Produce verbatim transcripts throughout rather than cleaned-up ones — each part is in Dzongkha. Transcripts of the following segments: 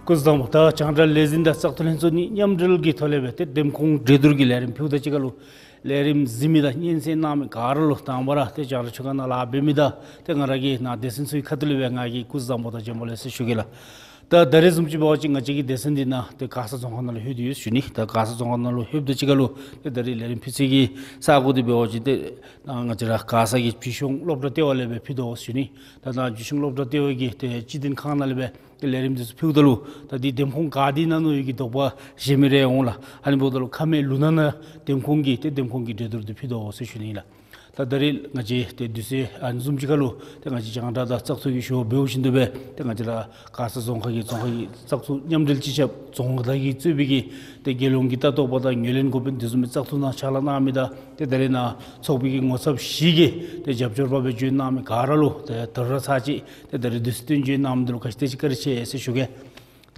སྐུ་གཟུགས་བཟང་པོ། ད་རྒྱང་བསྒྲགས་ལས་འཛིན་དང་བཙག་འཐུ་ལྷན་ཚོགས་གཉིས་མཉམ་འབྲེལ་གྱི་ཐོག་ལས་སྦེ་ཏེ་འདེམས་ཁོངས་གྲོས་བསྡུར་གྱི་ལས་རིམ་ཕུལཝ་ད་གཅིག་ཁར་ལུ་ལས་རིམ་གཟིགས་མི་དང་སྙན་གསན་གནང་མི་ག་ར་ལུ་དང་པ་ར་ཏེ་རྒྱང་བསྒྲགས་ཆོས་ཁང་ནང་ལཱ་འབད་མི་དང་ཏེ་ང་ར་གི་ནཱ་སྡེ་ཚན་ཚུ་གི་ཁ་ཐུག་ལས་སྦེ་ང་གིས་སྐུ་གཟུགས་བཟང་པོ་དང་བྱོན་པ་ལེགས་ཟེར་ཞུ་གེ་ལགས། ད་ད་རེས་བཟུམ་ཅིག་འབད་བ་ཅིན་ང་བཅས་ཀྱི་སྡེ་ཚན་འདི་ནཱ་ཏེ་མགར་ས་རྫོང་ཁག་ནང་ལུ་ལྷོད་དེ་ཡོད་ཞུ་ནི། ད་མགར་ས་རྫོང་ཁག་ནང་ལུ་ལྷོདཔ་ད་གཅིག་ཁར་ལུ་ཏེ་ད་རེས་ལས་རིམ་ཕུལ་སའི་གི་ས་གོ་འདི་འབད་བ་ཅིན་ཏེ་ནཱ་ང་བཅས་ར་མགར་ས་གི་བྱིས་སྐྱོང་སློབ་གྲྭ་ལྟེ་བ་ལས་སྦེ་ཕུལ་དོ་ཞུ་ནི། ད་ནཱ་བྱིས་སྐྱོང་སློབ་གྲྭ་ལྟེ་བ་གི་ཏེ་སྤྱི་དོན་ཁང་ནང་ལས་སྦེ་ཏེ་ལས་རིམ་འདི་ཚུ་ཕུལཝ་ད་ལུ་ད་འདི་འདེམས་ཁོངས་ག་འདི་ནང་ན་ཡོད་གི་དོགས་པ་བཞེས་མི་རེ་འོང་ལགས། ཨ་ནི་འབདཝ་ད་ལུ་ཁ་སྨད་ལུང་ནག་ནང་འདེམས་ཁོངས་ཀྱི་ཏེ་འདེམས་ཁོངས་ཀྱི་གྲོས་བསྡུར་འདི་ཕུལ་དོ་ཟེར་ཞུ་ནི་ལགས། ད་ད་རེས་ང་བཅས་ཏེ་དུས་ཚོད་ཨ་ནི་བཟུམ་ཅིག་ཁར་ལུ་ཏེ་ང་བཅས་རྒྱང་བསྒྲགས་དང་བཙག་འཐུ་གི་ཞུ་བ་འབདཝ་བཞིན་དུ་སྦེ་ཏེ་ང་བཅས་ར་མགར་ས་རྫོང་ཁག་གི་རྫོང་ཁག་གི་བཙག་འཐུ་མཉམ་འབྲེལ་སྤྱི་ཁྱབ་རྫོང་བདག་གིས་གཙོས་པའི་གི་ཏེ་རྒྱལ་ཡོངས་ཀྱི་ལྟ་རྟོག་པ་དང་ངོས་ལེན་འགོ་དཔོན་དེ་བཟུམ་མའི་བཙག་འཐུ་ནང་ཕྱག་ལཱ་གནང་མི་དང་ཏེ་ད་རེས་ནཱ་ཚོགས་པའི་གི་ངོ་ཚབ་བཞི་གིས་ཏེ་རྒྱབ་སྐྱོར་པ་སྦེ་བྱོན་གནང་མི་ག་ར་ལུ་ཏེ་ད་རུང་ཚར་གཅིག་ཏེ་ད་རེས་དུས་ཚོད་བཏོན་བྱོན་གནང་མི་འདི་ལུ་ག་ཅི་དེ་ཅིག་བཀའ་དྲིན་ཆེ་ཟེར་ཞུ་གེ།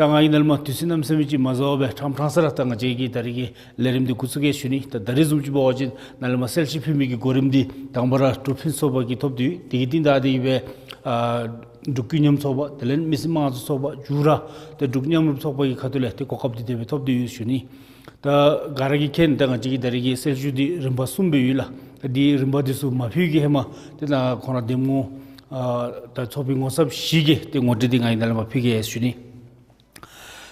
ད་ང་གིས་ནཱ་ལས་མར་དུས་ཚོད་གནམ་མེད་ས་མེད་ཅིག་མ་ཟ་བར་སྦེ་ཕྲང་ཕྲང་ས་ར་ད་ང་བཅས་ཀྱི་ད་རེས་ཀྱི་ལས་རིམ་འདི་འགོ་བཙུགས་གེ་ཞུ་ནི། ད་ད་རེས་བཟུམ་ཅིག་འབད་བ་ཅིན་ནཱ་ལས་མར་གསལ་བཤད་ཕུལ་མི་གི་གོ་རིམ་འདི་དང་པ་ར་འབྲུག་ཕུན་ཚོགས་པ་གིས་ཐོབ་སྟེ་ཡོད། དེ་གི་རྟིང་བདའ་སྟེ་གི་སྦེ་ཨ་འབྲུག་བརྒྱུད་རྙིང་ཚོགས་པ་དེ་ལས་མི་སེར་དམངས་གཙོ་ཚོགས་པ་མཇུག་ར་ཏེ་འབྲུག་མཉམ་རུབ་ཚོགས་པ་གི་ཁ་ཐུག་ལས་ཏེ་གོ་སྐབས་འདི་དེ་སྦེ་ཐོབ་སྟེ་ཡོད་ཞུ་ནི། ད་ག་ར་གིས་མཁྱེན། ད་ང་བཅས་ཀྱི་ད་རེས་ཀྱི་གསལ་ཞུ་འདི་རིམ་པ་གསུམ་སྦེ་ཡོད་ལགས། ད་འདི་རིམ་པ་འདི་ཚུ་མ་ཕུལ་གྱི་ཧེ་མ་ཏེ་ནཱ་ཁོང་ར་འདེམས་ངོ་ཨ་ད་ཚོགས་པའི་ངོ་ཚབ་བཞི་གིས་ཏེ་ངོ་སྤྲོད་འདི་ང་གིས་ནཱ་ལས་མར་ཕུལ་གེ་ཞུ་ནི།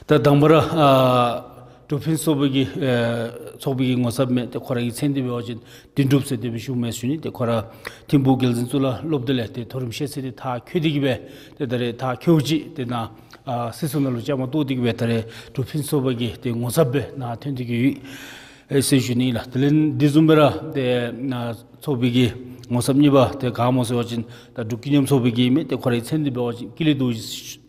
ད་དང་པ་ར་ཨ་འབྲུག་ཕུན་ཚོགས་པའི་གི་ཨེ་ཚོགས་པའི་གི་ངོ་ཚབ་མས། ཏེ་ཁོ་ར་གི་མཚན་འདི་འབད་བ་ཅིན་དོན་གྲུབ་ཟེར་དེ་སྦེ་ཞུཝ་མས་ཞུ་ནི། ཏེ་ཁོ་ར་ཐིམ་ཕུག་རྒྱལ་འཛིན་གཙུག་ལག་སློབ་སྡེ་ལས་ཏེ་མཐོ་རིམ་ཤེས་ཚད་འདི་མཐར་འཁྱོལ་ཏེ་གི་སྦེ་ཏེ་ད་རེས་མཐར་འཁྱོལ་ཅི་ཏེ་ནཱ་ཨ་སྲིད་ཚོགས་ནང་ལུ་བཅའ་མར་གཏོགས་ཏེ་གི་སྦེ་ད་རེས་འབྲུག་ཕུན་ཚོགས་པ་གི་ཏེ་ངོ་ཚབ་སྦེ་ནཱ་ཐོན་ཏེ་གི་ཡོད་ཨེ་ཟེར་ཞུ་ནི་ལགས། དེ་ལས་འདི་བཟུམ་སྦེ་ར་ཏེ་ནཱ་ཚོགས་པའི་གི་ངོ་ཚབ་གཉིས་པ་ཏེ་ག་སྨོ་ཟེར་བ་ཅིན་ད་འབྲུག་བརྒྱུད་རྙིང་ཚོགས་པའི་གི་མས། ཏེ་ཁོ་རའི་མཚན་འདི་འབད་བ་ཅིན་ཀུན་ལེགས་རྡོ་རྗེ་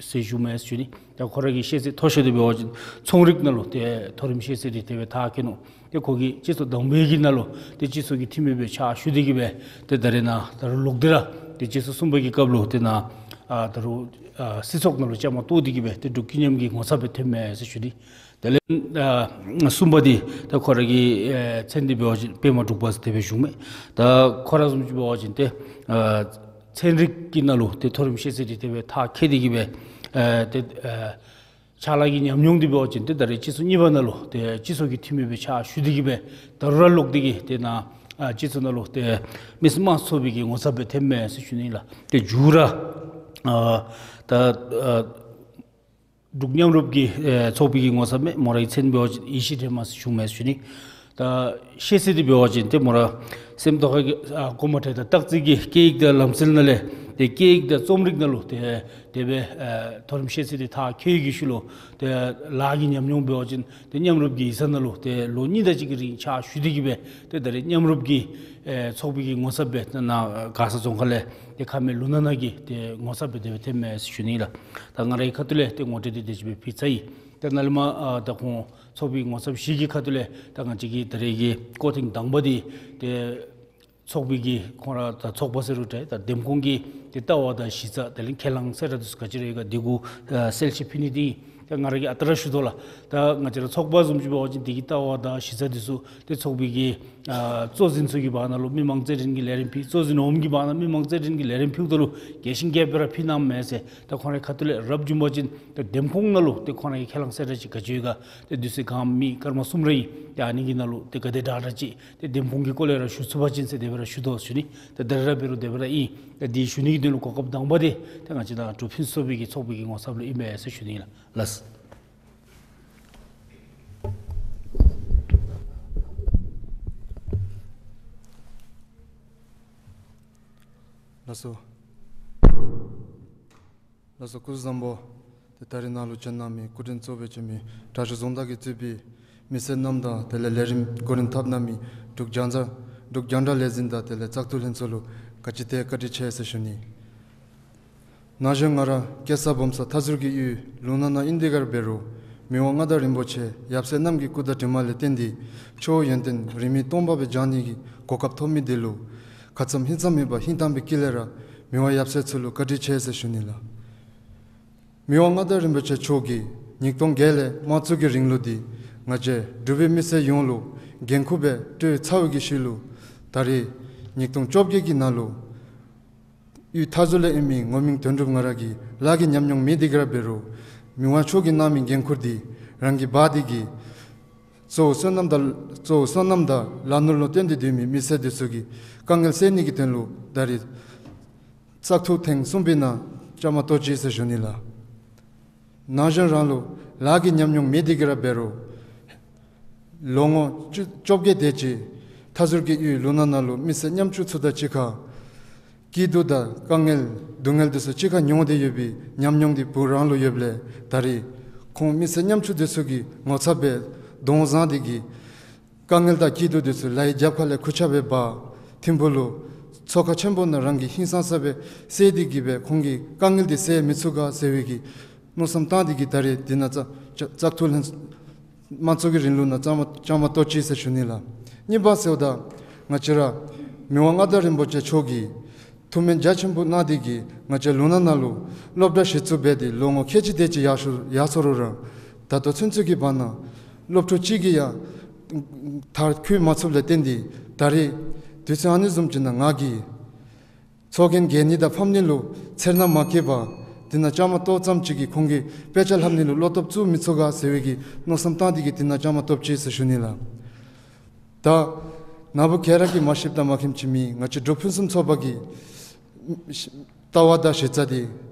ཟེར་ཞུཝ་མས་ཞུ་ནི། ད་ཁོ་ར་གི་ཤེས་ཚད་མཐོ་ཤོས་འདི་འབད་བ་ཅིན་ཚོང་རིག་ནང་ལུ་ཏེ་མཐོ་རིམ་ཤེས་ཚད་འདི་དེ་སྦེ་མཐར་འཁྱོལ་ནུག། ཏེ་ཁོ་གིས་སྤྱི་ཚོགས་དང་པའི་གི་ནང་ལུ་ཏེ་སྤྱི་ཚོགས་ཀྱི་འཐུས་མི་སྦེ་ཕྱག་ཞུ་སྟེ་གི་སྦེ་ཏེ་ད་རེས་ནཱ་ད་རུང་ལོག་སྟེ་ར་ཏེ་སྤྱི་ཚོགས་གསུམ་པ་གི་སྐབས་ལུ་ཏེ་ནཱ་ཨ་ད་རུང་ཨ་སྲིད་ཚོགས་ནང་ལུ་བཅའ་མར་གཏོགས་ཏེ་གི་སྦེ་ཏེ་འབྲུག་བརྒྱུད་རྙིང་གི་ངོ་ཚབ་སྦེ་ཐོནམ་མས་ཟེར་ཞུ་ནི། དེ་ལས་ཨ་གསུམ་པ་འདི་ད་ཁོ་ར་གི་ཨེ་མཚན་འདི་འབད་བ་ཅིན་པདྨ་འབྲུག་པ་ཟེར་དེ་སྦེ་ཞུཝ་མས། ད་ཁོ་ར་བཟུམ་ཅིག་འབད་བ་ཅིན་ཏེ་ཨ་ཚན་རིག་གི་ནང་ལུ་ཏེ་མཐོ་རིམ་ཤེས་ཚད་འདི་དེ་སྦེ་མཐར་འཁྱོལ་ཏེ་གི་སྦེ་ཨེ་ཏེ་ཨེ་ཕྱག་ལཱ་གི་ཉམས་མྱོང་འདི་འབད་བ་ཅིན་ཏེ་ད་རེས་སྤྱི་ཚོགས་གཉིས་པ་ནང་ལུ་ཏེ་སྤྱི་ཚོགས་ཀྱི་འཐུས་མི་སྦེ་ཕྱག་ཞུ་སྟེ་གི་སྦེ་ད་རུང་ར་ལོག་སྟེ་གི་ཏེ་ནཱ་ཨ་སྤྱི་ཚོགས་ནང་ལུ་ཏེ་མི་སེར་དམངས་གཙོ་ཚོགས་པའི་གི་ངོ་ཚབ་སྦེ་ཐོནམ་མས་ཟེར་ཞུ་ནི་ལགས། ཏེ་མཇུག་ར་ཨ་ད་ཨ་འབྲུག་མཉམ་རུབ་ཀྱི་ཨེ་ཚོགས་པའི་གི་ངོ་ཚབ་མས། མོ་རའི་མཚན་འབད་བ་ཅིན་ཡེ་ཤེས་སྒྲོལ་མ་ཟེར་ཞུཝ་མས་ཞུ་ནི། ད་ཤེས་ཚད་འདི་འབད་བ་ཅིན་ཏེ་མོ་ར་སེམས་རྟོགས་ཁ་གི་ཨ་གོ་མ་ཐོས་དང་སྟག་རྩེ་གི་སྐད་ཡིག་དང་ལམ་སྲོལ་ནང་ལས་ཏེ་སྐད་ཡིག་དང་རྩོམ་རིག་ནང་ལུ་ཏེ་དེ་སྦེ་ཨེ་མཐོ་རིམ་ཤེས་ཚད་འདི་མཐར་འཁྱོལ་གྱི་ཤུལ་ལུ་ཏེ་ལཱ་གི་ཉམས་མྱོང་འབད་བ་ཅིན་ཏེ་མཉམ་རུབ་ཀྱི་ཡིག་ཚང་ནང་ལུ་ཏེ་ལོ་གཉིས་དང་གཅིག་གི་རིང་ཕྱག་ཞུ་སྟེ་གི་སྦེ་ཏེ་ད་རེས་མཉམ་རུབ་ཀྱི་ཨེ་ཚོགས་པའི་གི་ངོ་ཚབ་སྦེ་ནཱ་མགར་ས་རྫོང་ཁག་ལས་ཏེ་ཁ་སྨད་ལུང་ནག་ནང་གི་ཏེ་ངོ་ཚབ་སྦེ་དེ་སྦེ་ཐོནམ་མས་ཟེར་ཞུ་ནི་ལགས། ད་ང་རའི་ཁ་ཐུག་ལས་ཏེ་ངོ་སྤྲོད་འདི་དེ་ཅིག་སྦེ་ཕུལ་ཚར་ཡི། ད་ནཱ་ལས་མར་ཨ་ད་ཁོང་ཚོགས་པའི་ངོ་ཚབ་བཞི་གི་ཁ་ཐུག་ལས་ད་ང་བཅས་ཀྱི་ད་རེས་ཀྱི་སྐོར་ཐེངས་དང་པ་འདི་ཏེ་ཚོགས་པའི་གི་ཁོང་ར་ད་ཚོགས་པ་ཟེར་རུང་འདྲ་ད་འདེམས་ཁོངས་ཀྱི་ཏེ་ལྟ་བ་དང་གཞི་རྩ་དེ་ལས་ཁས་བླངས་གསལ་བསྒྲགས་འདི་ཚུ་ག་ཅི་ར་ཡོད་ག་འདི་གུ་ཨ་གསལ་བཤད་ཕུལ་ནི་འདི་ད་ང་ར་གིས་ཨ་རྟག་ར་ཞུ་དོ་ལགས། ད་ང་བཅས་ར་ཚོགས་པ་བཟུམ་ཅིག་འབད་བ་ཅིན་འདི་གི་ལྟ་བ་དང་གཞི་རྩ་འདི་ཚུ་ཏེ་ཚོགས་པའི་གི་ཨ་གཙོ་འཛིན་ཚུ་གི་བར་ན་ལུ་མི་མང་རྩོད་འགྲན་གྱི་ལས་རིམ་ཕུལ། གཙོ་འཛིན་འོགམ་གི་བར་ན་མི་མང་རྩོད་འགྲན་གྱི་ལས་རིམ་ཕུལཝ་ད་ལུ་རྒྱས་ཤིང་རྒྱས་པ་ར་ཕུལ་གནངམ་མས་ཟེར། ད་ཁོང་རའི་ཁ་ཐུག་ལས་རབ་བྱུང་པ་ཅིན་ད་འདེམས་ཁོངས་ནང་ལུ་ཏེ་ཁོང་ར་གི་ཁས་བླངས་གསལ་བསྒྲགས་ཅིག་ག་ཅི་ཡོད་ག་ཏེ་དུས་ཚོད་གང་མི་སྐར་མ་གསུམ་ར་ཨིན། ཏེ་ཨ་ནི་གི་ནང་ལུ་ཏེ་ག་དེ་དྲག་དྲག་ཅིག་ཏེ་འདེམས་ཁོངས་ཀྱི་སྐོར་ལས་ར་ཞུ་ཚུགས་པ་ཅིན་ཟེར་དེ་སྦེ་ར་ཞུ་དོ་ཞུ་ནི། ཏེ་ད་རེས་ར་འབད་རུང་དེ་སྦེ་ར་ཨིན། ཏེ་འདི་ཞུ་ནི་གི་དོན་ལུ་གོ་སྐབས་དང་པ་འདི་ཏེ་ང་བཅས་ནཱ་འབྲུག་ཕུན་ཚོགས་པའི་གི་ཚོགས་པའི་གི་ངོ་ཚབ་ལུ་ཨིན་པས་ཟེར་ཞུ་ནི་ལགས། ལགས། ལགས་སོ། ལགས་སོ། སྐུ་གཟུགས་བཟང་པོ། ཏེ་ད་རེས་ནཱ་ལུ་བྱོན་གནང་མི་སྐུ་མགྲོན་གཙོ་སྦེ་བྱོན་མི་དྲག་ཤོས་རྫོང་བདག་གིས་གཙོས་པའི་མི་སེར་རྣམས་དང་དེ་ལས་ལས་རིམ་གོ་རིམ་འཐབ་གནང་མི་འབྲུག་རྒྱང་བསྒྲགས་འབྲུག་རྒྱང་བསྒྲགས་ལས་འཛིན་དང་དེ་ལས་བཙག་འཐུ་ལྷན་ཚོགས་ལུ་ག་ཅི་ཏེ་བཀའ་དྲིན་ཆེ་ཟེར་ཞུ་ནི། ན་གཞོན་ང་ར་སྐྱེས་ས་སྦོམ་ས་མཐའ་ཟུར་གྱི་ཡུལ་ལུང་ནག་ནང་ཨིན་དེ་གར་འབད་རུང་མི་དབང་མངའ་བདག་རིན་པོ་ཆེ་ཡབ་སྲས་རྣམས་ཀྱི་སྐུ་ཟླ་དྲི་མ་ལས་བརྟེན་ཏེ་ཆུ་བོ་ཡོན་ཏན་རིས་མེད་སྟོང་པ་སྦེ་འགྱངས་ནི་གི་གོ་སྐབས་ཐོབ་མི་འདི་ལུ་ཁ་ཙམ་ཧིང་ཙམ་མེད་པར་ཧིང་དྭངས་པའི་དཀྱིལ་ལས་ར་མི་དབང་ཡབ་སྲས་ཚུ་ལུ་བཀའ་དྲིན་ཆེ་ཟེར་ཞུ་ནི་ལགས། མི་དབང་མངའ་བདག་རིན་པོ་ཆེ་མཆོག་གིས་ཉིས་སྟོང་བརྒྱད་ལས་དམངས་གཙོ་གི་རིང་ལུགས་འདི་ང་བཅས་འབྲུག་པའི་མི་སེར་ཡོངས་ལུ་འགན་ཁུར་སྦེ་སྤྲོད་ཚར་བའི་གི་ཤུལ་ལུ་ད་རེས་ཉིས་སྟོང་བཅོ་བརྒྱད་ཀྱི་ནང་ལུ་ཡུལ་མཐའ་ཟུར་ལས་ཨིན་མི་ངོ་མིང་དོན་གྲུབ་ང་ར་གི་ལཱ་གི་ཉམས་མྱོང་མེད་དེ་གར་འབད་རུང་ མི་དབང་མཆོག་གིས་གནང་མི་འགན་ཁུར་འདི་རང་གིས་འབག་སྟེ་གིས་གཙོ་བོ་བསོད་ནམས་དང་གཙོ་བོ་བསོད་ནམས་དང་ལག་ནོར་ལུ་བརྟེན་ཏེ་སྡོད་མི་མི་སེར་འདི་ཚུ་གི་དཀའ་ངལ་སེལ་ནི་གི་དོན་ལུ་ད་རིས་བཙག་འཐུ་ཐེངས་གསུམ་པའི་ནང་བཅའ་མར་གཏོགས་ཅི་ཟེར་ཞུ་ནི་ལགས། ནང་གཞུང་རང་ལུ་ལཱ་གི་ཉམས་མྱོང་མེད་དེ་གིས་ར་འབད་རུང་ལོ་ངོ་བཅུ་བཅོ་བརྒྱད་དེ་ཅིག་མཐའ་ཟུར་གྱི་ཡུལ་ལུང་ནག་ནང་ལུ་མི་སེར་ཉམ་ཆུང་ཚུ་དང་གཅིག་ཁར་སྐྱིད་སྡུག་དང་དཀའ་ངལ་སྡུག་བསྔལ་འདི་ཚུ་གཅིག་ཁར་མྱོང་སྟེ་ཡོད་པའི་ཉམས་མྱོང་འདི་བུ་རང་ལུ་ཡོདཔ་ལས་ད་རིས་ཁོང་མི་སེར་ཉམ་ཆུང་འདི་ཚུ་གི་ངོ་ཚབ་སྦེ་གདོང་བཟང་སྟེ་གིས་དཀའ་ངལ་དང་སྐྱིད་སྡུག་འདི་ཚུ་ལའི་རྒྱབ་ཁ་ལས་ཁུར་ཆ་སྦེ་འབག་ཐིམ་ཕུག་ལུ་ཚོགས་ཁང་ཆེན་པོ་ནང་རང་གིས་ཧིང་སངས་ས་སྦེ་སེལ་ཏེ་གིས་སྦེ་ཁོང་གི་དཀའ་ངལ་འདི་སེལ་མི་ཚུགས་ག་ཟེར་བའི་གི་མནོ་བསམ་བཏང་སྟེ་གིས་ད་རིས་འདི་ནང་བཙག་བཙག་འཐུ་ལྷན་དམངས་གཙོ་གི་རིང་ལུགས་ནང་བཅའ་མར་བཅའ་མར་གཏོགས་ཅི་ཟེར་ཞུ་ནི་ལགས། གཉིས་པ་ཟེརཝ་ད་ང་བཅས་ར་མི་དབང་མངའ་བདག་རིན་པོ་ཆེ་མཆོག་གིས་ཐུགས་སྨོན་རྒྱ་ཆེན་པོ་གནང་སྟེ་གིས་ང་བཅས་ལུང་ནག་ནང་ལུ་སློབ་གྲྭ་གཞི་བཙུགས་འབད་དེ་ལོ་ངོ་ཁལ་གཅིག་དེ་ཅིག་ཡར་སོ་ཡར་སོ་རུང་ར་ད་ལྟོ་ཚུན་ཚོད་ཀྱི་བར་ན་སློབ་ཕྲུག་གཅིག་གིས་ཡང་མཐར་འཁྱོལ་མ་ཚུགསཔ་ལས་བརྟེན་ཏེ་ད་རིས་དུས་ཚོད་ཨ་ནི་བཟུམ་ཅིག་ནང་ང་གིས་ཚོགས་རྒྱན་རྒྱལ་ནི་དང་ཕམ་ནི་ལུ་འཚེར་སྣང་མ་བསྐྱེད་པར་འདི་ནང་བཅའ་མར་གཏོགས་ཙམ་ཅིག་གིས་ཁོང་གི་དཔེ་ཆ་ལྷབ་ནི་ལུ་བློ་སྟོབས་བཙུགས་མི་ཚུགས་ག་ཟེར་བའི་གི་མནོ་བསམ་བཏང་སྟེ་གིས་འདི་ནང་བཅའ་མར་གཏོགས་ཅི་ཟེར་ཞུ་ནི་ལགས། ད་ན་བུ་ག་ར་གིས་མ་ཤེསཔ་དང་མ་མཁྱེནམ་ཅིག་མེད། ང་བཅས་འབྲུག་ཕུན་སུམ་ཚོགས་པ་གི་ལྟ་བ་དང་གཞི་རྩ་འདི་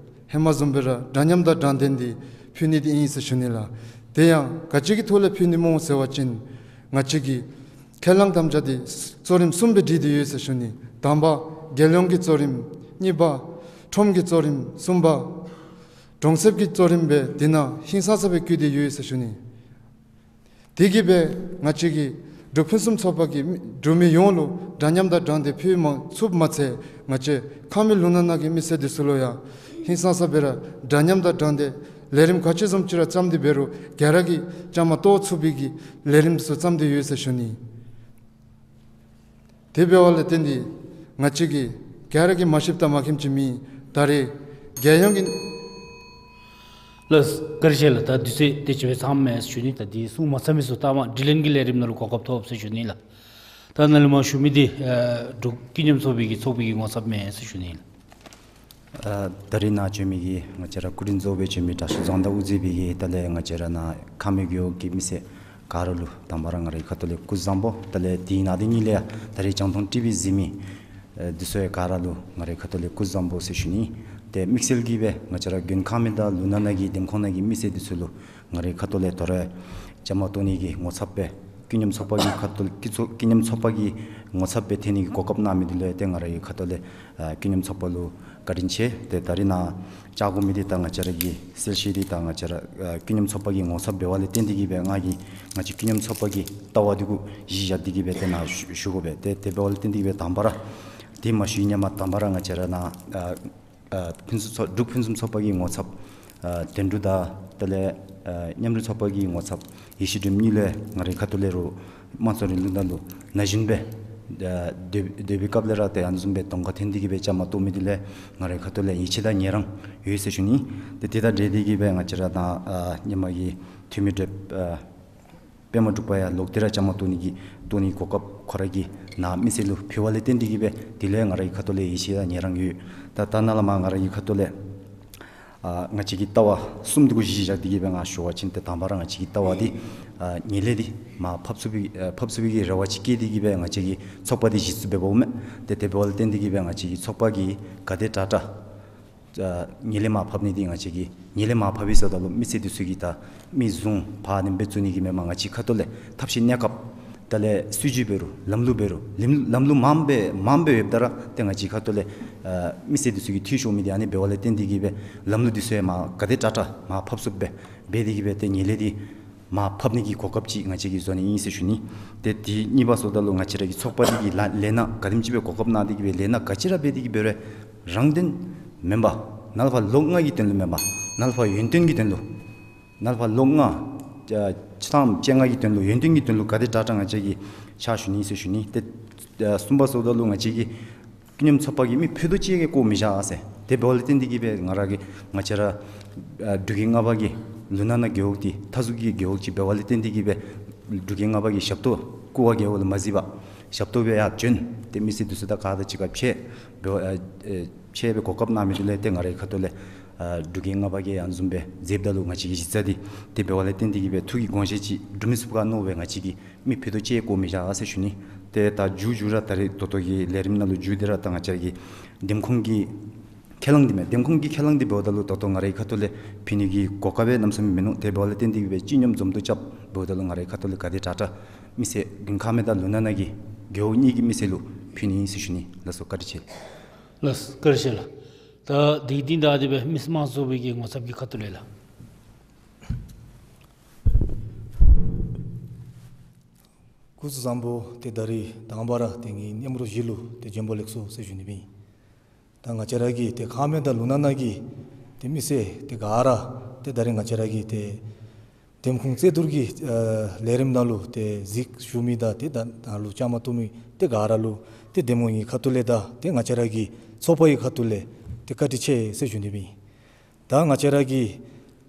ཧེ་མ་བཟུམ་སྦེ་ར་འདྲ་མཉམ་དང་དྲང་བདེན་འདི་ཕུལ་ནི་འདི་ཨིན་ཟེར་ཞུ་ནི་ལགས། དེ་ཡང་ག་ཅི་གི་ཐོག་ལས་ཕུལ་ནི་སྨོ་ཟེར་བ་ཅིན་ང་བཅས་ཀྱི་ཁས་བླངས་དམ་བཅའ་འདི་གཙོ་རིམ་གསུམ་སྦེ་སྒྲིག་སྟེ་ཡོད་ཟེར་ཞུ་ནི། དང་པ་རྒྱལ་ཡོངས་ཀྱི་གཙོ་རིམ། གཉིས་པ་ཁྲོམ་གྱི་གཙོ་རིམ། གསུམ་པ་གྲོང་གསེབ་ཀྱི་གཙོ་རིམ་སྦེ་འདི་ནང་ཧིང་སངས་ས་སྦེ་བཀོད་དེ་ཡོད་ཟེར་ཞུ་ནི། དེ་གིས་སྦེ་ང་བཅས་ཀྱི་འབྲུག་ཕུན་སུམ་ཚོགས་པ་གིས་མི་འབྲུག་མི་ཡོངས་ལུ་འདྲ་མཉམ་དང་དྲང་བདེན་ཕུལ་མ་ཚུགསཔ་མ་ཚད་ང་བཅས་ཁམས་མི་ལུང་ནག་ནང་གི་མི་སེར་འདི་ཚུ་ལུ་ཡང་ཧིང་སངས་ས་སྦེ་ར་འདྲ་མཉམ་དང་དྲང་བདེན་ལས་རིམ་ག་ཅི་བཟུམ་ཅིག་ར་བརྩམས་ཏེ་འབད་རུང་ག་ར་གིས་བཅའ་མར་གཏོགས་ཚུགས་པའི་གི་ལས་རིམ་འདི་ཚུ་བརྩམས་ཏེ་ཡོད་ཟེར་ཞུ་ནི། དེ་འབདཝ་ལས་བརྟེན་ཏེ་ང་བཅས་ཀྱིས་ག་ར་གིས་མ་ཤེསཔ་དང་མ་མཁྱེནམ་ཅིག་མེད། ད་རེས་རྒྱལ་ཡོངས་ཀྱི་ལགས་བཀའ་དྲིན་ཆེ་ལགས། ད་དུས་ཚོད་དེ་ཅིག་སྦེ་ཚངམ་མས་ཟེར་ཞུ་ནི། ད་འདི་གསུང་མ་ཚར་མི་ཚུ་ལྟ་མ་དྲི་ལན་གྱི་ལས་རིམ་ནང་ལུ་གོ་སྐབས་ཐོབ་ཟེར་ཞུ་ནི་ལགས། ད་ནཱ་ལས་མར་ཞུ་མི་འདི་ཨ་འབྲུག་ཀུན་མཉམ་ཚོགས་པའི་གི་ཚོགས་པའི་གི་ངོ་ཚབ་མས་ཟེར་ཞུ་ནི་ལགས། ཨ་ད་རིས་ནཱ་བྱོན་མི་གི་ང་བཅས་ར་སྐུ་མགྲོན་གཙོ་སྦེ་བྱོན་མི་དྲག་ཤོས་རྫོང་བདག་དབུ་མཛད་པའི་གི་དེ་ལས་ང་བཅས་ར་ནཱ་ཁམས་མི་རྒེད་འོག་གི་མི་སེར་ག་ར་ལུ་དང་པ་ར་ང་རའི་ཁ་ཐུག་ལས་སྐུ་གཟུགས་བཟང་པོ། དེ་ལས་དེའི་ནང་དེ་ཉིད་ལས་ཡང་ད་རིས་རྒྱང་མཐོང་ཊི་ཝི་གཟིགས་མི་ཨ་འདི་ཚུ་ཡང་ག་ར་ལུ་ང་རའི་ཁ་ཐུག་ལས་སྐུ་གཟུགས་བཟང་པོ་ཟེར་ཞུ་ནི། ཏེ་དམིགས་བསལ་གྱིས་སྦེ་ང་བཅས་ར་དགོན་ཁག་མི་དང་ལུང་ནག་ནང་གི་འདེམས་ཁོངས་ནང་གི་མི་སེར་འདི་ཚུ་ལུ་ང་རའི་ཁ་ཐུག་ལས་དོ་རུང་བཅའ་མར་གཏོགས་ནི་གི་ངོ་ཚབ་སྦེ་ཀུན་མཉམ་ཚོགས་པ་གི་ཁ་ཐུག་ཀུན་ཚོགས་ཀུན་མཉམ་ཚོགས་པ་གི་ངོ་ཚབ་སྦེ་ཐོན་ནི་གི་གོ་སྐབས་གནང་མི་འདི་ལུ་ཡང་ཏེ་ང་རའི་ཁ་ཐུག་ལས་ཨ་ཀུན་མཉམ་ཚོགས་པ་ལུ་བཀའ་དྲིན་ཆེ། ཏེ་ད་རིས་ནཱ་བཅར་དགོ་མི་འདི་ད་ང་བཅས་ར་གི་གསལ་བཤད་འདི་ད་ང་བཅས་ར་ཨ་ཀུན་མཉམ་ཚོགས་པ་གི་ངོ་ཚབ་འབདཝ་ལས་བརྟེན་ཏེ་གིས་སྦེ་ང་གིས་ང་བཅས་ཀུན་མཉམ་ཚོགས་པ་གི་ལྟ་བ་འདི་གུ་གཞི་བཞག་སྟེ་གིས་སྦེ་ཏེ་ནཱ་ཞུ་ཞུ་དགོ་པས། ཏེ་དེ་འབདཝ་ལས་བརྟེན་ཏེ་གིས་སྦེ་དང་པ་ར་འདི་མ་ཞུ་ནི་མ་དང་པ་ར་ང་བཅས་ར་ནཱ་ཨ་ཨ་ཕུན་སུམ་ཚོགས་འབྲུག་ཕུན་སུམ་ཚོགས་པ་གི་ངོ་ཚབ་ཨ་དོན་གྲུབ་དང་དེ་ལས་ཨ་མཉམ་རུབ་ཚོགས་པ་གི་ངོ་ཚབ་ཡེ་ཤེས་སྒྲོལམ་གཉིས་ལུ་ཡང་ང་རའི་ཁ་ཐུག་ལས་རུང་དམངས་གཙོ་རིང་ལུགས་ནང་ལུ་ན་གཞོན་སྦེ་ཨ་སྡོད་སྡོད་པའི་སྐབས་ལས་ར་ཏེ་ཨ་ནི་བཟུམ་སྦེ་གདོང་ཁར་ཐོན་ཏེ་གིས་སྦེ་བཅའ་མར་གཏོགས་མི་འདི་ལུ་ཡང་ང་རའི་ཁ་ཐུག་ལས་ཡིད་ཆེས་དང་ངལ་རངས་ཡོད་ཟེར་ཞུ་ནི། ཏེ་དེ་དང་འབྲེལ་ཏེ་གིས་སྦེ་ང་བཅས་ར་ནཱ་ཨ་ཧེ་མ་གི་འཐུས་མི་བགྲེསཔ་ཨ་པདྨ་འབྲུག་པ་ཡང་ལོག་སྟེ་ར་བཅའ་མར་གཏོགས་ནི་གི་གཏོགས་ནི་གོ་སྐབས་ཁོ་ར་གིས་ནཱ་མི་སེར་ལུ་ཕུལ་བ་ལས་བརྟེན་ཏེ་གིས་སྦེ་དེ་ལུ་ཡང་ང་རའི་ཁ་ཐུག་ལས་ཡིད་ཆེས་དང་ངལ་རངས་ཡོད། ད་ད་ནཱ་ལས་མར་ང་རའི་ཁ་ཐུག་ལས་ཨ་ང་བཅས་ཀྱི་ལྟ་བ་གསུམ་འདི་གུ་གཞི་བཞག་སྟེ་གིས་སྦེ་ང་ཞུ་བ་ཅིན་ཏེ་དང་པ་ར་ང་བཅས་ཀྱི་ལྟ་བ་འདི་ཨ་ངན་ལྷད་འདི་མར་ཕབ་ཚུགས་པའི་ཨ་ཕབ་ཚུགས་པའི་གི་རེ་བ་ཅིག་བསྐྱེད་དེ་གིས་སྦེ་ང་བཅས་ཀྱི་ཚོགས་པ་འདི་གཞི་བཙུགས་འབདཝ་མས། ཏེ་དེ་འབདཝ་ལས་བརྟེན་ཏེ་གིས་སྦེ་ང་བཅས་ཀྱི་ཚོགས་པ་གིས་ག་དེ་དྲག་དྲག་ཨ་ངན་ལྷད་མར་ཕབ་ནི་འདི་ང་བཅས་ཀྱིས་ངན་ལྷད་མར་ཕབ་ཡི་ཟེརཝ་ད་ལུ་མི་སེར་འདི་ཚུ་གིས་ད་མི་བཟུང་ཕར་འདི་སྦེ་བཙུགས་ནི་གི་མེན་པར་ང་བཅས་ཁ་ཐུག་ལས་ཐབས་ཤེས་གནས་སྐབས་དེ་ལས་སྲིད་བྱུས་འབད་རུང་ལམ་ལུགས་འབད་རུང་ལམ་ལམ་ལུགས་མངམ་སྦེ་མངམ་སྦེ་ཡོདཔ་ད་ར་ཏེ་ང་བཅས་ཁ་ཐུག་ལས་ཨ་མི་སེར་འདི་ཚུ་གིས་འཐུས་ཤོར་མི་འདི་ཨ་ནི་འབདཝ་ལས་བརྟེན་ཏེ་གིས་སྦེ་ལམ་ལུགས་འདི་ཚུ་ཡང་མར་ག་དེ་དྲག་དྲག་མར་ཕབ་ཚུགསཔ་སྦེ་འབད་དེ་གིས་སྦེ་ཏེ་ངན་ལྷད་འདི་མར་ཕབ་ནི་གི་གོ་སྐབས་ཅིག་ང་བཅས་ཀྱིས་བཟོ་ནི་ཨིན་ཟེར་ཞུ་ནི། ཏེ་དེ་གཉིས་པ་ཟེརཝ་ད་ལུ་ང་བཅས་ར་གི་ཚོགས་པ་འདི་གིས་ལཱ་ལས་སྣ་ག་དེམ་ཅིག་སྦེ་གོ་སྐབས་གནང་སྟེ་གིས་སྦེ་ལས་སྣ་ག་ཅི་ར་འབད་དེ་གིས་འབད་རུང་རང་དོན་མེན་པར་ནཱ་ལས་ཕར་ལོག་ལྔ་གི་དོན་ལུ་མེན་པར་ནཱ་ལས་ཕར་ཡོན་ཏན་གྱི་དོན་ལུ་ནཱ་ལས་ཕར་ལོག་ལྔ་ཨ་ཕྱི་ཐང་བཅོ་ལྔ་གི་དོན་ལུ་ཡོན་ཏན་གྱི་དོན་ལུ་ག་དེ་དྲག་དྲག་ང་བཅས་ཀྱིས་ཕྱག་ཞུ་ནི་ཨིན་ཟེར་ཞུ་ནི། ཏེ་ཨ་གསུམ་པ་ཟེརཝ་ད་ལུ་ང་བཅས་ཀྱི་ཀུན་མཉམ་ཚོགས་པ་གི་མི་ཕུད་རྡོག་གཅིག་གི་བཀོ་མི་བཞག་ཟེར། དེ་འབདཝ་ལས་བརྟེན་ཏེ་གིས་སྦེ་ང་ར་གི་ང་བཅས་ར་ཨ་འབྲུག་རྒྱལ་ལྔ་པ་གི་ལུང་ནག་ནང་རྒེད་འོག་འདི་མཐའ་ཟུར་གྱི་རྒེད་འོག་ཅིག་འབདཝ་ལས་བརྟེན་ཏེ་གིས་སྦེ་འབྲུག་རྒྱལ་ལྔ་པ་གི་ཞབས་ཏོག་བཀུར་བ་རྒེད་འོག་ལུ་མ་གཟིགས་པར་ཞབས་ཏོག་སྦེ་ཡར་བྱོན། ཏེ་མི་སེར་འདི་ཚུ་དང་ག་དང་གཅིག་ཁར་ཕྱད་འབད་བ་ཨ་ཨེ་ཕྱད་སྦེ་གོ་སྐབས་གནང་མི་འདི་ལུ་ཏེ་ང་རའི་ཁ་ཐུག་ལས་ ཨ་འབྲུག་རྒྱལ་ལྔ་པ་གིས་ཨ་ནི་བཟུམ་སྦེ་མཛདཔ་ད་ལུ་ང་བཅས་ཀྱི་གཞི་རྩ་འདི་དེ་འབདཝ་ལས་བརྟེན་ཏེ་གིས་སྦེ་ཐུགས་ཀྱི་དགོངས་བཞེད་ཅིག་སྒྲུབ་མི་ཚུགས་ག་མནོ་སྦེ་ང་བཅས་ཀྱིས་མི་ཕུད་རྡོག་གཅིག་བཀོ་མི་བཞག་ཟེར་ཞུ་ནི། ཏེ་ད་མཇུག་མཇུག་ར་ད་རེས་ད་ལྟོ་གི་ལས་རིམ་ནང་ལུ་མཇུག་འདི་ར་ད་ང་བཅས་ཀྱི་འདེམས་ཁོངས་ཀྱི་ཁས་བླངས་འདི་མས། འདེམས་ཁོངས་ཀྱི་ཁས་བླངས་འདི་འབདཝ་ད་ལུ་ད་ལྟོ་ང་རའི་ཁ་ཐུག་ལས་ཕུལ་ནི་གི་གོ་སྐབས་སྦེ་གནམ་མེད་ས་མེད་མིན་འདུག། དེ་འབདཝ་ལས་བརྟེན་ཏེ་གིས་སྦེ་སྤྱི་སྙོམས་འཛོམས་འདུ་རྐྱབ་འབདཝ་ད་ལུ་ང་རའི་ཁ་ཐུག་ལས་ག་དེ་དྲག་དྲག་མི་སེར་དགུན་ཁ་སྨད་དང་ལུང་ནག་ནང་གི་རྒེད་འོག་གཉིས་ཀྱི་མི་སེར་ལུ་ཕུལ་ནི་ཨིན་ཟེར་ཞུ་ནི། ལགས་སོ། བཀའ་དྲིན་ཆེ། ལགས་སོ། བཀའ་དྲིན་ཆེ་ལགས། ད་དེ་གི་རྟིང་བདའ་སྟེ་སྦེ་མི་སེར་དམངས་གཙོའི་གི་ངོ་ཚབ་ཀྱི་ཁ་ཐུག་ལས་ལགས། སྐུ་གཟུགས་བཟང་པོ། ཏེ་ད་རིས་དང་པ་ར་ཏེ་ངེའི་མཉམ་རོགས་བཞི་ལུ་ཏེ་བྱོན་པ་ལེགས་སོ་ཟེར་ཞུ་ནི་སྦེ་ཨིན། ད་ང་བཅས་ར་གི་ཏེ་ཁ་སྨད་དང་ལུང་ནག་ནང་གི་ཏེ་མི་སེར་ཏེ་ག་ར་ཏེ་ད་རིས་ང་བཅས་ར་གི་ཏེ་འདེམས་ཁོངས་རྩོད་བསྡུར་གྱི་ཨ་ལས་རིམ་ནང་ལུ་ཏེ་གཟིགས་ཞུ་མི་དང་ཏེ་ད་ནཱ་ལུ་བཅའ་མར་གཏོགས་མི་ཏེ་ག་ར་ལུ་ཏེ་འདེམས་ངོ་གི་ཁ་ཐུག་ལས་དང་ཏེ་ང་བཅས་ར་གི་ཚོགས་པ་གི་ཁ་ཐུག་ལས་ཏེ་བཀའ་དྲིན་ཆེ་ཟེར་ཞུ་ནི་སྦེ་ཨིན། ད་ང་བཅས་ར་གི་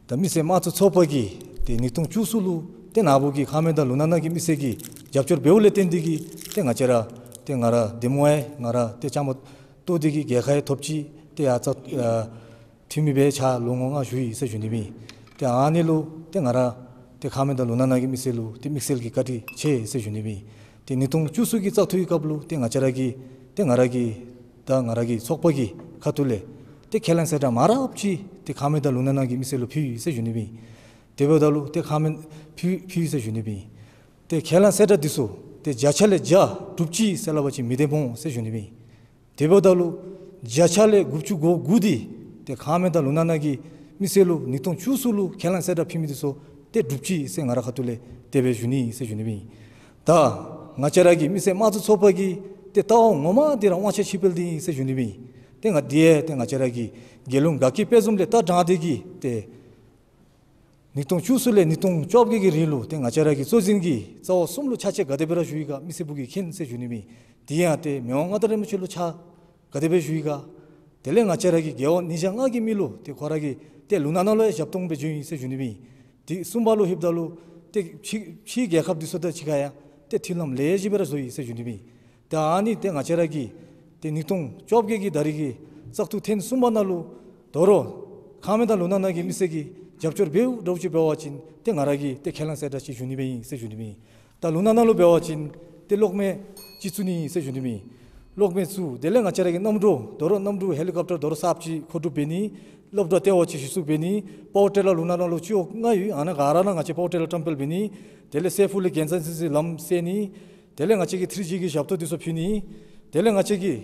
ད་མི་སེར་དམངས་གཙོ་ཚོགས་པ་གིས་ཏེ་ཉིས་སྟོང་བཅུ་གསུམ་ལུ་ཏེ་ནཱ་བུ་གི་ཁ་སྨད་དང་ལུང་ནག་ནང་གི་མི་སེར་གྱིས་རྒྱབ་སྐྱོར་འབདཝ་ལས་བརྟེན་ཏེ་གིས་ཏེ་ང་བཅས་ར་ཏེ་ང་ར་འདེམས་ངོ་ཡང་ང་ར་ཏེ་བཅའ་མར་གཏོགས་ཏེ་གིས་རྒྱལ་ཁ་ཡང་ཐོབ་ཅི། ཏེ་ཡར་ཙ་ཨ་འཐུས་མི་སྦེ་ཕྱག་ལུ་ངོ་ལྔ་བཞུགས་ཡི་ཟེར་ཞུ་ནི་སྦེ་ཨིན། ཏེ་ཨ་ནི་ལུ་ཏེ་ང་ར་ཏེ་ཁ་སྨད་དང་ལུང་ནག་ནང་གི་མི་སེར་ལུ་ཏེ་དམིགས་བསལ་གྱི་བཀའ་དྲིན་ཆེ་ཟེར་ཞུ་ནི་སྦེ་ཨིན། ཏེ་ཉིས་སྟོང་བཅུ་གསུམ་གྱི་བཙག་འཐུ་གི་སྐབས་ལུ་ཏེ་ང་བཅས་ར་གི་ཏེ་ང་ར་གི་ད་ང་ར་གི་ཚོགས་པ་གི་ཁ་ཐུག་ལས་ཏེ་ཁས་ལེན་གསལ་བསྒྲགས་མང་རབས་ཅིག་ཏེ་ཁ་སྨད་དང་ལུང་ནག་ནང་གི་མི་སེར་ལུ་ཕུལ་ཡི་ཟེར་ཞུ་ནི་སྦེ་ཨིན། དེ་འབདཝ་ད་ལུ་ཏེ་ཁ་སྨད་ཕུལ་ཕུལ་ཡི་ཟེར་ཞུ་ནི་སྦེ་ཨིན། ཏེ་ཁས་ལེན་གསལ་བསྒྲགས་འདི་ཚུ་ཏེ་བརྒྱ་ཆ་ལས་བརྒྱ་གྲུབ་ཅི་ཟེར་སླབ་པ་ཅིན་མི་བདེན་སྨོ་ཟེར་ཞུ་ནི་སྦེ་ཨིན། དེ་འབདཝ་ད་ལུ་བརྒྱ་ཆ་ལས་དགུ་བཅུ་གོ་དགུ་འདི་ཏེ་ཁ་སྨད་དང་ལུང་ནག་ནང་གི་མི་སེར་ལུ་ཉིས་སྟོང་བཅུ་གསུམ་ལུ་ཁས་ལེན་གསལ་བསྒྲགས་ཕུལ་མི་འདི་ཚུ་ཏེ་གྲུབ་ཅི་ཟེར་ང་ར་ཁ་ཐུག་ལས་དེ་སྦེ་ཞུ་ནི་ཟེར་ཞུ་ནི་སྦེ་ཨིན། ད་ང་བཅས་ར་གི་མི་སེར་དམངས་གཙོ་ཚོགས་པ་གི་ཏེ་ལྟ་བ་ངོ་མ་འདི་ར་དབང་ཆ་ཕྱིར་སྤེལ་འདི་ཨིན་ཟེར་ཞུ་ནི་སྦེ་ཨིན། ཏེ་ང་འདི་ཡང་ཏེ་ང་བཅས་ར་གི་རྒྱལ་ཡོངས་དགའ་སྐྱིད་དཔལ་འཛོམས་ལས་ད་དྲངས་ཏེ་གིས་ཏེ་ཉིས་སྟོང་བཅུ་གསུམ་ལས་ཉིས་སྟོང་བཅོ་བརྒྱད་ཀྱི་རིང་ལུ་ཏེ་ང་བཅས་ར་གི་གཙོ་འཛིན་གྱི་རྩ་བ་གསུམ་ལུ་ཆ་བཅད་ག་དེ་སྦེ་ར་ཞུ་ཡི་ག་མི་སེར་པོ་གིས་མཁྱེན་ཟེར་ཞུ་ནི་སྦེ་ཨིན། དེ་ཡང་ཏེ་མི་དབང་མངའ་བདག་རིན་པོ་ཆེ་ལུ་ཕྱག་ག་དེ་སྦེ་ཞུ་ཡི་ག། དེ་ལས་ང་བཅས་ར་གི་རྒེད་འོག་ཉིས་བརྒྱ་ལྔ་གི་མི་ལུ་ཏེ་ཁོ་ར་གིས་ཏེ་ལུང་ནག་ནང་ལུ་ཡང་ཞབས་ཏོག་སྦེ་བྱོན་ཡི་ཟེར་ཞུ་ནི་སྦེ་ཨིན། ཏེ་གསུམ་པ་ལུ་ལྷོདཔ་ད་ལུ་ཏེ་ཕྱི་ཕྱི་རྒྱལ་ཁབ་འདི་ཚུ་དང་གཅིག་ཁར་ཡང་ཏེ་མཐུན་ལམ་ལེགས་ཤོམ་སྦེ་ར་བཟོ་ཡི་ཟེར་ཞུ་ནི་སྦེ་ཨིན། ཏེ་ཨ་ནི་ཏེ་ང་བཅས་ར་གི་ཏེ་ཉིས་སྟོང་བཅོ་བརྒྱད་ཀྱི་ད་རིས་ཀྱི་བཙག་འཐུ་ཐེངས་གསུམ་པ་ནང་ལུ་དོ་རུང་ཁ་སྨད་དང་ལུང་ནག་ནང་གི་མི་སེར་གྱིས་རྒྱབ་སྐྱོར་འབདཝ་འདྲཝ་ཅིག་འབད་བ་ཅིན་ཏེ་ང་ར་གིས་ཏེ་ཁས་ལེན་གསལ་བསྒྲགས་ཅིག་ཞུ་ནི་སྦེ་ཨིན་ཟེར་ཞུ་ནི་སྦེ་ཨིན། ད་ལུང་ནག་ནང་ལུ་འབད་བ་ཅིན་ཏེ་གློག་མེ་ཅིག་བཙུགས་ནི་ཨིན་ཟེར་ཞུ་ནི་སྦེ་ཨིན། གློག་མེ་བཙུགས། དེ་ལས་ང་བཅས་ར་གི་གནམ་གྲུ་དོ་རུང་གནམ་གྲུ་ཧེ་ལི་ཀོབ་ཊར་དོ་རུང་གསརཔ་ཅིག་མཁོ་སྒྲུབ་འབད་ནི། སློབ་གྲྭ་ལྟེ་བ་ཅིག་གཞི་བཙུགས་འབད་ནི། པ་ཝར་ཊི་ལར་ལུང་ནག་ནང་ལུ་སྤྱི་འོག་ལྔ་ཡོད། ཨ་ནཱ་ག་ར་ནང་ང་བཅས་པ་ཝར་ཊི་ལར་བཀྲམ་སྤེལ་འབད་ནི། དེ་ལས་སེ་ཕུ་ལས་དགེ་མཚན་ཆོས་གླིང་ལམ་སེལ་ནི། དེ་ལས་ང་བཅས་ཀྱིས་ཐི་རི་ཇི་གི་ཞབས་ཏོག་འདི་ཚུ་ཕུལ་ནི། དེ་ལས་ང་བཅས་ཀྱིས་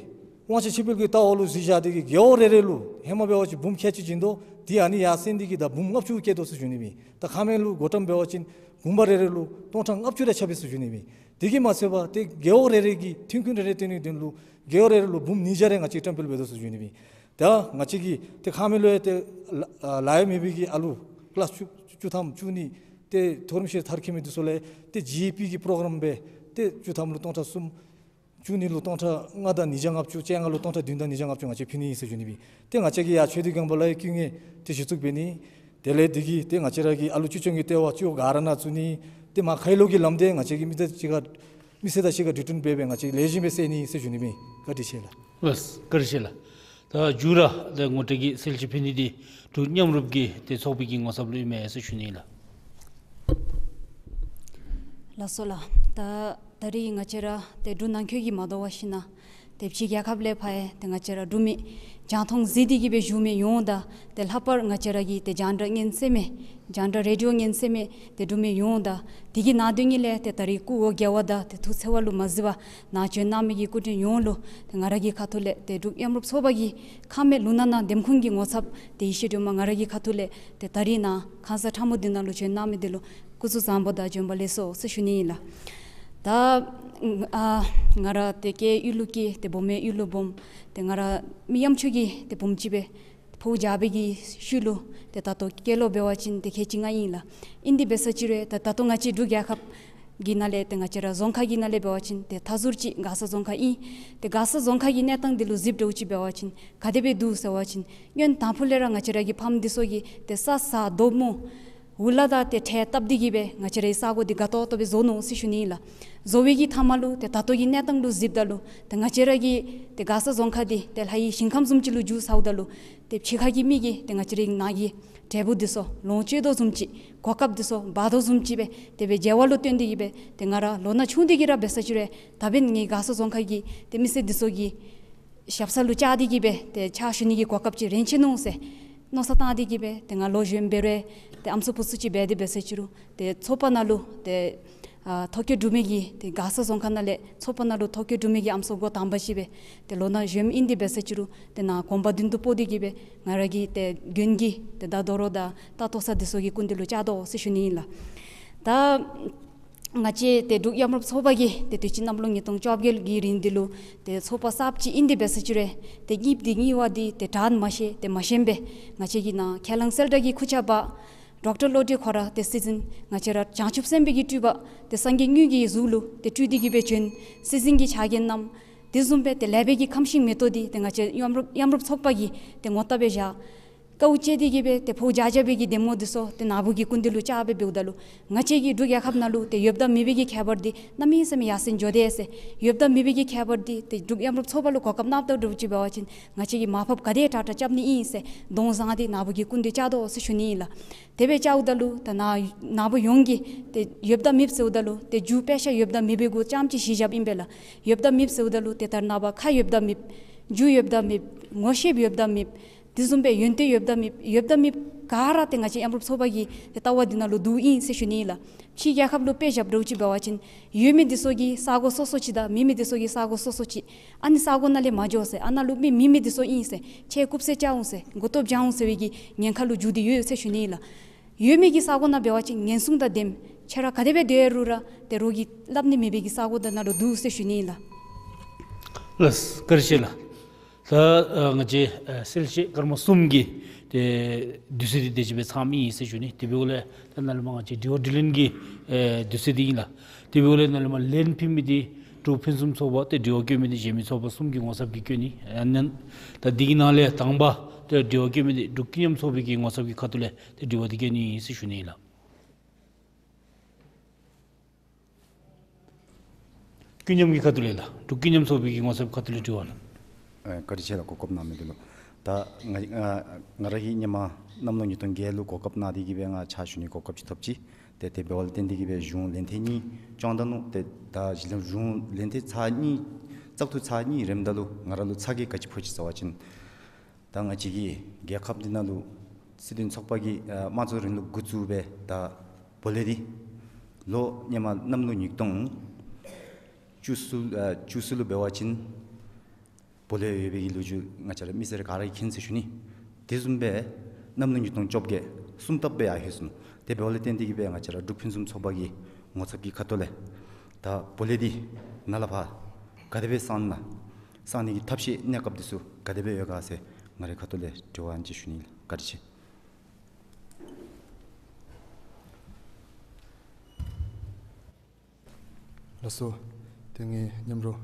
དབང་ཆ་ཕྱིར་སྤེལ་གྱི་ལྟ་བ་ལུ་གཞི་བཞག་སྟེ་གིས་རྒེད་འོག་རེ་རེ་ལུ་ཧེ་མ་འབད་བ་ཅིན་འབུམ་ཁལ་གཅིག་བྱིན་དོ། དེ་ཨ་ནི་ཡར་སེང་སྟེ་གིས་ད་འབུམ་ལྔ་བཅུ་བསྐྱལ་དོ་ཟེར་ཞུ་ནི་སྦེ་ཨིན། ད་ཁ་སྨད་ལུ་བགོ་བཀྲམ་འབད་བ་ཅིན་གུང་པ་རེ་རེ་ལུ་སྟོང་ཕྲག་ལྔ་བཅུ་རེ་ཆགས་པས་ཟེར་ཞུ་ནི་སྦེ་ཨིན། དེ་གིས་མ་ཚད་པར་ཏེ་རྒེད་འོག་རེ་རེ་གི་ཐོན་ཁུངས་རེ་རེ་བཏོན་ནིའི་དོན་ལུ་རྒེད་འོག་རེ་རེ་ལུ་འབུམ་ཉིས་བརྒྱ་རེ་ང་བཅས་བཀྲམ་སྤེལ་འབད་དོ་ཟེར་ཞུ་ནི་སྦེ་ཨིན། ད་ང་བཅས་ཀྱིས་ཏེ་ཁ་སྨད་ལུ་ཡང་ཏེ་ལཱ་ལཱ་གཡོག་མེད་པའི་གི་ཨ་ལུ་ཀི་ལཱསི་བཅུ་བཅུ་ཐམ་བཅུ་གཉིས་ཏེ་མཐོ་རིམ་ཤེས་མཐར་འཁྱོལ་མི་འདི་ཚུ་ལུ་ཡང་ཏེ་ཇི་ཨི་པི་གི་པྲོ་གརམ་སྦེ་ཏེ་བཅུ་ཐམ་ལུ་སྟོང་ཕྲག་གསུམ། བཅུ་གཉིས་ལུ་སྟོང་ཕྲག་ལྔ་དང་ཉིས་བརྒྱ་ལྔ་བཅུ། བཅོ་ལྔ་ལུ་སྟོང་ཕྲག་བདུན་དང་ཉིས་བརྒྱ་ལྔ་བཅུ་ང་བཅས་ཕུལ་ནི་ཨིན་ཟེར་ཞུ་ནི་སྦེ་ཨིན། ཏེ་ང་བཅས་ཀྱི་ཡར་ཆོས་སྡེ་དགོན་པ་ལུ་ཡང་བཀོད་ངལ་ཏེ་གཞི་བཙུགས་འབད་ནི། དེ་ལས་དེ་གིས་ཏེ་ང་བཅས་ར་གི་ཨ་ལུ་ཅི་ཅོང་གི་ལྟེ་བ་སྤྱི་འོག་ག་ར་ནང་བཙུགས་ནི། ཏེ་མར་ཁ་ཡི་ལོག་གི་ལམ་འདི་ང་བཅས་ཀྱིས་མི་དང་གཅིག་ཁར་མི་སེར་དང་གཅིག་ཁར་གྲོས་བསྟུན་འབད་སྦེ་ང་བཅས་ལེགས་ཤོམ་སྦེ་སེལ་ནི་ཨིན་ཟེར་ཞུ་ནི་སྦེ་ཨིན། བཀའ་དྲིན་ཆེ་ལགས། ལགས་བཀའ་དྲིན་ཆེ་ལགས། ད་མཇུག་ར་ཏེ་ངོ་སྤྲོད་ཀྱི་གསལ་བཤད་ཕུལ་ནི་འདི་འབྲུག་མཉམ་རུབ་ཀྱི་ཏེ་ཚོགས་པའི་གི་ངོ་ཚབ་ལུ་ཨིན་མས་ཟེར་ཞུ་ནི་ལགས། ལགས་སོ་ལགས། ད་ད་རིས་ང་བཅས་ར་ཏེ་འབྲུག་ནང་འཁོད་ཀྱི་མ་དོ་བར་ཞིན་ན་ཏེ་ཕྱི་རྒྱལ་ཁབ་ལས་ཕར་ཡང་ཏེ་ང་བཅས་ར་འབྲུག་མི་རྒྱང་མཐོང་གཟིགས་ཏེ་གིས་སྦེ་བཞུགས་མི་ཡོངས་དང་ཏེ་ལྷག་པར་ང་བཅས་ར་གི་ཏེ་རྒྱང་བསྒྲགས་ཉན་གསན་མི་རྒྱང་བསྒྲགས་རེ་ཌི་ཡོ་ཉན་གསན་མི་ཏེ་འབྲུག་མི་ཡོངས་དང་དེ་གི་ནང་དོན་ཉིད་ལས་ཏེ་ད་རིས་སྐུ་འོ་བརྒྱལ་བ་དང་ཏེ་ཐུགས་འཚེར་བ་ལུ་མ་གཟིགས་པར་ནཱ་བྱོན་གནང་མི་གི་སྐུ་མགྲོན་ཡོངས་ལུ་ཏེ་ང་ར་གི་ཁ་ཐུག་ལས་ཏེ་འབྲུག་མཉམ་རུབ་ཚོགས་པ་གི་ཁ་སྨད་ལུང་ནག་ནང་འདེམས་ཁོངས་ཀྱི་ངོ་ཚབ་ཏེ་ཡེ་ཤེས་སྒྲོལ་མ་ང་ར་གི་ཁ་ཐུག་ལས་ཏེ་ད་རིས་ནཱ་ཁང་གསར་ཁྲ་མོ་འདི་ནང་ལུ་བྱོན་གནང་མི་འདི་ལུ་སྐུ་གཟུགས་བཟང་པོ་དང་བྱོན་པ་ལེགས་སོ་ཟེར་ཞུ་ནི་ཨིན་ལགས། ད་ཨ་ང་ར་ཏེ་སྐྱེས་གཡུ་ལུ་སྐྱེས་ཏེ་སྦོམ་ཡང་གཡུ་ལུ་སྦོམ། ཏེ་ང་ར་མི་ཡམ་ཆུ་གི་ཏེ་བུམོ་ཅིག་སྦེ་ཕོ་རྒྱ་བོད་ཀྱི་ཤུལ་ལུ་ཏེ་ད་ལྟོ་སྐྱེས་ལོ་འབད་བ་ཅིན་ཏེ་ཁལ་གཅིག་ལྔ་ཨིན་ལགས། ཨིན་དེ་འབད་ས་ཅིག་རུང་ད་ད་ལྟོ་ང་བཅས་འབྲུག་རྒྱལ་ཁབ་ཀྱི་ནང་ལས་ཏེ་ང་བཅས་ར་རྫོང་ཁག་གི་ནང་ལས་འབད་བ་ཅིན་ཏེ་མཐའ་ཟུར་ཅིག་མགར་ས་རྫོང་ཁག་ཨིན། ཏེ་མགར་ས་རྫོང་ཁག་གི་གནས་སྟངས་འདི་ལུ་གཟིགསཔ་འདྲཝ་ཅིག་འབད་བ་ཅིན་ག་དེ་སྦེ་འདུག་ཟེར་བ་ཅིན་སྔོན་དང་ཕུ་ལས་ར་ང་བཅས་ར་གི་ཕམ་འདི་ཚུ་གིས་ཏེ་ས་ཟ་རྡོ་སྨུག་ འུ་ལག་དང་ཏེ་ཁྲལ་བཏབ་སྟེ་གི་སྦེ་ང་བཅས་རའི་ས་གོ་འདི་དགའ་ཏོག་ཏོ་སྦེ་བཟོ་ནུག་ཟེར་ཞུ་ནི་ཨིན་ལགས། བཟོ་བའི་གི་མཐའ་མ་ལུ་ཏེ་ད་ལྟོ་གི་གནས་སྟངས་ལུ་གཟིགསཔ་ད་ལུ་ཏེ་ང་བཅས་ར་གི་ཏེ་མགར་ས་རྫོང་ཁག་འདི་ཏེ་ལྷ་ཡི་ཞིང་ཁམས་བཟུམ་ཅིག་ལུ་འགྱུར་ཚརཝ་ད་ལུ་ཏེ་ཕྱི་ཁ་གི་མི་གིས་ཏེ་ང་བཅས་རའི་ནང་གི་འབྲས་བུ་འདི་ཚུ་ལོངས་སྤྱོད་དོ་བཟུམ་ཅིག་གོ་སྐབས་འདི་ཚུ་འབག་དོ་བཟུམ་ཅིག་སྦེ་དེ་སྦེ་མཇལ་བ་ལུ་བརྟེན་ཏེ་གི་སྦེ་ཏེ་ང་ར་ལོ་ན་ཆུང་སྟེ་གི་ར་འབད་ས་ཅིག་རུང་ད་འབདན་ངེའི་མགར་ས་རྫོང་ཁག་གི་ཏེ་མི་སེར་འདི་ཚུ་གི་ཞབས་ས་ལུ་བཅར་ཏེ་གི་སྦེ་ཏེ་ཕྱག་ཞུ་ནི་གི་གོ་སྐབས་ཅིག་རན་ཆི་ནུག་ཟེར་མནོ་བསམ་བཏང་སྟེ་གི་སྦེ་ཏེ་ང་ལོ་གཞོནམ་འབད་རུང་ཏེ་ཨམ་སྲུ་བུ་ཚུ་ཅིག་འབད་དེ་འབད་ས་ཅིག་རུང་ཏེ་ཚོགས་པ་ནང་ལུ་ཏེ་ཨ་ཐོ་བཀོད་གྲུབ་མི་གི་ཏེ་མགར་ས་རྫོང་ཁག་ནང་ལས་ཚོགས་པ་ནང་ལུ་ཐོ་བཀོད་གྲུབ་མི་གི་ཨམ་སྲུ་འགོ་དང་པ་ཅིག་སྦེ་ཏེ་ལོ་ན་གཞོནམ་ཨིན་ཏེ་འབད་ས་ཅིག་རུང་ཏེ་ནཱ་གོམ་པ་མདུན་དུ་སྤོ་སྟེ་གི་སྦེ་ང་ར་གི་ཏེ་དགོན་གྱི་ཏེ་ད་དོ་རུང་ད་ལྟ་ཏོག་ས་འདི་ཚུ་གི་སྐུ་མདུན་ལུ་བཅར་དོ་ཟེར་ཞུ་ནི་ཨིན་ལགས། ད་ང་བཅས་ཏེ་འབྲུག་མཉམ་རུབ་ཚོགས་པ་གིས་ཏེ་དུས་ཅི་གནམ་ལོ་ཉིས་སྟོང་བཅོ་བརྒྱད་ཀྱི་རིང་འདི་ལུ་ཏེ་ཚོགས་པ་གསརཔ་ཅིག་ཨིན་ཏེ་འབད་ས་ཅིག་རུང་ཏེ་གཉིསཔ་འདི་གཉིས་པ་འདི་ཏེ་དྲག་མ་ཤེས་ཏེ་མ་ཤེསཔ་སྦེ་ང་བཅས་ཀྱིས་ནཱ་ཁས་བླངས་གསལ་བསྒྲགས་ཀྱི་ཁུར་ཆ་འབག་ཌོག་ཊར་བློ་གྲོས་ཁོ་ར་ཏེ་སྲིད་འཛིན་ང་བཅས་ར་བྱང་ཆུབ་སེམས་དཔའི་གི་སྤྲུལ་པ་ཏེ་སངས་རྒྱས་དངོས་ཀྱི་གཟུགས་ལུ་ཏེ་སྤྲུལ་ཏེ་གི་སྦེ་བྱོན། སྲིད་འཛིན་གྱི་ཕྱག་འགན་བསྣམས། དེ་བཟུམ་སྦེ་ཏེ་ལེགས་པའི་གི་ཁམས་ཤིང་མེ་ཏོག་འདི་ཏེ་ང་བཅས་མཉམ་རུབ་མཉམ་རུབ་ཚོགས་པ་གིས་ཏེ་ངོ་བཏབ་སྦེ་བཞག། དཀའཝ་སྤྱད་དེ་གི་སྦེ་ཏེ་ཕོཝ་རྒྱ་རྒྱ་བའི་གི་གདམ་ངོ་འདི་ཚུ་ཏེ་ནཱ་བུ་གི་སྐུ་མདུན་ལུ་བཅར་སྦེ་འབདཝ་ད་ལུ་ང་བཅས་ཀྱི་འབྲུག་རྒྱལ་ཁབ་ནང་ལུ་ཏེ་ཡོདཔ་དང་མེད་པའི་གི་ཁྱད་པར་འདི་གནམ་མེད་ས་མེད་ཡར་སེང་འགྱོ་དེས་ཟེར། ཡོདཔ་དང་མེད་པའི་གི་ཁྱད་པར་འདི་ཏེ་འབྲུག་མཉམ་རུབ་ཚོགས་པ་ལུ་གོ་སྐབས་གནངམ་ད་འདྲཝ་ཅིག་འབད་བ་ཅིན་ང་བཅས་ཀྱིས་མར་ཕབ་ག་དེ་དྲག་དྲག་རྐྱབ་ནི་ཨིན་ཟེར་དོགས་བཟུང་སྟེ་ནཱ་བུ་གི་སྐུ་མདུན་བཅར་དོ་ཟེར་ཞུ་ནི་ཨིན་ལགས། དེ་སྦེ་བཅརཝ་ད་ལུ་ད་ནཱ་ནཱ་བུ་ཡོངས་ཀྱིས་ཏེ་ཡོདཔ་དང་མེདཔ་ཟེརཝ་ད་ལུ་ཏེ་རྒྱུ་དཔེ་ཆ་ཡོདཔ་དང་མེད་པའི་གུ་རྐྱངམ་ཅིག་གཞི་བཞགཔ་ཨིན་པས་ལགས། ཡོདཔ་དང་མེདཔ་ཟེརཝ་ད་ལུ་ཏེ་ད་རེས་ནངས་པ་ཁ་ཡོདཔ་དང་མེདཔ་རྒྱུ་ཡོདཔ་དང་མེདཔ་ངོ་ཤེསཔ་ཡོདཔ་དང་མེདཔ་དེ་བཟུམ་སྦེ་ཡོན་ཏན་ཡོདཔ་དང་མེདཔ་ཡོདཔ་དང་མེདཔ་ག་ར་ཏེ་ང་བཅས་མཉམ་རུབ་ཚོགས་པ་གི་ཏེ་ལྟ་བ་འདི་ནང་ལུ་འདུཝ་ཨིན་ཟེར་ཞུ་ནི་ཨིན་ལགས། ཕྱི་རྒྱལ་ཁབ་ལུ་དཔེ་བཞགཔ་འདྲཝ་ཅིག་འབད་བ་ཅིན་ཡོད་མི་འདི་ཚུ་གི་ས་གོ་སོ་སོ་ཅིག་དང་མེད་མི་འདི་ཚུ་གི་ས་གོ་སོ་སོ་ཅིག། ཨ་ནི་ས་གོ་ནང་ལས་མ་འགྱོ་ཟེར། ཨ་ནཱ་ལུ་མི་མེད་མི་འདི་ཚུ་ཨིན་ཟེར། ཁྱེད་རྐུབ་བསད་རྐྱབ་འོང་ཟེར། མགུ་ཏོ་བཅག་འོང་ཟེར་བའི་གི་ཉེན་ཁ་ལུ་འགྱུར་ཏེ་ཡོད་ཟེར་ཞུ་ནི་ཨིན་ལགས། ཡོད་མི་གི་ས་གོ་ནང་འབད་བ་ཅིན་ཉེན་སྲུང་དང་ལྡནམ་ཁྱེད་ར་ག་དེ་སྦེ་སྡོད་རུང་ར་ཏེ་རོགས་ཀྱིས་སླབ་ནི་མེད་པའི་གི་ས་གོ་དེ་ནང་ལུ་འདུག་ཟེར་ཞུ་ནི་ཨིན་ལགས། ལགས་སོ། བཀའ་དྲིན་ཆེ་ལགས། ད་ཨ་ང་བཅས་ཨ་གསལ་བཤད་སྐར་མ་གསུམ་གྱི་ཏེ་དུས་ཚོད་འདི་དེ་ཅིག་སྦེ་ཚངམ་ཨིན་ཟེར་ཞུ་ནི། དེ་འབདཝ་ལས་ད་ནཱ་ལས་མར་ང་བཅས་དྲི་བ་དྲིས་ལན་གྱི་ཨེ་དུས་ཚོད་འདི་ཨིན་ལགས། དེ་འབདཝ་ལས་ནཱ་ལས་མར་ལན་ཕུལ་མི་འདི་འབྲུག་ཕུན་སུམ་ཚོགས་པ་ཏེ་དྲི་བ་བཀོད་མི་འདི་གཞན་མི་ཚོགས་པ་གསུམ་གྱི་ངོ་ཚབ་ཀྱིས་བཀོད་ནི། ཨ་ནི་ད་འདི་གི་ནང་ལས་དང་པ་ཏེ་དྲི་བ་བཀོད་མི་འདི་འབྲུག་ཀུན་མཉམ་ཚོགས་པའི་གི་ངོ་ཚབ་ཀྱི་ཁ་ཐུག་ལས་ཏེ་དྲི་བ་འདི་བཀོད་ནི་ཨིན་ཟེར་ཞུ་ནི་ཨིན་ལགས། ཀུན་མཉམ་གྱི་ཁ་ཐུག་ལས་ལགས། འབྲུག་ཀུན་མཉམ་ཚོགས་པའི་གི་ངོ་ཚབ་ཁ་ཐུག་ལས་དྲི་བ་ལགས། ཨེ་བཀའ་དྲིན་ཆེ་ལགས། གོ་སྐབས་གནང་མི་འདི་ལུ། ད་ང་ང་ང་ར་གིས་སྔོན་མ་གནམ་ལོ་ཉིས་སྟོང་བརྒྱད་ལུ་གོ་སྐབས་གནང་སྟེ་གི་སྦེ་ང་ཕྱག་ཞུ་ནི་གོ་སྐབས་ཅིག་ཐོབ་ཅི། ཏེ་དེ་འབདཝ་ལས་བརྟེན་ཏེ་གི་སྦེ་གཞུང་ལན་ཐེངས་གཉིས་བྱོན་ད་ནུག། ཏེ་ད་གཞི་ལམ་གཞུང་ལན་ཐེངས་ཚར་གཉིས་བཙག་འཐུ་ཚར་གཉིས་རནམ་ད་ལུ་ང་ར་ལུ་ཚ་གྱང་ག་ཅི་ཕོག་ཅི་ཟེར་བ་ཅིན་ད་ང་བཅས་ཀྱི་རྒྱལ་ཁབ་འདི་ནང་ལུ་སྲིད་དོན་ཚོགས་པ་གིས་ཨ་དམངས་གཙོའི་རིང་ལུགས་འགོ་བཙུགས་སྦེ་ད་བོད་ལས་འདི་ལོ་སྔོན་མ་གནམ་ལོ་ཉིས་སྟོང་བཅུ་གསུམ་ཨ་བཅུ་གསུམ་ལུ་འབད་བ་ཅིན་བོད་ལས་ཡོད་པའི་གི་ལོ་རྒྱུས་ང་བཅས་ར་མི་སེར་ག་ར་གིས་མཁྱེན་ཟེར་ཞུ་ནི། དེ་བཟུམ་སྦེ་གནམ་ལོ་ཉིས་སྟོང་བཅོ་བརྒྱད་གསུམ་ལྟབ་སྦེ་ཡར་ལྷོད་སོང་ནུག། དེ་འབདཝ་ལས་བརྟེན་ཏེ་གི་སྦེ་ང་བཅས་ར་འབྲུག་ཕུན་སུམ་ཚོགས་པ་གི་ངོ་ཚབ་ཀྱི་ཁ་ཐུག་ལས་ད་བོད་ལས་འདི་ནཱ་ལས་ཕར་ག་དེ་སྦེ་གསང་ན་གསང་ནི་གི་ཐབས་ཤེས་གནས་སྐབས་འདི་ཚུ་ག་དེ་སྦེ་ཡོད་ག་ཟེར་ང་རའི་ཁ་ཐུག་ལས་དྲི་བ་ཨ་ནི་ཅིག་ཞུ་ནི་ལགས། བཀའ་དྲིན་ཆེ། ལགས་སོ། ཏེ་ངེའི་མཉམ་རོགས་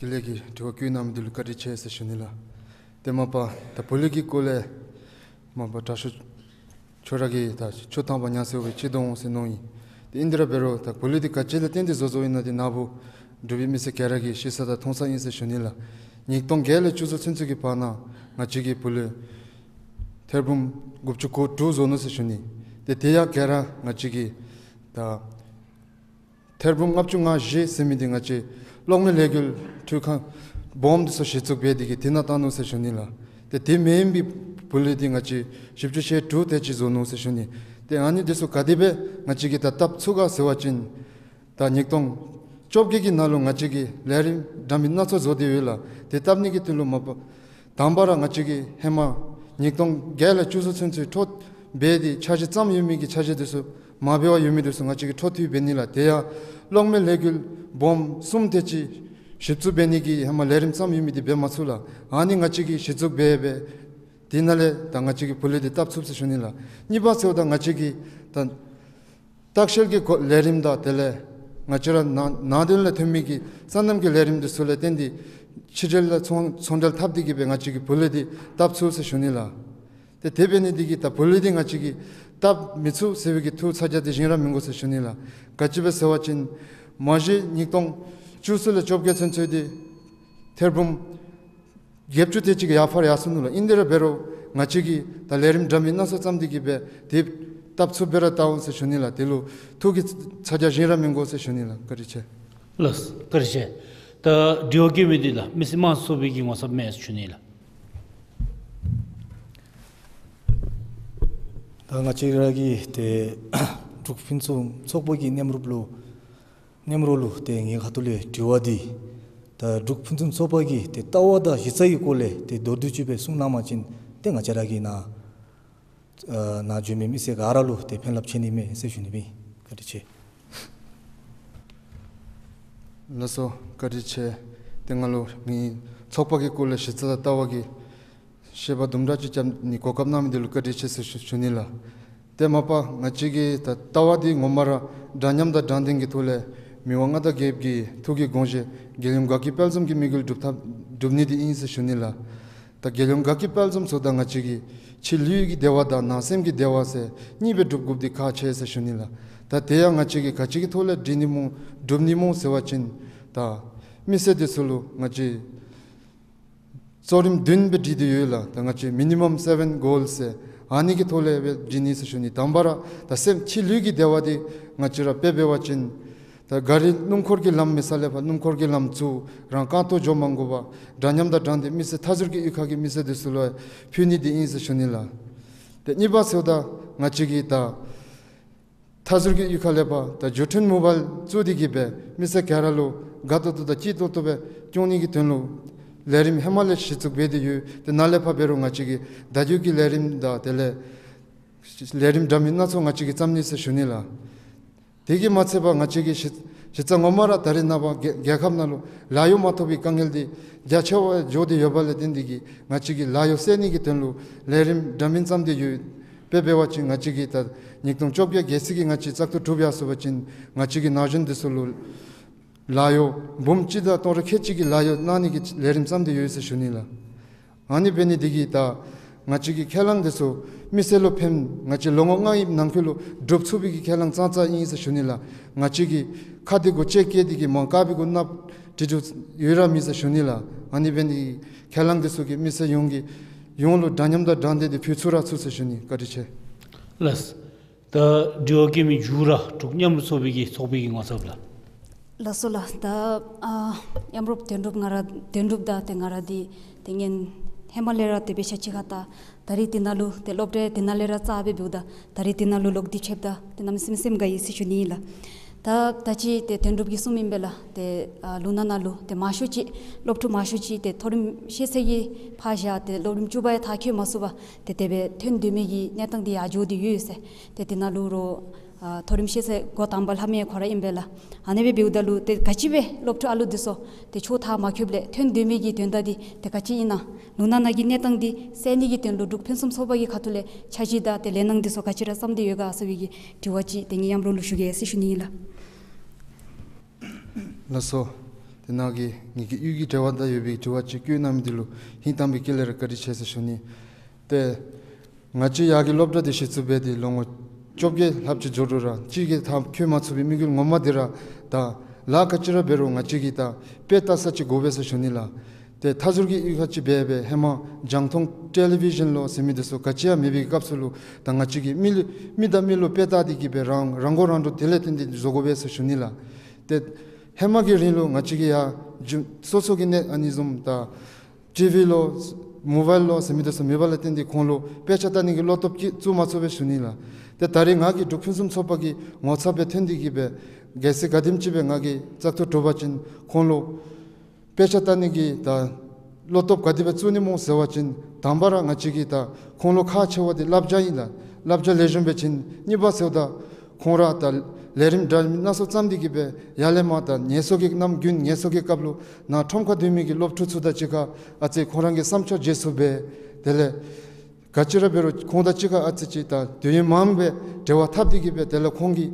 ཀུན་ལེགས་ཀྱིས་དྲི་བ་བཀོད་གནང་མི་འདི་ལུ་བཀའ་དྲིན་ཆེ་ཟེར་ཞུ་ནི་ལགས། ཏེ་མ་པ་ད་བོད་ལས་ཀྱི་སྐོར་ལས་མ་པ་དྲག་ཤོས་ཁྱོད་ར་གིས་ད་ཆོས་དང་པ་ཉམས་སད་པའི་ཆེད་དུ་འོང་ཟེར་མནོ་ཡི། ཏེ་ཨིན་དེ་ར་འབད་རུང་ད་བོད་ལས་འདི་ག་ཅི་ལས་བརྟེན་ཏེ་བཟོ་བཟོཝ་ཨིན་ན་འདི་ནཱ་བུ་འབྲུག་པའི་མི་སེར་ག་ར་གིས་ཤེས་ས་དང་མཐོང་ས་ཨིན་ཟེར་ཞུ་ནི་ལགས། ཉིས་སྟོང་བརྒྱད་ལས་བཅུ་གསུམ་ཚུན་ཚོད་ཀྱི་བར་ན་ང་བཅས་ཀྱིས་བོད་ལས་ཐེར་འབུམ་དགུ་བཅུ་གོ་དྲུག་བཟོ་ནུག་ཟེར་ཞུ་ནི། ཏེ་དེ་ཡང་ག་ར་ང་བཅས་ཀྱིས་ད་ཐེར་འབུམ་ལྔ་བཅུ་ང་བཞི་ཟེར་མི་འདི་ང་བཅས་གློག་མེ་ལས་འགུལ་འཕྲུལ་ཁང་སྦོམ་འདི་ཚུ་གཞི་བཙུགས་འབད་དེ་གིས་དེ་ནང་བཏང་ནུག་ཟེར་ཞུ་ནི་ལགས། ཏེ་དེ་མེན་པའི་བོད་ལས་འདི་ང་བཅས་བཞི་བཅུ་ཞེ་དྲུག་དེ་ཅིག་བཟོ་ནུག་ཟེར་ཞུ་ནི། ཏེ་ཨ་ནི་འདི་ཚུ་ག་དེ་སྦེ་ང་བཅས་ཀྱིས་ད་བཏབ་ཚུགས་ག་ཟེར་བ་ཅིན་ད་ཉིས་སྟོང་བཅོ་བརྒྱད་ཀྱི་ནང་ལུ་ང་བཅས་ཀྱིས་ལས་རིམ་འདྲ་མིན་སྣ་ཚོགས་བཟོ་སྟེ་ཡོད་ལགས། དེ་བཏབ་ནི་གི་དོན་ལུ་མ་པ་དང་པ་ར་ང་བཅས་ཀྱིས་ཧེ་མ་ཉིས་སྟོང་བརྒྱད་ལས་བཅུ་གསུམ་ཚུན་ཚོད་འཕྲོ་འབད་དེ་འཆར་གཞི་བརྩམས་ཡོད་མི་གི་འཆར་གཞི་འདི་ཚུ་མ་འབད་བར་ཡོད་མི་འདི་ཚུ་ང་བཅས་ཀྱིས་འཕྲོ་མཐུད་འབད་ནི་ལགས། དེ་ཡང་གློག་མེ་ལས་འགུལ་སྦོམ་གསུམ་དེ་ཅིག་གཞི་བཙུགས་འབད་ནི་གི་ཧེ་མ་ལས་རིམ་བརྩམས་ཡོད་མི་འདི་འབད་མ་ཚུགས་ལགས། ཨ་ནི་ང་བཅས་ཀྱིས་གཞི་བཙུགས་འབད་འབད་དེ་ནང་ལས་ད་ང་བཅས་ཀྱིས་བོད་ལས་འདི་བཏབ་ཚུགས་ཟེར་ཞུ་ནི་ལགས། གཉིས་པ་ཟེརཝ་ད་ང་བཅས་ཀྱིས་ད་ལྟ་བཤལ་གྱི་སྐོར་ལས་རིམ་དང་དེ་ལས་ང་བཅས་ར་ནང་ནང་དོན་ལས་ཐོན་མི་གི་སོ་ནམ་གྱི་ལས་རིམ་འདི་ཚུ་ལས་བརྟེན་ཏེ་ཕྱི་འབྲེལ་ལ་ཚོང་ཚོང་འབྲེལ་འཐབ་སྟེ་གི་སྦེ་ང་བཅས་ཀྱིས་བོད་ལས་འདི་བཏབ་ཚུགས་ཟེར་ཞུ་ནི་ལགས། ཏེ་དེ་འབད་ནི་འདི་གིས་ད་བོད་ལས་འདི་ང་བཅས་ཀྱིས་ སྟབས་མི་ཚུགས་ཟེར་བའི་གི་ཐུགས་ཚ་གྱང་འདི་བཞེངས་ར་མི་དགོ་ཟེར་ཞུ་ནི་ལགས། ག་ཅི་སྦེ་ཟེར་བ་ཅིན་མ་གཞི་ཉིས་སྟོང་བཅུ་གསུམ་ལས་བཅོ་བརྒྱད་ཚུན་ཚོད་འདི་ཐེར་འབུམ་བརྒྱད་ཅུ་དེ་ཅིག་གི་ཡར་འཕར་ཡར་སོ་ནུག་ལགས། ཨིན་དེ་ར་འབད་རུང་ང་བཅས་ཀྱིས་ད་ལས་རིམ་འདྲ་མིན་སྣ་ཚོགས་བརྩམས་ཏེ་གི་སྦེ་དེ་སྟབས་ཚུགསཔ་སྦེ་ར་བལྟ་འོང་ཟེར་ཞུ་ནི་ལགས། དེ་ལུ་ཐུགས་ཀྱི་ཚ་གྱང་བཞེངས་ར་མི་དགོ་ཟེར་ཞུ་ནི་ལགས། བཀའ་དྲིན་ཆེ། ལགས་སོ། བཀའ་དྲིན་ཆེ། ད་དྲི་བ་བཀོད་མི་འདི་ལགས་མི་སེར་དམངས་གཙོའི་གི་ངོ་ཚབ་མས་ཞུ་ནི་ལགས། ད་ང་བཅས་ར་གི་ཏེ་འབྲུག་ཕུན་སུམ་ཚོགས་པ་གི་མཉམ་རུབ་ལུ་མཉམ་རོགས་ལུ་ཏེ་ངེའི་ཁ་ཐུག་ལས་དྲི་བ་འདི་ད་འབྲུག་ཕུན་སུམ་ཚོགས་པ་གི་ཏེ་ལྟ་བ་དང་གཞི་རྩ་གི་སྐོར་ལས་ཏེ་མདོར་བསྡུས་ཅིག་སྦེ་གསུང་གནང་པ་ཅིན་ཏེ་ང་བཅས་ར་གི་ནཱ་ཨ་ནཱ་འབྱོན་མི་མི་སེར་ག་ར་ལུ་ཏེ་ཕན་རླབས་ཆེ་ནི་མས་ཟེར་ཞུ་ནི་མས། བཀའ་དྲིན་ཆེ། ལགས་སོ། བཀའ་དྲིན་ཆེ། ཏེ་ང་ལུ་ངེའི་ཚོགས་པ་གི་སྐོར་ལས་གཞི་རྩ་དང་ལྟ་བ་གི་བཤད་པ་དུམ་གྲ་ཅིག་རྐྱབ་ནི་གོ་སྐབས་གནང་མི་འདི་ལུ་བཀའ་དྲིན་ཆེ་ཟེར་ཞུ་ཞུ་ནི་ལགས། ཏེ་མ་པ་ང་བཅས་ཀྱི་ད་ལྟ་བ་འདི་ངོ་མ་ར་འདྲ་མཉམ་དང་དྲང་བདེན་གྱི་ཐོག་ལས་མི་དབང་མངའ་བདག་རྒྱལཔོ་གི་ཐུགས་ཀྱི་དགོངས་བཞེད་རྒྱལ་ཡུམ་དགའ་སྐྱིད་དཔལ་འཛོམས་ཀྱི་དམིགས་ཡུལ་སྒྲུབ་ཐབས་སྒྲུབ་ནི་འདི་ཨིན་ཟེར་ཞུ་ནི་ལགས། ད་རྒྱལ་ཡུམ་དགའ་སྐྱིད་དཔལ་འཛོམས་ཚུ་དང་ང་བཅས་ཀྱི་ཕྱི་ལུས་ཀྱི་བདེ་བ་དང་ནང་སེམས་ཀྱི་བདེ་བ་ཟེར་གཉིས་སྦེ་སྒྲུབ་དགོཔ་འདི་ཁག་ཆེ་ཟེར་ཞུ་ནི་ལགས། ད་དེ་ཡང་ང་བཅས་ཀྱིས་ག་ཅི་གི་ཐོག་ལས་སྒྲིག་ནི་སྨོ་སྒྲུབ་ནི་སྨོ་ཟེར་བ་ཅིན་ད་མི་སེར་འདི་ཚུ་ལུ་ང་བཅས་གཙོ་རིམ་བདུན་སྦེ་སྒྲིག་སྟེ་ཡོད་ལགས། ད་ང་བཅས་མི་ནི་མམ་སེ་བེན་གོལ་ཟེར་ཨ་ནི་གི་ཐོག་ལས་སྦེ་སྒྲིག་ནི་ཟེར་ཞུ་ནི། དང་པ་ར་ད་སེམས་ཕྱི་ལུས་ཀྱི་བདེ་བ་འདི་ང་བཅས་ར་དཔེ་འབད་བ་ཅིན་ད་ག་རི་སྣུམ་འཁོར་གྱི་ལམ་མེད་ས་ལས་ཕར་སྣུམ་འཁོར་གྱི་ལམ་བཙུགས། རང་རྐང་སྟོང་འགྱོ་མ་དགོ་པར་འདྲ་མཉམ་དང་དྲང་བདེན་མི་སེར་མཐའ་ཟུར་གྱི་གཡུས་ཁ་གི་མི་སེར་འདི་ཚུ་ལུ་ཕུལ་ནི་འདི་ཨིན་ཟེར་ཞུ་ནི་ལགས། ཏེ་གཉིས་པ་ཟེརཝ་ད་ང་བཅས་ཀྱིས་ད་མཐའ་ཟུར་གྱི་གཡུས་ཁ་ལས་ཕར་ད་བརྒྱུད་འཕྲིན་མོ་བཱའིལ་བཙུགས་ཏེ་གི་སྦེ་མི་སེར་ག་ར་ལུ་དགའ་ཏོག་ཏོ་དང་སྐྱིད་ཏོག་ཏོ་སྦེ་སྐྱོང་ནི་གི་དོན་ལུ་ལས་རིམ་ཧེ་མ་ལས་གཞི་བཙུགས་འབད་དེ་ཡོད། ཏེ་ནཱ་ལས་ཕར་འབད་རུང་ང་བཅས་ཀྱིས་བརྡ་བརྒྱུད་ཀྱི་ལས་རིམ་དང་དེ་ལས་ལས་རིམ་འདྲ་མིན་སྣ་ཚོགས་ང་བཅས་ཀྱིས་བརྩམ་ནི་ཟེར་ཞུ་ནི་ལགས། དེ་གིས་མ་ཚད་པར་ང་བཅས་ཀྱི་གཞི་གཞི་རྩ་ངོ་མ་ར་ད་རེས་ནངས་པ་རྒྱལ་རྒྱལ་ཁབ་ནང་ལུ་ལཱ་གཡོག་མ་ཐོབ་པའི་དཀའ་ངལ་འདི་རྒྱ་ཆེ་བ་འགྱོ་སྟེ་ཡོདཔ་ལས་བརྟེན་ཏེ་གི་ང་བཅས་ཀྱིས་ལཱ་གཡོག་བསལ་ནི་གི་དོན་ལུ་ལས་རིམ་འདྲ་མིན་བརྩམས་ཏེ་ཡོད། དཔེ་འབད་བ་ཅིན་ང་བཅས་ཀྱིས་ད་ཉིས་སྟོང་བཅོ་བརྒྱད་གལ་སྲིད་ཀྱི་ང་བཅས་བཙག་འཐུ་གྲུབ་ཡར་སོང་པ་ཅིན་ང་བཅས་ཀྱིས་ན་གཞོན་འདི་ཚུ་ལུ་ལཱ་གཡོག་འབུམ་གཅིག་དང་སྟོང་ཕྲག་ཁལ་གཅིག་གི་ལཱ་གཡོག་གནང་ནི་གི་ལས་རིམ་བརྩམས་ཏེ་ཡོད་ཟེར་ཞུ་ནི་ལགས། ཨ་ནི་འབད་ནི་འདི་གིས་ད་ང་བཅས་ཀྱི་ཁས་བླངས་འདི་ཚུ་མི་སེར་ལུ་ཕན། ང་བཅས་ལོ་ངོ་ལྔ་ཡི་ནང་འཁོད་ལུ་སྒྲུབ་ཚུགས་པའི་གི་ཁས་བླངས་ཙང་ཙང་ཨིན་ཟེར་ཞུ་ནི་ལགས། ང་བཅས་ཀྱིས་ཁ་འདི་གུ་ལྕེ་བཀལ་ཏེ་གི་མ་དཀར་པོའི་གུ་གནགཔོ་བྲི་བྲིཝ་ཡོད་ར་མེད་ཟེར་ཞུ་ནི་ལགས། ཨ་ནི་འབད་ནི་འདི་གིས་ཁས་བླངས་འདི་ཚུ་གིས་མི་སེར་ཡོངས་ཀྱི་ཡོངས་ལུ་འདྲ་མཉམ་དང་དྲང་བདེན་འདི་ཕུལ་ཚུགས་ར་ཚུགས་ཟེར་ཞུ་ནི། བཀའ་དྲིན་ཆེ། ལགས། ད་དྲི་བ་བཀོད་མི་མཇུག་ར་འབྲུག་མཉམ་རུབ་ཚོགས་པའི་གི་ཚོགས་པའི་གི་ངོ་ཚབ་ལགས། ལགས་སོ་ལགས། ད་ཨ་མཉམ་རུབ་དོན་གྲུབ་ང་ར་དོན་གྲུབ་དང་ཏེ་ང་ར་འདི་ཏེ་ངན་ཧེ་མ་ལས་ར་ཏེ་དཔེ་ཆ་གཅིག་ཁར་ད་ད་རིས་འདི་ནང་ལུ་ཏེ་སློབ་གྲྭ་འདི་ནང་ལས་ར་རྩ་སྦེ་འབདཝ་ད་ད་རིས་འདི་ནང་ལུ་ལོག་སྟེ་ཕྱདཔ་ད་ཏེ་གནམ་མེད་ས་མེད་སེམས་དགའ་ཡི་ཟེར་ཞུ་ནི་ཨིན་ལགས། ད་ད་ཅི་ཏེ་དོན་གྲུབ་ཀྱིས་གསུངམ་ཨིན་པས་ལགས། ཏེ་ཨ་ལུང་ནག་ནང་ལུ་ཏེ་མང་ཤོས་ཅིག་སློབ་ཕྲུག་མང་ཤོས་ཅིག་ཏེ་མཐོ་རིམ་ཤེས་ཚད་ཀྱི་ཕར་བཞག་སྟེ་སློབ་རིམ་བཅུ་པ་ཡང་མཐར་འཁྱོལ་མ་ཚུགས་པར་ཏེ་དེ་སྦེ་ཐོན་སྡོད་མི་གི་གནས་སྟངས་འདི་ཡང་འགྱོ་སྟེ་ཡོད་ཟེར། ཏེ་འདི་ནང་ལུ་རོགས་ཨ་མཐོ་རིམ་ཤེས་ཚད་འགོ་དང་པ་ལྷབ་མི་ཁོ་ར་ཨིན་པས་ལགས། ཨ་ནི་སྦེ་འབདཝ་ད་ལུ་ཏེ་ག་ཅི་སྦེ་སློབ་ཕྲུག་ཨ་ལུ་འདི་ཚུ་ཏེ་ཆོས་མཐར་མ་འཁྱོལཝ་ལས་ཐོན་སྡོད་མི་གི་དོན་དག་འདི་ཏེ་ག་ཅི་ཨིན་ན། ལུང་ནག་ནང་གི་གནས་སྟངས་འདི་སེལ་ནི་གི་དོན་ལུ་འབྲུག་ཕུན་སུམ་ཚོགས་པ་གི་ཁ་ཐུག་ལས་འཆར་གཞི་དང་ཏེ་ལས་སྣ་འདི་ཚུ་ག་ཅི་ར་བརྩམས་ཏེ་ཡོད་ག་ཟེར་བའི་གི་དྲི་བ་ཅིག་ཏེ་ངེའི་མཉམ་རོགས་ལུ་ཞུ་གེ་ཟེར་ཞུ་ནི་ཨིན་ལགས། ལགས་སོ། ཏེ་ནཱ་གི་ངེ་གི་གཡུས་ཀྱི་འབྲེལ་བ་དང་ཡོད་པའི་དྲི་བ་ཅིག་བཀོད་གནང་མི་འདི་ལུ་ཧིང་དྭངས་པའི་དཀྱིལ་ལས་ར་བཀའ་དྲིན་ཆེ་ཟེར་ཞུ་ནི། ཏེ་ང་བཅས་ཡར་གྱི་སློབ་གྲྭ་འདི་གཞི་བཙུགས་འབད་དེ་ལོ་ངོ་བཅོ་བརྒྱད་ལྷགཔ་ཅིག་འགྱོ་དོ་རུང་ར་ཅིག་གི་མཐར་འཁྱོལ་མ་ཚུགས་པའི་དམིགས་ཡུལ་ངོ་མ་འདི་ར་ད་ལཱ་ག་ཅི་ར་འབད་རུང་ང་བཅས་ཀྱིས་ད་དཔེ་ལྟ་ས་ཅིག་དགོ་པས་ཟེར་ཞུ་ནི་ལགས། ཏེ་མཐའ་ཟུར་གྱི་གཡུས་ཁ་ཅིག་འབད་འབད་ཧེ་མ་རྒྱང་མཐོང་ཊེ་ལི་བི་ཤཱན་ལོ་ཟེར་མི་འདི་ཚུ་ག་ཅི་ཡང་མེད་པའི་སྐབས་སུ་ལུ་ད་ང་བཅས་ཀྱིས་མི་ལུ་མི་དང་མི་ལུ་དཔེ་ལྟ་སྟེ་གི་སྦེ་རང་རང་མགོ་རང་འདྲོངས་དེ་ལས་བརྟེན་ཏེ་བཟོ་དགོ་པས་ཟེར་ཞུ་ནི་ལགས། ཏེ་ཧེ་མ་གི་རིང་ལུ་ང་བཅས་ཀྱིས་ཡར་རྒྱུ་སོ་སོ་གི་གནས་ཨ་ནི་བཟུམ་ད་ཊི་ཝི་ལོ་མོ་བཱའིལ་ལོ་ཟེར་མི་འདི་ཚུ་མེད་པ་ལས་བརྟེན་ཏེ་ཁོང་ལུ་དཔེ་ཆ་ལྟ་ནི་གི་བློ་སྟོབས་ཀྱིས་བཙུགས་མ་ཚུགས་པས་ཞུ་ནི་ལགས། ཏེ་ད་རེས་ང་གིས་འབྲུག་ཕུན་སུམ་ཚོགས་པ་གི་ངོ་ཚབ་སྦེ་ཐོན་ཏེ་གི་སྦེ་གལ་སྲིད་ག་དེམ་ཅིག་སྦེ་ང་གིས་བཙག་འཐུ་གྲུབ་པ་ཅིན་ཁོང་ལུ་དཔེ་ཆ་ལྟ་ནི་གི་ད་བློ་སྟོབས་ག་དེ་སྦེ་བཙུགས་ནི་སྨོ་ཟེར་བ་ཅིན་དང་པ་ར་ང་བཅས་ཀྱིས་ད་ཁོང་ལུ་ཁག་ཆེ་བ་འདི་བསླབ་བྱ་ཨིན་ལགས། བསླབ་བྱ་ལེགས་ཤོམ་འབད་བ་ཅིན་གཉིས་པ་ཟེརཝ་ད་ཁོང་ར་ད་ལས་རིམ་འདྲ་མིན་སྣ་ཚོགས་བརྩམས་ཏེ་གི་སྦེ་ཡར་ལས་མར་ད་ངལ་གསོ་གི་ནམ་རྒྱུན་ངལ་གསོ་གི་སྐབས་ལུ་ནཱ་ཁྲོམ་ཁར་སྡོད་མི་གི་སློབ་ཕྲུག་ཚུ་དང་གཅིག་ཁར་ཨ་ཙི་ཁོང་ར་གི་བསམ་འཆར་བརྗེ་སོར་འབད། དེ་ལས་ག་ཅི་ར་འབད་རུང་ཁོང་དང་གཅིག་ཁར་ཨ་ཙི་ཅིག་ད་དུས་ཡུན་མང་པོའི་འབྲེལ་བ་འཐབ་སྟེ་གི་སྦེ་དེ་ལས་ཁོང་གི་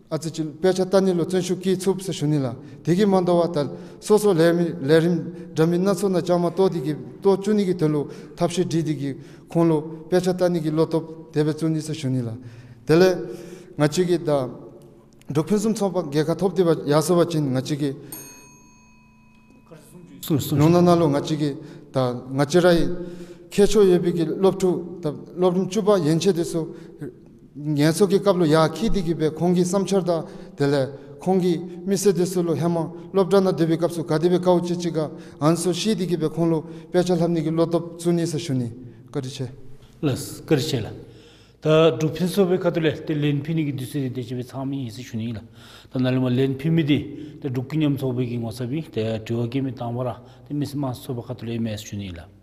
ཨ་ཙི་ཅིག་དཔེ་ཆ་ལྟ་ནི་ལུ་བརྩོན་ཤུགས་བསྐྱེད་ཚུགས་ཟེར་ཞུ་ནི་ལགས། དེ་གིས་མ་དོ་བར་ད་སོ་སོ་ལས་མི་ལས་རིམ་འདྲ་མིན་སྣ་ཚོགས་ནང་བཅའ་མར་གཏོགས་ཏེ་གི་གཏོགས་བཅུག་ནི་གི་དོན་ལུ་ཐབས་ཤེས་བསྒྲིགས་ཏེ་གི་ཁོང་ལུ་དཔེ་ཆ་ལྟ་ནི་གི་བློ་སྟོབས་དེ་སྦེ་བཙུགས་ནི་ཟེར་ཞུ་ནི་ལགས། དེ་ལས་ང་བཅས་ཀྱིས་ད་འབྲུག་ཕུན་སུམ་ཚོགས་པ་རྒྱལ་ཁ་ཐོབ་སྟེ་སྦེ་ཡར་སོང་པ་ཅིན་ང་བཅས་ཀྱིས་གསུངས་གསུངས། ལུང་ནག་ནང་ལུ་ང་བཅས་ཀྱིས་ད་ང་བཅས་རའི་ཁྱད་ཆོས་ཡོད་པའི་གི་སློབ་ཕྲུག་ད་སློབ་རིམ་བཅུ་པ་ཡན་ཆད་དེ་ཚུ་ངལ་གསོ་གི་སྐབས་ལུ་ཡར་འཁྱིད་དེ་གི་སྦེ་ཁོང་གི་བསམ་འཆར་དང་དེ་ལས་ཁོང་གི་མི་སེར་དེ་ཚུ་ལུ་ཧེ་མ་སློབ་གྲྭ་ནང་སྡོད་པའི་སྐབས་སུ་ག་དེ་སྦེ་དཀའཝ་སྤྱད་ཅི་ག་ཨ་ནི་ཚུ་ཤེས་ཏེ་གི་སྦེ་ཁོང་ལུ་དཔེ་ཆ་ལྷབ་ནི་གི་བློ་སྟོབས་བཙུགས་ནི་ཟེར་ཞུ་ནི། བཀའ་དྲིན་ཆེ། ལགས་སོ། བཀའ་དྲིན་ཆེ་ལགས། ད་འབྲུག་ཕུན་ཚོགས་པའི་ཁ་ཐུག་ལས་ཏེ་ལན་ཕུལ་ནི་གི་དུས་ཚོད་འདི་དེ་ཅིག་སྦེ་ཚང་མི་ཨིན་ཟེར་ཞུ་ནི་ཨིན་ལགས། ད་ནཱ་ལས་མར་ལན་ཕུལ་མི་འདི་ཏེ་འབྲུག་ཀུན་མཉམ་ཚོགས་པའི་གི་ངོ་ཚབ་ཨིན། ཏེ་དྲི་བ་བཀོད་མི་དང་པ་ར་ཏེ་མི་སེར་དམངས་གཙོའི་ཁ་ཐུག་ལས་ཨིན་མས་ཟེར་ཞུ་ནི་ཨིན་ལགས།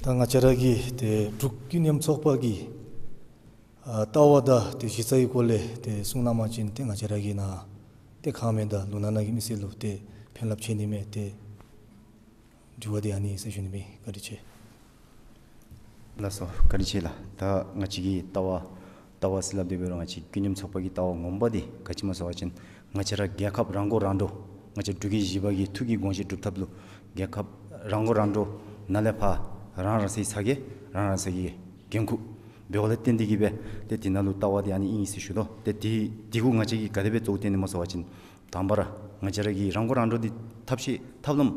ད་ང་བཅས་ར་གི་ཏེ་འབྲུག་ཀུན་མཉམ་ཚོགས་པ་གི་ཨ་ལྟ་བ་དང་ཏེ་གཞི་རྩ་གི་སྐོར་ལས་ཏེ་གསུང་གནང་པ་ཅིན་ཏེ་ང་བཅས་ར་གིས་ནཱ་ཏེ་ཁག་མེད་ད་ལུང་ནག་ནང་གི་མི་སེར་ལུ་ཏེ་ཕན་རླབས་ཆེ་ནི་མས། ཏེ་དྲི་བ་འདི་ཨ་ནི་ཟེར་ཞུ་ནི་མས། བཀའ་དྲིན་ཆེ། ལགས་སོ། བཀའ་དྲིན་ཆེ་ལགས། ད་ང་བཅས་ཀྱི་ལྟ་བ་ལྟ་བ་ཟེར་སླབ་དེ་འབད་རུང་ང་བཅས་ཀུན་མཉམ་ཚོགས་པ་གི་ལྟ་བ་ངོ་མ་འདི་ག་ཅི་སྨོ་ཟེར་བ་ཅིན་ང་བཅས་ར་རྒྱལ་ཁབ་རང་མགོ་རང་འདྲོངས་ང་བཅས་འབྲུག་རྒྱལ་བཞི་པ་གི་ཐུགས་ཀྱི་དགོངས་བཞེད་སྒྲུབ་ཐབས་ལུ་རྒྱལ་ཁབ་རང་མགོ་རང་འདྲོངས་ནཱ་ལས་ཕར་རང་རང་སོའི་ཚ་གྱང་རང་རང་སོའི་འགན་ཁུར་འབདཝ་ལས་བརྟེན་ཏེ་གི་སྦེ་ཏེ་དེ་ནང་ལུ་ལྟ་བ་འདི་ཨ་ནི་ཨིན་ཟེར་ཞུ་དོ། ཏེ་དེ་དེ་གུ་ང་བཅས་ཀྱིས་ག་དེ་སྦེ་གཙོ་བོ་བཏོན་ནི་སྨོ་ཟེར་བ་ཅིན་དང་པ་ར་ང་བཅས་ར་གི་རང་མགོ་རང་འདྲོངས་འདི་ཐབས་ཤེས་ཐབས་ལམ་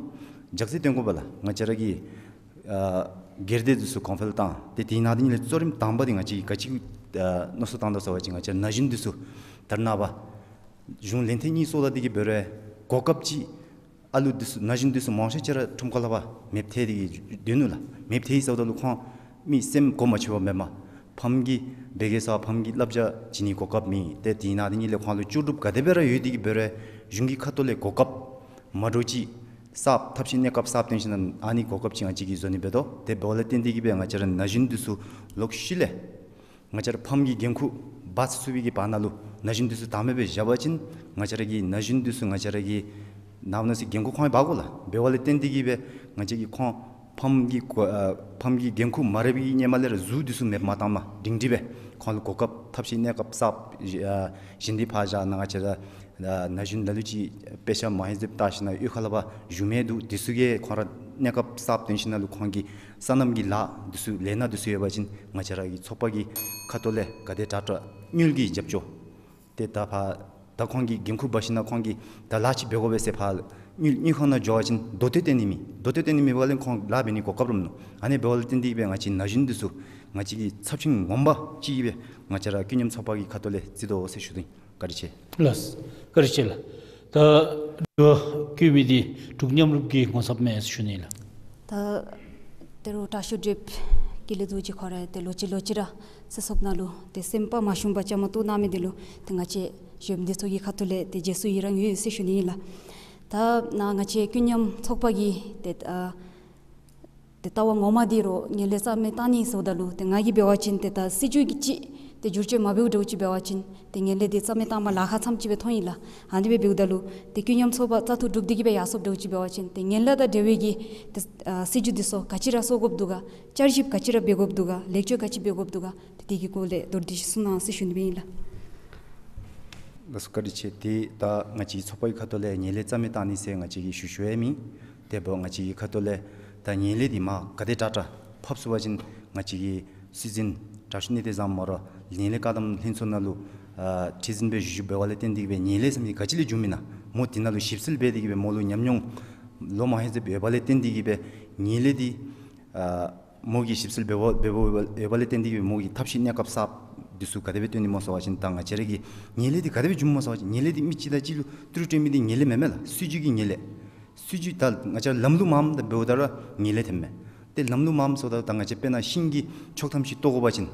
ལྗགས་རྩིས་སྟོན་དགོ་པས་ལགས། ང་བཅས་ར་གི་ཨ་སྒེར་སྡེ་འདི་ཚུ་གོང་འཕེལ་བཏང་སྟེ་དེ་ནང་འདི་ཉིད་ལས་གཙོ་རིམ་དང་པ་འདི་ང་བཅས་ཀྱིས་ག་ཅི་ཨ་མནོ་བསམ་བཏང་དོ་ཟེར་བ་ཅིན་ང་བཅས་ར་ན་གཞོན་འདི་ཚུ་ད་རེས་ནངས་པ་གཞུང་ལས་ཐོག་གཉེར་སོང་ད་དེ་གི་འབད་རུང་གོ་སྐབས་ཅིག་ཨ་ལུ་འདི་ཚུ་ན་གཞོན་འདི་ཚུ་མང་ཤོས་ཅིག་ར་ཁྲོམ་ཁ་ལས་ཕར་མེདཔ་ཐལ་ཏེ་གི་སྡོད་ནུག་ལགས། མེདཔ་ཐལ་ཡི་ཟེརཝ་ད་ལུ་ཁོང་མི་སེམས་གོ་མ་ཆོད་པར་མེན་པར་ཕམ་གིས་འབད་གེ་ཟེར་ཕམ་གྱི་བསླབ་བྱ་བྱིན་ནི་གོ་སྐབས་མེད། ཏེ་དེ་ནང་འདི་ཉིད་ལས་ཁོང་ལུ་ལྕོགས་གྲུབ་ག་དེ་སྦེ་ར་ཡོད་དེ་གི་འབད་རུང་གཞུང་གི་ཁ་ཐུག་ལས་གོ་སྐབས་མ་འདྲཝ་ཅིག་གསརཔ་ཐབས་ཤེས་གནས་སྐབས་གསརཔ་སྟོན་ཞིནམ་ལས་ཨ་ནི་གོ་སྐབས་ཅིག་ང་བཅས་ཀྱིས་བཟོ་ནི་འབད་དོ། དེ་འབདཝ་ལས་བརྟེན་ཏེ་གི་སྦེ་ང་བཅས་ར་ན་གཞོན་འདི་ཚུ་ལོག་ཤུལ་ལས་ང་བཅས་ར་ཕམ་གྱི་འགན་ཁུར་འབག་ཚུགས་པའི་གི་བར་ན་ལུ་ན་གཞོན་འདི་ཚུ་བདའ་མེད་སྦེ་བཞག་པ་ཅིན་ང་བཅས་ར་གི་ན་གཞོན་འདི་ཚུ་ང་བཅས་ར་གིས་ནམ་ན་ཟེར་འགན་ཁུར་ཁོང་འབག་དགོ་ལགས། འབདཝ་ལས་བརྟེན་ཏེ་གི་སྦེ་ང་བཅས་ཀྱིས་ཁོང་ཕམ་གྱི་གོ་ཨ་ཕམ་གྱི་འགན་ཁུར་མ་རེག་པའི་ཧེ་མ་ལས་ར་གཟུགས་འདི་ཚུ་མེདཔ་མ་བཏང་མ་སྒྲིང་སྒྲི་སྦེ་ཁོང་ལུ་གོ་སྐབས་ཐབས་ཤེས་གནས་སྐབས་གསརཔ་ཨ་བྱིན་ཏེ་ཕར་བཞག་ནཱ་ང་བཅས་ར་ཨ་ན་གཞོན་ལ་ལུ་ཅིག་དཔེ་ཆ་མང་ཧེང་བཟུམ་བལྟ་ཞིནམ་ལས་གཡུས་ཁ་ལས་ཕར་བཞུགས་མི་འདུག། འདི་ཚུ་གིས་ཁོང་ར་གནས་སྐབས་གསརཔ་སྟོན་ཞིནམ་ལས་ཁོང་གི་སོ་ནམ་གྱི་ལཱ་འདི་ཚུ་ལས་སྣ་འདི་ཚུ་ཡོད་པ་ཅིན་ང་བཅས་ར་གི་ཚོགས་པ་གི་ཁ་ཐུག་ལས་ག་དེ་དྲག་དྲག་དངུལ་གྱི་རྒྱབ་སྐྱོར་ཏེ་ད་ཕར་ད་ཁོང་གིས་འགན་ཁུར་འབག་ཞིནམ་ལས་ཁོང་གིས་ད་ལཱ་ཅིག་འབད་དགོ་པས་ཟེར་ཕར་དངུལ་དངུལ་ཁང་ནང་འགྱོ་བ་ཅིན་མདོ་སྟོད་བཏོན་ནི་མེད། མདོ་སྟོད་བཏོན་ནི་མེད་པ་ལས་ཁོང་ལཱ་འབད་ནི་གོ་སྐབས་ར་མིན་ནུག། ཨ་ནི་འབདཝ་ལས་བརྟེན་ཏེ་གི་སྦེ་ང་བཅས་ན་གཞོན་འདི་ཚུ་ང་བཅས་ཀྱི་ཚབས་ཆེན་ངོ་མ་ཅིག་སྦེ་ང་བཅས་ར་ཀུན་མཉམ་ཚོགས་པ་གི་ཁ་ཐུག་ལས་བརྩི་དོ་ཟེར་ཞུ་དོ་ཨིན། བཀའ་དྲིན་ཆེ། ལགས། བཀའ་དྲིན་ཆེ་ལགས། ད་དྲི་བ་བཀོད་མི་འདི་འབྲུག་མཉམ་རུབ་ཀྱི་ངོ་ཚབ་མས་ཟེར་ཞུ་ནི་ལགས། ད་ད་རུང་དྲག་ཤོས་བགྲེསཔ་ཀུན་ལེགས་རྡོ་རྗེ་ཁོ་ར་ཏེ་ལོག་ཅི་ལོག་ཅི་ར་ཚེ་སྲོག་ནང་ལུ་ཏེ་སེམས་པ་མ་ཞུམ་པར་བཅའ་མར་གཏོགས་གནང་མི་འདི་ལུ་ཏེ་ང་བཅས་གཞོནམ་འདི་ཚུ་གི་ཁ་ཐུག་ལས་ཏེ་རྗེས་སུ་ཡི་རང་ཡོད་ཟེར་ཞུ་ནི་ཨིན་ལགས། ད་ནཱ་ང་བཅས་ཀུན་མཉམ་ཚོགས་པ་གི་ཏེ་ཨ་ཏེ་ལྟ་བ་ངོ་མ་འདི་ར་ངན་ལྷད་རྩ་མེད་བཏང་ནི་ཟེརཝ་ད་ལུ་ཏེ་ང་གིས་འབད་བ་ཅིན་ཏེ་ད་སྲིད་བྱུས་ཀྱི་ཅིག་ཏེ་བསྒྱུར་བཅོས་མ་འབདཝ་འདྲཝ་ཅིག་འབད་བ་ཅིན་ཏེ་ངན་ལྷད་འདི་རྩ་མེད་བཏང་མ་ལཱ་ཁག་ཙམ་ཅིག་སྦེ་མཐོང་ཡི་ལགས། ཨ་ནི་སྦེ་འབདཝ་ད་ལུ་ཏེ་ཀུན་མཉམ་ཚོགས་པ་བཙག་འཐུ་གྲུབ་སྟེ་གི་སྦེ་ཡར་སོངམ་འདྲཝ་ཅིག་འབད་བ་ཅིན་ཏེ་ངན་ལྷད་དང་འབྲེལ་བའི་གི་ཏེ་ཨ་སྲིད་བྱུས་འདི་ཚུ་ག་ཅི་ར་བཟོ་དགོཔ་འདུག་ག། བསྐྱར་ཞིབ་ག་ཅི་ར་འབད་དགོཔ་འདུག་ག། ལེགས་བཅོས་ག་ཅི་འབད་དགོཔ་འདུག་ག། ཏེ་དེ་གི་སྐོར་ལས་མདོར་བསྡུས་ཅིག་གསུང་གནང་ཟེར་ཞུ་ནི་སྦེ་ཨིན་ལགས། ལགས་སོ། བཀའ་དྲིན་ཆེ། ཏེ་ད་ང་བཅས་ཚོགས་པའི་ཁ་ཐུག་ལས་ངན་ལྷད་རྩ་མེད་བཏང་ནི་ཟེར་ང་བཅས་ཀྱིས་ཞུ་ཞུ་ཡང་མེད། དེ་འབདཝ་ང་བཅས་ཀྱི་ཁ་ཐུག་ལས་ད་ངན་ལྷད་འདི་མར་ག་དེ་དྲག་དྲག་ཕབ་ཚུགས་པ་ཅིན་ང་བཅས་ཀྱི་སྲིད་འཛིན་དྲག་ཤོས་གནས་བརྟན་བཟང་མོ་ར་ངན་ལྷད་བཀག་སྡོམ་ལྷན་ཚོགས་ནང་ལུ་ཨ་ཁྲི་འཛིན་སྦེ་བཞུགས་བཞུགསཔ་འབདཝ་ལས་བརྟེན་ཏེ་གི་སྦེ་ངན་ལྷད་ཟེར་མི་ག་ཅི་ལས་བྱུངམ་ཨིན་ན་མོ་དེ་ནང་ལུ་ཞིབ་འཚོལ་འབད་དེ་གི་སྦེ་མོ་ལུ་ཉམས་མྱོང་ལོ་མང་ཧེང་ཟེར་ཡོདཔ་ལས་བརྟེན་ཏེ་གི་སྦེ་ངན་ལྷད་འདི་ཨ་མོ་གིས་ཞིབ་འཚོལ་འབད་བ་འབད་བ་ཡོདཔ་ལས་བརྟེན་ཏེ་གི་སྦེ་མོ་གིས་ཐབས་ཤེས་གནས་སྐབས་གསརཔ་འདི་ཚུ་ག་དེ་སྦེ་བཏོན་ནི་སྨོ་ཟེར་བ་ཅིན་ད་ང་བཅས་ར་གི་ངན་ལྷད་འདི་ག་དེ་སྦེ་བྱུངམ་སྨོ་ཟེར་བ་ཅིན་ངན་ལྷད་འདི་མི་གཅིག་དང་གཅིག་ལུ་ཏི་རུ་སྤྲོད་མི་འདི་ངན་ལྷད་མེན་མས་ལགས། སྲིད་བྱུས་ཀྱི་ངན་ལྷད། སྲིད་བྱུས་ད་ང་བཅས་ལམ་ལུགས་མངམ་ད་འབདཝ་ད་ར་ངན་ལྷད་ཐོནམ་མས། ཏེ་ལམ་ལུགས་མངམ་ཟེརཝ་ད་ད་ང་བཅས་དཔེར་ན་ཤིང་གི་ཆོག་ཐམ་ཅིག་བཏོག་དགོ་པ་ཅིན་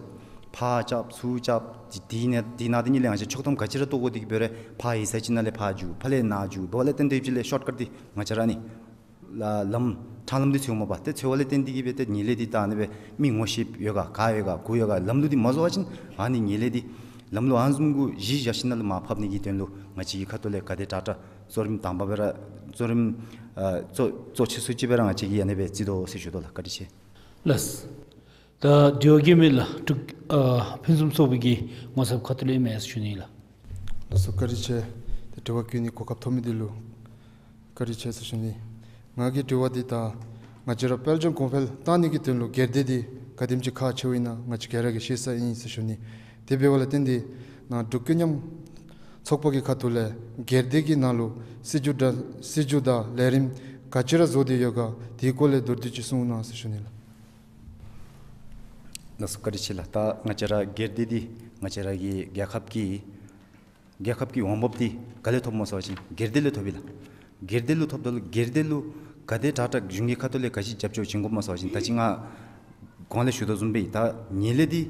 ཕར་རྐྱབ་ཚུར་རྐྱབ་དེ་དེ་ནང་དེ་ནང་དེ་ཉིད་ལས་ང་བཅས་ཆོག་ཐམ་ག་ཅི་ར་བཏོག་དགོ་དེ་གི་འབད་རུང་ཕར་ཡིག་ཚང་ཅིག་ནང་ལས་ཕར་འགྱོ་ཕར་ལས་ནཱ་འགྱོ་འབདཝ་ལས་བརྟེན་ཏེ་ཅིག་ལས་ཤོཊ་ཀཊ་འདི་ང་བཅས་ར་ནི་ལ་ལམ་ཕྲང་ལམ་འདི་འཚོལཝ་མས་པ། ཏེ་འཚོལ་བ་ལས་བརྟེན་ཏེ་གི་སྦེ་ཏེ་ངན་ལྷད་འདི་ད་ཨ་ནི་སྦེ་མི་ངོ་ཤེསཔ་ཡོད་ག་ག་ཡོད་ག་གུ་ཡོད་ག་ལམ་ལུགས་འདི་མ་བཟོ་བ་ཅིན་ཨ་ནི་ངན་ལྷད་འདི་ལམ་ལུགས་ཨ་ནི་བཟུམ་གུ་གཞི་བཞག་ཞིནམ་ལས་མར་ཕབ་ནི་གི་དོན་ལུ་ང་བཅས་ཀྱི་ཁ་ཐུག་ལས་ག་དེ་དྲག་དྲག་གཙོ་རིམ་དང་པ་སྦེ་ར་གཙོ་རིམ་ཨ་གཙོ་གཙོ་ཆེ་སུ་ཅིག་སྦེ་ར་ང་བཅས་ཀྱིས་ཨ་ནི་སྦེ་བརྩི་དོ་ཟེར་ཞུ་དོ་ལགས། བཀའ་དྲིན་ཆེ། ལགས། ད་དྲི་བ་བཀོད་མི་ལགས་འབྲུག་ཨ་ཕུན་སུམ་ཚོགས་པའི་གི་ངོ་ཚབ་ཁ་ཐུག་ལས་ཨིན་མས་ཟེར་ཞུ་ནི་ལགས། ལགས་སོ་བཀའ་དྲིན་ཆེ། ཏེ་དྲི་བ་བཀོད་ནི་གོ་སྐབས་ཐོབ་མི་འདི་ལུ་བཀའ་དྲིན་ཆེ་ཟེར་ཞུ་ནི། ང་གི་དྲི་བ་འདི་ད་ང་བཅས་ར་དཔལ་འབྱོར་གོང་འཕེལ་བཏང་ནི་གི་དོན་ལུ་སྒེར་སྡེ་འདི་ག་དེམ་ཅིག་ཁག་ཆེཝ་ཨིན་ན་ང་བཅས་ག་ར་གིས་ཤེས་ས་ཨིན་ཟེར་ཞུ་ནི། དེ་འབདཝ་ལས་བརྟེན་ཏེ་ནཱ་འབྲུག་ཀུན་མཉམ་ཚོགས་པ་གི་ཁ་ཐུག་ལས་སྒེར་སྡེ་གི་ནང་ལུ་སྲིད་བྱུས་དང་སྲིད་བྱུས་དང་ལས་རིམ་ག་ཅི་ར་བཟོ་སྟེ་ཡོད་ག། དེའི་སྐོར་ལས་མདོར་བསྡུས་ཅིག་གསུང་གནང་ཟེར་ཞུ་ནི་ལགས། ལགས་སོ་བཀའ་དྲིན་ཆེ་ལགས། ད་ང་བཅས་ར་སྒེར་སྡེ་འདི་ང་བཅས་ར་གི་རྒྱལ་ཁབ་ཀྱི་རྒྱལ་ཁབ་ཀྱི་འོང་འབབ་འདི་ག་ལས་ཐོབ་སྨོ་ཟེར་བ་ཅིན་སྒེར་སྡེ་ལས་ཐོབ་ཨིན་ལགས། སྒེར་སྡེ་ལུ་ཐོབ་ད་ལུ་སྒེར་སྡེ་ལུ་ག་དེ་དྲག་དྲག་གཞུང་གི་ཁ་ཐུག་ལས་ག་ཅི་རྒྱབ་སྐྱོར་བྱིན་དགོཔ་སྨོ་ཟེར་བ་ཅིན་ད་ཅི་ང་གོང་ལས་ཞུ་དོ་བཟུམ་སྦེ་ད་ངན་ལྷད་འདི་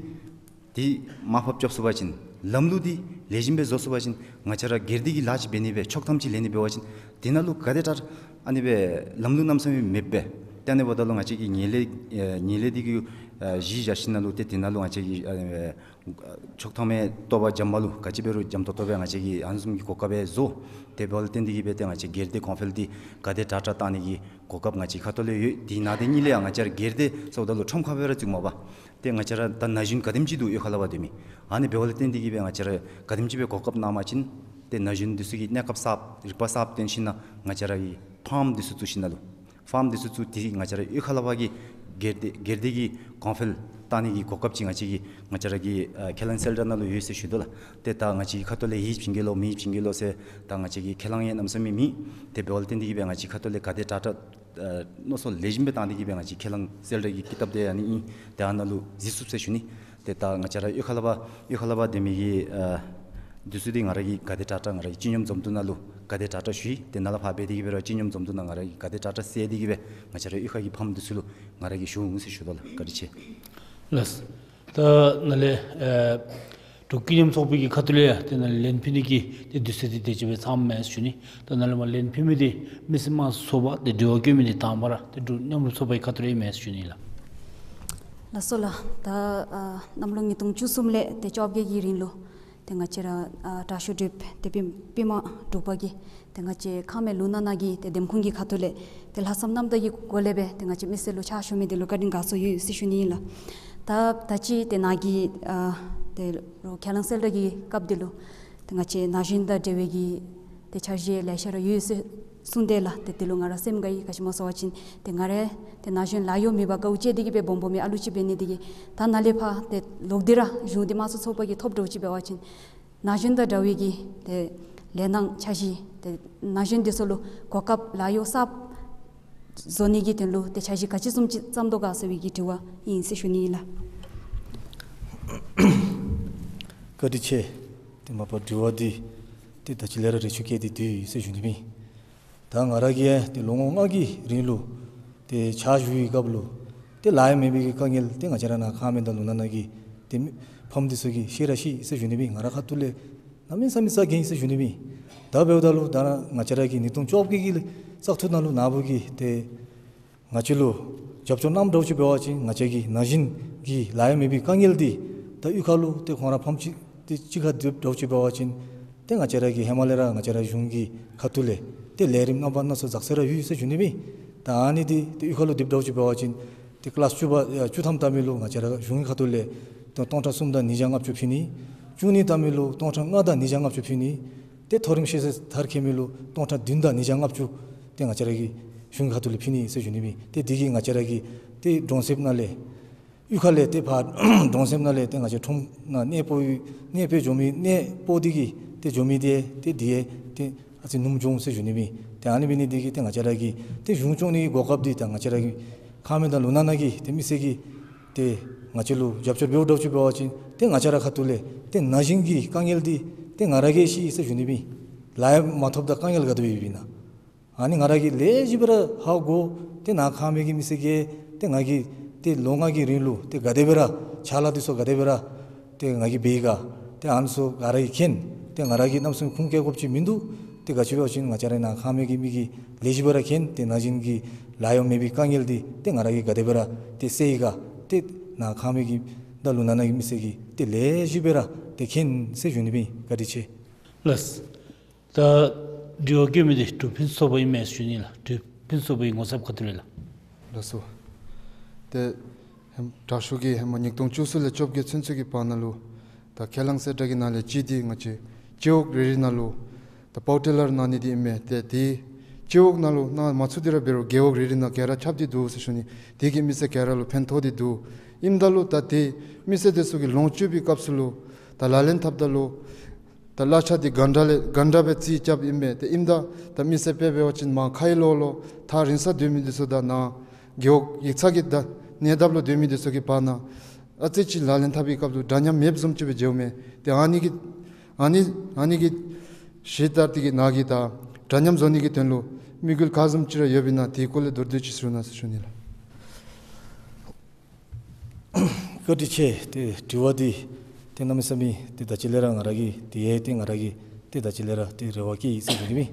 འདི་མར་ཕབ་རྐྱབ་ཚུགས་པ་ཅིན་ལམ་ལུགས་འདི་ལེགས་ཤོམ་སྦེ་བཟོ་ཚུགས་པ་ཅིན་ང་བཅས་ར་སྒེར་སྡེ་གིས་ལཱ་ཅིག་འབད་ནི་སྦེ་ཆོག་ཐམ་ཅིག་ལེན་ནི་འབད་བ་ཅིན་དེ་ནང་ལུ་ག་དེ་དྲག་ཨ་ནི་སྦེ་ལམ་ལུགས་གནམ་མེད་ས་མེད་མེདཔ་སྦེ་ཏེ་ཨ་ནི་འབདཝ་ད་ལུ་ང་བཅས་ཀྱིས་ངན་ལྷད་ཨེ་ངན་ལྷད་འདི་གི་ཨ་གཞི་བཞག་ཞིནམ་ལས་ཏེ་དེ་ནང་ལུ་ང་བཅས་ཀྱིས་ཨ་ནི་སྦེ་ཆོག་ཐམ་སྦེ་ལྟོ་བ་འཇམ་མ་ལུ་ག་ཅི་འབད་རུང་འཇམ་ཏོང་ཏོ་སྦེ་ང་བཅས་ཀྱིས་ཨ་ནི་བཟུམ་གྱི་གོ་སྐབས་སྦེ་བཟོ། དེ་འབདཝ་ལས་བརྟེན་ཏེ་གིས་སྦེ་ཏེ་ང་བཅས་སྒེར་སྡེ་གོང་འཕེལ་འདི་ག་དེ་དྲག་དྲག་བཏང་ནི་གི་གོ་སྐབས་ང་བཅས་ཁ་ཐུག་ལས་ཡོད། དེ་ནང་དེ་གཉིས་ལས་ཡང་ང་བཅས་ར་སྒེར་སྡེ་ཟེརཝ་ད་ལུ་ཁྲོམ་ཁར་སྦེ་ར་བཙུགས་མས་པ། ཏེ་ང་བཅས་ར་ད་ན་གཞོན་ག་དེམ་ཅིག་འདུག་གཡུས་ཁ་ལས་ཕར་སྡོད་མི། ཨ་ནི་འབདཝ་ལས་བརྟེན་ཏེ་གིས་སྦེ་ང་བཅས་ར་ག་དེམ་ཅིག་སྦེ་གོ་སྐབས་གནངམ་ཅིན་ཏེ་ན་གཞོན་འདི་ཚུ་གིས་གནས་སྐབས་གསརཔ་རིག་པ་གསརཔ་བཏོན་ཞིནམ་ལས་ང་བཅས་ར་གིས་ཕཱརམ་འདི་ཚུ་བཙུགས་ཞིནམ་ལས་ཕཱརམ་འདི་ཚུ་བཙུགས་ཏེ་ང་བཅས་ར་གཡུས་ཁ་ལས་ཕར་གྱི་སྒེར་སྡེ་སྒེར་སྡེ་གི་གོང་འཕེལ་བཏང་ནི་གི་གོ་སྐབས་ཅིག་ང་བཅས་ཀྱི་ང་བཅས་ར་གི་ཨ་ཁས་བླངས་གསལ་བསྒྲགས་ནང་ལུ་ཡོད་ཟེར་ཞུ་དོ་ལགས། ཏེ་ད་ང་བཅས་ཀྱི་ཁ་ཐུག་ལས་ཡིད་བྱིན་གེ་ལོ་མི་བྱིན་གེ་ལོ་ཟེར་ད་ང་བཅས་ཀྱི་ཁས་བླངས་ཡང་གནམ་མེད་ས་མེད་མེད། དེ་འབདཝ་ལས་བརྟེན་ཏེ་གིས་སྦེ་ང་བཅས་ཁ་ཐུག་ལས་ག་དེ་དྲག་དྲག་ཨ་མནོ་བསམ་ལེགས་ཤོམ་སྦེ་བཏང་སྟེ་གིས་སྦེ་ང་བཅས་ཁས་བླངས་གསལ་བསྒྲགས་ཀྱི་ཀི་དེབ་འདི་ཨ་ནི་ཨིན། ཏེ་ཨ་ནཱ་ལུ་གཟིགས་ཚུགས་ཟེར་ཞུ་ནི། ཏེ་ད་ང་བཅས་ར་གཡུས་ཁ་ལས་ཕར་གཡུས་ཁ་ལས་ཕར་སྡོད་མི་གི་ཨ་འདི་ཚུ་འདི་ང་ར་གིས་ག་དེ་དྲག་དྲག་ང་ར་གིས་སྤྱི་སྙོམས་འཛོམས་འདུ་ནང་ལུ་ག་དེ་དྲག་དྲག་ཞུ་ཡི། ཏེ་ནཱ་ལས་ཕར་འབད་དེ་གིས་སྦེ་ར་སྤྱི་སྙོམས་འཛོམས་འདུ་ནང་ང་ར་གིས་ག་དེ་དྲག་དྲག་གསལ་ཏེ་གིས་སྦེ་ང་བཅས་ར་གཡུས་ཁ་གི་ཕམ་འདི་ཚུ་ལུ་ང་ར་གིས་ཞུ་འོང་ཟེར་ཞུ་དོ་ལགས། བཀའ་དྲིན་ཆེ། ལགས། ད་ནཱ་ལས་ཨེ་འབྲུག་ཀུན་མཉམ་ཚོགས་པའི་གི་ཁ་ཐུག་ལས་ཡང་ཏེ་ནཱ་ལས་ལན་ཕུལ་ནི་གི་ཏེ་དུས་ཚོད་འདི་དེ་ཅིག་སྦེ་ཚངམ་མས་ཟེར་ཞུ་ནི། ད་ནཱ་ལས་མར་ལན་ཕུལ་མི་འདི་མི་སེར་དམངས་གཙོ་ཚོགས་པ། ཏེ་དྲི་བ་བཀོད་མི་འདི་དང་པ་ར་ཏེ་འབྲུག་མཉམ་རུབ་ཚོགས་པའི་ཁ་ཐུག་ལས་ཨིན་མས་ཟེར་ཞུ་ནི་ལགས། ལགས་སོ་ལགས། ད་ཨ་གནམ་ལོ་ཉིས་སྟོང་བཅུ་གསུམ་ལས་ཏེ་བཅོ་བརྒྱད་ཀྱི་རིང་ལུ་ཏེ་ང་བཅས་ར་ཨ་དྲག་ཤོས་སྒྲུབ་སྡེ་པདྨ་འབྲུག་པ་གིས་ཏེ་ང་བཅས་ཁང་མེད་ལུང་ནག་ནང་གི་ཏེ་འདེམས་ཁོངས་ཀྱི་ཁ་ཐུག་ལས་ཏེ་ལྷག་བསམ་རྣམ་དག་གི་སྒོ་ལས་སྦེ་ཏེ་ང་བཅས་མི་སེར་ལུ་ཕྱག་ཞུ་མི་འདི་ལུ་བཀའ་དྲིན་དགའ་ཚོར་ཡོད་ཟེར་ཞུ་ནི་ཨིན་ལགས། ད་ད་ཅི་ཏེ་ནཱ་གི་ཨ་ཏེ་རོགས་ཁས་བླངས་གསལ་བསྒྲགས་ཀྱི་སྐབས་འདི་ལུ་ཏེ་ང་བཅས་ན་གཞོན་དང་འབྲེལ་བའི་གི་ཏེ་འཆར་གཞི་ལེ་ཤ་ར་ཡོད་ཟེར་གསུངས་ཏེ་ལགས། ཏེ་འདི་ལུ་ང་ར་སེམས་དགའ་ཡི། ག་ཅི་སྨོ་ཟེར་བ་ཅིན་ཏེ་ང་ར་ཏེ་ན་གཞོན་ལཱ་གཡོག་མེད་པར་དཀའཝ་སྤྱད་དེ་གིས་སྦེ་སྦོམ་སྦོམ་མི་ཨ་ལུ་ཅིག་འབད་ནི་དེ་གིས་ད་ནཱ་ལས་ཕར་ཏེ་ལོག་སྟེ་ར་གཞུང་འདི་དམངས་གཙོ་ཚོགས་པ་གིས་ཐོབ་འགྱོ་ཅི་འབད་བ་ཅིན་ན་གཞོན་དང་འདྲ་བའི་གི་ཏེ་ལས་སྣ་འཆར་གཞི་ཏེ་ན་གཞོན་འདི་ཚུ་ལུ་གོ་སྐབས་ལཱ་གཡོག་གསརཔ་བཟོ་ནི་གི་དོན་ལུ་ཏེ་འཆར་གཞི་ག་ཅི་བཟུམ་ཅིག་བརྩམ་དོ་ག་ཟེར་བའི་གི་དྲི་བ་ཨིན་ཟེར་ཞུ་ནི་ཨིན་ལགས། བཀའ་དྲིན་ཆེ། ཏེ་མ་པ་དྲི་བ་འདི་ཏེ་ད་ཅི་ལས་ར་རེ་ཆེ་བསྐྱེད་དེ་འདུག་ཟེར་ཞུ་ནི་ཨིན། ད་ང་ར་གིས་ཏེ་ལོ་ངོ་ལྔ་གི་རིང་ལུ་ཏེ་ཕྱག་ཞུ་བའི་སྐབས་ལུ་ཏེ་ལཱ་ཡང་མེད་པའི་གི་དཀའ་ངལ་ཏེ་ང་བཅས་ར་ནཱ་ཁང་མེད་དང་ལུང་ནག་ནང་གི་ཏེ་ཕམ་འདི་ཚུ་གིས་ཤེས་ར་ཤེས་ཟེར་ཞུ་ནི་ཨིན། ང་ར་ཁ་ཐུག་ལས་གནམ་མེད་ས་མེད་ཚ་གྱང་ཡོད་ཟེར་ཞུ་ནི་ཨིན། ད་འབདཝ་ད་ལུ་ད་ང་བཅས་ར་གི་ཉིས་སྟོང་བཅོ་བརྒྱད་ཀྱི་བཙག་འཐུ་ནང་ལུ་ནཱ་བུ་གིས་ཏེ་ང་བཅས་ལུ་རྒྱབ་སྐྱོར་གནངམ་འདྲཝ་ཅིག་འབད་བ་ཅིན་ང་བཅས་ཀྱི་ན་གཞོན་གྱི་ལཱ་ཡང་མེད་པའི་དཀའ་ངལ་འདི་ད་གཡུས་ཁ་ལུ་ཏེ་ཁོང་ར་ཕམ་ཅིག་ཏེ་གཅིག་ཁར་སྡོདཔ་འདྲཝ་ཅིག་འབད་བ་ཅིན་ཏེ་ང་བཅས་ར་གིས་ཧེ་མ་ལས་ར་ང་བཅས་ར་གཞུང་གི་ཁ་ཐུག་ལས་ཏེ་ལས་རིམ་རྣམ་པ་སྣ་ཚོགས་བཙུགས་ས་ར་ཡོད་ཟེར་ཞུ་ནི་ཨིན། ད་ཨ་ནི་འདི་ཏེ་གཡུས་ཁ་ལུ་སྡོདཔ་འདྲཝ་ཅིག་འབད་བ་ཅིན་ཏེ་ཀི་ལཱསི་བཅུ་པ་ཨ་བཅུ་ཐམ་བལྟ་མི་ལུ་ང་བཅས་ར་གཞུང་གི་ཁ་ཐུག་ལས་ཏེ་སྟོང་ཕྲག་གསུམ་དང་ཉིས་བརྒྱ་ལྔ་བཅུ་ཕུལ་ནི། བཅུ་གཉིས་བལྟ་མི་ལུ་སྟོང་ཕྲག་ལྔ་དང་ཉིས་བརྒྱ་ལྔ་བཅུ་ཕུལ་ནི། ཏེ་མཐོ་རིམ་ཤེས་ཚད་མཐར་འཁྱོལ་མི་ལུ་སྟོང་ཕྲག་བདུན་དང་ཉིས་བརྒྱ་ལྔ་བཅུ་ཏེ་ང་བཅས་ར་གི་གཞུང་གི་ཁ་ཐུག་ལས་ཕུལ་ནི་ཟེར་ཞུ་ནི་ཨིན། ཏེ་འདི་གིས་ང་བཅས་ར་གི་ཏེ་གྲོང་གསེབ་ནང་ལས་གཡུས་ཁ་ལས་ཏེ་ཕར་གྲོང་གསེབ་ནང་ལས་ཏེ་ང་བཅས་ཁྲོམ་ནང་གནས་སྤོ་གནས་སྤོ་འགྱོ་མི་གནས་སྤོ་འདི་གིས་ཏེ་འགྱོ་མི་འདི་ཏེ་འདི་ཡང་ཏེ་ཨ་ཙི་ཉུང་འགྱོ་འོང་ཟེར་ཞུ་ནི་ཨིན། ཏེ་ཨ་ནི་འབད་ནི་འདི་གིས་ཏེ་ང་བཅས་ར་གི་ཏེ་གཞུང་སྐྱོང་ནི་གོ་སྐབས་འདི་ད་ང་བཅས་ར་གི་ཁང་མེད་དང་ལུང་ནག་ནང་གི་ཏེ་མི་སེར་གྱིས་ཏེ་ང་བཅས་ལུ་རྒྱབ་སྐྱོར་འབདཝ་འདྲཝ་ཅིག་འབད་བ་ཅིན་ཏེ་ང་བཅས་ར་ཁ་ཐུག་ལས་ཏེ་ན་གཞོན་གྱི་དཀའ་ངལ་འདི་ཏེ་ང་ར་གིས་ཤེས་ཟེར་ཞུ་ནི་ཨིན། ལཱ་ཡང་མ་ཐོབ་ད་དཀའ་ངལ་ག་དེ་སྦེ་ཡོདཔ་ཨིན་ན། ཨ་ནི་ང་ར་གིས་ལེགས་ཤོམ་སྦེ་ར་ཧ་གོ། ཏེ་ནཱ་ཁང་མེད་ཀྱི་མི་སེར་གྱིས་ཏེ་ང་གིས་ཏེ་ལོ་ལྔ་གི་རིང་ལུ་ཏེ་ག་དེ་སྦེ་ར་ཕྱག་ལཱ་འདི་ཚུ་ག་དེ་སྦེ་ར་ཏེ་ང་གིས་འབད་ཡི་ག། ཏེ་ཨ་ནི་ཚུ་ག་ར་གིས་མཁྱེན། ཏེ་ང་ར་གིས་གནམ་མེད་ས་མེད་ཁུངས་བཀལ་དགོཔ་ཅིག་མིན་འདུག། ཏེ་ག་ཅི་འབད་བ་ཅིན་ང་བཅས་ར་ནཱ་ཁང་མེད་ཀྱི་མི་གིས་ལེགས་ཤོམ་སྦེ་ར་མཁྱེན། ཏེ་ན་གཞོན་གྱི་ལཱ་ཡང་མེད་པའི་དཀའ་ངལ་འདི་ཏེ་ང་ར་གིས་ག་དེ་སྦེ་ར་ཏེ་སེལ་ཡི་ག། ཏེ་ནཱ་ཁང་མེད་ཀྱི་དང་ལུང་ནག་ནང་གི་མི་སེར་གྱིས་ཏེ་ལེགས་ཤོམ་སྦེ་ར་ཏེ་མཁྱེན་ཟེར་ཞུ་ནི་ཨིན། བཀའ་དྲིན་ཆེ། ལགས། ད་དྲི་བ་བཀོད་མི་འདི་འབྲུག་ཕུན་སུམ་ཚོགས་པ་ཨིན་མས་ཟེར་ཞུ་ནི་ལགས། འབྲུག་ཕུན་སུམ་ཚོགས་པའི་ངོ་ཚབ་ཁ་ཐུག་ལས་ལགས། ལགས་སོ། ཏེ་ ཧེ་མ་དྲག་ཤོས་ཀྱིས་ཧེ་མ་ཉིས་སྟོང་བཅུ་གསུམ་ལས་བཅོ་བརྒྱད་ཚུན་ཚོད་ཀྱི་བར་ན་ལུ་ད་ཁས་བླངས་གསལ་བསྒྲགས་ཀྱི་ནང་ལས་གཅིག་འདི་ང་བཅས་སྤྱི་འོག་རེ་རེ་ནང་ལུ་ད་པའོ་ཊེ་ལར་གནང་ནི་འདི་ཨིན་མས། ཏེ་དེ་སྤྱི་འོག་ནང་ལུ་གནང་མ་ཚུགས་ཏེ་ར་འབད་རུང་རྒེད་འོག་རེ་རེ་ནང་ག་ར་ཁྱབ་སྟེ་འདུག་ཟེར་ཞུ་ནི། དེ་གིས་མི་སེར་ག་ར་ལུ་ཕན་ཐོགས་ཏེ་འདུག། ཨིནམ་ད་ལུ་ད་དེ་མི་སེར་དེ་ཚུ་གིས་ལོངས་སྤྱོད་པའི་སྐབས་སུ་ལུ་ད་ལག་ལེན་འཐབ་ད་ལུ་ད་གླ་ཆ་འདི་གཱན་ཊ་ལས་གཱན་ཊ་སྦེ་རྩིས་རྐྱབ་ཨིན་མས། ཏེ་ཨིནམ་ད་ད་མི་སེར་དཔེ་འབད་བ་ཅིན་མར་ཁའི་ལོགས་ལུ་ཐག་རིང་སར་སྡོད་མི་འདི་ཚུ་དང་ནཱ་རྒེད་འོག་ཡིག་ཚང་གི་ད་གནས་འདབས་ལུ་སྡོད་མི་འདི་ཚུ་གི་བར་ན་ཨ་ཙི་ཅིག་ལག་ལེན་འཐབ་པའི་སྐབས་ལུ་འདྲ་མཉམ་མེདཔ་བཟུམ་ཅིག་སྦེ་མཇལཝ་མས། ཏེ་ཨ་ནི་གི་ཨ་ནི་ཨ་ནི་གི་གཞི་བཏགས་ཏེ་གིས་ནཱ་གིས་ད་འདྲ་མཉམ་བཟོ་ནི་གི་དོན་ལུ་དམིགས་ཡུལ་ག་བཟུམ་ཅིག་ར་ཡོདཔ་ཨིན་ན་དེའི་སྐོར་ལས་མདོར་བསྡུས་ཅིག་ཞུ་གནང་ཟེར་ཞུ་ནི་ལགས། བཀའ་དྲིན་ཆེ། ཏེ་དྲི་བ་འདི་ཏེ་གནམ་མེད་ས་མེད་ཏེ་ད་ཅི་ལས་ར་ང་ར་གིས་ཏེ་ཡང་ཏེ་ང་ར་གིས་ཏེ་ད་ཅི་ལས་ར་ཏེ་རེ་བ་བསྐྱེད་ཡི་ཟེར་ཞུ་ནི་མས།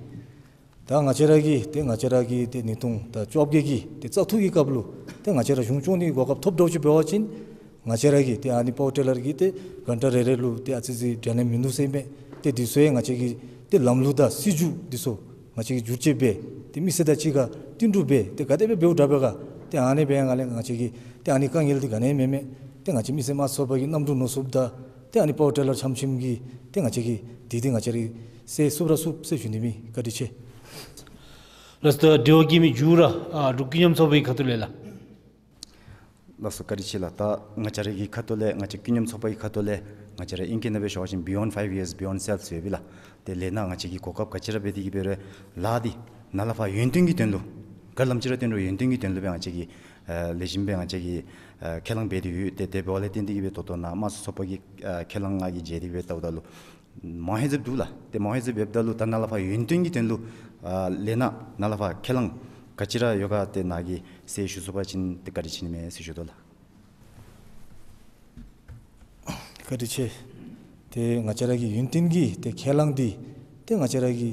ད་ང་བཅས་ར་གིས་ཏེ་ང་བཅས་ར་གི་ཏེ་ཉིས་སྟོང་ད་བཅོ་བརྒྱད་ཀྱི་ཏེ་བཙག་འཐུ་གི་སྐབས་ལུ་ཏེ་ང་བཅས་ར་གཞུང་སྐྱོང་ནི་གོ་སྐབས་ཐོབ་འགྱོ་ཅི་འབད་བ་ཅིན་ང་བཅས་ར་གིས་ཏེ་ཨ་ནི་པའོ་ཊེ་ལར་གྱི་ཏེ་གཱན་ཊ་རེ་རེ་ལུ་ཏེ་ཨ་ཙི་ཅིག་འདྲ་མཉམ་མིན་འདུག་ཟེར་མས། ཏེ་འདི་ཚུ་ཡང་ང་བཅས་ཀྱི་ཏེ་ལམ་ལུགས་དང་སྲིད་བྱུས་འདི་ཚུ་ང་བཅས་ཀྱིས་བསྒྱུར་བཅོས་འབད་ཏེ་མི་སེར་དང་གཅིག་ཁར་བསྟུན་གྲོས་འབད་ཏེ་ག་དེ་སྦེ་འབདཝ་དྲག་པས་ག། ཏེ་ཨ་ནི་འབད་ཡང་ང་ལས་ང་བཅས་ཀྱིས་ཏེ་ཨ་ནི་དཀའ་ངལ་འདི་ག་ནི་ཡང་མེད་མས། ཏེ་ང་བཅས་མི་སེར་དམངས་གཙོ་ཚོགས་པ་གི་གནམ་གྲུ་ནོར་སུབ་དང་ཏེ་ཨ་ནི་པའོ་ཊེ་ལར་ཆམ་ཆིམ་གྱིས་ཏེ་ང་བཅས་ཀྱིས་འདི་འདི་ང་བཅས་ར་སེལ་ཚུགས་ར་ཚུགས་ཟེར་ཞུ་ནི་མས། བཀའ་དྲིན་ཆེ། ལགས་སོ། ད་དྲི་བ་བཀོད་མི་མཇུག་ར་ཨ་འབྲུག་ཀུན་མཉམ་ཚོགས་པའི་ཁ་ཐུག་ལས་ལགས། ལགས་སོ། བཀའ་དྲིན་ཆེ་ལགས། ད་ང་བཅས་ར་གི་ཁ་ཐུག་ལས་ང་བཅས་ཀུན་མཉམ་ཚོགས་པ་གི་ཁ་ཐུག་ལས་ང་བཅས་ར་ཨིང་སྐད་ནང་སྦེ་ཞུ་བ་ཅིན་Beyond five years, beyond self ཟེར་ཡོད་པས་ལགས། དེ་ལས་ནཱ་ང་བཅས་ཀྱིས་གོ་སྐབས་ག་ཅི་ར་འབད་དེ་གིས་འབད་རུང་ལཱ་འདི་ནཱ་ལས་ཕར་ཡུན་བརྟན་གྱི་དོན་ལུ་ག་ལམ་ཅིག་ར་བཏོན་རུང་ཡུན་བརྟན་གྱི་དོན་ལུ་སྦེ་ང་བཅས་ཀྱིས་ཨ་ལེགས་ཤོམ་སྦེ་ང་བཅས་ཀྱིས་ཨ་ཁས་བླངས་འབད་དེ་ཡོད། དེ་དེ་འབདཝ་ལས་བརྟེན་ཏེ་གིས་སྦེ་ད་ལྟོ་ནཱ་དམངས་གཙོ་ཚོགས་པ་གི་ཨ་ཁས་བླངས་ང་གིས་མཇལ་ཏེ་སྦེ་བལྟཝ་ད་ལུ་མང་ཧེང་སྐལ་འདུག་ལགས། ཏེ་མང་ཧེང་སྐལ་འབདཝ་ད་ལུ་ད་ནཱ་ལས་ཕར་ཡུན་བརྟན་གྱི་དོན་ལུ་ཨ་ལས་ནཱ་ནཱ་ལས་ཕར་ཁས་བླངས་ག་ཅི་ར་ཡོད་ག་ཏེ་ནཱ་གིས་གསལ་ཞུ་ཚུགས་པ་ཅིན་ཏེ་བཀའ་དྲིན་ཆེ་ནི་མས་ཟེར་ཞུ་དོ་ལགས། བཀའ་དྲིན་ཆེ། ཏེ་ང་བཅས་ར་གི་ཡུན་བརྟན་གྱི་ཏེ་ཁས་བླངས་འདི་ཏེ་ང་བཅས་ར་གི་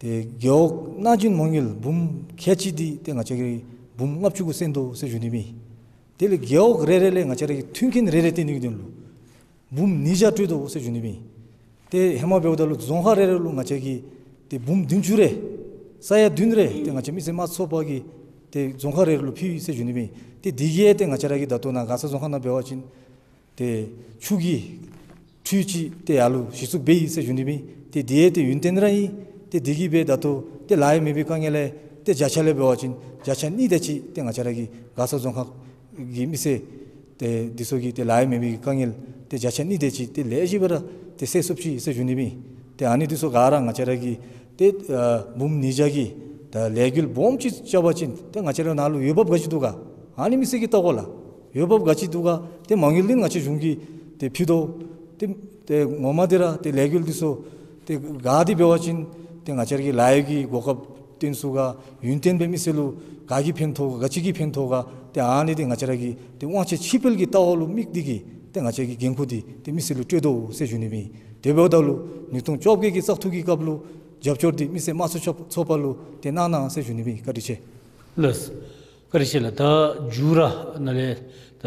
ཏེ་རྒེད་འོག་གནང་སྦྱིན་མ་དངུལ་འབུམ་ཁལ་གཅིག་འདི་ཏེ་ང་བཅས་ཀྱིས་འབུམ་ལྔ་བཅུ་གུ་བསྲེས་དོ་ཟེར་ཞུ་ནི་མས། དེ་ལས་རྒེད་འོག་རེ་རེ་ལས་ང་བཅས་ར་གི་མཐུན་རྐྱེན་རེ་རེ་བཏོན་ནི་གི་དོན་ལུ་འབུམ་ཉིས་བརྒྱ་སྤྲོད་དོ་ཟེར་ཞུ་ནི་མས། ཏེ་ཧེ་མ་འབདཝ་ད་ལུ་རྫོང་ཁག་རེ་རེ་ལུ་ང་བཅས་ཀྱིས་ཏེ་འབུམ་བདུན་ཅུ་རེ་ས་ཡ་བདུན་རེ་ཏེ་ང་བཅས་མི་སེར་དམངས་གཙོ་ཚོགས་པ་གིས་ཏེ་རྫོང་ཁག་རེ་རེ་ལུ་ཕུལ་ཡི་ཟེར་ཞུ་ནི་མས། ཏེ་འདི་གིས་ཏེ་ང་བཅས་ར་གི་ད་ལྟོ་ནཱ་མགར་ས་རྫོང་ཁག་ནང་འབད་བ་ཅིན་ཏེ་ཆུ་གི་ཁྲུས་ཅིག་ཏེ་ཡར་ལུ་གཞི་བཙུགས་འབད་ཡི་ཟེར་ཞུ་ནི་མས། ཏེ་འདི་ཡང་ཏེ་ཡུན་བརྟན་ར་ཨིན། ཏེ་འདི་གིས་འབད་ད་ལྟོ་ཏེ་ལཱ་ཡང་མེད་པའི་དཀའ་ངལ་ལས་ཏེ་བརྒྱ་ཆ་ལས་འབད་བ་ཅིན་བརྒྱ་ཆ་གཉིས་དེ་ཅིག་ཏེ་ང་བཅས་ར་གི་མགར་ས་རྫོང་ཁག་གི་མི་སེར་ཏེ་འདི་ཚུ་གི་ཏེ་ལཱ་ཡང་མེད་པའི་དཀའ་ངལ་ཏེ་བརྒྱ་ཆ་གཉིས་དེ་ཅིག་ཏེ་ལེགས་ཤོམ་སྦེ་ར་ཏེ་སེལ་ཚུགས་ཅི་ཟེར་ཞུ་ནི་མས། ཏེ་ཨ་ནི་འདི་ཚུ་ག་ར་ང་བཅས་ར་གིས་ཏེ་ཨ་འབུམ་ཉིས་བརྒྱ་གི་ད་ལས་འགུལ་སྦོམ་ཅིག་རྐྱབ་པ་ཅིན་ཏེ་ང་བཅས་ར་ནཱ་ལུ་འོས་འབབ་ག་ཅི་འདུག་ག་ཨ་ནི་མི་སེར་གྱིས་བལྟ་དགོ་ལགས། འོས་འབབ་ག་ཅི་འདུག་ག། ཏེ་མ་དངུལ་འདི་ང་བཅས་གཞུང་གིས་ཏེ་ཕུལ་དོ། ཏེ་ཏེ་ངོ་མ་འདི་ར་ཏེ་ལས་འགུལ་འདི་ཚུ་ཏེ་ག་ཏེ་འབད་བ་ཅིན་ཏེ་ང་བཅས་ར་གི་ལཱ་གཡོག་གི་གོ་སྐབས་བཏོན་ཚུགས་ག། ཡུན་བརྟན་སྦེ་མི་སེར་ལུ་ག་གིས་ཕན་ཐོགས་ག་ག་ཅི་གིས་ཕན་ཐོགས་ག། ཏེ་ཨ་ནི་འདི་ང་བཅས་ར་གི་ཏེ་དབང་ཆ་ཕྱིར་སྤེལ་གྱི་ལྟ་བ་ལུ་དམིགས་ཏེ་གིས་ཏེ་ང་བཅས་ཀྱིས་འགན་ཁུར་འདི་ཏེ་མི་སེར་ལུ་སྤྲོད་དོ་ཟེར་ཞུ་ནི་མས། དེ་འབདཝ་ད་ལུ་ཉིས་སྟོང་བཅོ་བརྒྱད་ཀྱི་བཙག་འཐུ་གི་སྐབས་ལུ་རྒྱབ་སྐྱོར་འདི་མི་སེར་དམངས་གཙོ་ཚོགས་པ་ལུ་ཏེ་གནང་གནང་ཟེར་ཞུ་ནི་མས། བཀའ་དྲིན་ཆེ། ལགས། བཀའ་དྲིན་ཆེ་ལགས། ད་མཇུག་ར་ནཱ་ལས་ད་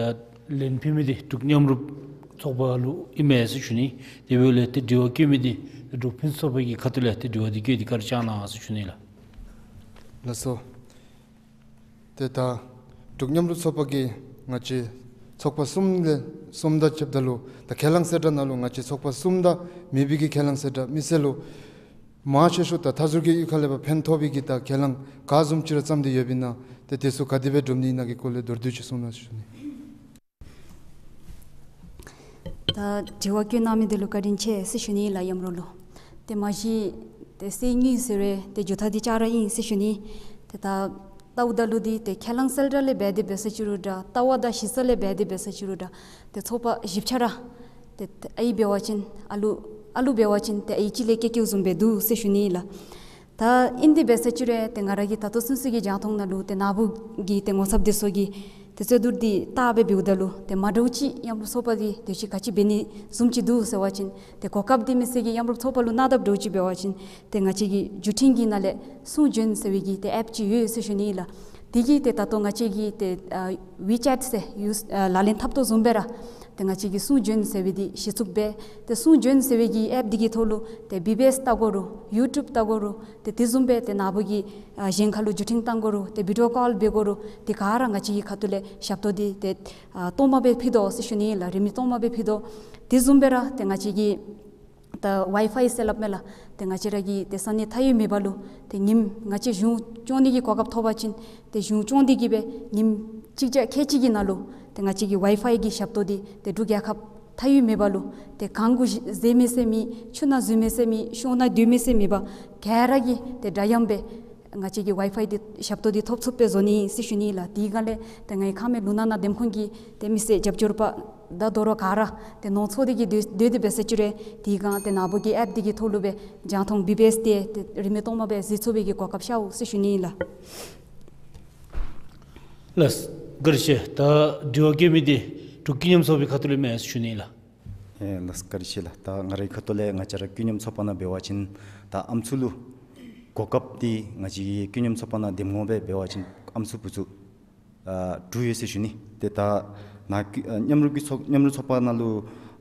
ལན་ཕུལ་མི་འདི་འབྲུག་མཉམ་རུབ་ཚོགས་པ་ལུ་ཨིན་མས་ཟེར་ཞུ་ནི། དེ་འབདཝ་ལས་ཏེ་དྲི་བ་བཀོད་མི་འདི་འབྲུག་ཕུན་སུམ་ཚོགས་པ་གི་ཁ་ཐུག་ལས་ཏེ་དྲི་བ་འདི་བཀོད་དེ་བཀའ་དྲིན་བསྐྱང་གནང་ཟེར་ཞུ་ནི་ལགས། ལགས་སོ། ཏེ་ད་འབྲུག་མཉམ་རུབ་ཚོགས་པ་གིས་ང་བཅས་ཚོགས་པ་གསུམ་ལས་གསུམ་དང་ཕྱདཔ་ད་ལུ་ད་ཁས་བླངས་གསལ་བསྒྲགས་ནང་ལུ་ང་བཅས་ཚོགས་པ་གསུམ་དང་མེད་པའི་གི་ཁས་བླངས་གསལ་བསྒྲགས་མི་སེར་ལུ་མང་ཆེ་ཤོས་ད་མཐའ་ཟུར་གྱི་གཡུས་ཁ་ལས་ཕར་ཕན་ཐོགས་པའི་གི་ད་ཁས་བླངས་ག་བཟུམ་ཅིག་ར་བརྩམས་ཏེ་ཡོདཔ་ཨིན་ན། ཏེ་དེ་ཚུ་ག་དེ་སྦེ་སྒྲུབ་ནི་ཨིན་ན་གི་སྐོར་ལས་མདོར་བསྡུས་ཅིག་གསུང་གནང་ཟེར་ཞུ་ནི། ད་དྲི་བ་བཀོད་གནང་མི་འདི་ལུ་བཀའ་དྲིན་ཆེ་ཟེར་ཞུ་ནི་ལགས་མཉམ་རུབ་ལུ། ཏེ་མ་གཞི་ཏེ་གསེར་དངུལ་ཟེར་བའི་ཏེ་རྒྱུ་ད་འདི་ལྕགས་ར་ཨིན་ཟེར་ཞུ་ནི། ཏེ་ད་ལྟཝ་ད་ལུ་འདི་ཏེ་ཁས་བླངས་གསལ་བསྒྲགས་ལས་འབད་དེ་འབད་ས་ཅིག་རུང་འདྲ། ལྟ་བ་དང་གཞི་རྩ་ལས་འབད་དེ་འབད་ས་ཅིག་རུང་འདྲ། ཏེ་ཚོགས་པ་བཞི་ཆ་ར་ཏེ་ཨའི་འབད་བ་ཅིན་ཨ་ལུ་ཨ་ལུ་འབད་བ་ཅིན་ཏེ་ཨའི་གཅིག་ལས་སྐྱེས་སྐྱེསཔ་བཟུམ་སྦེ་འདུག་ཟེར་ཞུ་ནི་ལགས། ད་ཨིན་ཏེ་འབད་ས་ཅིག་རུང་ཏེ་ང་ར་གིས་ད་ལྟོ་ཚུན་ཚོད་ཀྱི་རྒྱང་མཐོང་ནང་ལུ་ཏེ་ནཱ་བུ་གི་ཏེ་ངོ་ཚབ་འདི་ཚུ་གིས་ཏེ་རྩོད་བསྡུར་འདི་བལྟ་སྦེ་འབདཝ་ད་ལུ་ཏེ་མ་འདྲཝ་ཅིག་མཉམ་རུབ་ཚོགས་པ་འདི་དུས་ཅི་ག་ཅི་འབད་ནི་བཟུམ་ཅིག་འདུག་ཟེར་བ་ཅིན་ཏེ་གོ་སྐབས་འདི་མི་སེར་གྱིས་མཉམ་རུབ་ཚོགས་པ་ལུ་གནང་དཔ་འདྲཝ་ཅིག་འབད་བ་ཅིན་ཏེ་ང་བཅས་ཀྱི་བརྒྱུད་འཕྲིན་གྱི་ནང་ལས་སྲུང་བྱོན་ཟེར་བའི་གི་ཏེ་ཨེཔ་ཅིག་ཡོད་ཟེར་ཞུ་ནི་ལགས། དེ་གིས་ཏེ་ད་ལྟོ་ང་བཅས་ཀྱིས་ཏེ་ཨ་ཝི་ཅེཊ་ཟེར་ཡུ་ཨ་ལག་ལེན་འཐབ་དོ་བཟུམ་སྦེ་ར་ ཏེ་ང་བཅས་ཀྱིས་སྲུང་བྱོན་ཟེར་བའི་འདི་གཞི་བཙུགས་འབད། ཏེ་སྲུང་བྱོན་ཟེར་བའི་གི་ཨེཔ་འདི་གི་ཐོག་ལུ་ཏེ་བི་བི་ཨེསི་བལྟ་དགོ་རུང་ཡུ་ཊུབ་བལྟ་དགོ་རུང་ཏེ་དེ་བཟུམ་སྦེ་ཏེ་ནཱ་བུ་གི་ཨ་གཞན་ཁ་ལུ་བརྒྱུད་འཕྲིན་བཏང་དགོ་རུང་ཏེ་བི་ཌིའོ་ཀོལ་འབད་དགོ་རུང་ཏེ་ག་ར་ང་བཅས་ཀྱི་ཁ་ཐུག་ལས་ཞབས་ཏོག་འདི་ཏེ་ཨ་སྟོངམ་སྦེ་ཕུལ་དོ་ཟེར་ཞུ་ནི་ཨིན་ལགས། རིན་མེད་སྟོངམ་སྦེ་ཕུལ་དོ། དེ་བཟུམ་སྦེ་ར་ཏེ་ང་བཅས་ཀྱི་ད་ཝའི་ཕའི་ཟེར་སླབ་མས་ལགས། ཏེ་ང་བཅས་ར་གི་ཏེ་ས་གནས་མཐའ་དབུས་མེད་པ་ལུ་ཏེ་ཉིནམ་ང་བཅས་གཞུང་སྐྱོང་ནི་གི་གོ་སྐབས་ཐོབ་པ་ཅིན་ཏེ་གཞུང་སྐྱོང་སྟེ་གི་སྦེ་ཉིནམ་གཅིག་བརྒྱ་ཁལ་གཅིག་གི་ནང་ལུ་ཏེ་ང་བཅས་ཀྱི་ཝའི་ཕའི་གི་ཞབས་ཏོག་འདི་ཏེ་འབྲུག་རྒྱལ་ཁབ་མཐའ་དབུས་མེད་པ་ལུ་ཏེ་གངས་གུ་གཟེར་མི་ཟེར་མེད། ཆུ་ནང་འཛུལ་མི་ཟེར་མེད། གཤོང་ནང་སྡོད་མི་ཟེར་མེད་པར་ག་ར་གིས་ཏེ་འདྲ་མཉམ་སྦེ་ང་བཅས་ཀྱི་ཝའི་ཕའི་འདི་ཞབས་ཏོག་འདི་ཐོབ་ཚུགསཔ་སྦེ་བཟོ་ནི་ཨིན་ཟེར་ཞུ་ནི་ལགས། དེའི་སྒང་ལས་ཏེ་ངེའི་ཁམས་སྨད་ལུང་ནག་ནང་འདེམས་ཁོངས་ཀྱི་ཏེ་མི་སེར་རྒྱབ་སྐྱོར་པ་ད་དོ་རུང་ག་ར་ཏེ་ནོར་འཚོ་སྟེ་གི་སྡོད་སྡོད་དེ་འབད་ཟེར་ཅི་རུང་དེའི་སྒང་ཏེ་ནཱ་བུ་གི་ཨེཔ་འདི་གི་ཐོག་ལུ་སྦེ་རྒྱང་མཐོང་བི་བི་ཨེསི་འདི་ཏེ་རིན་མེད་སྟོངམ་སྦེ་གཟིགས་ཚུགས་པའི་གི་གོ་སྐབས་ཤརཝ་ཟེར་ཞུ་ནི་ཨིན་ལགས། ལགས། བཀའ་དྲིན་ཆེ། ད་དྲི་བ་བཀོད་མི་འདི་འབྲུག་ཀུན་མཉམ་ཚོགས་པའི་ཁ་ཐུག་ལས་མས་ཟེར་ཞུ་ནི་ཨིན་ལགས། ཨེ་ལགས་བཀའ་དྲིན་ཆེ་ལགས། ད་ང་རའི་ཁ་ཐུག་ལས་ང་བཅས་ར་ཀུན་མཉམ་ཚོགས་པ་ནང་འབད་བ་ཅིན་ད་ཨམ་སྲུ་ལུ་གོ་སྐབས་འདི་ང་བཅས་ཀྱི་ཀུན་མཉམ་ཚོགས་པ་ནང་འདེམས་ངོ་སྦེ་འབད་བ་ཅིན་ཨམ་སྲུ་བུ་ཚུ་ཨ་དྲུག་ཡོད་ཟེར་ཞུ་ནི། ཏེ་ད་ནཱ་ཀུ་ཨ་མཉམ་རུབ་ཀྱི་ཚོགས་མཉམ་རུབ་ཚོགས་པ་ནང་ལུ་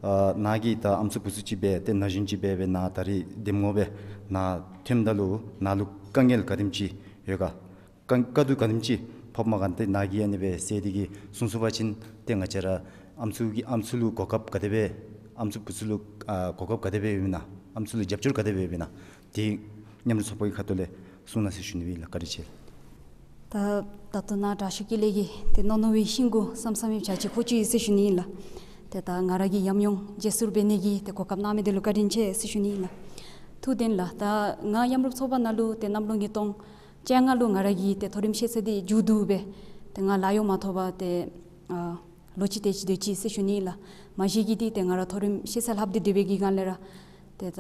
ཨ་ནཱ་གི་ད་ཨམ་སྲུ་བུ་ཚུ་ཅིག་སྦེ་ཏེ་ན་གཞོན་ཅིག་སྦེ་སྦེ་ནཱ་ད་རིས་འདེམས་ངོ་སྦེ་ནཱ་ཐོནམ་ད་ལུ་ནཱ་ལུ་དཀའ་ངལ་ག་དེམ་ཅིག་ཡོད་ག། དཀའ་དཀའ་སྡུག་ག་དེམ་ཅིག་ཕོགཔ་མས་ག་ཏེ་ནཱ་གིས་ཨ་ནི་སྦེ་གསལ་ཏེ་གི་གསུང་ཚུགས་པ་ཅིན་ཏེ་ང་བཅས་ར་ཨམ་སྲུ་གི་ཨམ་སྲུ་ལུ་གོ་སྐབས་ག་དེ་སྦེ་ཨམ་སྲུ་བུ་ཚུ་ལུ་ཨ་གོ་སྐབས་ག་དེ་སྦེ་ཡོདཔ་ཨིན་ན། ཨམ་སྲུ་ལུ་རྒྱབ་སྐྱོར་ག་དེ་སྦེ་ཡོདཔ་ཨིན་ན། དེ་མཉམ་རུབ་ཚོགས་པ་གི་ཁ་ཐུག་ལས་གསུང་གནང་ཟེར་ཞུ་ནི་ཨིན་ལགས། བཀའ་དྲིན་ཆེ། ད་ད་ལྟོ་ནཱ་དྲག་ཤོས་ཀུན་ལེགས་ཀྱིས་ཏེ་མནོ་མནོ་བའི་ཤིང་གུ་བསམ་བསམ་མི་བྱ་ཅིག་ཁོ་ཅིག་ཨིན་ཟེར་ཞུ་ནི་ཨིན་ལགས། ཏེ་ད་ང་ར་གི་ཉམས་མྱོང་བརྗེ་སོར་འབད་ནི་གི་ཏེ་གོ་སྐབས་གནང་མི་འདི་ལུ་བཀའ་དྲིན་ཆེ་ཟེར་ཞུ་ནི་ཨིན་ལགས། ཐུགས་བདེན་ལགས། ད་ང་མཉམ་རུབ་ཚོགས་པ་ནང་ལུ་ཏེ་གནམ་ལོ་ཉིས་སྟོང་བཅོ་ལྔ་ལུ་ང་ར་གི་ཏེ་མཐོ་རིམ་ཤེས་ཚད་འདི་མཇུག་བསྡུ་སྦེ་ཏེ་ང་ལཱ་གཡོག་མ་ཐོབ་པར་ཏེ་ཨ་ལོ་གཅིག་དེ་ཅིག་སྡོད་ཅི་ཟེར་ཞུ་ནི་ཨིན་ལགས། མ་གཞི་གི་འདི་ཏེ་ང་ར་མཐོ་རིམ་ཤེས་ཚད་ལྷབ་སྟེ་སྡོད་པའི་གི་སྒང་ལས་ར་ཏེ་ད་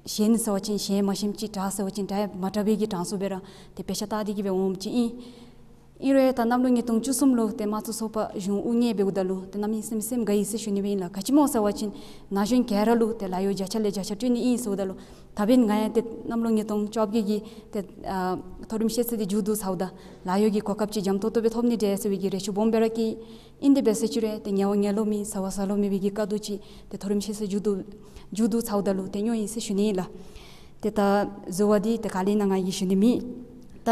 ཞན་ཟེར་བ་ཅིན་ཞན་མ་ཞནམ་ཅིག་དྲག་ཟེར་བ་ཅིན་དྲག་མ་དྲག་པའི་གི་གྲངས་སུ་སྦེ་ར་ཏེ་དཔེ་ཆ་ལྟ་སྟེ་གི་སྦེ་འོངམ་ཅིག་ཨིན། ཨིན་རུང་ད་གནམ་ལོ་ཉིས་སྟོང་བཅུ་གསུམ་ལུ་ཏེ་དམངས་གཙོ་ཚོགས་པ་གཞུང་དབུ་བརྙེས་འབདཝ་ད་ལུ་ཏེ་གནམ་མེད་ས་མེད་སེམས་དགའ་ཡི་ཟེར་ཞུ་ནི་སྦེ་ཨིན་ལགས། ག་ཅི་སྨོ་ཟེར་བ་ཅིན་ན་གཞོན་ག་ར་ལུ་ཏེ་ལཱ་གཡོག་བརྒྱ་ཆ་ལས་བརྒྱ་ཆ་སྤྲོད་ནི་ཨིན་ཟེརཝ་ད་ལུ་ད་འབདན་ང་ཡང་ཏེ་གནམ་ལོ་ཉིས་སྟོང་བཅོ་བརྒྱད་ཀྱི་ཏེ་ཨ་མཐོ་རིམ་ཤེས་ཚད་འདི་མཇུག་བསྡུ་ཚརཝ་ད་ལཱ་གཡོག་གི་གོ་སྐབས་ཅིག་འཇམ་ཏོང་ཏོ་སྦེ་ཐོབ་ནི་འདྲས་ཟེར་བའི་གི་རེ་ཆེ་སྦོམ་སྦེ་ར་བསྐྱེད། ཨིན་དེ་འབད་ཟེར་ཅི་རུང་ཏེ་ཉལ་བ་ཉལ་ལོང་མེད་ཟ་བ་ཟ་ལོང་མེད་པའི་གི་དཀའ་སྡུག་ཅིག་ཏེ་མཐོ་རིམ་ཤེས་ཚད་མཇུག་བསྡུ་མཇུག་བསྡུ་ཚརཝ་ད་ལུ་ཏེ་མྱོང་ཡི་ཟེར་ཞུ་ནི་ཨིན་ལགས། ཏེ་ད་བཟོ་བ་འདི་ཏེ་ག་ལས་ན་ང་གིས་ཞུ་ནི་མེད། ད་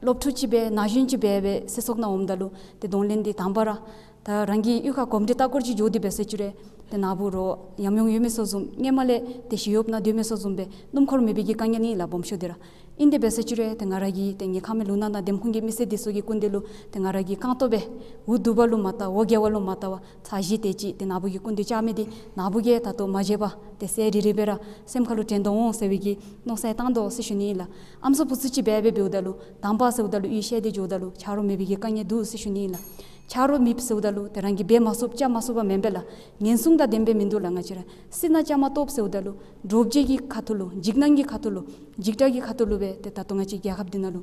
སློབ་ཕྲུག་ཅིག་སྦེ་ན་གཞོན་ཅིག་སྦེ་སྦེ་ཚེ་སྲོག་ནང་འོངམ་ད་ལུ་ཏེ་གདོང་ལེན་འདི་དང་པ་ར་ད་རང་གི་གཡུས་ཁར་གོམས་འདྲིས་ལྟ་སྐོར་ཅིག་འགྱོ་དེ་འབད་ཟེར་ཅི་རུང་ཏེ་ནཱ་བུ་རོགས་ཉམས་མྱོང་ཡོད་མི་ཚུ་བཟུམ་སྔོན་མ་ལས་ཏེ་ཞི་གཡོགཔ་ནང་སྡོད་མི་ཚུ་བཟུམ་སྦེ་སྣུམ་འཁོར་མེད་པའི་གི་དཀའ་ངལ་ཨིན་ལགས་སྦོམ་ཤོས་འདི་ར། ཨིན་དེ་འབད་ཟེར་ཅི་རུང་ཏེ་ང་ར་གི་ཏེ་ངེའི་ཁམས་སྨད་ལུང་ནག་ནང་འདེམས་ཁོངས་ཀྱི་མི་སེར་འདི་ཚུ་གི་སྐུ་མདུན་ལུ་ཏེ་ང་ར་གིས་རྐང་སྟོང་སྦེ་འུ་སྡུག་པ་ལུ་མ་བལྟ་བར་འུ་རྒྱལ་བ་ལུ་མ་བལྟ་བར་ཚ་གཞི་དེ་ཅིག་ཏེ་ནཱ་བུ་གི་སྐུ་མདུན་བཅར་མི་འདི་ནཱ་བུ་གིས་ད་ལྟོ་མ་བརྗེད་པར་ཏེ་གསལ་རི་རི་སྦེ་ར་སེམས་ཁ་ལུ་དྲན་དོ་འོང་ཟེར་བའི་གི་མནོ་བསམ་བཏང་དོ་ཟེར་ཞུ་ནི་ཨིན་ལགས། ཨམ་སྲུ་བུ་ཚུ་ཅིག་སྦེ་སྦེ་འབདཝ་ད་ལུ་དང་པ་ཟེརཝ་ད་ལུ་གཡུས་བཤལ་ཏེ་འགྱོཝ་ད་ལུ་ཆ་རོགས་མེད་པའི་གི་དཀའ་ངལ་འདུག་ཟེར་ཞུ་ནི་ཨིན་ལགས། ཆ་རོགས་མེདཔ་ཟེརཝ་ད་ལུ་ཏེ་རང་གིས་འབད་མ་ཚུགསཔ་རྐྱབ་མ་ཚུགསཔ་མེན་པས་ལགས། ངན་སོང་དང་ལྡནམ་སྦེ་མིན་འདུག་ལགས། ང་བཅས་ར་སྲིད་ནང་བཅའ་མར་གཏོགསཔ་ཟེརཝ་ད་ལུ་འབྲུག་རྒྱལ་གྱི་ཁ་ཐུག་ལུ་འཇིགས་སྣང་གི་ཁ་ཐུག་ལུ་འཇིགས་སྐྲག་གི་ཁ་ཐུག་ལུ་སྦེ་ཏེ་ད་ལྟོ་ང་བཅས་རྒྱལ་ཁབ་འདི་ནང་ལུ་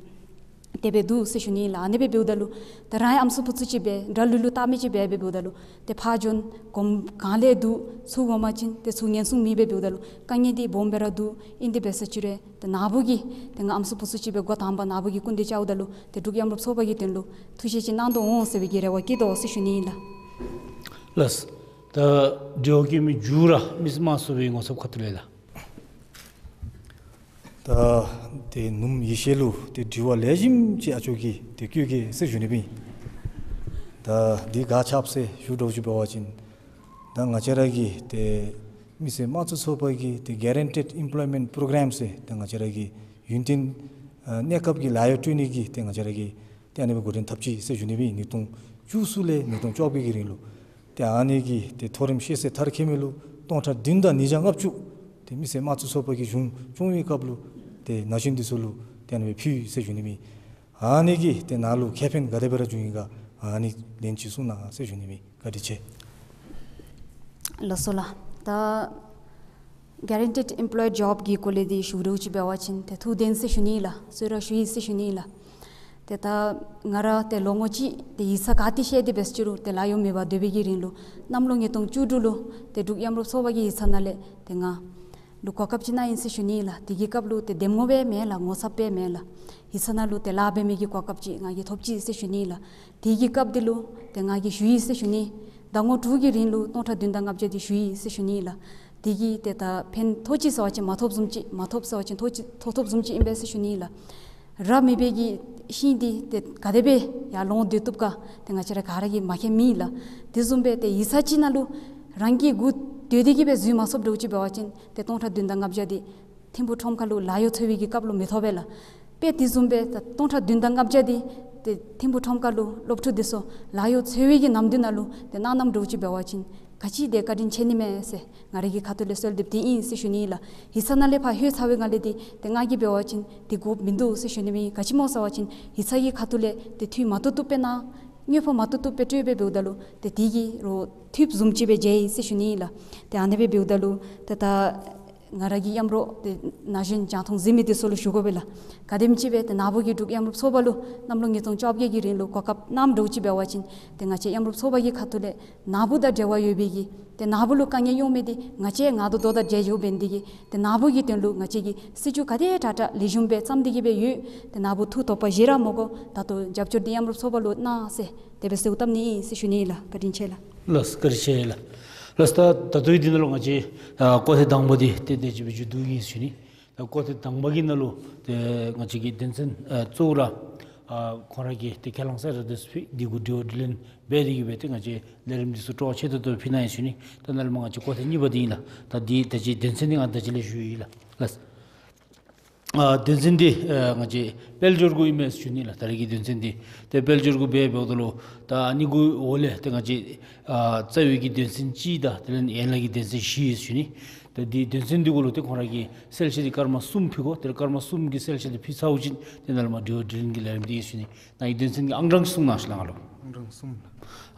དེ་སྦེ་འདུག་ཟེར་ཞུ་ནི་ཨིན་ལགས། ཨ་ནི་སྦེ་འབདཝ་ད་ལུ་ཏེ་རང་ཡང་ཨམ་སྲུ་བུ་ཚུ་ཅིག་སྦེ་དགྲ་ལུ་ལུ་བལྟ་མི་ཅིག་སྦེ་སྦེ་འབདཝ་ད་ལུ་ཏེ་ཕར་འགྱོ་གོམ་གང་ལས་འདུག་ཚུར་འོང་པ་ཅིན་ཏེ་ཚུར་ངན་སོང་མེད་པར་འབདཝ་ད་ལུ་དཀའ་ངལ་འདི་སྦོམ་སྦེ་ར་འདུག། ཨིན་དེ་འབད་ཟེར་ཅི་རུང་ཏེ་ནཱ་བུ་གིས་ཏེ་ང་ཨམ་སྲུ་བུ་ཚུ་ཅིག་སྦེ་འགོ་དང་པ་ནཱ་བུ་གི་སྐུ་མདུན་བཅརཝ་ད་ལུ་ཏེ་འབྲུག་མཉམ་རུབ་ཚོགས་པ་གི་དོན་ལུ་ཐུགས་བཞེད་ཅིག་གནང་དོ་འོང་ཟེར་བའི་གི་རེ་བ་བསྐྱེད་དོ་ཟེར་ཞུ་ནི་ཨིན་ལགས། ལགས། ད་དྲི་བ་བཀོད་མི་མཇུག་ར་མི་སེར་དམངས་གཙོའི་ངོ་ཚབ་ཁ་ཐུག་ལས་ལགས། ད་ཏེ་ནུམོ་ཡེ་ཤེས་ལུ་ཏེ་དྲི་བ་ལེགས་ཤོམ་ཅིག་ཨ་ཅོ་གིས་ཏེ་བཀོད་གེ་ཟེར་ཞུ་ནི་སྦེ་ཨིན། ད་འདི་ག་ཅི་སྦེ་ཟེར་ཞུ་དོ་ཅིག་འབད་བ་ཅིན་ད་ང་བཅས་ར་གི་ཏེ་མི་སེར་དམངས་གཙོ་ཚོགས་པ་གི་ཏེ་Guaranteed Employment Program ཟེར་ཏེ་ང་བཅས་ར་གི་ཡུན་བརྟན་ཨ་གནས་སྐབས་ཀྱི་ལཱ་གཡོག་སྤྲོད་ནི་གི་ཏེ་ང་བཅས་ར་གི་ཏེ་ཨ་ནི་སྦེ་འགོ་འདྲེན་འཐབ་ཅི་ཟེར་ཞུ་ནི་སྦེ་ཨིན། ཉིས་སྟོང་བཅུ་གསུམ་ལས་ཉིས་སྟོང་བཅོ་བརྒྱད་ཀྱི་རིང་ལུ། ཏེ་ཨ་ནི་གི་ཏེ་མཐོ་རིམ་ཤེས་ཚད་མཐར་འཁྱོལ་མི་ལུ་སྟོང་ཕྲག་བདུན་དང་ཉིས་བརྒྱ་ལྔ་བཅུ་ཏེ་མི་སེར་དམངས་གཙོ་ཚོགས་པ་གིས་གཞུང་སྐྱོང་བའི་སྐབས་ལུ་ཏེ་ན་གཞོན་འདི་ཚུ་ལུ་ཏེ་ཨ་ནི་སྦེ་ཕུལ་ཡི་ཟེར་ཞུ་ནི་སྦེ་ཨིན། ཨ་ནི་གིས་ཏེ་ནཱ་ལུ་ཁེ་ཕན་ག་དེ་སྦེ་ར་བྱུང་ཡི་ག་ཨ་ནི་ལན་ཅིག་གསུང་གནང་ཟེར་ཞུ་ནི་སྦེ་ཨིན། བཀའ་དྲིན་ཆེ། ལགས་སོ་ལགས། ད་Guaranteed Employment Job གི་སྐོར་ལས་འདི་ཞུ་རུང་ཅིག་འབད་བ་ཅིན་ཏེ་ཐུགས་བདེན་ཟེར་ཞུ་ནི་ལགས། གསོལ་རས་ཞུ་ཡི་ཟེར་ཞུ་ནི་ལགས། ཏེ་ད་ང་ར་ཏེ་ལོ་ངོ་གཅིག་ཏེ་ཡིག་ཚང་ག་ཏེ་བཤལ་ཏེ་འབད་ཟེར་ཅི་རུང་ཏེ་ལཱ་གཡོག་མེད་པར་སྡོད་པའི་གི་རིང་ལུ་གནམ་ལོ་ཉིས་སྟོང་བཅུ་དྲུག་ལུ་ཏེ་འབྲུག་མཉམ་རུབ་ཚོགས་པ་གི་ཡིག་ཚང་ནང་ལས་ཏེ་ང་ལུ་གོ་སྐབས་ཅིག་གནང་ཡི་ཟེར་ཞུ་ནི་ལགས། དེ་གི་སྐབས་ལུ་ཏེ་འདེམས་ངོ་སྦེ་མེན་ལགས། ངོ་ཚབ་སྦེ་མེན་ལགས། ཡིག་ཚང་ནང་ལུ་ཏེ་ལཱ་འབད་མི་གི་གོ་སྐབས་ཅིག་ང་གིས་ཐོབ་ཅི་ཟེར་ཞུ་ནི་ལགས། དེ་གི་སྐབས་འདི་ལུ་ཏེ་ང་གིས་ཞུ་ཡི་ཟེར་ཞུ་ནི། ཟླ་ངོ་དྲུག་གི་རིང་ལུ་སྟོང་ཕྲག་བདུན་དང་ལྔ་བརྒྱ་དེ་ཞུ་ཡི་ཟེར་ཞུ་ནི་ལགས། དེ་གིས་ཏེ་ད་ཕན་ཐོགས་ཅི་ཟེར་བ་ཅིན་མ་ཐོགས་བཟུམ་ཅིག་མ་ཐོགས་ཟེར་བ་ཅིན་ཐོགས་ཅི་ཐོགས་ཐོགས་བཟུམ་ཅིག་ཨིན་པས་ཟེར་ཞུ་ནི་ལགས། ར་མི་འབད་གི་ཤིང་འདི་ཏེ་ག་དེ་སྦེ་ཡར་ལོང་སྡོད་བཏུབ་ག་ཏེ་ང་བཅས་ར་ག་ར་གིས་མ་མཁྱེན་མེད་ལགས། དེ་བཟུམ་སྦེ་ཏེ་ཡིག་ཚང་ཅིག་ནང་ལུ་རང་གི་མགུ་སྡོད་དེ་གི་སྦེ་འཛུལ་མ་ཚུགསཔ་འདྲཝ་ཅིག་འབད་བ་ཅིན་ཏེ་སྟོང་ཕྲག་བདུན་དང་ལྔ་བརྒྱ་འདི་ཐིམ་ཕུག་ཁྲོམ་ཁ་ལུ་ལཱ་གཡོག་འཚོལ་བའི་གི་སྐབས་ལུ་མི་ཐོབ་པས་ལགས། དཔེ་དེ་བཟུམ་སྦེ་ད་སྟོང་ཕྲག་བདུན་དང་ལྔ་བརྒྱ་འདི་ཏེ་ཐིམ་ཕུག་ཁྲོམ་ཁ་ལུ་སློབ་ཕྲུག་འདི་ཚུ་ལཱ་གཡོག་འཚོལ་བའི་གི་ནམ་དུས་ནང་ལུ་ཏེ་གནང་གནངམ་འདྲཝ་ཅིག་འབད་བ་ཅིན་ག་ཅི་དེ་བཀའ་དྲིན་ཆེ་ནི་མས་ཟེར་ང་རའི་གི་ཁ་ཐུག་ལས་གསོལ་འདེབས་འདི་ཨིན་ཟེར་ཞུ་ནི་ལགས། ཡིག་ཚང་ནང་ལས་ཕར་ལྷོད་ཚར་བའི་སྒང་ལས་འདི་ཏེ་ང་གིས་འབད་བ་ཅིན་འདི་དགོཔ་མིན་འདུག་ཟེར་ཞུ་ནི་མས། ག་ཅི་སྨོ་ཟེར་བ་ཅིན་ཡིག་ཚང་གི་ཁ་ཐུག་ལས་ཏེ་འཐུས་མ་བཏུབ་བཏུབ་སྦེ་གནང་། དངུལ་ཕོགས་མ་བཏུབ་བཏུབ་སྦེ་སྤྲོད་སྦེ་འབདཝ་ད་ལུ་ཏེ་དེ་གིས་རོགས་འཐུས་བཟུམ་ཅིག་སྦེ་མཇལ་ཡི་ཟེར་ཞུ་ནི་ལགས། ཏེ་ཨ་ནེ་སྦེ་འབདཝ་ད་ལུ་ཏེ་ད་ང་ར་གི་མཉམ་རོགས་ཏེ་ན་གཞོན་རྒྱང་མཐོང་གཟིགས་མི་འདི་ཚུ་ལུ་ཞུ་དགོ་པས་ལགས། ག་དེམ་ཅིག་སྦེ་ཏེ་ན་བུ་གི་འབྲུག་མཉམ་རུབ་ཚོགས་པ་ལུ་གནམ་ལོ་ཉིས་སྟོང་བཅོ་བརྒྱད་ཀྱི་རིང་ལུ་གོ་སྐབས་གནངམ་འདྲཝ་ཅིག་འབད་བ་ཅིན་ཏེ་ང་བཅས་མཉམ་རུབ་ཚོགས་པ་གི་ཁ་ཐུག་ལས་ན་བུ་དང་འབྲེལ་བ་ཡོད་པའི་གི་ཏེ་ན་བུ་ལུ་དཀའ་ངལ་ཡོད་མི་འདི་ང་བཅས་ང་རྡོག་རྡོག་དང་འབྲེལ་འགྱོ་འབད་ནི་དེ་གིས་ཏེ་ན་བུ་གི་དོན་ལུ་ང་བཅས་ཀྱིས་སྲིད་བྱུས་ག་དེ་དྲག་དྲག་ལེགས་ཤོམ་སྦེ་བརྩམས་ཏེ་གི་སྦེ་ཡོད། ཏེ་ན་བུ་ཐུགས་དོགས་པ་བཞེས་ར་མ་དགོ། ད་ལྟོ་རྒྱབ་སྐྱོར་འདི་མཉམ་རུབ་ཚོགས་པ་ལུ་གནང་ཟེར་དེ་སྦེ་གསོལཝ་བཏབ་ནི་ཨིན་ཟེར་ཞུ་ནི་ལགས། བཀའ་དྲིན་ཆེ་ལགས། ལགས་བཀའ་དྲིན་ཆེ་ལགས། ལགས་ད་ད་ལྟོའི་འདི་ནང་ལུ་ང་བཅས་ཨ་བསྐོར་ཐེངས་དང་པ་འདི་ཏེ་དེ་ཅིག་སྦེ་མཇུག་བསྡུ་ཡི་ཟེར་ཞུ་ནི། ད་བསྐོར་ཐེངས་དང་པ་གི་ནང་ལུ་ཏེ་ང་བཅས་ཀྱི་དོན་ཚན་ཨ་གཙོ་བོ་ར་ཨ་ཁོང་ར་གིས་ཏེ་ཁས་བླངས་ས་ར་དེ་ཚུ་ཕུལ། དེ་གུ་དྲི་བ་དྲིས་ལན་འབད་དེ་གི་སྦེ་ཏེ་ང་བཅས་ལས་རིམ་འདི་ཚུ་སྤྲོ་བ་ཆེ་ཏོག་ཏོ་ཕུལ་གནང་ཡི་ཟེར་ཞུ་ནི། ད་ནཱ་ལས་མར་ང་བཅས་བསྐོར་ཐེངས་གཉིས་པ་འདི་ཨིན་ལགས། ད་འདི་ད་ཅི་དོན་ཚན་འདི་ང་ད་ཅི་ལས་ཞུ་ཡི་ལགས། ལགས། ཨ་དོན་ཚན་འདི་ཨ་ང་བཅས་དཔལ་འབྱོར་གུ་ཨིན་མས་ཟེར་ཞུ་ནི་ལགས། ད་རེས་ཀྱི་དོན་ཚན་འདི་ཏེ་དཔལ་འབྱོར་གུ་འབད་འབདཝ་ད་ལུ་ད་ཨ་ནི་གུ་འོག་ལས་ཏེ་ང་བཅས་ཨ་རྩ་བའི་གི་དོན་ཚན་གཅིག་དང་དེ་ལས་ཡན་ལག་གི་དོན་ཚན་བཞི་ཨིན་ཟེར་ཞུ་ནི། ད་འདི་དོན་ཚན་འདི་གུ་ལུ་ཏེ་ཁོང་ར་གིས་གསལ་བཤད་འདི་སྐར་མ་གསུམ་ཕུལ་དགོ། ཏེ་སྐར་མ་གསུམ་གྱི་གསལ་བཤད་འདི་ཕུལ་ཚརཝ་ཅིག་ཏེ་ནཱ་ལས་མར་དྲི་བ་དྲིས་ལན་གྱི་ལས་རིམ་འདི་ཨིན་ཟེར་ཞུ་ནི། ནཱ་གི་དོན་ཚན་གྱི་ཨང་གྲངས་གསུང་གནང་ཞུ་ལགས་ང་ལུ། ཨང་གྲངས་གསུམ་ལགས།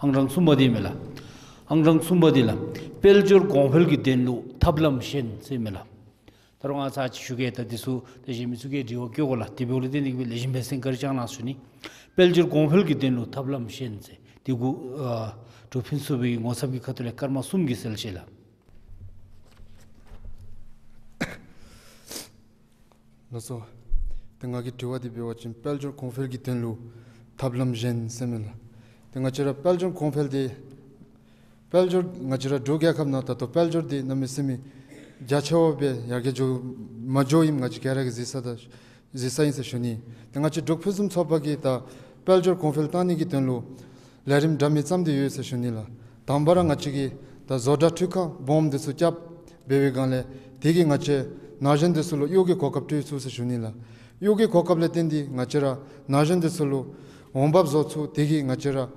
ཨང་གྲངས་གསུམ་པ་འདི་མས་ལགས། ཨང་གྲངས་གསུམ་པ་འདི་ལགས། དཔལ་འབྱོར་གོང་འཕེལ་གྱི་དོན་ལུ་ཐབས་ལམ་གཞན་ཟེར་མས་ལགས། ད་རུང་ང་ཚར་ཅིག་ཞུ་གེ། ད་འདི་ཚུ་ད་གཞན་མི་ཚུ་གིས་དྲི་བ་བཀོད་དགོ་ལགས། དེ་འབདཝ་ལས་བརྟེན་ཏེ་གི་སྦེ་ལེགས་ཤོམ་སྦེ་གསན་བཀའ་དྲིན་བསྐྱང་གནང་ཟེར་ཞུ་ནི། དཔལ་འབྱོར་གོང་འཕེལ་གྱི་དོན་ལུ་ཐབས་ལམ་གཞན་ཟེར་དེ་གུ་ཨ་འབྲུག་ཕུན་ཚོགས་པའི་ངོ་ཚབ་ཀྱི་ཁ་ཐུག་ལས་སྐར་མ་གསུམ་གྱི་གསལ་བཤད་ལགས། ལགས་སོ། ཏེ་ང་གི་དྲི་བ་འདི་འབད་བ་ཅིན་དཔལ་འབྱོར་གོང་འཕེལ་གྱི་དོན་ལུ་ཐབས་ལམ་གཞན་ཟེར་མས་ལགས། ཏེ་ང་བཅས་ར་དཔལ་འབྱོར་གོང་འཕེལ་འདི་དཔལ་འབྱོར་ང་བཅས་ར་འབྲུག་རྒྱལ་ཁབ་ནང་ད་ལྟོ་དཔལ་འབྱོར་འདི་གནམ་མེད་ས་མེད་རྒྱ་ཆེཝ་སྦེ་ཡར་རྒྱས་འགྱོ་མ་འགྱོཝ་ཨིནམ་ང་བཅས་ག་ར་གིས་གཟིགས་ས་ད་གཟིགས་ས་ཨིན་ཟེར་ཞུ་ནི། ཏེ་ང་བཅས་འབྲུག་ཕུན་སུམ་ཚོགས་པ་གིས་ད་དཔལ་འབྱོར་གོང་འཕེལ་བཏང་ནི་གི་དོན་ལུ་ལས་རིམ་འདྲ་མིན་བརྩམས་ཏེ་ཡོད་ཟེར་ཞུ་ནི་ལགས། དང་པ་ར་ང་བཅས་ཀྱིས་ད་བཟོ་གྲྭ་འཕྲུལ་ཁང་སྦོམ་འདི་ཚུ་བརྐྱབ་འབད་བའི་སྒང་ལས་དེ་གིས་ང་བཅས་ན་གཞོན་འདི་ཚུ་ལུ་གཡོག་གི་གོ་སྐབས་སྤྲོད་ཚུགས་ཟེར་ཞུ་ནི་ལགས། གཡོག་གི་གོ་སྐབས་ལས་བརྟེན་ཏེ་ང་བཅས་ར་ན་གཞོན་འདི་ཚུ་ལུ་འོང་འབབ་བཟོ་ཚུགས། དེ་གིས་ང་བཅས་ར་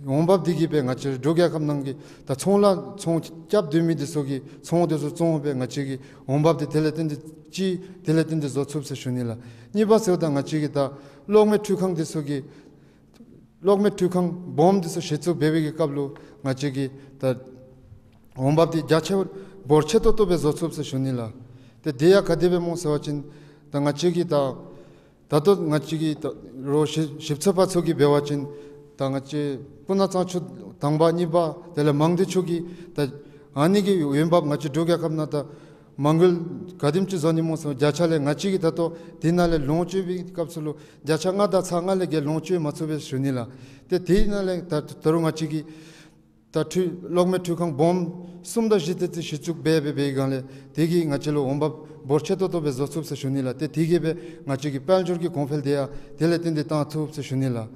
འོང་འབབ་འདི་གིས་སྦེ་ང་བཅས་ར་འབྲུག་རྒྱལ་ཁབ་ནང་གི་ད་ཚོང་ལཱ་ཚོང་རྐྱབ་སྡོད་མི་འདི་ཚུ་གི་ཚོང་འདི་ཚུ་བཙོང་སྦེ་ང་བཅས་ཀྱི་འོང་འབབ་འདི་དེ་ལས་བརྟེན་ཏེ་ཅིག་དེ་ལས་བརྟེན་ཏེ་བཟོ་ཚུགས་ཟེར་ཞུ་ནི་ལགས། གཉིས་པ་ཟེརཝ་ད་ང་བཅས་ཀྱི་ད་གློག་མེ་འཕྲུལ་ཁང་འདི་ཚུ་གི་གློག་མེ་འཕྲུལ་ཁང་སྦོམ་འདི་ཚུ་གཞི་བཙུགས་འབད་བའི་གི་སྐབས་ལུ་ང་བཅས་ཀྱི་ད་འོང་འབབ་འདི་རྒྱ་ཆེ་བ་འབོར་ཆེ་ཏོག་ཏོ་སྦེ་བཟོ་ཚུགས་ཟེར་ཞུ་ནི་ལགས། ཏེ་དེ་ཡང་ག་དེ་སྦེ་སྨོ་ཟེར་བ་ཅིན་ད་ང་བཅས་ཀྱི་ད་ད་ལྟོ་ང་བཅས་ཀྱི་ད་རོགས་ཞིབ་ཞིབ་འཚོལ་པ་ཚུ་གིས་འབད་བ་ཅིན་ད་ང་བཅས་སྤུ་ན་གཙང་ཆུ་དང་པ་གཉིས་པ་དེ་ལས་མང་སྡེ་ཆུ་གི་ད་ཨ་ནི་གི་འོང་འབབ་ང་བཅས་འབྲུག་རྒྱལ་ཁབ་ནང་ད་མ་དངུལ་ག་དེམ་ཅིག་བཟོ་ནི་སྨོ་ཟེར་བརྒྱ་ཆ་ལས་ང་བཅས་ཀྱིས་ད་ལྟོ་དེ་ནང་ལས་ལོངས་སྤྱོད་པའི་སྐབས་སུ་ལུ་བརྒྱ་ཆ་ལྔ་དང་ཚག་ལྔ་ལས་བརྒལ་ལོངས་སྤྱོད་མ་ཚུགས་པས་ཞུ་ནི་ལགས། ཏེ་དེ་ནང་ལས་ད་ད་རུང་ང་བཅས་ཀྱིས་ད་འཕྲུལ་གློག་མེ་འཕྲུལ་ཁང་སྦོམ་གསུམ་དང་བཞི་དེ་ཅིག་གཞི་བཙུགས་འབད་འབད་བའི་སྒང་ལས་དེ་གིས་ང་བཅས་ལུ་འོང་འབབ་འབོར་ཆེ་ཏོག་ཏོ་སྦེ་བཟོ་ཚུགས་ཟེར་ཞུ་ནི་ལགས། ཏེ་དེ་གིས་སྦེ་ང་བཅས་ཀྱི་དཔལ་འབྱོར་གྱི་གོང་འཕེལ་འདི་ཡང་དེ་ལས་བརྟེན་ཏེ་བཏང་ཚུགས་ཟེར་ཞུ་ནི་ལགས།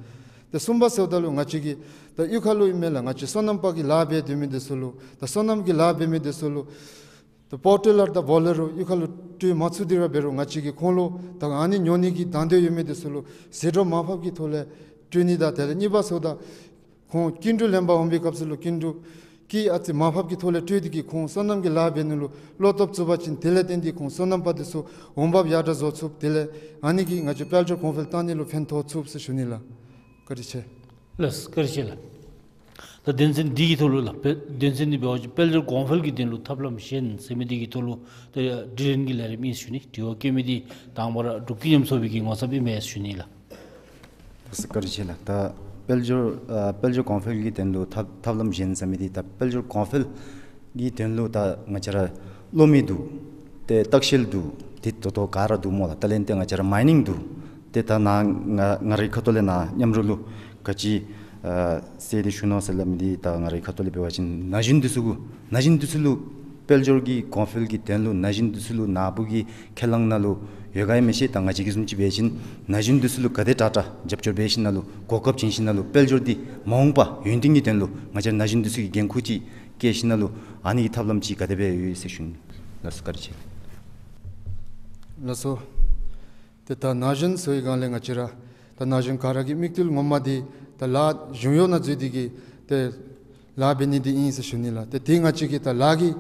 ཏེ་གསུམ་པ་ཟེརཝ་ད་ལུ་ང་བཅས་ཀྱི་ད་གཡུས་ཁ་ལུ་ཨིན་མས་ལགས། ང་བཅས་སོ་ནམ་པ་གི་ལཱ་འབད་སྡོད་མི་འདི་ཚུ་ལུ་ད་སོ་ནམ་གྱི་ལཱ་འབད་མི་འདི་ཚུ་ལུ་ད་པ་ཊེ་ལར་དང་བོ་ལེ་རོ་གཡུས་ཁ་ལུ་སྤྲོད་མ་ཚུགས་ཏེ་ར་འབད་རུང་ང་བཅས་ཀྱིས་ཁོང་ལུ་ད་ཨ་ནི་ཉོ་ནི་གི་དང་འདོད་ཡོད་མི་འདི་ཚུ་ལུ་ཟད་འགྲོ་མར་ཕབ་ཀྱི་ཐོག་ལས་སྤྲོད་ནི་དང་དེ་ལས་གཉིས་པ་ཟེརཝ་ད་ཁོང་སྐྱིན་འགྲུལ་ལེན་པར་འོང་བའི་སྐབས་སུ་ལུ་སྐྱིན་འགྲུལ་གྱི་ཨ་ཙི་མར་ཕབ་ཀྱི་ཐོག་ལས་སྤྲོད་དེ་གིས་ཁོང་སོ་ནམ་གྱི་ལཱ་འབད་ནི་ལུ་བློ་སྟོབས་བཙུགས་པ་ཅིན་དེ་ལས་བརྟེན་ཏེ་ཁོང་སོ་ནམ་པ་འདི་ཚུ་འོང་འབབ་ཡར་དྲག་བཟོ་ཚུགས། དེ་ལས་ཨ་ནི་གིས་ང་བཅས་དཔལ་འབྱོར་གོང་འཕེལ་བཏང་ནི་ལུ་ཕན་ཐོགས་ཚུགས་ཟེར་ཞུ་ནི་ལགས། བཀའ་དྲིན་ཆེ། ལགས་བཀའ་དྲིན་ཆེ་ལགས། ད་དོན་ཚན་འདི་གི་ཐོག་ལུ་ལགས། དཔེ་དོན་ཚན་འདི་འབད་བ་ཅིན་དཔལ་འབྱོར་གོང་འཕེལ་གྱི་དོན་ལུ་ཐབས་ལམ་གཞན་ཟེར་མི་འདི་གི་ཐོག་ལུ་ད་དྲིས་ལན་གྱི་ལས་རིམ་ཨིན་ཞུ་ནི། དྲི་བ་བཀོད་མི་འདི་དང་པ་ར་འབྲུག་ཀུན་མཉམ་ཚོགས་པའི་གི་ངོ་ཚབ་ཨིན་མས་ཞུ་ནི་ལགས། ལགས་སོ་བཀའ་དྲིན་ཆེ་ལགས། ད་དཔལ་འབྱོར་ཨ་དཔལ་འབྱོར་གོང་འཕེལ་གྱི་དོན་ལུ་ཐབས་ཐབས་ལམ་གཞན་ཟེར་མི་འདི་ད་དཔལ་འབྱོར་གོང་འཕེལ་གྱི་དོན་ལུ་ད་ང་བཅས་ར་གློག་མེ་འདུག། ཏེ་ལྟ་བཤལ་འདུག། ཏེ་ད་ལྟོ་ག་ར་འདུག་སྨོ་ལགས། ད་ལས་ཏེ་ང་བཅས་ར་མའི་ནིང་འདུག། ཏེ་ད་ནཱ་ང་ང་རའི་ཁ་ཐུག་ལས་ནཱ་མཉམ་རོགས་ལུ་ག་ཅི་ ཨ་ཟེར་ཏེ་ཞུ་ནི་ཟེར་སླབ་མི་འདི་ད་ང་རའི་ཁ་ཐུག་ལས་འབད་བ་ཅིན་ན་གཞོན་འདི་ཚུ་གུ་ན་གཞོན་འདི་ཚུ་ལུ་དཔལ་འབྱོར་གྱི་གོང་འཕེལ་གྱི་དོན་ལུ་ན་གཞོན་འདི་ཚུ་ལུ་ནཱ་བུ་གི་ཁས་བླངས་ནང་ལུ་ཡོད་ག་ཡང་མི་ཤེས། ད་ང་བཅས་ཀྱིས་བཟུམ་ཅིག་འབད་བ་ཅིན་ན་གཞོན་འདི་ཚུ་ལུ་ག་དེ་དྲག་དྲག་རྒྱབ་སྐྱོར་འབད་ཞིནམ་ལས་གོ་སྐབས་བྱིན་ཞིནམ་ལས་དཔལ་འབྱོར་འདི་མ་འོངས་པ་ཡུན་བརྟན་གྱི་དོན་ལུ་ང་བཅས་ན་གཞོན་འདི་ཚུ་གིས་འགན་ཁུར་ཅིག་བཀལ་ཞིནམ་ལས་ཨ་ནི་གི་ཐབས་ལམ་ཅིག་ག་དེ་སྦེ་ཡོད་ཟེར་ཞུ་ནི། ལགས་སོ། བཀའ་དྲིན་ཆེ། ལགས་སོ། ཏེ་ད་ན་གཞོན་ཟེར་བའི་སྒང་ལས་ང་བཅས་ར་ད་ན་གཞོན་ག་ར་གི་དམིགས་དོན་ངོ་མ་འདི་ད་ལཱ་གཞུང་གཡོག་ནང་འཛུལ་ཏེ་གིས་ཏེ་ལཱ་འབད་ནི་འདི་ཨིན་ཟེར་ཞུ་ནི་ལགས། ཏེ་དེ་ང་བཅས་ཀྱིས་ད་ལཱ་གི་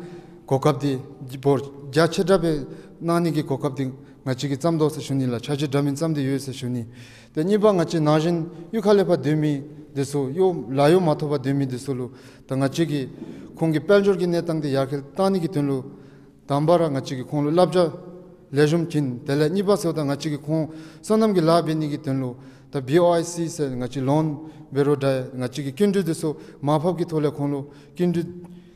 གོ་སྐབས་འདི་འབོར་རྒྱ་ཆེ་དྲགས་སྦེ་གནང་ནི་གི་གོ་སྐབས་འདི་ང་བཅས་ཀྱིས་བརྩམས་དོ་ཟེར་ཞུ་ནི་ལགས། འཆར་གཞི་འདྲ་མིན་བརྩམས་ཏེ་ཡོད་ཟེར་ཞུ་ནི། ཏེ་གཉིས་པ་ང་བཅས་ན་གཞོན་གཡུས་ཁ་ལས་ཕར་སྡོད་མི་འདི་ཚུ་གཡོག་ལཱ་གཡོག་མ་ཐོབ་པར་སྡོད་མི་འདི་ཚུ་ལུ་ད་ང་བཅས་ཀྱིས་ཁོང་གི་དཔལ་འབྱོར་གྱི་གནས་སྟངས་འདི་ཡར་རྒྱས་གཏང་ནི་གི་དོན་ལུ་དང་པ་ར་ང་བཅས་ཀྱིས་ཁོང་ལུ་བསླབ་བྱ་ལེགས་ཤོམ་བྱིན། དེ་ལས་གཉིས་པ་ཟེརཝ་ད་ང་བཅས་ཀྱིས་ཁོང་སོ་ནམ་གྱི་ལཱ་འབད་ནི་གི་དོན་ལུ་ད་བི་ཨོ་ཨའི་སི་ཟེར་ང་བཅས་ལོན་འབད་རུང་འདྲ་ང་བཅས་ཀྱིས་སྐྱིན་འགྲུལ་འདི་ཚུ་མར་ཕབ་ཀྱི་ཐོག་ལས་ཁོང་ལུ་སྐྱིན་འགྲུལ་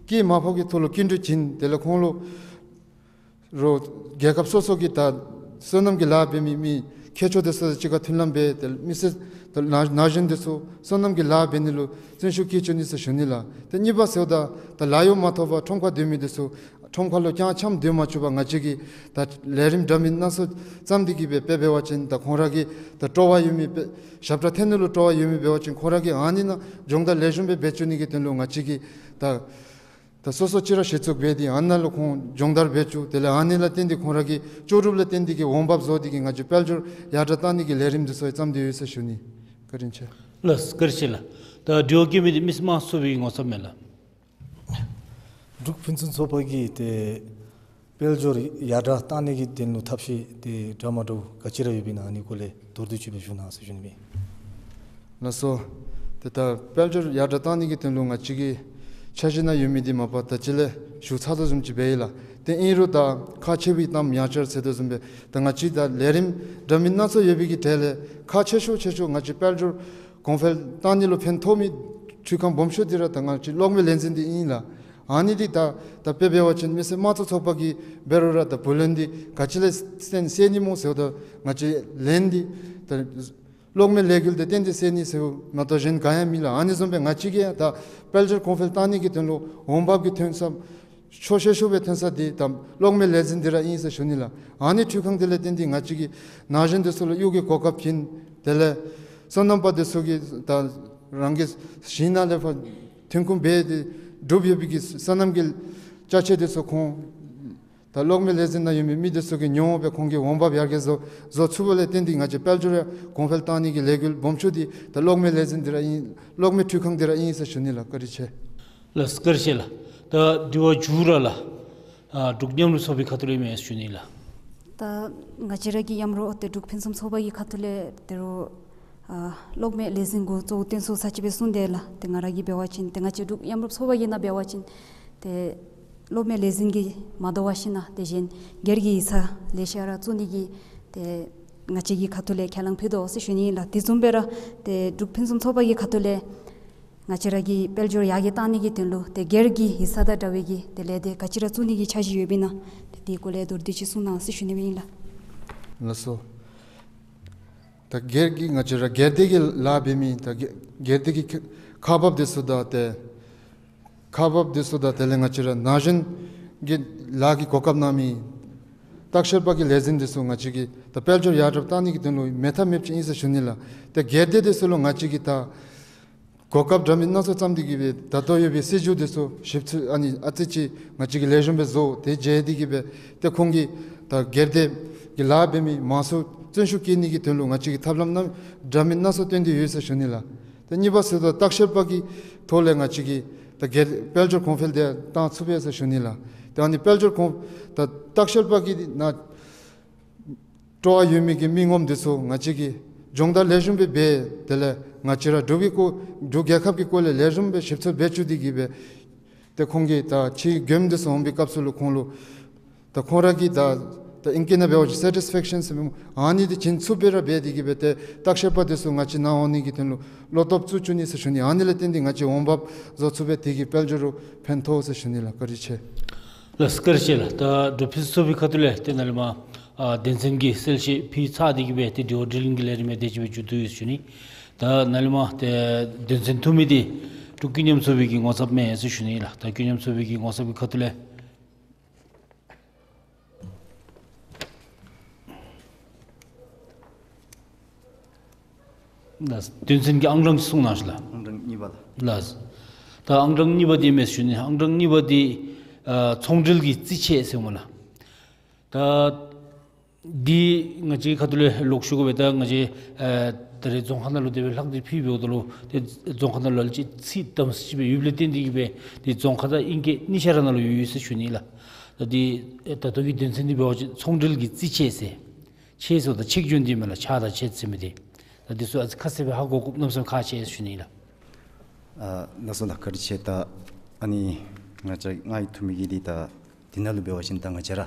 སྐྱིད་མར་ཕབ་ཀྱི་ཐོག་ལུ་སྐྱིན་འགྲུལ་བྱིན། དེ་ལས་ཁོང་ལུ་རོགས་རྒྱལ་ཁབ་སོ་སོ་གི་ད་སོ་ནམ་གྱི་ལཱ་འབད་མི་མི་ཁྱད་ཆོས་འདི་ཚུ་གཅིག་ཁར་མཐུན་ལམ་འབད་དེ་མི་སེར་ད་ན་ན་གཞོན་འདི་ཚུ་སོ་ནམ་གྱི་ལཱ་འབད་ནི་ལུ་བརྩོན་ཤུགས་བསྐྱེད་བཅུག་ནི་ཟེར་ཞུ་ནི་ལགས། ཏེ་གཉིས་པ་ཟེརཝ་ད་ད་ལཱ་གཡོག་མ་ཐོབ་པར་ཁྲོམ་ཁར་སྡོད་མི་འདི་ཚུ་ཁྲོམ་ཁ་ལུ་རྐྱངམ་ཅིག་སྡོད་མ་བཅུག་པར་ང་བཅས་ཀྱིས་ད་ལས་རིམ་འདྲ་མིན་སྣ་ཚོགས་བརྩམས་ཏེ་གིས་སྦེ་དཔེ་འབད་བ་ཅིན་ད་ཁོང་ར་གི་ད་སྤྲོ་བ་ཡོད་མི་སྦེ་ཞབས་ཁྲ་འཐེན་ནི་ལུ་སྤྲོ་བ་ཡོད་མི་འབད་བ་ཅིན་ཁོང་ར་གིས་ཨ་ནི་ནང་སྦྱོང་བརྡར་ལེགས་ཤོམ་སྦེ་འབད་བཅུག་ནི་གི་དོན་ལུ་ང་བཅས་ཀྱིས་ད་ད་སོ་སོ་ཅིག་ར་གཞི་བཙུགས་འབད་དེ་ཨ་ནཱ་ལུ་ཁོང་སྦྱོང་བརྡར་འབད་བཅུག། དེ་ལས་ཨ་ནི་ལས་བརྟེན་ཏེ་ཁོང་ར་གི་ལྕོགས་གྲུབ་ལས་བརྟེན་ཏེ་གིས་འོང་འབབ་བཟོ་སྟེ་གིས་ང་བཅས་དཔལ་འབྱོར་ཡར་དྲག་གཏང་ནི་གི་ལས་རིམ་འདི་ཚུ་བརྩམས་ཏེ་ཡོད་ཟེར་ཞུ་ནི། བཀའ་དྲིན་ཆེ། ལགས་བཀའ་དྲིན་ཆེ་ལགས། ད་དྲི་བ་བཀོད་མི་འདི་མི་སེར་དམངས་གཙོའི་ངོ་ཚབ་མས་ལགས། འབྲུག་ཕུན་སུམ་ཚོགས་པ་གིས་ཏེ་དཔལ་འབྱོར་ཡར་དྲག་གཏང་ནི་གི་དོན་ལུ་ཐབས་ཤེས་འདི་འདྲ་མ་འདྲཝ་ག་ཅི་ར་ཡོདཔ་ཨིན་ན་ཨ་ནི་སྐོར་ལས་མདོར་བསྡུས་ཅིག་སྦེ་ཞུ་གནང་ཟེར་ཞུ་ནི་མས། ལགས་སོ། ཏེ་ད་དཔལ་འབྱོར་ཡར་དྲག་གཏང་ནི་གི་དོན་ལུ་ང་བཅས་ཀྱི་འཆར་གཞི་ནང་ཡོད་མི་འདི་མ་པ་ད་ཅི་ལས་ཞུ་ཚར་དོ་བཟུམ་ཅིག་འབད་ཡི་ལགས། ཏེ་ཨིན་རུང་ད་ཁག་ཆེ་བའི་གཏམ་ཡང་བསྐྱར་ཟེར་དོ་བཟུམ་སྦེ་ད་ང་བཅས་ད་ལས་རིམ་འདྲ་མིན་སྣ་ཚོགས་ཡོད་པའི་གི་གྲས་ལས་ཁག་ཆེ་ཤོས་ཆེ་ཤོས་ང་བཅས་དཔལ་འབྱོར་གོང་འཕེལ་གཏང་ནི་ལུ་ཕན་ཐོགས་མི་འཕྲུལ་ཁང་སྦོམ་ཤོས་འདི་ར་ད་ང་བཅས་གློག་མེ་ལས་འཛིན་འདི་ཨིན་ལགས། ཨ་ནི་འདི་ད་ད་དཔེ་འབད་བ་ཅིན་མི་སེར་དམངས་གཙོ་ཚོགས་པ་གིས་འབད་རུང་ར་ད་བུ་ལོན་འདི་ག་ཅི་ལས་བརྟེན་སེལ་ནི་སྨོ་ཟེརཝ་ད་ང་བཅས་ལན་འདི་ད་གློག་མེ་ལས་འགུལ་འདི་བརྟེན་ཏེ་སེལ་ནི་ཟེརཝ་མ་གཏོགས་གཞན་ག་ཡང་མེད་ལགས། ཨ་ནི་བཟུམ་སྦེ་ང་བཅས་ཀྱིས་ད་དཔལ་འབྱོར་གོང་འཕེལ་གཏང་ནི་གི་དོན་ལུ་འོང་འབབ་ཀྱི་ཐོན་ས་ཆོག་ཤེས་ཤོས་སྦེ་ཐོན་ས་འདི་ད་གློག་མེ་ལས་འཛིན་འདི་ར་ཨིན་ཟེར་ཞུ་ནི་ལགས། ཨ་ནི་འཕྲུལ་ཁང་འདི་ལས་བརྟེན་ཏེ་ང་བཅས་ཀྱི་ན་གཞོན་འདི་ཚུ་ལུ་གཡོག་གི་གོ་སྐབས་བྱིན། དེ་ལས་སོ་ནམ་པ་འདི་ཚུ་གིས་ད་རང་གི་ཞིང་ནང་ལས་ཕར་ཐོན་ཁུངས་འབད་དེ་སྒྲུབ་ཡོད་པའི་གི་སོ་ནམ་གྱི་ཅ་ཆས་འདི་ཚུ་ཁོང་ད་གློག་མེ་ལས་འཛིན་ནང་ཡོད་མི་མི་འདི་ཚུ་གིས་ཉོ་འོང་སྦེ་ཁོང་གི་འོང་འབབ་ཡར་རྒྱས་བཟོ་བཟོ་ཚུགསཔ་ལས་བརྟེན་ཏེ་ང་བཅས་དཔལ་འབྱོར་ཡང་གོང་འཕེལ་གཏང་ནི་གི་ལས་འགུལ་སྦོམ་ཤོས་འདི་ད་གློག་མེ་ལས་འཛིན་འདི་ར་ཨིན། གློག་མེ་འཕྲུལ་ཁང་འདི་ར་ཨིན་ཟེར་ཞུ་ནི་ལགས། བཀའ་དྲིན་ཆེ། ལགས་བཀའ་དྲིན་ཆེ་ལགས། ད་དྲི་བ་མཇུག་ར་ལགས། ཨ་འབྲུག་མཉམ་རུབ་ཚོགས་པའི་ཁ་ཐུག་ལས་མས་ཞུ་ནི་ལགས། ད་ང་བཅས་ར་གི་མཉམ་རུབ་ཏེ་འབྲུག་ཕུན་སུམ་ཚོགས་པ་གི་ཁ་ཐུག་ལས་ད་རུང་ཨ་གློག་མེ་ལས་འཛིན་གུ་གཙོ་བོ་བཏོན་སོང་ས་ཅིག་སྦེ་གསུངས་དེས་ལགས། ཏེ་ང་ར་གིས་འབད་བ་ཅིན་ཏེ་ང་བཅས་འབྲུག་མཉམ་རུབ་ཚོགས་པ་གི་ནང་འབད་བ་ཅིན་ཏེ་གློག་མེ་ལས་འཛིན་གྱིས་མ་དོ་བར་ཞིནམ་ལས་ཏེ་གཞན་སྒེར་གྱི་ཡིག་ཚང་ལེ་ཤ་ར་བཙུགས་ནི་གི་ཏེ་ང་བཅས་ཀྱི་ཁ་ཐུག་ལས་ཁས་བླངས་ཕུལ་དོ་ཟེར་ཞུ་ནི་ཨིན་ལགས། དེ་བཟུམ་སྦེ་ར་ཏེ་འབྲུག་ཕུན་སུམ་ཚོགས་པ་གི་ཁ་ཐུག་ལས་ང་བཅས་ར་གི་དཔལ་འབྱོར་ཡར་རྒྱས་གཏང་ནི་གི་དོན་ལུ་ཏེ་སྒེར་གྱི་ཡིག་ཚང་དང་འདྲ་བའི་གི་ཏེ་ལས་སྡེ་ག་ཅི་ར་བཙུགས་ནི་གི་འཆར་གཞི་ཡོདཔ་ཨིན་ན་ཏེ་དེའི་སྐོར་ལས་མདོར་བསྡུས་ཅིག་གསུང་གནང་ཟེར་ཞུ་ནི་ཨིན་ལགས། ལགས་སོ། ད་སྒེར་གྱི་ང་བཅས་ར་སྒེར་སྡེ་གི་ལཱ་འབད་མི་ད་སྒེར་སྡེ་གི་ཁག་འབགཔ་འདི་ཚུ་དང་ཏེ་ཁག་འབགཔ་འདི་ཚུ་དང་དེ་ལས་ང་བཅས་ར་ན་གཞོན་གྱི་ལཱ་གི་གོ་སྐབས་གནང་མི་ལྟ་བཤལ་པ་གི་ལས་འཛིན་འདི་ཚུ་ང་བཅས་ཀྱིས་ད་དཔལ་འབྱོར་ཡར་དྲག་གཏང་ནི་གི་དོན་ལུ་མེད་ཐབས་མེདཔ་ཅིག་ཨིན་ཟེར་ཞུ་ནི་ལགས། ཏེ་སྒེར་སྡེ་འདི་ཚུ་ལུ་ང་བཅས་ཀྱིས་ད་གོ་སྐབས་འདྲ་མིན་སྣ་ཚོགས་བརྩམས་ཏེ་གིས་སྦེ་ད་ལྟོ་ཡོད་པའི་སྲིད་བྱུས་འདི་ཚུ་ཞིབ་འཚོལ་ཨ་ནི་ཨ་ཙི་ཅིག་ང་བཅས་ཀྱིས་ལེགས་ཤོམ་སྦེ་བཟོ་སྟེ་མཇལ་ཏེ་གིས་སྦེ་ཏེ་ཁོང་གིས་ད་སྒེར་སྡེ་གི་ལཱ་འབད་མི་མང་སུ་བརྩོན་ཤུགས་བསྐྱེད་ནི་གི་དོན་ལུ་ང་བཅས་ཀྱིས་ཐབས་ལམ་སྣ་འདྲ་མིན་སྣ་ཚོགས་བཏོན་ཏེ་ཡོད་ཟེར་ཞུ་ནི་ལགས། ཏེ་གཉིས་པ་ཟེརཝ་ད་ལྟ་བཤལ་པ་གི་ཐོག་ལས་ང་བཅས་ཀྱིས་ད་སྒེར་དཔལ་འབྱོར་གོང་འཕེལ་འདི་གཏང་ཚུགས་པས་ཟེར་ཞུ་ནི་ལགས། ཏེ་ཨ་ནི་དཔལ་འབྱོར་གོང་ད་ལྟ་བཤལ་པ་གི་ནང་སྤྲོ་བ་ཡོད་མི་གི་མི་ངོམ་འདི་ཚུ་ང་བཅས་ཀྱིས་སྦྱོང་བརྡར་ལེགས་ཤོམ་སྦེ་འབད་དེ་ལས་ང་བཅས་ར་འབྲུག་གི་སྐོར་འབྲུག་རྒྱལ་ཁབ་ཀྱི་སྐོར་ལས་ལེགས་ཤོམ་སྦེ་ཞིབ་འཚོལ་འབད་བཅུག་སྟེ་གིས་སྦེ་ཏེ་ཁོང་གིས་ད་ཕྱིའི་མགྱོནམ་འདི་ཚུ་འོང་པའི་སྐབས་སུ་ལུ་ཁོང་ལུ་ད་ཁོང་ར་གིས་ད་ད་ཨིང་སྐད་ནང་འབད་བ་ཅིན་སེ་ཊིསི་ཕེག་ཤཱན་ཟེར་མི་ཨ་ནི་འདི་བྱིན་ཚུགསཔ་སྦེ་ར་འབད་དེ་གིས་སྦེ་ཏེ་ལྟ་བཤལ་པ་འདི་ཚུ་ང་བཅས་ནང་འོང་ནི་གི་དོན་ལུ་བློ་སྟོབས་བཙུགས་བཅུག་ནི་ཟེར་ཞུ་ནི། ཨ་ནི་ལས་བརྟེན་ཏེ་ང་བཅས་འོང་འབབ་བཟོ་ཚུགས་པས། དེ་གིས་དཔལ་འབྱོར་ལུ་ཕན་ཐོགས་ཟེར་ཞུ་ནི་ལགས། བཀའ་དྲིན་ཆེ། ལགས་བཀའ་དྲིན་ཆེ་ལགས། ད་འབྲུག་ཕུན་སུམ་ཚོགས་པའི་ཁ་ཐུག་ལས་ཏེ་ནཱ་ལས་མར་ཨ་དོན་ཚན་གྱི་གསལ་བཤད་ཕུལ་ཚར་ཏེ་གིས་སྦེ་ཏེ་དྲི་བ་དྲིས་ལན་གྱི་ལས་རིམ་དེ་ཅིག་སྦེ་མཇུག་བསྡུ་ཡི་ཟེར་ཞུ་ནི། ད་ནཱ་ལས་མར་ཏེ་དོན་ཚན་ཐོབ་མི་འདི་འབྲུག་ཀུན་མཉམ་ཚོགས་པའི་གི་ངོ་ཚབ་མས་ཟེར་ཞུ་ནི་ལགས། ད་ཀུན་མཉམ་ཚོགས་པའི་གི་ངོ་ཚབ་ཀྱི་ཁ་ཐུག་ལས་ལགས། དོན་ཚན་གྱི་ཨང་གྲངས་གསུང་གནང་ཞུ་ལགས། ཨང་གྲངས་གཉིས་པ་ལགས། ལགས། ད་ཨང་གྲངས་གཉིས་པ་འདི་མས་ཞུ་ནི། ཨང་གྲངས་གཉིས་པ་འདི་ཨ་ཚོང་འབྲེལ་གྱི་རྩིས་ཆད་ཟེར་སྨོ་ལགས། ད་འདི་ང་བཅས་ཁ་ཐུག་ལས་ལོག་ཞུ་དགོ་པས། ད་ང་བཅས་ཨ་ད་རེས་རྫོང་ཁག་ནང་ལུ་དེ་སྦེ་ལྷག་སྟེ་ཕུལ་འབདཝ་ད་ལུ་ཏེ་རྫོང་ཁག་ནང་ལུ་ལ་ལུ་ཅིག་ཚིག་དམ་ཟེར་ཅིག་སྦེ་ཡོདཔ་ལས་བརྟེན་ཏེ་གིས་སྦེ་ཏེ་རྫོང་ཁག་དང་ཨིང་སྐད་གཉིས་ཆ་ར་ནང་ལུ་ཡོད་ཡོད་ཟེར་ཞུ་ནི་ལགས། ད་འདི་ད་ལྟོ་གི་དོན་ཚན་འདི་འབད་བ་ཅིན་ཚོང་འབྲེལ་གྱི་རྩིས་ཆད་ཟེར། ཆད་ཟེརཝ་ད་ཆད་སྐྱོན་འདི་མས་ལགས། ཆག་དང་ཆད་ཟེར་མི་འདི། ད་འདི་ཚུ་ཨ་ཙི་ཁ་གསལ་སྦེ་ཧ་གོ་དགོཔ་གནམ་མེད་ས་མེད་ཁག་ཆེ་ཟེར་ཞུ་ནི་ལགས། ཨ་ལགས་སོ་ལགས། བཀའ་དྲིན་ཆེ། ད་ཨ་ནི་ང་བཅས་ང་གིས་ཐོབ་མི་གི་འདི་ད་འདི་ནང་ལུ་འབད་བ་ཅིན་ད་ང་བཅས་ར་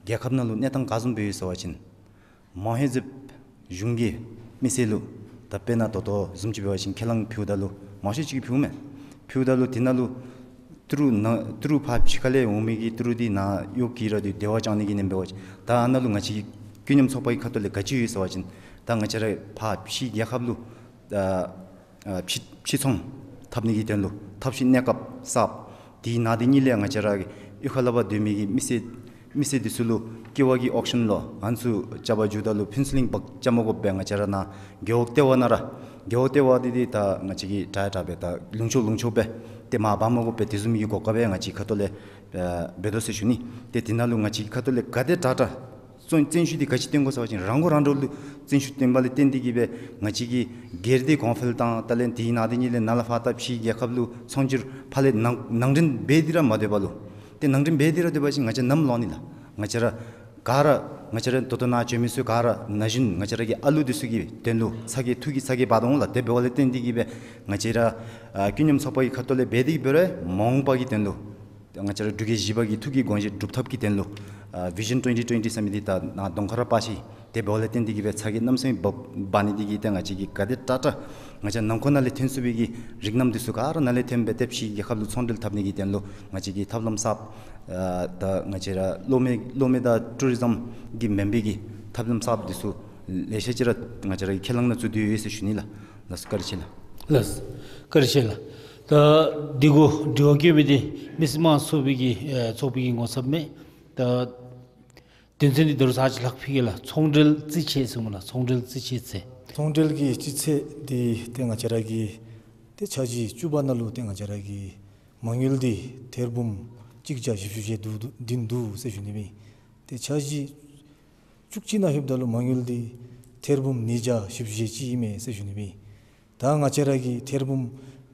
རྒྱལ་ཁབ་ནང་ལུ་གནས་སྟངས་ག་བཟུམ་སྦེ་ཡོད་ཟེར་བ་ཅིན་མང་ཧེ་ཟེབ་གཞུང་གིས་མི་སེར་ལུ་ད་དཔེར་ན་ད་ལྟོ་བཟུམ་ཅིག་འབད་བ་ཅིན་ཁས་བླངས་ཕུལཝ་ད་ལུ་མང་ཤོས་ཅིག་གིས་ཕུལཝ་མས། ཕུལཝ་ད་ལུ་འདི་ནང་ལུ་ཏི་རུ་ནང་ཏི་རུ་ཕར་ཕྱི་ཁ་ལས་འོང་མི་གི་ཏི་རུ་འདི་ནཱ་གཡོག་བཀོལ་ར་འདི་བདེ་བ་བཅང་ནི་གི་ནང་འབད་བ་ཅིན་ད་ཨ་ནཱ་ལུ་ང་བཅས་ཀྱི་ཀུན་མཉམ་ཚོགས་པ་གི་ཁ་ཐུག་ལས་ག་ཅི་ཡོད་ཟེར་བ་ཅིན་ད་ང་བཅས་ར་ཕར་ཕྱི་རྒྱལ་ཁབ་ལུ་ཨ་ཨ་ཕྱི་ཕྱི་ཚོང་འཐབ་ནི་གི་དོན་ལུ་ཐབས་ཤེས་གནས་སྐབས་གསརཔ་འདི་ནང་འདི་གཉིས་ལས་ང་བཅས་ར་གི་གཡུས་ཁ་ལས་ཕར་སྡོད་མི་གི་མི་སེར་མི་སེར་འདི་ཚུ་ལུ་ཀེ་ཝའི་གི་ཨོག་ཤཱན་ལུ་ཨ་ནི་ཚུ་རྐྱབ་པར་འགྱོཝ་ད་ལུ་ཕུན་ཚོགས་གླིང་བར་རྐྱབ་མ་དགོ་པར་ང་བཅས་ར་ནཱ་རྒེད་འོག་ལྟེ་བ་ནང་ར་རྒེད་འོག་ལྟེ་བ་འདི་འདི་ད་ང་བཅས་ཀྱིས་དྲག་དྲག་སྦེ་ད་ལུང་ཕྱོགས་ལུང་ཕྱོགས་སྦེ་ཏེ་མར་འབག་མ་དགོ་པར་དེ་བཟུམ་གྱི་གོ་སྐབས་སྦེ་ང་བཅས་ཁ་ཐུག་ལས་ཨ་འབད་དོ་ཟེར་ཞུ་ནི། ཏེ་འདི་ནང་ལུ་ང་བཅས་ཁ་ཐུག་ལས་ག་དེ་དྲག་དྲག་བརྩོན་བརྩོན་ཤུགས་འདི་ག་ཅི་བཏོན་དགོ་ཟེར་བ་ཅིན་རང་མགོ་རང་འདྲོངས་ལུ་བརྩོན་ཤུགས་བཏོན་པ་ལས་བརྟེན་ཏེ་གིས་སྦེ་ང་བཅས་ཀྱི་སྒེར་སྡེ་གོང་འཕེལ་དང་ད་ལན་འདི་ནང་འདི་གཉིས་ལས་ནཱ་ལས་ཕར་ད་ཕྱི་རྒྱལ་ཁབ་ལུ་ཚོང་སྒྱུར་ཕར་ལས་ནང་ནང་འདྲེན་འབད་དེ་ར་མ་སྡོད་པ་ལུ། ཏེ་ནང་འདྲེན་འབད་དེ་ར་སྡོད་པ་ཅིན་ང་བཅས་ནམ་ལོག་ནི་ལགས། ང་བཅས་ར་ག་ར་ང་བཅས་ར་ད་ལྟོ་ནཱ་བྱོན་མི་ཚུ་ག་ར་ན་གཞོན་ང་བཅས་ར་གི་ཨ་ལུ་འདི་ཚུ་གི་དོན་ལུ་ཚ་གྱང་ཐུགས་ཀྱི་ཚ་གྱང་འབག་འོང་ལགས། དེ་འབདཝ་ལས་བརྟེན་ཏེ་གིས་སྦེ་ང་བཅས་ར་ཨ་ཀུན་མཉམ་ཚོགས་པ་གི་ཁ་ཐུག་ལས་འབད་དེ་གིས་འབད་རུང་མ་འོངས་པ་གི་དོན་ལུ་ང་བཅས་ར་འབྲུག་རྒྱལ་བཞི་པ་གི་ཐུགས་ཀྱི་དགོངས་བཞེད་སྒྲུབ་ཐབས་ཀྱི་དོན་ལུ་ཨ་བི་ཞཱན་ཊུ་ཝེན་ཊི་ཊུ་ཝེན་ཊི་ཟེར་མི་འདི་ད་ནཱ་གདོང་ཁར་ར་པ་ཅིག། དེ་འབདཝ་ལས་བརྟེན་ཏེ་གིས་སྦེ་ཚ་གྱང་གནམ་མེད་ས་མེད་འབག་འབག་ནི་འདི་གིས་ཏེ་ང་བཅས་ཀྱིས་ག་དེ་དྲག་དྲག་ང་བཅས་ནང་འཁོད་ནང་ལས་ཐོན་ཚུགས་པའི་གི་རིགས་རྣམ་འདི་ཚུ་ག་ར་ནཱ་ལས་ཐོན་སྦེ་ཏེ་ཕྱི་རྒྱལ་ཁབ་ལུ་ཚོང་འབྲེལ་འཐབ་ནི་གི་དོན་ལུ་ང་བཅས་ཀྱིས་ཐབས་ལམ་གསརཔ་ཨ་ད་ང་བཅས་ར་གློག་མེ་གློག་མེ་དང་ཊུ་རི་ཛམ་གྱི་མེན་པའི་གི་ཐབས་ལམ་གསརཔ་འདི་ཚུ་ལེ་ཤ་ཅིག་ར་ང་བཅས་ར་གིས་ཁས་བླངས་ནང་བཙུགས་ཏེ་ཡོད་ཟེར་ཞུ་ནི་ལགས། ལགས་སོ། བཀའ་དྲིན་ཆེ་ལགས། ལགས། བཀའ་དྲིན་ཆེ་ལགས། ད་འདི་གུ་དྲི་བ་བཀོད་མི་འདི་མི་སེར་དམངས་ཚོགས་པའི་གི་ཨེ་ཚོགས་པའི་གི་ངོ་ཚབ་མས། ད་དོན་ཚན་འདི་ད་རུང་ཚར་གཅིག་ལྷག་ཕུལ་གེ་ལགས། ཚོང་འབྲེལ་རྩིས་ཆད་ཟེར་སྨོ་ལགས། ཚོང་འབྲེལ་རྩིས་ཆད་ཟེར། ཚོང་འབྲེལ་གྱི་རྩིས་ཆད་འདི་ཏེ་ང་བཅས་ར་གི་ཏེ་འཆར་གཞི་བཅུ་པ་ནང་ལུ་ཏེ་ང་བཅས་ར་གི་མ་དངུལ་འདི་ཐེར་འབུམ་གཅིག་བརྒྱ་བཞི་བཅུ་ཞེ་བདུན་འདུག་ཟེར་ཞུ་ནི་མས། ཏེ་འཆར་གཞི་བཅུ་གཅིག་ནང་ལྷོདཔ་ད་ལུ་མ་དངུལ་འདི་ཐེར་འབུམ་ཉིས་བརྒྱ་བཞི་བཅུ་ཞེ་གཅིག་ཨིན་མས་ཟེར་ཞུ་ནི་མས། ད་ང་བཅས་ར་གི་ཐེར་འབུམ་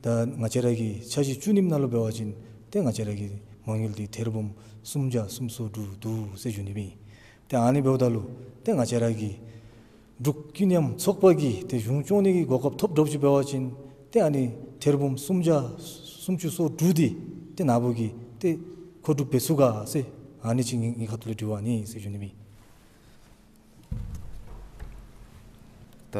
ད་ང་བཅས་ར་གི་འཆར་གཞི་བཅུ་གཉིས་ནང་ལུ་འབད་བ་ཅིན་ཏེ་ང་བཅས་ར་གི་མ་དངུལ་འདི་ཐེར་འབུམ་སུམ་བརྒྱ་སུམ་ཅུ་སོ་དྲུག་འདུག་ཟེར་ཞུ་ནི་མས། ཏེ་ཨ་ནི་འབདཝ་ད་ལུ་ཏེ་ང་བཅས་ར་གི་འབྲུག་ཀུན་མཉམ་ཚོགས་པ་གིས་ཏེ་གཞུང་སྐྱོང་ནི་གི་གོ་སྐབས་ཐོབ་འགྱོཝ་ཅིག་འབད་བ་ཅིན་ཏེ་ཨ་ནི་ཐེར་འབུམ་སུམ་བརྒྱ་སུམ་ཅུ་སོ་དྲུག་འདི་ཏེ་ནཱ་བུ་གིས་ཏེ་མཁོ་སྒྲུབ་འབད་ཚུགས་ག་ཟེར་ཨ་ནི་ཅིག་ངེའི་ངེའི་ཁ་ཐུག་ལས་དྲི་བ་ཨ་ནི་ཟེར་ཞུ་ནི་མས། ད་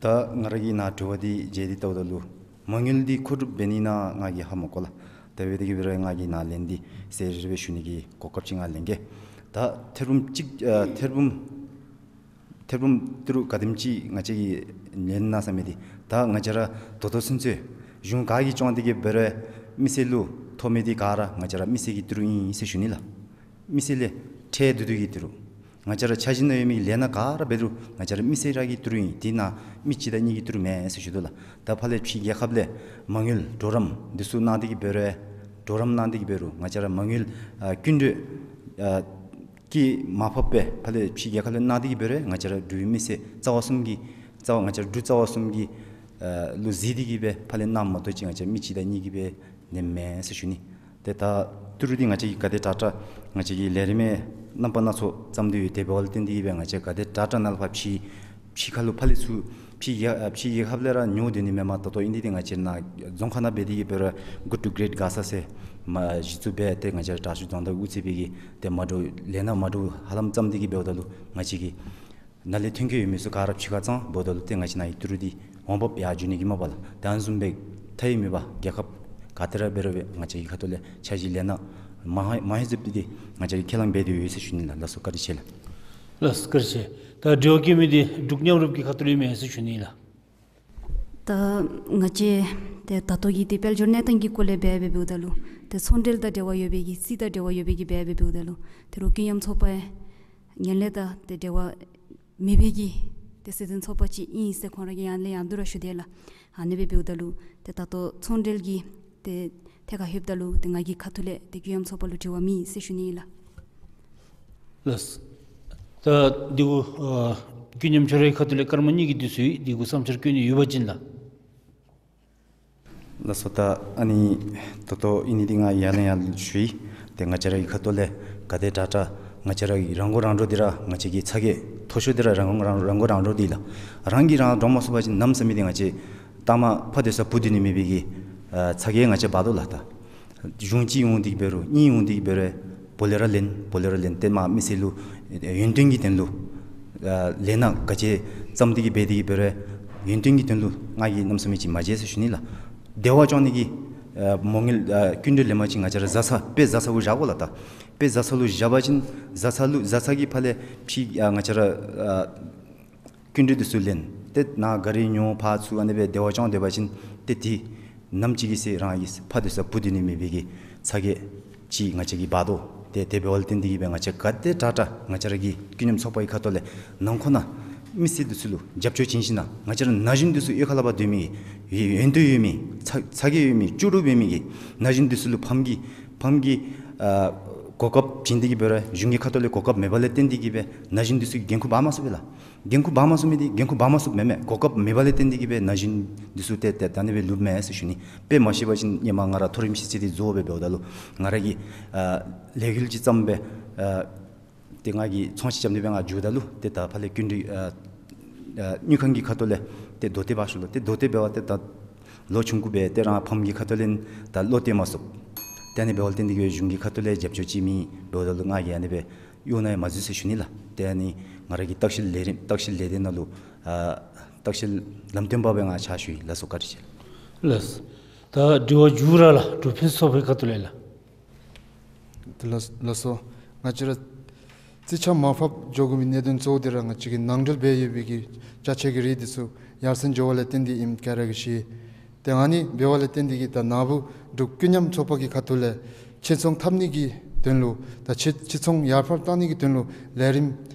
ད་ང་ར་གིས་ནཱ་དྲི་བ་འདི་མཇལ་ཏེ་བལྟཝ་ད་ལུ་མ་དངུལ་འདི་མཁོ་སྒྲུབ་འབད་ནི་ནང་ང་གིས་ཧ་མ་གོ་ལགས། དེ་འབདཝ་ད་གིས་འབད་རུང་ང་གིས་ནཱ་ལན་འདི་གསལ་རི་རི་སྦེ་ཞུ་ནི་གི་གོ་སྐབས་ཅིག་ང་ལེན་གེ། ད་ཐེར་འབུམ་གཅིག་ཨ་ཐེར་འབུམ་ཐེར་འབུམ་ཏི་རུ་ག་དེམ་ཅིག་ང་བཅས་ཀྱིས་ལེན་གནང་ཟེར་མི་འདི་ད་ང་བཅས་ར་ད་ལྟོ་ཚུན་ཚོད་གཞུང་ག་གིས་སྐྱོང་སྟེ་གིས་འབད་རུང་མི་སེར་ལུ་ཐོབ་མི་འདི་ག་ར་ང་བཅས་ར་མི་སེར་གྱི་ཏི་རུ་ཨིན་ཟེར་ཞུ་ནི་ལགས། མི་སེར་ལས་ཁྲལ་བསྡུ་བསྡུ་གི་ཏི་རུ། ང་བཅས་ར་འཆར་གཞི་ནང་ཡོད་མི་ལས་སྣ་ག་ར་འབད་རུང་ང་བཅས་ར་མི་སེར་ར་གི་ཏི་རུ་ཨིན། དེ་ནང་མི་གཅིག་དང་གཉིས་ཀྱི་ཏི་རུ་མེན་ཟེར་ཞུ་དོ་ལགས། ད་ཕར་ལས་ཕྱི་རྒྱལ་ཁབ་ལས་མ་དངུལ་གྲོགས་རམ་འདི་ཚུ་གནང་སྟེ་གིས་འབད་རུང་གྲོགས་རམ་གནང་སྟེ་གིས་འབད་རུང་ང་བཅས་ར་མ་དངུལ་ཨ་སྐྱིན་འགྲུལ་ཨ་གྱིས་མ་ཕབ་སྦེ་ཕར་ལས་ཕྱི་རྒྱལ་ཁབ་ལས་གནང་སྟེ་གིས་འབད་རུང་ང་བཅས་ར་འབྲུག་པའི་མི་སེར་རྩ་བ་གསུམ་གྱི་རྩ་བ་ང་བཅས་ར་འབྲུག་རྩ་བ་གསུམ་གྱི་ཨ་ལུ་གཟིགས་ཏེ་གིས་སྦེ་ཕར་ལས་གནངམ་མ་གཏོགས་ཅིག་ང་བཅས་མི་གཅིག་དང་གཉིས་ཀྱིས་སྦེ་ལེནམ་མེན་ཟེར་ཞུ་ནི། ཏེ་ད་ཏི་རུ་འདི་ང་བཅས་ཀྱིས་ག་དེ་དྲག་དྲག་ང་བཅས་ཀྱིས་ལས་རིམ་རྣམ་པ་སྣ་ཚོགས་བརྩམས་ཏེ་ཡོད། དེ་འབདཝ་ལས་བརྟེན་ཏེ་གིས་སྦེ་ང་བཅས་ག་དེ་དྲག་དྲག་ནཱ་ལས་ཕར་ཕྱི་ཕྱི་ཁ་ལུ་ཕར་ལས་ཚུར་ཕྱི་རྒྱལ་ཨ་ཕྱི་རྒྱལ་ཁབ་ལས་ར་ཉོ་སྡོད་ནི་མེན་པར་ད་ལྟོ་ཨིན་ཏེ་འདི་ང་བཅས་ནཱ་རྫོང་ཁག་ནང་འབད་དེ་གིས་འབད་རུང་Good to Great Gaza ཟེར་མ་གཞི་བཙུགས་འབད་དེ་ང་བཅས་ར་དྲག་ཤོས་རྫོང་བདག་དབུ་རྩེ་པའི་གིས་ཏེ་མ་འདྲཝ་ལས་སྣ་མ་འདྲཝ་ཧ་ལམ་བརྩམས་ཏེ་གིས་འབདཝ་ད་ལུ་ང་བཅས་ཀྱིས་ནཱ་ལས་ཐོན་སྐྱེད་ཡོད་མི་ཚུ་ག་ར་ཕྱི་ཁར་བཙངམ་ད་ལུ་ཏེ་ང་བཅས་ནཱ་གི་ཏི་རུ་འདི་འོང་འབབ་ཡར་འགྱོ་ནི་གི་མ་པ་ལགས། ད་ཨ་ནི་བཟུམ་སྦེ་མཐའ་ཡས་མེད་པར་རྒྱལ་ཁབ་ག་ཏེ་ར་འབད་རུང་སྦེ་ང་བཅས་ཀྱི་ཁ་ཐུག་ལས་འཆར་གཞི་ལས་སྣ་མ་ཧ་མ་ཧེ་ཟེབ་འདི་ཏེ་ང་བཅས་ཀྱིས་ཁས་བླངས་འབད་དེ་ཡོད་ཟེར་ཞུ་ནི་ལགས། ལགས་སོ་བཀའ་དྲིན་ཆེ་ལགས། ལགས་བཀའ་དྲིན་ཆེ། ད་དྲི་བ་བཀོད་མི་འདི་འབྲུག་མཉམ་རུབ་ཀྱི་ཁ་ཐུག་ལས་མས་ཟེར་ཞུ་ནི་ལགས། ད་ང་བཅས་ཏེ་ད་ལྟོ་གི་ཏེ་དཔལ་འབྱོར་གནས་སྟངས་ཀྱི་སྐོར་ལས་འབད་འབདཝ་ད་ལུ་ཏེ་ཚོང་འབྲེལ་དང་འབྲེལ་བ་ཡོད་པའི་གི་རྩིས་དང་འབྲེལ་བ་ཡོད་པའི་གི་འབད་འབདཝ་ད་ལུ་ཏེ་རོགས་ཀུན་མཉམ་ཚོགས་པ་ཡང་ལས་དང་ཏེ་འབྲེལ་བ་མེད་པའི་གི་ཏེ་སྲིད་དོན་ཚོགས་པ་ཅིག་ཨིན་ཟེར་ཁོང་ར་གིས་ཡང་ལས་ཡང་དུ་ར་ཞུ་དེས་ལགས། ཨ་ནི་སྦེ་འབདཝ་ད་ལུ་ཏེ་ད་ལྟོ་ཚོང་འབྲེལ་གྱི་ཏེ་ཐད་ཁར་ལྷོདཔ་ད་ལུ་ཏེ་ང་གི་ཁ་ཐུག་ལས་ཏེ་ཀུན་མཉམ་ཚོགས་པ་ལུ་དྲི་བ་མེད་ཟེར་ཞུ་ནི་ཨིན་ལགས། ལགས། ད་འདི་གུ་ཨ་ཀུན་མཉམ་ཁྱོད་རའི་ཁ་ཐུག་ལས་སྐར་མ་གཉིས་ཀྱི་དུས་ཚོད་འདི་གུ་བསམ་འཆར་བཀོད་ནི་ཡོད་པ་ཅིན་ལགས། ལགས་སོ། ད་ཨ་ནི་ད་ལྟོ་ཨིན་ནི་འདི་ང་ཡང་ལས་ཡང་ཞུ་ཡི། ཏེ་ང་བཅས་ར་གི་ཁ་ཐུག་ལས་ག་དེ་དྲག་དྲག་ང་བཅས་ར་གི་རང་མགོ་རང་འདྲོངས་འདི་ར་ང་བཅས་ཀྱི་ཚ་གྱང་མཐོ་ཤོས་འདི་ར་རང་མགོ་རང་རང་མགོ་རང་འདྲོངས་འདི་ལགས། རང་གིས་རང་འདྲོངས་མ་ཚུགས་པ་ཅིན་ནམ་ཟེར་མི་འདི་ང་བཅས་ལྟག་མ་ཕར་སྡོད་ས་བུ་སྡོད་ནི་མེད་པའི་གི་ཨ་ཚ་གྱང་ང་བཅས་འབག་དོ་ལགས། ད་གཞུང་གཅིག་འོང་སྟེ་གི་འབད་རུང་གཉིས་འོང་སྟེ་གི་འབད་རུང་འབོ་ལས་ར་ལེན་འབོ་ལས་ར་ལེན། ཏེ་མ་མི་སེར་ལུ་ཡོན་ཏན་གྱི་དོན་ལུ་ཨ་ལས་སྣ་ག་ཅི་བརྩམས་ཏེ་གི་འབད་དེ་གི་འབད་རུང་ཡོན་ཏན་གྱི་དོན་ལུ་ང་གིས་གནམ་མེད་ས་མེད་ཅིག་མ་བརྗེད་ཟེར་ཞུ་ནི་ལགས། བདེ་བ་སྐྱོང་ནི་གི་ཨ་མོ་ངལ་ཨ་སྐྱིན་འགྲུལ་ལེན་པ་ཅིན་ང་བཅས་ར་བཟའ་ཚང་དཔེ་བཟའ་ཚང་གུ་བཞག་དགོ་ལགས། ད་དཔེ་བཟའ་ཚང་ལུ་བཞག་པ་ཅིན་བཟའ་ཚང་ལུ་བཟའ་ཚང་གི་ཕར་ལས་ཕྱི་ཨ་ང་བཅས་ར་ཨ་སྐྱིན་འགྲུལ་འདི་ཚུ་ལེན། ཏེ་ནཱ་གཱ་རི་ཉོ་ཕར་ཚུར་ཨ་ནི་སྦེ་བདེ་བ་སྐྱོང་སྡོད་པ་ཅིན་ཏེ་འདི་ནམ་ཅིག་གི་ཚེ་རང་གི་ཕར་སྡོད་ས་བུ་སྡོད་ནི་མེད་པའི་གི་ཚ་གྱང་ཅིག་ང་བཅས་ཀྱིས་འབག་དོ། ཏེ་དེ་འབདཝ་ལས་བརྟེན་ཏེ་གི་སྦེ་ང་བཅས་ག་དེ་དྲག་དྲག་ང་བཅས་ར་གི་ཀུན་མཉམ་ཚོགས་པ་གི་ཁ་ཐུག་ལས་ནང་འཁོད་ནང་མི་སེར་འདི་ཚུ་ལུ་རྒྱབ་སྐྱོར་བྱིན་ཞིན་ན་ང་བཅས་ར་ན་གཞོན་འདི་ཚུ་གཡུས་ཁ་ལས་ཕར་སྡོད་མི་གི་ཡོན་ཏན་ཡོད་མི་ཚ་ཚ་གྱང་ཡོད་མི་ལྕོགས་གྲུབ་ཡོད་མི་གི་ན་གཞོན་འདི་ཚུ་ལུ་ཕམ་གྱི་ཕམ་གྱི་ཨ་གོ་སྐབས་བྱིན་ཏེ་གི་འབད་རུང་གཞུང་གི་ཁ་ཐུག་ལས་གོ་སྐབས་མེད་པ་ལས་བརྟེན་ཏེ་གི་སྦེ་ན་གཞོན་འདི་ཚུ་གིས་འགན་ཁུར་འབག་མ་ཚུགས་པས་ལགས། འགན་ཁུར་འབག་མ་ཚུགས་མི་འདི་འགན་ཁུར་འབག་མ་ཚུགསཔ་མེན་མས། གོ་སྐབས་མེད་པ་ལས་བརྟེན་ཏེ་གི་སྦེ་ན་གཞོན་འདི་ཚུ་ཏེ་ཏེ་ད་ཨ་ནི་སྦེ་ལུསཔ་མས་ཟེར་ཞུ་ནི། དཔེ་མ་ཤེས་པ་ཅིན་ཧེ་མ་ང་ར་མཐོ་རིམ་ཤེས་ཚད་འདི་རྫོགས་སྦེ་འབདཝ་ད་ལུ་ང་ར་གིས་ཨ་ལས་འགུལ་ཅིག་བརྩམས་སྦེ་ཨ་ཏེ་ང་གིས་ཚོང་ཅིག་རྐྱབ་ནི་སྦེ་ང་འགྱོཝ་ད་ལུ་ཏེ་ད་ཕར་ལས་སྐྱིན་འགྲུལ་ཨ་ཨ་དངུལ་ཁང་གི་ཁ་ཐུག་ལས་ཏེ་མདོ་སྟོད་འབག་ཞུ་ལོ། ཏེ་མདོ་སྟོད་འབད་བ་ཏེ་ད་ལོ་ཆུང་ཀུ་སྦེ་ཏེ་རང་ཕམ་གྱི་ཁ་ཐུག་ལས་ད་བློ་གཏད་མ་ཚུགས། ཏེ་ཨ་ནི་འབདཝ་ལས་བརྟེན་ཏེ་གི་གཞུང་གི་ཁ་ཐུག་ལས་རྒྱབ་སྐྱོར་ཅིག་མེད་འབདཝ་ད་ལུ་ང་གིས་ཨ་ནི་སྦེ་གཡོག་ནང་ཡང་མ་འཛུལ་ཟེར་ཞུ་ནི་ལགས། ཏེ་ཨ་ནི་ང་ར་གི་བརྟག་ཞིབ་ལས་རིམ་བརྟག་ཞིབ་ལས་སྡེ་ནང་ལུ་ཨ་བརྟག་ཞིབ་ལམ་སྟོན་པ་སྦེ་ང་ཕྱག་ཞུ་ཡི། ལགས་སོ། བཀའ་དྲིན་ཆེ། ལགས། ད་དྲི་བ་མཇུག་ར་ལགས། འབྲུག་ཕུན་སུམ་ཚོགས་པའི་ཁ་ཐུག་ལས་ལགས། ལགས་ལགས་སོ། ང་བཅས་ར་རྩིས་ཆ་མར་ཕབ་འགྱོ་དགོ་མི་གནད་དོན་གཙོ་བོ་འདི་ར་ང་བཅས་ཀྱི་ནང་འབྲེལ་འབད་ཡོད་པའི་གི་ཅ་ཆས་ཀྱི་རིགས་འདི་ཚུ་ཡར་སེང་འགྱོ་བ་ལས་བརྟེན་ཏེ་ཨིནམ་ག་ར་གིས་ཤེས། ཏེ་ཨ་ནི་འབདཝ་ལས་བརྟེན་ཏེ་གི་ད་ནཱ་བུ་འབྲུག་ཀུན་མཉམ་ཚོགས་པ་གི་ཁ་ཐུག་ལས་ཕྱིར་ཚོང་འཐབ་ནི་གི་དོན་ལུ་ད་ཕྱིར་ཕྱིར་ཚོང་ཡར་ཕབ་བཏང་ནི་གི་དོན་ལུ་ལས་རིམ་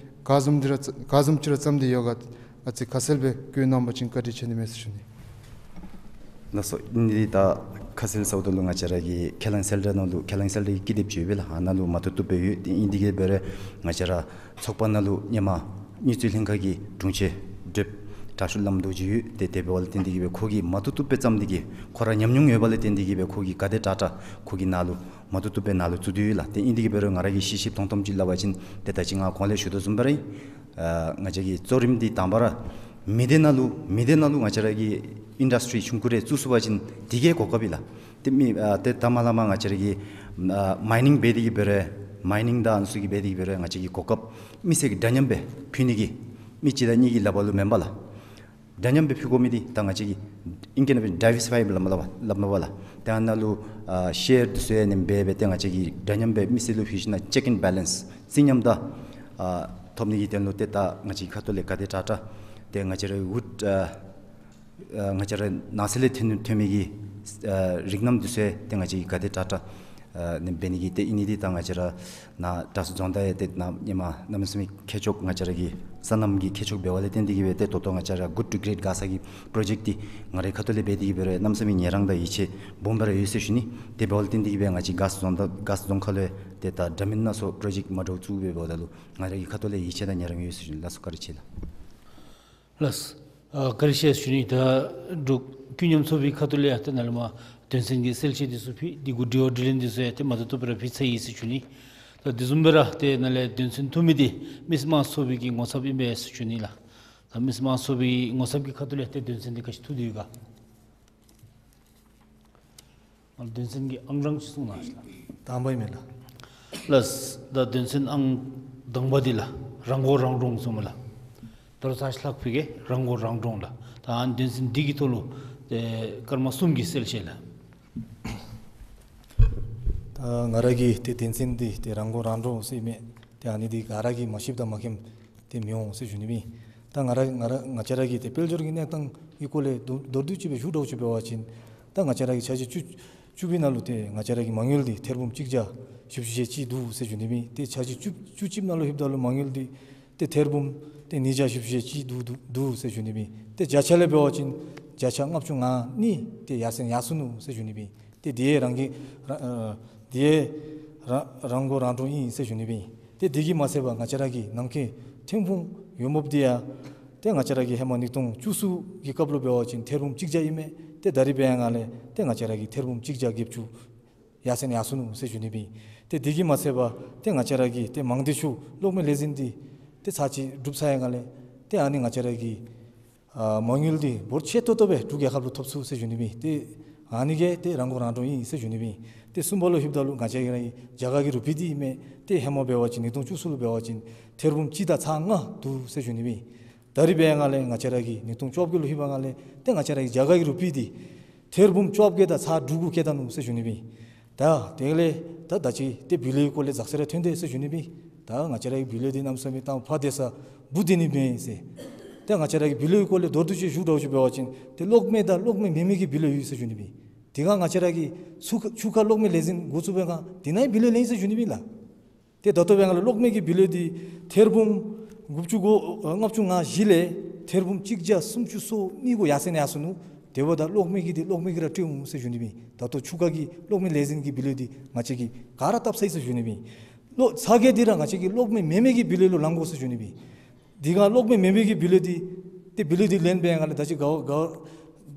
ག་བཟུམ་འདི་ར་ག་བཟུམ་ཅིག་ར་བརྩམས་ཏེ་ཡོད་ག། ཨ་ཙི་ཁ་གསལ་སྦེ་བཀོད་གནང་པ་ཅིན་བཀའ་དྲིན་ཆེ་ནི་མས་ཟེར་ཞུ་ནི། ལགས་སོ། ཨིན་ཏེ་ད་ཁ་གསལ་ཟེརཝ་ད་ལུ་ང་བཅས་ར་གི་ཁས་བླངས་གསལ་བསྒྲགས་ནང་ལུ་ཁས་བླངས་གསལ་བསྒྲགས་ཀྱི་ཀི་དེབ་ཅིག་ཡོད་པས་ལགས། ཨ་ནཱ་ལུ་མ་བཏུབ་བཏུབ་སྦེ་ཡོད། ཏེ་ཨིན་ཏེ་གི་འབད་རུང་ང་བཅས་ར་ཚོགས་པ་ནང་ལུ་ཧེ་མ་དངུལ་རྩིས་ལྷན་ཁག་གི་དྲུང་ཆེན་བགྲེསཔ་དྲག་ཤོས་བླམ་རྡོ་རྗེ་ཡོད། ཏེ་དེ་འབདཝ་ལས་བརྟེན་ཏེ་གི་སྦེ་ཁོ་གིས་མ་བཏུབ་བཏུབ་སྦེ་བརྩམས་ཏེ་གི་ཁོ་ར་ཉམས་མྱོང་ཡོད་པ་ལས་བརྟེན་ཏེ་གི་སྦེ་ཁོ་གིས་ག་དེ་དྲག་དྲག་ཁོ་གིས་ནཱ་ལུ་མ་བཏུབ་བཏུབ་སྦེ་ནཱ་ལུ་བཙུགས་ཏེ་ཡོད་ལགས། ཏེ་ཨིན་ཏེ་གི་འབད་རུང་ང་ར་གིས་ཤེས་ཤེསཔ་མཐོང་མཐོངམ་ཅིག་སླབ་པ་ཅིན་ཏེ་ད་ཅི་ང་གོང་ལས་ཞུ་དོ་བཟུམ་སྦེ་ར་ཨིན། ཨ་ང་བཅས་ཀྱི་གཙོ་རིམ་འདི་དང་པ་ར་མི་སྡེ་ནང་ལུ་མི་སྡེ་ནང་ལུ་ང་བཅས་ར་གི་ཨིན་ཌསི་ཊི་རི་ཆུང་ཀུ་རེ་བཙུགས་ཚུགས་པ་ཅིན་དེ་གིས་གོ་སྐབས་ཨིན་ལགས། ཏེ་མི་ཨ་ཏེ་ད་མ་ལས་མར་ང་བཅས་ར་གི་ཨ་མའི་ནིང་འབད་དེ་གི་འབད་རུང་མའི་ནིང་དང་ཨ་ནི་ཚུ་གི་འབད་དེ་གི་འབད་རུང་ང་བཅས་ཀྱིས་གོ་སྐབས་མི་སེར་གྱི་འདྲ་མཉམ་སྦེ་ཕུལ་ནི་གི་མི་གཅིག་དང་གཉིས་ཀྱི་ལག་པར་ལུ་མེན་པར་ལགས། འདྲ་མཉམ་སྦེ་ཕུལ་དགོ་མི་འདི་ད་ང་བཅས་ཀྱིས་ཨིང་སྐད་ནང་འབད་ཌའི་ཝར་སི་ཕའི་སླབ་མས་པ་ལགས། ཏེ་ཨ་ནཱ་ལུ་ཨ་ཤེར་འདི་ཚུ་ཡང་ཨ་ནེམ་སྦེ་འབད་དེ་ང་བཅས་ཀྱིས་འདྲ་མཉམ་སྦེ་མི་སེར་ལུ་ཕུལ་ཞིན་ན་ཅེཀ་ཨེན་བེ་ལེནསི་རྩིས་མཉམ་དང་ཨ་ཐོབ་ནི་གི་དོན་ལུ་ཏེ་ད་ང་བཅས་ཀྱི་ཁ་ཐུག་ལས་ག་དེ་དྲག་དྲག་ཏེ་ང་བཅས་ར་ཝུཌ་ཨ་ཨ་ང་བཅས་ར་ནང་གསེས་ལས་ཐོན་ཐོན་མི་གི་ཨ་རིགས་སྣ་འདི་ཚུ་ཡང་ཏེ་ང་བཅས་ཀྱིས་ག་དེ་དྲག་དྲག་ཨ་ཨ་ནི་འབད་ནི་གི་ཏེ་ཨིན་ནི་འདི་ད་ང་བཅས་ར་ནཱ་དྲག་ཤོས་རྫོང་བདག་ཡང་ཏེ་ནཱ་ཧེ་མ་གནམ་མེད་ས་མེད་མཁས་མཆོག་ང་བཅས་ར་གི་སོ་ནམ་གྱི་མཁས་མཆོག་འབདཝ་ལས་བརྟེན་ཏེ་གི་སྦེ་ཏེ་ད་ལྟོ་ང་བཅས་ར་གུཌ་ཊུ་གེ་རེཊ་དགའ་ས་གི་པྲོ་ཇེཀཊ་འདི་ང་རའི་ཁ་ཐུག་ལས་འབད་དེ་གི་འབད་རུང་གནམ་མེད་ས་མེད་ཉེ་རང་དང་ཡིད་ཆེས་སྦོམ་སྦེ་ར་ཡོད་ཟེར་ཞུ་ནི། དེ་འབདཝ་ལས་བརྟེན་ཏེ་གི་སྦེ་ང་བཅས་དགའ་ཤོས་རྫོང་བདག་དགའ་ཤོས་རྫོང་ཁག་ལུ་ཏེ་ད་འདྲ་མིན་སྣ་ཚོགས་པྲོ་ཇེཀཊ་མ་འདྲཝ་བཙུགས་སྦེ་འབདཝ་ད་ལུ་ང་རའི་ཁ་ཐུག་ལས་ཡིད་ཆེས་དང་ཉེ་རང་ཡོད་ཟེར་ཞུ་ནི། ལགས་སོ། བཀའ་དྲིན་ཆེ་ལགས། ལགས། ཨ་བཀའ་དྲིན་ཆེ་ཞུ་ནི། ད་འབྲུག་ཀུན་མཉམ་ཚོགས་པའི་ཁ་ཐུག་ལས་ཡང་ཏེ་ནཱ་ལས་མར་དོན་ཚན་གྱི་གསལ་བཤད་འདི་ཚུ་ཕུལ། འདི་གུ་དྲི་བ་དྲིས་ལན་འདི་ཚུ་ཡང་ཏེ་མ་བཏུབ་བཏུབ་སྦེ་ར་ཕུལ་ཚར་ཡི་ཟེར་ཞུ་ནི། ད་དེ་བཟུམ་སྦེ་ར་ཏེ་ནཱ་ལས་དོན་ཚན་ཐུང་མི་འདི་མི་སེར་དམངས་གཙོ་ཚོགས་པའི་གི་ངོ་ཚབ་ཨིན་པས་ཟེར་ཞུ་ནི་ལགས། ད་མི་སེར་དམངས་གཙོ་ཚོགས་པའི་ངོ་ཚབ་ཀྱི་ཁ་ཐུག་ལས་ཏེ་དོན་ཚན་འདི་ག་ཅི་ཐུག་དོ་ཡོད་ག། ང་ལུ་དོན་ཚན་གྱི་ཨང་གྲངས་ཅིག་གསུང་གནང་ཤིག་ལགས། དང་པ་ཨིན་མས་ལགས། ལགས། ད་དོན་ཚན་ཨང་དང་པ་འདི་ལགས། རང་མགོ་རང་འདྲོངས་ཟེར་མས་ལགས། ད་རུང་ཚར་ཅིག་ལྷག་ཕུལ་གེ། རང་མགོ་རང་འདྲོངས་ལགས། ད་ཨ་ནི་དོན་ཚན་འདི་གི་ཐོག་ལུ་ཏེ་སྐར་མ་གསུམ་གྱི་གསལ་བཤད་ལགས། ད་ང་ར་གིས་ཏེ་དོན་ཚན་འདི་ཏེ་རང་མགོ་རང་འདྲོངས་ཟེར་མི་ཏེ་ཨ་ནི་འདི་ག་ར་གིས་མ་ཤེསཔ་དང་མ་མཁྱེནམ་ཏེ་མི་འོང་ཟེར་ཞུ་ནི་མས། ད་ང་ར་ང་ར་ང་བཅས་ར་གི་ཏེ་དཔལ་འབྱོར་གྱི་གནས་སྟངས་ཀྱི་སྐོར་ལས་མདོར་མདོར་བསྡུས་ཅིག་སྦེ་ཞུ་འདྲཝ་ཅིག་འབད་བ་ཅིན་ད་ང་བཅས་ར་གི་འཆར་གཞི་བཅུ་བཅུ་པའི་ནང་ལུ་ཏེ་ང་བཅས་ར་གི་མ་དངུལ་འདི་ཐེར་འབུམ་གཅིག་བརྒྱ་བཞི་བཅུ་ཞེ་གཅིག་འདུག་ཟེར་ཞུ་ནི་ཨིན། ཏེ་འཆར་གཞི་བཅུ་བཅུ་གཅིག་ནང་ལུ་ལྷོདཔ་ད་ལུ་མ་དངུལ་འདི་ཏེ་ཐེར་འབུམ་ཏེ་ཉིས་བརྒྱ་བཞི་བཅུ་ཞེ་གཅིག་འདུག་འདུག་འདུག་ཟེར་ཞུ་ནི་ཨིན། ཏེ་བརྒྱ་ཆ་ལས་འབད་བ་ཅིན་བརྒྱ་ཆ་ལྔ་བཅུ་ང་གཉིས་ཏེ་ཡར་སེང་ཡར་སོ་ནུག་ཟེར་ཞུ་ནི་ཨིན། ཏེ་དེ་རང་གི་ར་ཨ་དེ་ར་རང་མགོ་རང་འདྲོངས་ཨིན་ཟེར་ཞུ་ནི་ཨིན། ཏེ་དེ་གིས་མ་ཚད་པར་ང་བཅས་ར་གི་ནང་འཁོད་ཐོན་ཁུངས་ཡོངས་བསྡོམས་འདི་ཡང་ཏེ་ང་བཅས་ར་གི་ཧེ་མ་ཉིས་སྟོང་བཅུ་གསུམ་གྱི་སྐབས་ལུ་འབད་བ་ཅིན་ཐེར་འབུམ་གཅིག་བརྒྱ་ཨིན་མས། ཏེ་ད་རིས་འབད་བའི་སྒང་ལས་ཏེ་ང་བཅས་ར་གིས་ཐེར་འབུམ་གཅིག་བརྒྱ་བརྒྱད་ཅུ་ཡར་སེང་ཡར་སོ་ནུག་ཟེར་ཞུ་ནི་ཨིན། ཏེ་དེ་གིས་མ་ཚད་པར་ཏེ་ང་བཅས་ར་གི་ཏེ་མང་སྡེ་ཤོག་གློག་མེ་ལས་འཛིན་འདི་ཏེ་ཚར་གཅིག་གྲུབ་ཚར་བའི་སྒང་ལས་ཏེ་ཨ་ནི་ང་བཅས་ར་གི་ཨ་མ་དངུལ་འདི་འབོར་ཆེ་ཏོག་ཏོ་སྦེ་འབྲུག་རྒྱལ་ཁབ་ལུ་ཐོབ་ཚུགས་ཟེར་ཞུ་ནི་ཨིན། ཏེ་ཨ་ནི་གིས་ཏེ་རང་མགོ་རང་འདྲོངས་ཨིན་ཟེར་ཞུ་ནི་ཨིན། ཏེ་གསུམ་པ་ལུ་ལྷོདཔ་ད་ལུ་ང་བཅས་ར་གི་རྒྱ་གར་གྱི་རུ་པི་འདི་ཨིན་མས། ཏེ་ཧེ་མ་འབད་བ་ཅིན་ཉིས་སྟོང་བཅུ་གསུམ་ལུ་འབད་བ་ཅིན་ཐེར་འབུམ་གཅིག་དང་ཚག་ལྔ་འདུག་ཟེར་ཞུ་ནི་ཨིན། ད་རིས་འབད་བའི་སྒང་ལས་ང་བཅས་ར་གི་ཉིས་སྟོང་བཅོ་བརྒྱད་ལུ་ལྷོད་པའི་སྒང་ལས་ཏེ་ང་བཅས་ར་གི་རྒྱ་གར་གྱི་རུ་པི་འདི་ཐེར་འབུམ་བཅོ་བརྒྱད་དང་ཚག་དྲུག་གུ་བཀལ་ད་ནུག་ཟེར་ཞུ་ནི་ཨིན། ད་དེ་ལས་ད་ད་ཅི་ཏེ་བུ་ལོན་གྱི་སྐོར་ལས་ཛ་དྲག་ར་ཐོན་དེས་ཟེར་ཞུ་ནི་ཨིན། ད་ང་བཅས་ར་གི་བུ་ལོན་འདི་གནམ་མེད་ས་མེད་ད་ཕར་དེ་ས་འབུ་དེ་ནི་མེན་ཟེར། ད་ང་བཅས་ར་གི་བུ་ལོན་གྱི་སྐོར་ལས་མདོར་བསྡུས་ཅིག་ཞུ་འདྲཝ་ཅིག་འབད་བ་ཅིན་ཏེ་གློག་མེ་དང་གློག་མེ་མེན་མི་གི་བུ་ལོན་ཡོད་ཟེར་ཞུ་ནི་ཨིན། དེ་སྒང་ང་བཅས་ར་གི་ཆུ་ཁ་ཆུ་ཁ་གློག་མེ་ལས་འཛིན་འགོ་བཙུགས་པའི་སྒང་དེ་ནང་བུ་ལོན་ལེན་ཟེར་ཞུ་ནི་ཨིན་ལགས། ཏེ་ད་ལྟོ་འབད་བའི་སྒང་ལས་གློག་མེ་གི་བུ་ལོན་འདི་ཐེར་འབུམ་དགུ་བཅུ་གོ་ལྔ་བཅུ་ང་བཞི་ལས་ཐེར་འབུམ་གཅིག་བརྒྱ་སུམ་ཅུ་སོ་གཉིས་གུ་ཡར་སེང་ཡར་སོ་ནུག། དེ་འབདཝ་ད་གློག་མེ་གི་འདི་གློག་མེ་གིས་ར་སྤྲོད་འོང་ཟེར་ཞུ་ནི་ཨིན། ད་ལྟོ་ཆུ་ཁ་གི་གློག་མེ་ལས་འཛིན་གྱི་བུ་ལོན་འདི་ང་བཅས་ཀྱིས་ག་ར་བཏབ་ཚར་ཡི་ཟེར་ཞུ་ནི་ཨིན། གློག་ཚ་གྱང་འདི་ར་ང་བཅས་ཀྱིས་གློག་མེ་མེན་མི་གི་བུ་ལོན་ལུ་ལང་དགོ་ཟེར་ཞུ་ནི་ཨིན། དེ་སྒང་གློག་མེ་མེན་མི་གི་བུ་ལོན་འདི་ཏེ་བུ་ལོན་འདི་ལེན་པའི་སྒང་ལས་ད་ཅི་ག་ག་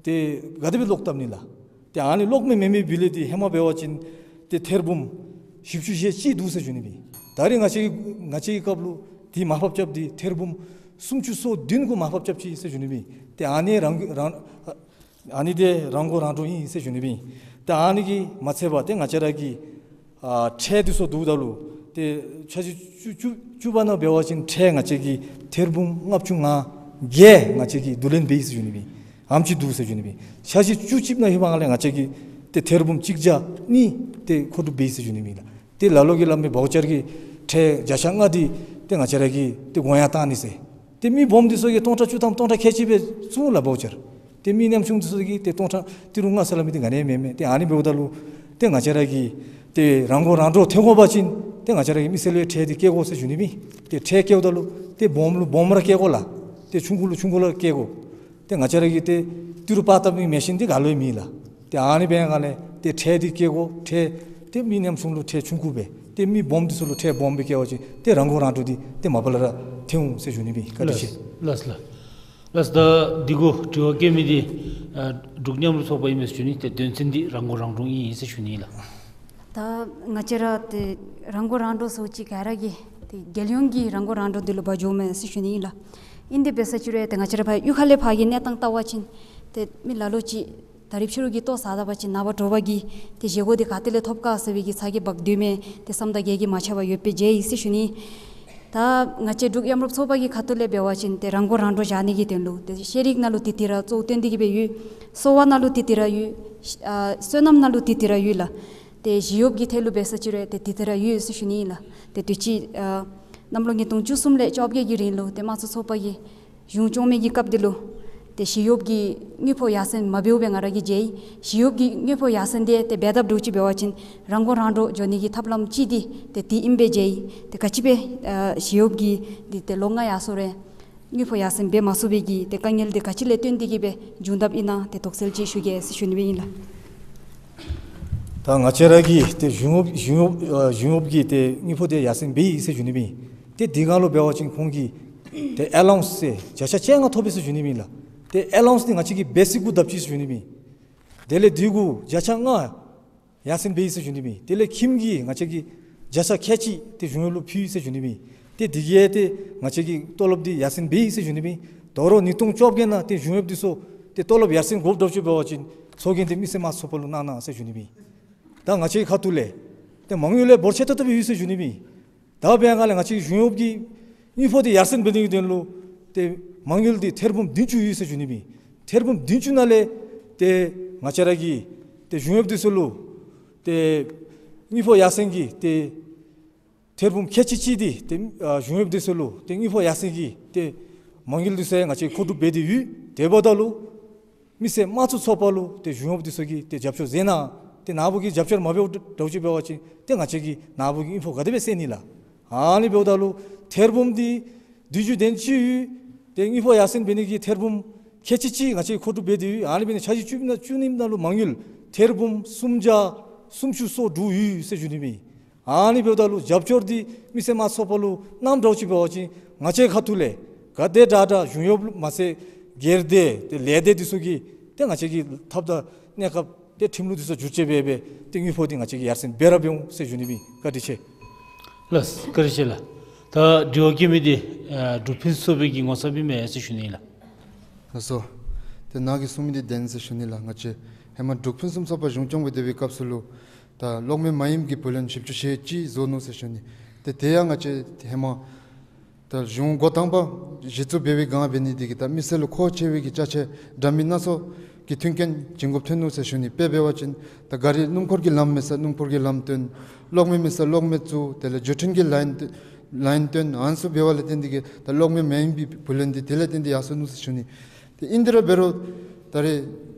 ཏེ་ག་དེ་སྦེ་ལོག་བཏབ་ནི་ལགས། ཏེ་ཨ་ནི་གློག་མེ་མེན་མི་བུ་ལོན་འདི་ཧེ་མ་འབད་བ་ཅིན་ཏེ་ཐེར་འབུམ་བཞི་བཅུ་ཞེ་གཅིག་འདུག་ཟེར་ཞུ་ནི་ཨིན། ད་རིས་ང་བཅས་ང་བཅས་ཀྱི་སྐབས་ལུ་འདི་མར་ཕབ་རྐྱབ་སྟེ་ཐེར་འབུམ་སུམ་ཅུ་སོ་བདུན་གུ་མར་ཕབ་རྐྱབ་ཅི་ཟེར་ཞུ་ནི་ཨིན། ཏེ་ཨ་ནི་རང་རང་ཨ་ནི་འདི་རང་མགོ་རང་འདྲོངས་ཨིན་ཟེར་ཞུ་ནི་ཨིན། ཏེ་ཨ་ནི་གིས་མ་ཚད་པར་ཏེ་ང་བཅས་ར་གི་ཨ་ཁྲལ་འདི་ཚུ་བསྡུཝ་ད་ལུ་ཏེ་འཆར་གཞི་བཅུ་བཅུ་བཅུ་པ་ནང་འབད་བ་ཅིན་ཁྲལ་ང་བཅས་ཀྱིས་ཐེར་འབུམ་ལྔ་བཅུ་ང་བརྒྱད་ང་བཅས་ཀྱིས་བསྡུ་ལེན་འབད་ཡི་ཟེར་ཞུ་ནི་ཨིན། ཨེམ་ཅིག་འདུག་ཟེར་ཞུ་ནི་ཨིན། འཆར་གཞི་བཅུ་གཅིག་ནང་ལྷོད་པའི་སྒང་ལས་ང་བཅས་ཀྱིས་ཏེ་ཐེར་འབུམ་གཅིག་བརྒྱ་གཉིས་ཏེ་མཁོ་སྒྲུབ་འབད་ཡི་ཟེར་ཞུ་ནི་ཨིན་ལགས། ཏེ་ལ་ལུ་གིས་སླབ་མི་བའུ་ཅར་གྱི་ཁྲལ་བརྒྱ་ཆ་ལྔ་འདི་ཏེ་ང་བཅས་ར་གིས་ཏེ་དགོངས་ཡངས་བཏང་ནི་ཟེར། ཏེ་མི་སྦོམ་འདི་ཚུ་གིས་སྟོང་ཕྲག་བཅུ་ཐམ་སྟོང་ཕྲག་ཁལ་གཅིག་སྦེ་བཙུགས་ལགས་བའུ་ཅར། ཏེ་མི་ཉམ་ཆུང་འདི་ཚུ་གིས་ཏེ་སྟོང་ཕྲག་ཏི་རུ་ལྔ་ཟེར་སླབ་མི་འདི་ག་ནི་ཡང་མེན་མས། ཏེ་ཨ་ནི་འབདཝ་ད་ལུ་ཏེ་ང་བཅས་ར་གིས་ཏེ་རང་མགོ་རང་འདྲོངས་ཐོན་དགོ་པ་ཅིན་ཏེ་ང་བཅས་ར་གིས་མི་སེར་ལུ་ཁྲལ་འདི་བཀལ་དགོ་ཟེར་ཞུ་ནི་ཨིན། ཏེ་ཁྲལ་བཀལཝ་ད་ལུ་ཏེ་སྦོམ་ལུ་སྦོམ་ར་བཀལ་དགོ་ལགས། ཏེ་ཆུང་ཀུ་ལུ་ཆུང་ཀུ་ར་བཀལ་དགོ། ཏེ་ང་བཅས་ར་གི་ཏེ་ཏི་རུ་པར་བཏབ་ནི་མེ་ཤིན་འདི་ག་ལུ་ཡང་མེད་ལགས། ཏེ་ཨ་ནི་འབད་བའི་སྒང་ལས་ཏེ་ཁྲལ་འདི་བཀལ་དགོ། ཁྲལ་ཏེ་མི་ཉམ་ཆུང་ལུ་ཁྲལ་ཆུང་ཀུ་སྦེ་ཏེ་མི་སྦོམ་འདི་ཚུ་ལུ་ཁྲལ་སྦོམ་སྦེ་བཀལ་བ་ཅིན་ཏེ་རང་མགོ་རང་འདྲོངས་འདི་ཏེ་མ་པ་ལས་ར་ཐོན་འོང་ཟེར་ཞུ་ནི་ཨིན། བཀའ་དྲིན་ཆེ། ལགས་ལགས་ལགས། ད་འདི་གུ་དྲི་བ་བཀོད་མི་འདི་ཨ་འབྲུག་མཉམ་རུབ་ཚོགས་པ་ཨིན་མས་ཟེར་ཞུ་ནི། ཏེ་དོན་ཚན་འདི་རང་མགོ་རང་འདྲོངས་ཨིན་ཟེར་ཞུ་ནི་ལགས། ད་ང་བཅས་ར་ཏེ་རང་མགོ་རང་འདྲོངས་ཟེརཝ་ཅིག་ག་ར་གིས་ཏེ་རྒྱལ་ཡོངས་ཀྱི་རང་མགོ་རང་འདྲོངས་འདི་ལུ་འབད་འགྱོཝ་མས་ཟེར་ཞུ་ནི་ཨིན་ལགས། ཨིན་ཏེ་འབད་ས་ཅིག་རུང་ཏེ་ང་བཅས་ར་ཕར་གཡུས་ཁ་ལས་ཕར་གྱི་གནས་སྟངས་བལྟ་བ་ཅིན་ཏེ་མི་ལ་ལུ་ཅིག་ད་རིས་ཕྱི་རུ་གི་ལྟོ་བཟའ་ད་པ་ཅིན་ནངས་པ་དྲོ་པ་གི་ཏེ་བཞེས་སྒོ་འདི་ག་ཏེ་ལས་ཐོབ་ག་ཟེར་བའི་གི་ཚ་གྱང་འབག་སྡོད་མི་ཏེ་བསམ་དང་བརྒྱད་ཀྱིས་མ་ཆགས་པར་ཡོདཔ་སྦེ་མཇལ་ཡི་ཟེར་ཞུ་ནི། ད་ང་བཅས་འབྲུག་མཉམ་རུབ་ཚོགས་པ་གི་ཁ་ཐུག་ལས་འབད་བ་ཅིན་ཏེ་རང་མགོ་རང་འདྲོངས་བཞག་ནི་གི་དོན་ལུ་ཏེ་ཤེས་རིག་ནང་ལུ་ཏིག་ཏིག་ར་གཙོ་བོ་བཏོན་ཏེ་གི་སྦེ་ཡོད། གསོ་བ་ནང་ལུ་ཏིག་ཏིག་ར་ཡོད། ཨ་སོ་ནམ་ནང་ལུ་ཏིག་ཏིག་ར་ཡོད་ལགས། ཏེ་ཞི་གཡོགཔ་གི་ཐད་ལུ་འབད་ས་ཅིག་རུང་ཏེ་ཏིག་ཏིག་ར་ཡོད་ཟེར་ཞུ་ནི་ཨིན་ལགས། ཏེ་དུས་ཅི་ཨ་གནམ་ལོ་ཉིས་སྟོང་བཅུ་གསུམ་ལས་བཅོ་བརྒྱད་ཀྱི་རིང་ལུ་ཏེ་དམངས་གཙོ་ཚོགས་པ་གིས་གཞུང་སྐྱོང་མི་གི་སྐབས་འདི་ལུ་ཏེ་ཞི་གཡོགཔ་གི་དངུལ་ཕོགས་ཡར་སེང་མ་འབདཝ་སྦེ་ང་ར་གིས་མཇལ་ཡི། ཞི་གཡོགཔ་གི་དངུལ་ཕོགས་ཡར་སེང་འདི་ཏེ་འབད་འཐབ་འདྲཝ་ཅིག་འབད་བ་ཅིན་རང་མགོ་རང་འདྲོངས་འགྱོ་ནི་གི་ཐབས་ལམ་ཅིག་འདི་ཏེ་དེ་ཨིནམ་སྦེ་མཇལ་ཡི། ཏེ་ག་ཅི་སྦེ་ཨ་ཞི་གཡོགཔ་གི་འདི་ཏེ་ལོ་ལྔ་ཡར་སོང་རུང་དངུལ་ཕོགས་ཡར་སེང་འབད་མ་ཚུགས་པའི་གི་ཏེ་དཀའ་ངལ་འདི་ག་ཅི་ལས་བརྟེན་ཏེ་གི་སྦེ་བྱུང་དཔ་ཨིན་ན་ཏེ་དོགས་སེལ་ཅིག་ཞུ་གེ་ཟེར་ཞུ་ནི་སྦེ་ཨིན་ལགས། ད་ང་བཅས་ར་གི་ཏེ་གཞུང་གཞུང་ཨ་གཞུང་གཡོགཔ་གི་ཏེ་དངུལ་ཕོགས་འདི་ཡར་སེང་འབད་ཡི་ཟེར་ཞུ་ནི་སྦེ་ཨིན། ཏེ་དེ་སྒང་ལུ་འབད་བ་ཅིན་ཁོང་གིས་ཏེ་ཨེ་ལཱའུནསི་ཟེར་བརྒྱ་ཆ་བཅོ་ལྔ་ཐོབ་ཡི་ཟེར་ཞུ་ནི་སྦེ་ཨིན་ལགས། ཏེ་ཨེ་ལཱའུནསི་འདི་ང་བཅས་ཀྱིས་བེ་སིཀ་གུ་བསྡབ་ཅི་ཟེར་ཞུ་ནི་སྦེ་ཨིན། དེ་ལས་འདི་གུ་བརྒྱ་ཆ་ལྔ་ཡར་སེང་འབད་ཡི་ཟེར་ཞུ་ནི་སྦེ་ཨིན། དེ་ལས་ཁྱིམ་གྱི་ང་བཅས་ཀྱིས་བརྒྱ་ཆ་ཁལ་གཅིག་ཏེ་གཞུང་གཡོགཔ་ལུ་ཕུལ་ཡི་ཟེར་ཞུ་ནི་སྦེ་ཨིན། ཏེ་དེ་གིས་ཏེ་ང་བཅས་ཀྱི་ཏོ་ལོབ་འདི་ཡར་སེང་འབད་ཡི་ཟེར་ཞུ་ནི་སྦེ་ཨིན། དོ་རུང་ཉིས་སྟོང་བཅོ་བརྒྱད་ནང་ཏེ་གཞུང་གཡོགཔ་འདི་ཚུ་ཏེ་ཏོ་ལོབ་ཡར་སེང་དགོཔ་འདྲཝ་ཅིག་འབད་བ་ཅིན་ཚོགས་རྒྱན་འདི་མི་སེར་དམངས་གཙོ་ཚོགས་པ་ལུ་གནང་གནང་ཟེར་ཞུ་ནི་སྦེ་ཨིན། ད་ང་བཅས་ཁ་ཐུག་ལས་ཏེ་མ་དངུལ་ལས་འབོར་ཆེ་ཏོག་ཏོ་སྦེ་ཡོད་ཟེར་ཞུ་ནི་སྦེ་ཨིན། ད་འབད་བའི་སྒང་ལས་ང་བཅས་གཞུང་གཡོགཔ་གི་དངུལ་ཕོགས་འདི་ཡར་སེང་འབད་ནི་གི་དོན་ལུ་ཏེ་མ་དངུལ་འདི་ཐེར་འབུམ་བདུན་ཅུ་ཡོད་ཟེར་ཞུ་ནི་སྦེ་ཨིན། ཐེར་འབུམ་བདུན་ཅུ་ནང་ལས་ཏེ་ང་བཅས་ར་གི་ཏེ་གཞུང་གཡོགཔ་འདི་ཚུ་ལུ་ཏེ་དངུལ་ཕོགས་ཡར་སེང་གི་ཏེ་ཐེར་འབུམ་ཁལ་གཅིག་གཅིག་འདི་ཏེ་ཨ་གཞུང་གཡོགཔ་འདི་ཚུ་ལུ་ཏེ་དངུལ་ཕོགས་ཡར་སེང་གི་ཏེ་ མ་དངུལ་འདི་ཚུ་ཡང་ང་བཅས་མཁོ་སྒྲུབ་འབད་དེ་ཡོད། དེ་འབདཝ་ད་ལུ་མི་སེར་དམངས་གཙོ་ཚོགས་པ་ལུ་ཏེ་གཞུང་གཡོགཔ་འདི་ཚུ་གིས་ཏེ་རྒྱབ་སྐྱོར་མཛད་གནང་། ཏེ་ནཱ་བུ་གིས་རྒྱབ་སྐྱོར་མ་འབདཝ་འདྲཝ་ཅིག་འབད་བ་ཅིན་ཏེ་ང་བཅས་ཀྱིས་ནཱ་བུ་གི་དངུལ་ཕོགས་ག་དེ་སྦེ་སེལ་ནི་ལགས། ཨ་ནི་འབདཝ་ད་ལུ་ཐེར་འབུམ་འདི་དུས་རྒྱུན་དེ་ཅིག་ཡོད། ཏེ་དངུལ་ཕོགས་ཡར་སེང་འབད་ནི་གི་ཐེར་འབུམ་ཁལ་གཅིག་གཅིག་ང་བཅས་མཁོ་སྒྲུབ་འབད་དེ་ཡོད། ཨ་ནི་འབད་ནི་ཆ་བཞག་བཅུ་ན་བཅུ་གཉིས་ནང་ལུ་མ་དངུལ་ཐེར་འབུམ་སུམ་བརྒྱ་སུམ་ཅུ་སོ་དྲུག་ཡོད་ཟེར་ཞུ་ནི་ཨིན། ཨ་ནི་འབདཝ་ད་ལུ་རྒྱབ་སྐྱོར་འདི་མི་སེར་དམངས་གཙོ་ཚོགས་པ་ལུ་གནངམ་འདྲཝ་ཅིག་འབད་བ་ཅིན་ང་བཅས་ཁ་ཐུག་ལས་ག་དེ་དྲག་དྲག་གཞུང་གཡོགཔ་ལུ་མ་ཚད་སྒེར་སྡེ་ཏེ་ལས་སྡེ་འདི་ཚུ་གིས་ཏེ་ང་བཅས་ཀྱི་ཐབས་དང་གནས་སྐབས་ཏེ་ཁྲིམས་ལུགས་འདི་ཚུ་བསྒྱུར་བཅོས་འབད་འབད་ཏེ་དངུལ་ཕོགས་འདི་ང་བཅས་ཀྱིས་ཡར་སེང་འབད་ར་འབད་འོང་ཟེར་ཞུ་ནི་ཨིན། བཀའ་དྲིན་ཆེ། ལགས་སོ། བཀའ་དྲིན་ཆེ་ལགས། ད་དྲི་བ་བཀོད་མི་འདི་ཨ་འབྲུག་ཕུན་སུམ་ཚོགས་པའི་གི་ངོ་ཚབ་ཨིན་མས་ཟེར་ཞུ་ནི་ལགས། ལགས་སོ། ཏེ་ནཱ་གིས་གསུངས་མི་འདི་བདེན་ཟེར་ཞུ་ནི་ལགས། ང་བཅས་ཧེ་མ་འབྲུག་ཕུན་སུམ་ཚོགས་པ་གཞུང་སྐྱོང་འབད་དེ་བའི་སྐབས་སུ་ལུ་ད་གློག་མེ་མ་ཡིན་པའི་བུ་ལོན་བཞི་བཅུ་ཞེ་གཅིག་བཟོ་ནུག་ཟེར་ཞུ་ནི། ཏེ་དེ་ཡང་ང་བཅས་ཧེ་མ་ད་གཞུང་འགོ་དང་པ་གཞི་བཙུགས་འབད་བའི་སྒང་འབད་ནི་འདི་གིས་ད་མི་སེར་ལུ་མཁོ་ཆེ་བའི་གི་ཅ་ཆས་འདྲ་མིན་སྣ་ཚོགས་ཀྱི་མཐུན་རྐྱེན་བྱིན་དགོཔ་ཐོན་ནུག་ཟེར་ཞུ་ནི། དཔེ་འབད་བ་ཅིན་ད་ག་རི་སྣུམ་འཁོར་གྱི་ལམ་མེད་སར་སྣུམ་འཁོར་གྱི་ལམ་བཏོན། གློག་མེ་མེད་སར་གློག་མེ་བཙུགས། དེ་ལས་འགྲུལ་འཕྲིན་གྱི་ལཱའིན་བཏོན། ལཱའིན་བཏོན། ཨ་ནི་ཚུ་འབད་བ་ལས་བརྟེན་ཏེ་གིས་ད་གློག་མེ་མ་ཡིན་པའི་བུ་ལོན་འདི་དེ་ལས་བརྟེན་ཏེ་ཡར་སོ་ནུག་ཟེར་ཞུ་ནི། ཏེ་ཨིན་དེ་ར་འབད་རུང་ད་རེས་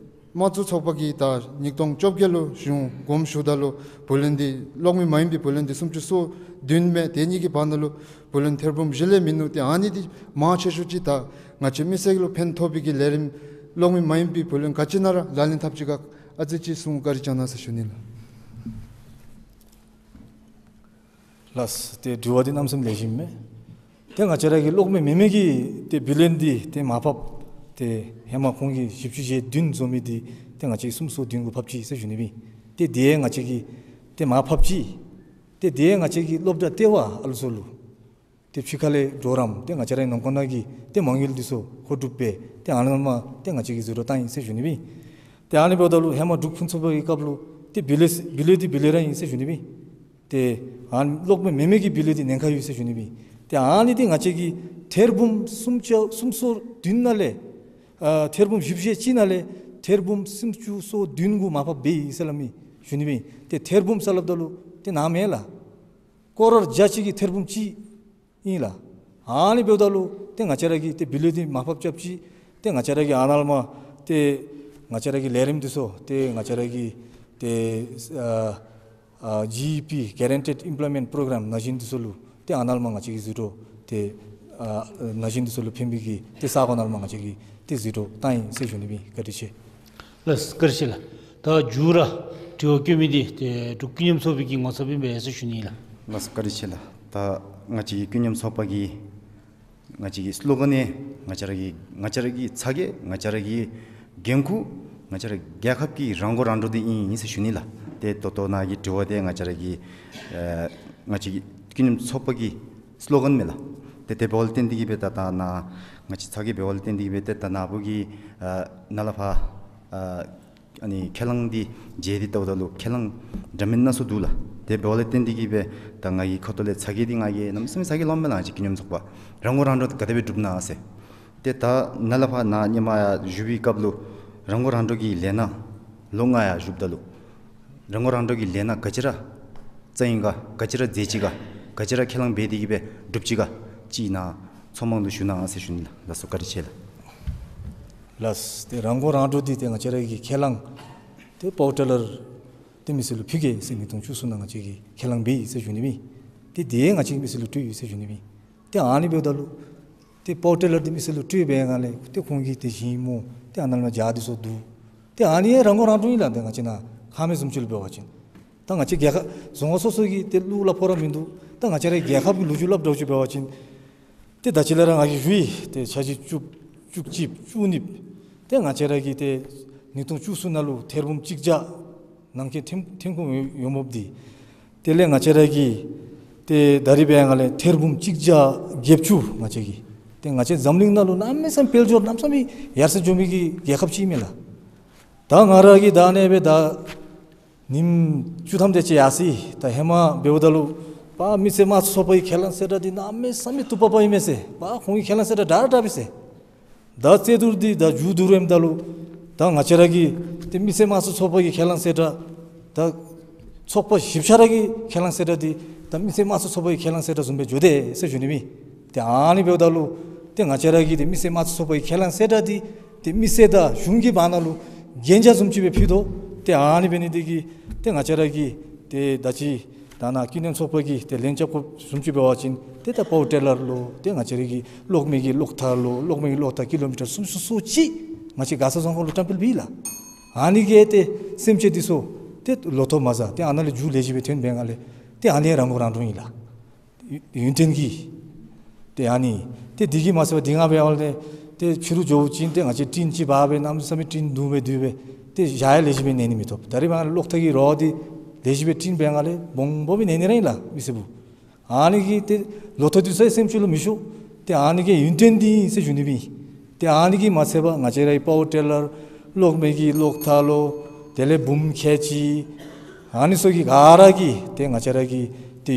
དམངས་གཙོ་ཚོགས་པ་གིས་ད་ཉིས་སྟོང་བཅོ་བརྒྱད་ལུ་གཞུང་དགོངསམ་ཞུཝ་ད་ལུ་བུ་ལོན་འདི་གློག་མེ་མ་ཡིན་པའི་བུ་ལོན་འདི་སུམ་ཅུ་སོ་བདུན་མས། དེ་གཉིས་ཀྱི་བར་ན་ལུ་བུ་ལོན་ཐེར་འབུམ་བཞི་ལས་མིན་ནུག། ཏེ་ཨ་ནི་འདི་མང་ཆེ་ཤོས་ཅིག་ད་ང་བཅས་མི་སེར་ལུ་ཕན་ཐོགས་པའི་གི་ལས་རིམ་གློག་མེ་མ་ཡིན་པའི་བུ་ལོན་ག་ཅི་ཨིན་ན་ར་ལག་ལེན་འཐབ་ཅི་ག་ཨ་ཙི་ཅིག་གསུང་བཀའ་དྲིན་བསྐྱང་གནང་ཟེར་ཞུ་ནི་ལགས། ལགས། ཏེ་དྲི་བ་འདི་གནམ་མེད་ས་མེད་ལེགས་ཤོམ་མས། ཏེ་ང་བཅས་ར་གི་གློག་མེ་མེན་མི་གི་ཏེ་བུ་ལོན་འདི་ཏེ་མར་ཕབ་ཏེ་ཧེ་མ་ཁོང་གིས་བཞི་བཅུ་ཞེ་བདུན་བཟོ་མི་འདི་ཏེ་ང་བཅས་ཀྱིས་སུམ་ཅུ་སོ་བདུན་གུ་ཕབ་ཅི་ཟེར་ཞུ་ནི་ཨིན། ཏེ་དེ་ང་བཅས་ཀྱིས་ཏེ་མར་ཕབ་ཅི། ཏེ་དེ་ང་བཅས་ཀྱི་སློབ་གྲྭ་ལྟེ་བ་ཨ་ལུ་ཚུ་ལུ་ཏེ་ཕྱི་ཁ་ལས་གྲོགས་རམ་ཏེ་ང་བཅས་རའི་ནང་ཁོངས་ནང་གི་ཏེ་མ་དངུལ་འདི་ཚུ་མཁོ་སྒྲུབ་འབད་ཏེ་ཨ་ནཱ་ལས་མར་ཏེ་ང་བཅས་ཀྱིས་ཟད་འགྲོ་བཏང་ཡི་ཟེར་ཞུ་ནི་ཨིན། ཏེ་ཨ་ནི་འབདཝ་ད་ལུ་ཧེ་མ་འབྲུག་ཕུན་སུམ་ཚོགས་པའི་སྐབས་ལུ་ཏེ་བུ་ལོན་བུ་ལོན་འདི་བུ་ལོན་ར་ཨིན་ཟེར་ཞུ་ནི་ཨིན། ཏེ་ཨ་གློག་མེ་མེན་མི་གི་བུ་ལོན་འདི་ཉེན་ཁ་ཡོད་ཟེར་ཞུ་ནི་ཨིན། ཏེ་ཨ་ནི་འདི་ང་བཅས་ཀྱིས་ཐེར་འབུམ་སུམ་ཅུ་སུམ་སོ་བདུན་ནང་ལས་ཨ་ཐེར་འབུམ་བཞི་བཅུ་ཞེ་གཅིག་ནང་ལས་ཐེར་འབུམ་སུམ་ཅུ་སོ་བདུན་གུ་མར་ཕབ་འབད་ཡི་ཟེར་སླབ་མི་ཞུ་ནི་ཨིན། ཏེ་ཐེར་འབུམ་ཟེར་སླབ་ད་ལུ་ཏེ་ནཱ་མེན་ལགས། སྐོར་ར་བརྒྱ་གཅིག་གི་ཐེར་འབུམ་གཅིག་ཨིན་ལགས། ཨ་ནི་འབདཝ་ད་ལུ་ཏེ་ང་བཅས་ར་གིས་ཏེ་བུ་ལོན་འདི་མར་ཕབ་རྐྱབ་ཅི། ཏེ་ང་བཅས་ར་གིས་ཨ་ནཱ་ལས་མར་ཏེ་ང་བཅས་ར་གི་ལས་རིམ་འདི་ཚུ་ཏེ་ང་བཅས་ར་གི་ཏེ་ཨ་ཨ་ཇི་ཨི་པི་Guaranteed Employment Program ནང་བཞིན་འདི་ཚུ་ལུ་ཏེ་ཨ་ནཱ་ལས་མར་ང་བཅས་ཀྱིས་ཟད་འགྲོ་ཏེ་ཨ་ནང་བཞིན་འདི་ཚུ་ལུ་ཕན་པའི་གི་ཏེ་ས་གོ་ནང་ལས་མར་ང་བཅས་ཀྱིས་ཏེ་ཟད་འགྲོ་བཏང་ཡི་ཟེར་ཞུ་ནི་ཨིན། བཀའ་དྲིན་ཆེ། ལགས་སོ། བཀའ་དྲིན་ཆེ་ལགས། ད་མཇུག་ར་དྲི་བ་བཀོད་མི་འདི་ཏེ་འབྲུག་ཀུན་མཉམ་ཚོགས་པའི་གི་ངོ་ཚབ་ཨིན་པས་ཟེར་ཞུ་ནི་ལགས། ལགས་སོ། བཀའ་དྲིན་ཆེ་ལགས། ད་ང་བཅས་ཀྱི་ཀུན་མཉམ་ཚོགས་པ་གི་ང་བཅས་ཀྱི་སི་ལོ་གཱན་ཡང་ང་བཅས་ར་གི་ང་བཅས་ར་གི་ཚ་གྱང་ང་བཅས་ར་གི་འགན་ཁུར་ང་བཅས་ར་རྒྱལ་ཁབ་ཀྱི་རང་མགོ་རང་འདྲོངས་འདི་ཨིན་ཨིན་ཟེར་ཞུ་ནི་ལགས། ཏེ་ད་ལྟོ་ནཱ་གི་དྲི་བ་འདི་ང་བཅས་ར་གི་ཨ་ང་བཅས་ཀྱི་ཀུན་མཉམ་ཚོགས་པ་གི་སི་ལོ་གཱན་མས་ལགས། ཏེ་དེ་འབདཝ་ལས་བརྟེན་ཏེ་གིས་སྦེ་ད་ད་ནཱ་ང་བཅས་ཚ་གྱང་འབདཝ་ལས་བརྟེན་ཏེ་གིས་སྦེ་ཏེ་ད་ནཱ་བུ་གིས་ཨ་ནཱ་ལས་ཕར་ཨ་ཨ་ནི་ཁས་བླངས་འདི་མཇལ་ཏེ་བལྟཝ་ད་ལུ་ཁས་བླངས་འདྲ་མིན་སྣ་ཚོགས་འདུག་ལགས། དེ་འབདཝ་ལས་བརྟེན་ཏེ་གིས་སྦེ་ད་ང་གི་ཁ་ཐུག་ལས་ཚ་གྱང་འདི་ང་གིས་གནམ་མེད་ས་མེད་ཚ་གྱང་ལངམ་མས་ལགས། ང་བཅས་ཀུན་མཉམ་ཚོགས་པ་རང་མགོ་རང་འདྲོངས་ག་དེ་སྦེ་སྒྲུབ་ན་ཟེར། ཏེ་ད་ནཱ་ལས་ཕར་ནཱ་ཧེ་མ་ཡར་བཞུགས་པའི་སྐབས་ལུ་རང་མགོ་རང་འདྲོངས་ཀྱི་ལས་སྣ་ལོ་ལྔ་ཡར་བཞུགསཔ་ད་ལུ་རང་མགོ་རང་འདྲོངས་ཀྱི་ལས་སྣ་ག་ཅི་ར་བསྩལ་ཡི་ག་ག་ཅི་ར་མཛད་ཅི་ག་ག་ཅི་ར་ཁས་བླངས་འབད་དེ་གིས་སྦེ་སྒྲུབ་ཅི་ག་ཅིག་ནཱ་ཚོགས་མང་ལུ་ཞུ་གནང་ཟེར་ཞུ་ནི་ལགས། ལགས་སོ། བཀའ་དྲིན་ཆེ་ལགས། ལགས། ཏེ་རང་མགོ་རང་འདྲོངས་འདི་ཏེ་ང་བཅས་ར་གི་ཁས་བླངས་ཏེ་པ་ཝར་ཊི་ལར་ཏེ་མི་སེར་ལུ་ཕུལ་གེ་ཟེར་ཉིས་སྟོང་བཅུ་གསུམ་ནང་ང་བཅས་ཀྱིས་ཁས་བླངས་འབད་ཡི་ཟེར་ཞུ་ནི་ཨིན། ཏེ་དེ་ང་བཅས་ཀྱིས་མི་སེར་ལུ་སྤྲོད་ཡི་ཟེར་ཞུ་ནི་ཨིན། ཏེ་ཨ་ནི་འབདཝ་ད་ལུ་ཏེ་པ་ཝར་ཊི་ལར་འདི་མི་སེར་ལུ་སྤྲོད་པའི་སྒང་ལས་ཏེ་ཁོང་གིས་ཏེ་བཞེས་སྨོ། ཏེ་ཨ་ནཱ་ལས་མར་ཇ་འདི་ཚུ་བསྡུ། ཏེ་ཨ་ནི་ཡང་རང་མགོ་རང་འདྲོངས་ཨིན་ལགས། ཏེ་ང་བཅས་ནཱ་ཁ་མེད་བཟུམ་ཅིག་ལུ་འབད་བ་ཅིན་ད་ང་བཅས་རྒྱལ་ཁབ་རྫོང་ཁག་སོ་སོ་གི་ཏེ་ལུ་གླ་ཕོགས་ར་མིན་འདུག། ད་ང་བཅས་རའི་རྒྱལ་ཁབ་ཀྱི་ལོ་རྒྱུས་སླབ་འདྲཝ་ཅིག་འབད་བ་ཅིན་ཏེ་ད་ཅི་ལས་ར་ང་གིས་ཞུ་ཡི། ཏེ་འཆར་གཞི་བཅུ་བཅུ་གཅིག་བཅུ་གཉིས་ཏེ་ང་བཅས་ར་གིས་ཏེ་ཉིས་སྟོང་བཅུ་གསུམ་ནང་ལུ་ཐེར་འབུམ་གཅིག་བརྒྱ་ནང་འཁོད་ཐོན་ཐོན་ཁུངས་ཡོད་ཡོདཔ་འདི་དེ་ལས་ང་བཅས་ར་གིས་ཏེ་ད་རིས་འབད་བའི་སྒང་ལས་ཐེར་འབུམ་གཅིག་བརྒྱ་བརྒྱད་ཅུ་ང་བཅས་ཀྱིས་ཏེ་ང་བཅས་འཛམ་གླིང་ནང་ལུ་གནམ་མེད་ས་མེད་དཔལ་འབྱོར་གནམ་མེད་ས་མེད་ཡར་སེང་འགྱོ་མི་གི་རྒྱལ་ཁབ་ཅིག་ཨིན་མས་ལགས། ད་ང་ར་གིས་ད་ཨ་ནི་སྦེ་ད་ཉིནམ་བཅུ་ཐམ་དེ་ཅིག་ཡར་སོ་ཡི། ད་ཧེ་མ་འབདཝ་ད་ལུ་པ་མི་སེར་དམངས་གཙོ་ཚོགས་པའི་ཁས་བླངས་གསལ་བསྒྲགས་འདི་གནམ་མེད་ས་མེད་དུ་པ་པ་ཨིན་མས་ཟེར། པ་ཁོང་གི་ཁས་བླངས་གསལ་བསྒྲགས་དྲག་དྲག་པས་ཟེར། ད་རྩོད་བསྡུར་འདི་ད་མཇུག་བསྡུ་རནམ་ད་ལུ་ད་ང་བཅས་ར་གི་ཏེ་མི་སེར་དམངས་གཙོ་ཚོགས་པ་གི་ཁས་བླངས་གསལ་བསྒྲགས་ད་ཚོགས་པ་བཞི་ཆ་ར་གི་ཁས་བླངས་གསལ་བསྒྲགས་འདི་ད་མི་སེར་དམངས་གཙོ་ཚོགས་པ་གི་ཁས་བླངས་གསལ་བསྒྲགས་བཟུམ་སྦེ་འགྱོ་དེས་ཟེར་ཞུ་ནི་ཨིན། ཏེ་ཨ་ནི་འབདཝ་ད་ལུ་ ཏེ་ང་བཅས་ར་གི་ཏེ་མི་སེར་དམངས་གཙོ་ཚོགས་པའི་ཁས་བླངས་གསལ་བསྒྲགས་འདི་ཏེ་མི་སེར་དང་གཞུང་གི་བར་ན་ལུ་གན་རྒྱ་བཟུམ་ཅིག་སྦེ་ཕུལ་དོ། ཏེ་ཨ་ནི་འབད་ནི་འདི་གིས་ཏེ་ང་བཅས་ར་གི་ཏེ་ད་ཅི་ད་ནཱ་ཀུན་གླེང་ཚོགས་པ་གིས་ཏེ་ལན་རྐྱབ་དགོཔ་བཟུམ་ཅིག་འབད་བ་ཅིན་ཏེ་ད་པའོ་ཊེ་ལར་ལུ་ཏེ་ང་བཅས་ར་གི་གློག་མེ་གི་གློག་ཐག་ལུ་གློག་མེ་གི་གློག་ཐག་ཀི་ལོ་མི་ཊར་སུམ་ཅུ་སོ་གཅིག་ང་བཅས་མགར་ས་རྫོང་ཁག་ལུ་བཀྲམ་སྤེལ་འབད་ཡི་ལགས། ཨ་ནི་གིས་ཏེ་སེམས་ཅན་འདི་ཚུ་ཏེ་ལོ་ཐོག་མ་ཟ། ཏེ་ཨ་ནཱ་ལས་རྒྱུ་ལེགས་ཤོམ་སྦེ་ཐོན་པའི་སྒང་ལས་ཏེ་ཨ་ནི་རང་མགོ་རང་འདྲོངས་ཨིན་ལགས། ཡུན་བརྟན་གྱི་ཏེ་ཨ་ནི་ཏེ་འདི་གིས་མ་ཚད་པར་འདི་ནང་འབད་བ་ལས་ཏེ་ཕྱི་རུ་འགྱོ་བ་ཅིན་ཏེ་ང་བཅས་ཊིན་ཅིག་འབག་སྦེ་གནམ་མེད་ས་མེད་ཊིན་བརྡུང་སྦེ་བསྡུ་སྦེ་ཏེ་བཞག་ཡང་ལེགས་ཤོམ་སྦེ་ནེ་ནི་མི་ཐོབ། ད་རེས་མ་གློག་ཐག་གི་རོ་འདི་ལེགས་ཤོམ་སྦེ་བསྒྲིགས་པའི་སྒང་ལས་སྦོམ་སྦོམ་སྦེ་ནེ་ནི་ར་ཨིན་ལགས་མི་སེར་བུ། ཨ་ནི་གིས་ཏེ་ལོ་ཐོག་འདི་ཚུ་སེམས་ཅན་ལུ་མི་ཤོར། ཏེ་ཨ་ནི་གིས་ཡུན་བརྟན་འདི་ཨིན་ཟེར་ཞུ་ནི་མས། ཏེ་ཨ་ནི་གིས་མ་ཚད་པར་ང་བཅས་རའི་པའོ་ཊེ་ལར་གློག་མེ་གི་གློག་ཐག་ལུ་དེ་ལས་འབུམ་ཁལ་གཅིག་ཨ་ནི་ཚུ་གིས་ག་ར་གིས་ཏེ་ང་བཅས་ར་གི་ཏེ་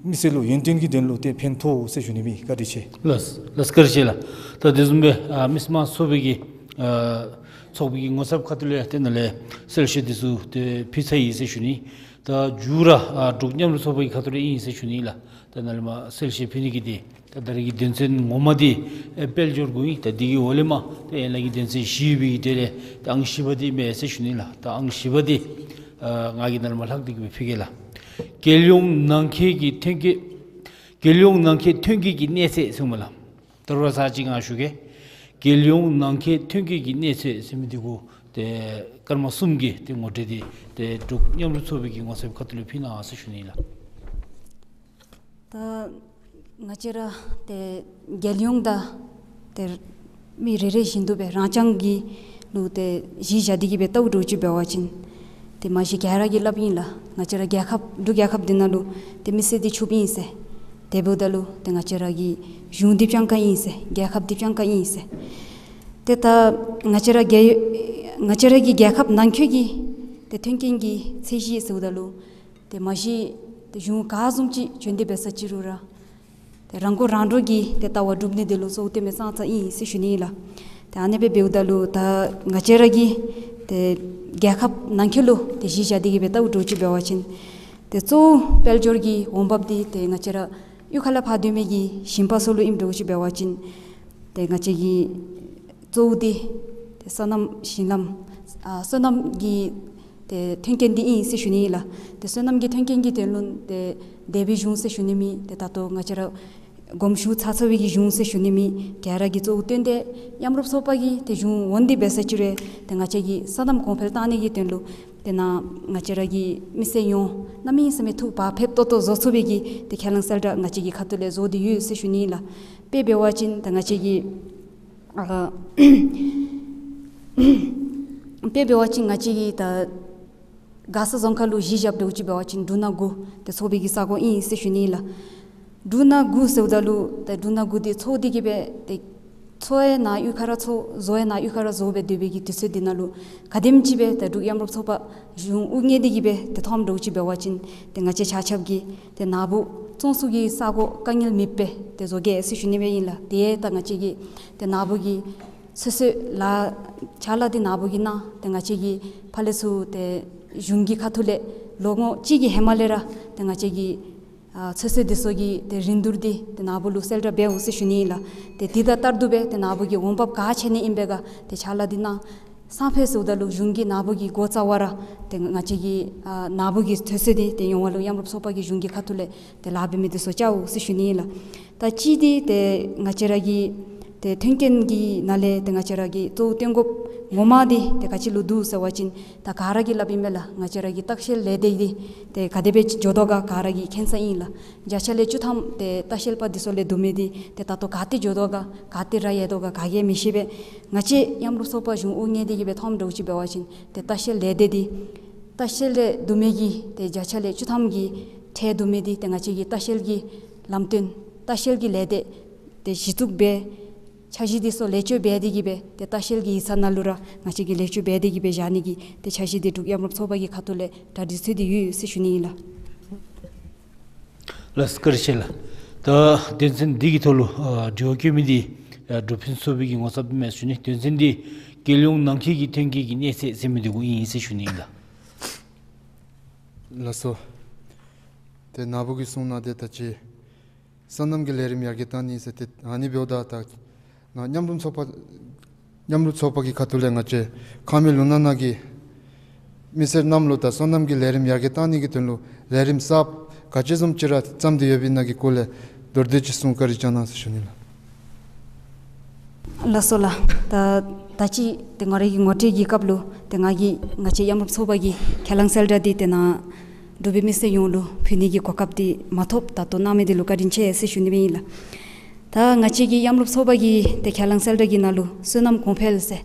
མི་སེར་ལུ་ཡུན་བརྟན་གྱི་དོན་ལུ་ཏེ་ཕན་ཐོགས་ཟེར་ཞུ་ནི་མས། བཀའ་དྲིན་ཆེ། ལགས་ལགས་བཀའ་དྲིན་ཆེ་ལགས། ད་དེ་བཟུམ་སྦེ་ཨ་མི་སེར་དམངས་གཙོ་ཚོགས་པའི་གི་ཨ་ཚོགས་པའི་གི་ངོ་ཚབ་ཁ་ཐུག་ལས་ཏེ་ནཱ་ལས་གསལ་བཤད་འདི་ཚུ་ཏེ་ཕུལ་ཚར་ཡི་ཟེར་ཞུ་ནི། ད་མཇུག་ར་ཨ་འབྲུག་མཉམ་རུབ་ཚོགས་པའི་ཁ་ཐུག་ལས་ཨིན་ཟེར་ཞུ་ནི་ལགས། ད་ནཱ་ལས་མར་གསལ་བཤད་ཕུལ་ནི་གི་འདི་ད་ད་རེས་ཀྱི་དོན་ཚན་ངོ་མ་འདི་ཨེ་དཔལ་འབྱོར་གུ་ཨིན། ད་འདི་གི་འོག་ལས་མར་ཏེ་ཡན་ལག་གི་དོན་ཚན་བཞི་ཡོད་པའི་གི་དེ་ལས་ད་ཨང་བཞི་པ་འདི་མས་ཟེར་ཞུ་ནི་ལགས། ད་ཨང་བཞི་པ་འདི་ཨ་ང་གིས་ནཱ་ལས་མར་ལྷག་སྟེ་གི་སྦེ་ཕུལ་གེ་ལགས། རྒྱལ་ཡོངས་ནང་འཁོད་ཀྱི་ཐོན་སྐྱེད་རྒྱལ་ཡོངས་ནང་འཁོད་ཐོན་སྐྱེད་ཀྱི་གནས་ཚད་ཟེར་མས་ལགས། ད་རུང་ཚར་གཅིག་ང་ཞུ་གེ། རྒྱལ་ཡོངས་ནང་འཁོད་ཐོན་སྐྱེད་ཀྱི་གནས་ཚད་ཟེར་མི་འདི་གུ་ཏེ་སྐར་མ་གསུམ་གྱི་ཏེ་ངོ་སྤྲོད་འདི་ཏེ་འབྲུག་མཉམ་རུབ་ཚོགས་པའི་གི་ངོ་ཚབ་ཁ་ཐུག་ལས་ཕུལ་གནང་ཟེར་ཞུ་ནི་ལགས། ད་ང་བཅས་ར་ཏེ་རྒྱལ་ཡོངས་དང་ཏེ་མི་རེ་རེ་བཞིན་དུ་སྦེ་རང་རྐྱང་གི་ལུ་ཏེ་གཞི་བཞག་སྟེ་གི་སྦེ་བལྟཝ་འདྲཝ་ཅིག་འབད་བ་ཅིན་ཏེ་མ་གཞི་ག་ར་གིས་སླབ་ཨིན་ལགས། ང་བཅས་ར་རྒྱལ་ཁབ་འབྲུག་རྒྱལ་ཁབ་འདི་ནང་ལུ་ཏེ་མི་སེར་འདི་ཕྱུགཔོ་ཨིན་ཟེར། དེ་འབདཝ་ད་ལུ་ཏེ་ང་བཅས་ར་གི་གཞུང་འདི་སྤྱང་ཀ་ཨིན་ཟེར། རྒྱལ་ཁབ་འདི་སྤྱང་ཀ་ཨིན་ཟེར། ཏེ་ད་ང་བཅས་ར་རྒྱལ་ང་བཅས་ར་གི་རྒྱལ་ཁབ་ནང་འཁོད་ཀྱི་ཏེ་མཐུན་རྐྱེན་གྱི་ཚད་གཞི་ཟེརཝ་ད་ལུ་ཏེ་མ་གཞི་ཏེ་གཞུང་ག་བཟུམ་ཅིག་བྱོན་ཏེ་འབད་ས་ཅིག་རུང་ར་ཏེ་རང་མགོ་རང་འདྲོངས་ཀྱི་ཏེ་ལྟ་བ་སྒྲུབ་ནི་འདི་ལུ་གཙོ་བོ་གཏན་མེད་ཙང་ཙ་ཨིན་ཟེར་ཞུ་ནི་ཨིན་ལགས། ཏེ་ཨ་ནི་སྦེ་འབདཝ་ད་ལུ་ད་ང་བཅས་ར་གི་ཏེ་རྒྱལ་ཁབ་ནང་འཁོད་ལུ་ཏེ་གཞི་བཞག་སྟེ་གི་སྦེ་བལྟཝ་འདྲཝ་ཅིག་འབད་བ་ཅིན་ཏེ་གཙོ་བོ་དཔལ་འབྱོར་གྱི་འོང་འབབ་འདི་ཏེ་ང་བཅས་ར་གཡུས་ཁ་ལས་ཕར་སྡོད་མི་གི་ཞིང་པ་ཚུ་ལུ་ཨིནམ་འདྲཝ་ཅིག་འབད་བ་ཅིན་ཏེ་ང་བཅས་ཀྱི་གཙོ་བོ་འདི་ཏེ་སོ་ནམ་ཞིང་ལམ་ཨ་སོ་ནམ་གྱི་ཏེ་མཐུན་རྐྱེན་འདི་ཨིན་ཟེར་ཞུ་ནི་ཨིན་ལགས། ཏེ་སོ་ནམ་གྱི་མཐུན་རྐྱེན་གྱི་དོན་ལུ་ཏེ་འདས་པའི་གཞུང་ཟེར་ཞུ་ནི་མེད། ཏེ་ད་ལྟོ་ང་བཅས་ར་དགོངསམ་ཞུ་ཚར་ཚར་བའི་གི་གཞུང་ཟེར་ཞུ་ནི་མེད། ག་ར་གིས་གཙོ་བོ་བཏོན་ཏེ་མཉམ་རུབ་ཚོགས་པ་གིས་ཏེ་གཞུང་འོང་སྟེ་འབད་ས་ཅིག་རུང་ཏེ་ང་བཅས་ཀྱི་སོ་ནམ་གོང་འཕེལ་གཏང་ནི་གི་དོན་ལུ་ཏེ་ནཱ་ང་བཅས་ར་གི་མི་སེར་ཡོངས་གནམ་མེད་ས་མེད་ཐུགས་བག་ཕེབས་ཏོག་ཏོ་བཟོ་ཚུགས་པའི་གི་ཏེ་ཁས་བླངས་གསལ་བསྒྲགས་ང་བཅས་ཀྱི་ཁ་ཐུག་ལས་བཟོ་སྟེ་ཡོད་ཟེར་ཞུ་ནི་ཨིན་ལགས། དཔེ་འབད་བ་ཅིན་ད་ང་བཅས་ཀྱི་ཨ་དཔེ་འབད་བ་ཅིན་ང་བཅས་ཀྱི་ད་མགར་ས་རྫོང་ཁག་ལུ་གཞི་བཞགཔ་འདྲཝ་ཅིག་འབད་བ་ཅིན་འབྲུག་སྣ་དགུ་ཏེ་ཚོགས་པའི་གི་ས་གོ་ཨིན་ཟེར་ཞུ་ནི་ཨིན་ལགས། འབྲུག་སྣ་དགུ་ཟེརཝ་ད་ལུ་ཏེ་འབྲུག་སྣ་དགུ་འདི་ཚོགས་ཏེ་གི་སྦེ་ཏེ་ཚོགས་ཡང་ནཱ་གཡུས་ཁ་ར་ཚོགས་བཟོ་ཡང་ནཱ་གཡུས་ཁ་ར་བཟོ་སྦེ་སྡོད་པའི་གི་དུས་ཚོད་འདི་ནང་ལུ་ག་དེམ་ཅིག་སྦེ་ཏེ་འབྲུག་མཉམ་རུབ་ཚོགས་པ་གཞུང་དབུ་བརྙེས་ཏེ་གི་སྦེ་ཏེ་མཐོངམ་འདྲཝ་ཅིག་འབད་བ་ཅིན་ཏེ་ང་བཅས་ཆ་ཁྱབ་ཀྱིས་ཏེ་ནཱ་བུ་བཙོང་ཚུགས་ཀྱི་ས་གོ་དཀའ་ངལ་མེདཔ་སྦེ་ཏེ་བཟོ་གེ་ཟེར་ཞུ་ནི་སྦེ་ཨིན་ལགས། དེ་ད་ང་བཅས་ཀྱིས་ཏེ་ནཱ་བུ་གི་ཚོད་བསྲེ་ལཱ་ཕྱག་ལཱ་འདི་ནཱ་བུ་གིས་གནང་། ཏེ་ང་བཅས་ཀྱིས་ཕར་ལས་ཚུར་ཏེ་གཞུང་གི་ཁ་ཐུག་ལས་ལོ་ངོ་གཅིག་གི་ཧེ་མ་ལས་ར་ཏེ་ང་བཅས་ཀྱི་ཨ་ཚོད་བསྲེ་འདི་ཚུ་གི་ཏེ་རིན་བསྡུར་འདི་ཏེ་ནཱ་བུ་ལུ་གསལ་བསྒྲགས་འབདཝ་ཟེར་ཞུ་ནི་ཨིན་ལགས། ཏེ་དེ་དང་ལྟར་དུ་སྦེ་ཏེ་ནཱ་བུ་གི་འོང་འབབ་ག་ཆེ་ནི་ཨིན་པས་ག་ཏེ་ཕྱག་ལཱ་འདི་གནང་། སང་ཕོད་ཟེརཝ་ད་ལུ་གཞུང་གིས་ནཱ་བུ་གི་སྒོ་རྩ་བར་ར་ཏེ་ང་བཅས་ཀྱི་ཨ་ནཱ་བུ་གི་ཚོད་བསྲེ་འདི་ཏེ་ཡོང་བ་ལུ་མཉམ་རུབ་ཚོགས་པ་གིས་གཞུང་གི་ཁ་ཐུག་ལས་ཏེ་ལཱ་འབད་མི་འདི་ཚུ་བྱཝ་ཟེར་ཞུ་ནི་ཨིན་ལགས། ད་གཅིག་འདི་ཏེ་ང་བཅས་ར་གི་ཏེ་མཐུན་རྐྱེན་གྱི་ནང་ལས་ཏེ་ང་བཅས་ར་གི་གཙོ་བོ་བཏོན་དགོཔ་ངོ་མ་འདི་ཏེ་ག་ཅི་ལུ་འདུག་ཟེར་བ་ཅིན་ད་ག་ར་གིས་སླབ་ཨིན་མས་ལགས། ང་བཅས་ར་གི་ལྟ་བཤལ་ལས་སྡེ་འདི་ཏེ་ག་དེ་སྦེ་འགྱོ་དོ་ག་ག་ར་གིས་མཁྱེན་ས་ཨིན་ལགས། བརྒྱ་ཆ་ལས་བཅུ་ཐམ་ཏེ་ལྟ་བཤལ་པ་འདི་ཚུ་ལས་བསྡུ་མི་འདི་ཏེ་ད་ལྟོ་ག་ཏེ་འགྱོ་དོ་ག་ག་ཏེ་ར་ཡར་དོ་ག་ག་གིས་མི་ཤེས་པས། ང་བཅས་མཉམ་རུབ་ཚོགས་པ་གཞུང་དབུ་བརྙེས་ཏེ་གི་སྦེ་མཐོངམ་འདྲཝ་ཅིག་འབད་བ་ཅིན་ཏེ་ལྟ་བཤལ་ལས་སྡེ་འདི་ལྟ་བཤལ་ལས་བསྡུ་མི་གི་ཏེ་བརྒྱ་ཆ་ལས་བཅུ་ཐམ་གྱི་ཁྲལ་བསྡུ་མི་འདི་ཏེ་ང་བཅས་ཀྱི་ལྟ་བཤལ་གྱི་ལམ་སྟོན་ལྟ་བཤལ་གྱི་ལས་སྡེ་ཏེ་གཞི་བཙུགས་འབད་འཆར་གཞི་འདི་ཚུ་ལེགས་བཅོས་འབད་དེ་གི་སྦེ་ཏེ་ལྟ་བཤལ་གྱི་ཡིག་ཚང་ནང་ལུ་ར་ང་བཅས་ཀྱིས་ལེགས་བཅོས་འབད་དེ་གི་སྦེ་བཞག་ནི་གི་ཏེ་འཆར་གཞི་འདི་འབྲུག་མཉམ་རུབ་ཚོགས་པ་གི་ཁ་ཐུག་ལས་གྲ་སྒྲིག་ཚུད་དེ་ཡོད་ཟེར་ཞུ་ནི་ཨིན་ལགས། ལགས་སོ་བཀའ་དྲིན་ཆེ་ལགས། ད་དོན་ཚན་འདི་གི་ཐོག་ལུ་ཨ་དྲི་བ་བཀོད་མི་འདི་ཨ་འབྲུག་ཕུན་ཚོགས་པའི་གི་ངོ་ཚབ་མས་ཞུ་ནི། དོན་ཚན་འདི་རྒྱལ་ཡོངས་ནང་འཁོད་ཀྱི་ཐོན་སྐྱེད་ཀྱི་གནས་ཚད་ཟེར་མི་འདི་གུ་ཨིན་ཟེར་ཞུ་ནི་ཨིན་ལགས། ལགས་སོ། ཏེ་ནཱ་བུ་གིས་གསུངས་གནང་དེ་ད་ཅི་སོ་ནམ་གྱི་ལས་རིམ་ཡར་རྒྱས་གཏང་ནི་ཟེར་ཏེ་ཨ་ནི་འབདཝ་ད་ད་ ནཱ་མཉམ་རུབ་ཚོགས་པ་མཉམ་རུབ་ཚོགས་པ་གི་ཁ་ཐུག་ལས་ང་བཅས་ཁང་མིག་ལུང་ནག་ནང་གི་མི་སེར་རྣམས་ལུ་ད་སོ་ནམ་གྱི་ལས་རིམ་ཡར་རྒྱས་བཏང་ནི་གི་དོན་ལུ་ལས་རིམ་གསརཔ་ག་ཅི་བཟུམ་ཅིག་ར་བརྩམས་ཏེ་ཡོདཔ་ཨིན་ན་གི་སྐོར་ལས་མདོར་བསྡུས་ཅིག་གསུང་བཀའ་དྲིན་བསྐྱང་གནང་ཟེར་ཞུ་ནི་ལགས། ལགས་སོ་ལགས། ད་ད་ཅི་ཏེ་ང་རའི་གི་ངོ་སྤྲོད་ཀྱི་སྐབས་ལུ་ཏེ་ང་གིས་ང་བཅས་མཉམ་རུབ་ཚོགས་པ་གི་ཁས་བླངས་གསལ་བསྒྲགས་འདི་ཏེ་ནཱ་འབྲུག་པའི་མི་སེར་ཡོངས་ལུ་ཕུལ་ནི་གི་གོ་སྐབས་འདི་མ་ཐོབ་ད་ལྟོ་གནང་མི་འདི་ལུ་བཀའ་དྲིན་ཆེ་ཟེར་ཞུ་ནི་སྦེ་ཨིན་ལགས། ད་ང་བཅས་ཀྱི་མཉམ་རུབ་ཚོགས་པ་གི་ཏེ་ཁས་བླངས་གསལ་བསྒྲགས་ཀྱི་ནང་ལུ་སོ་ནམ་གོང་འཕེལ་ཟེར་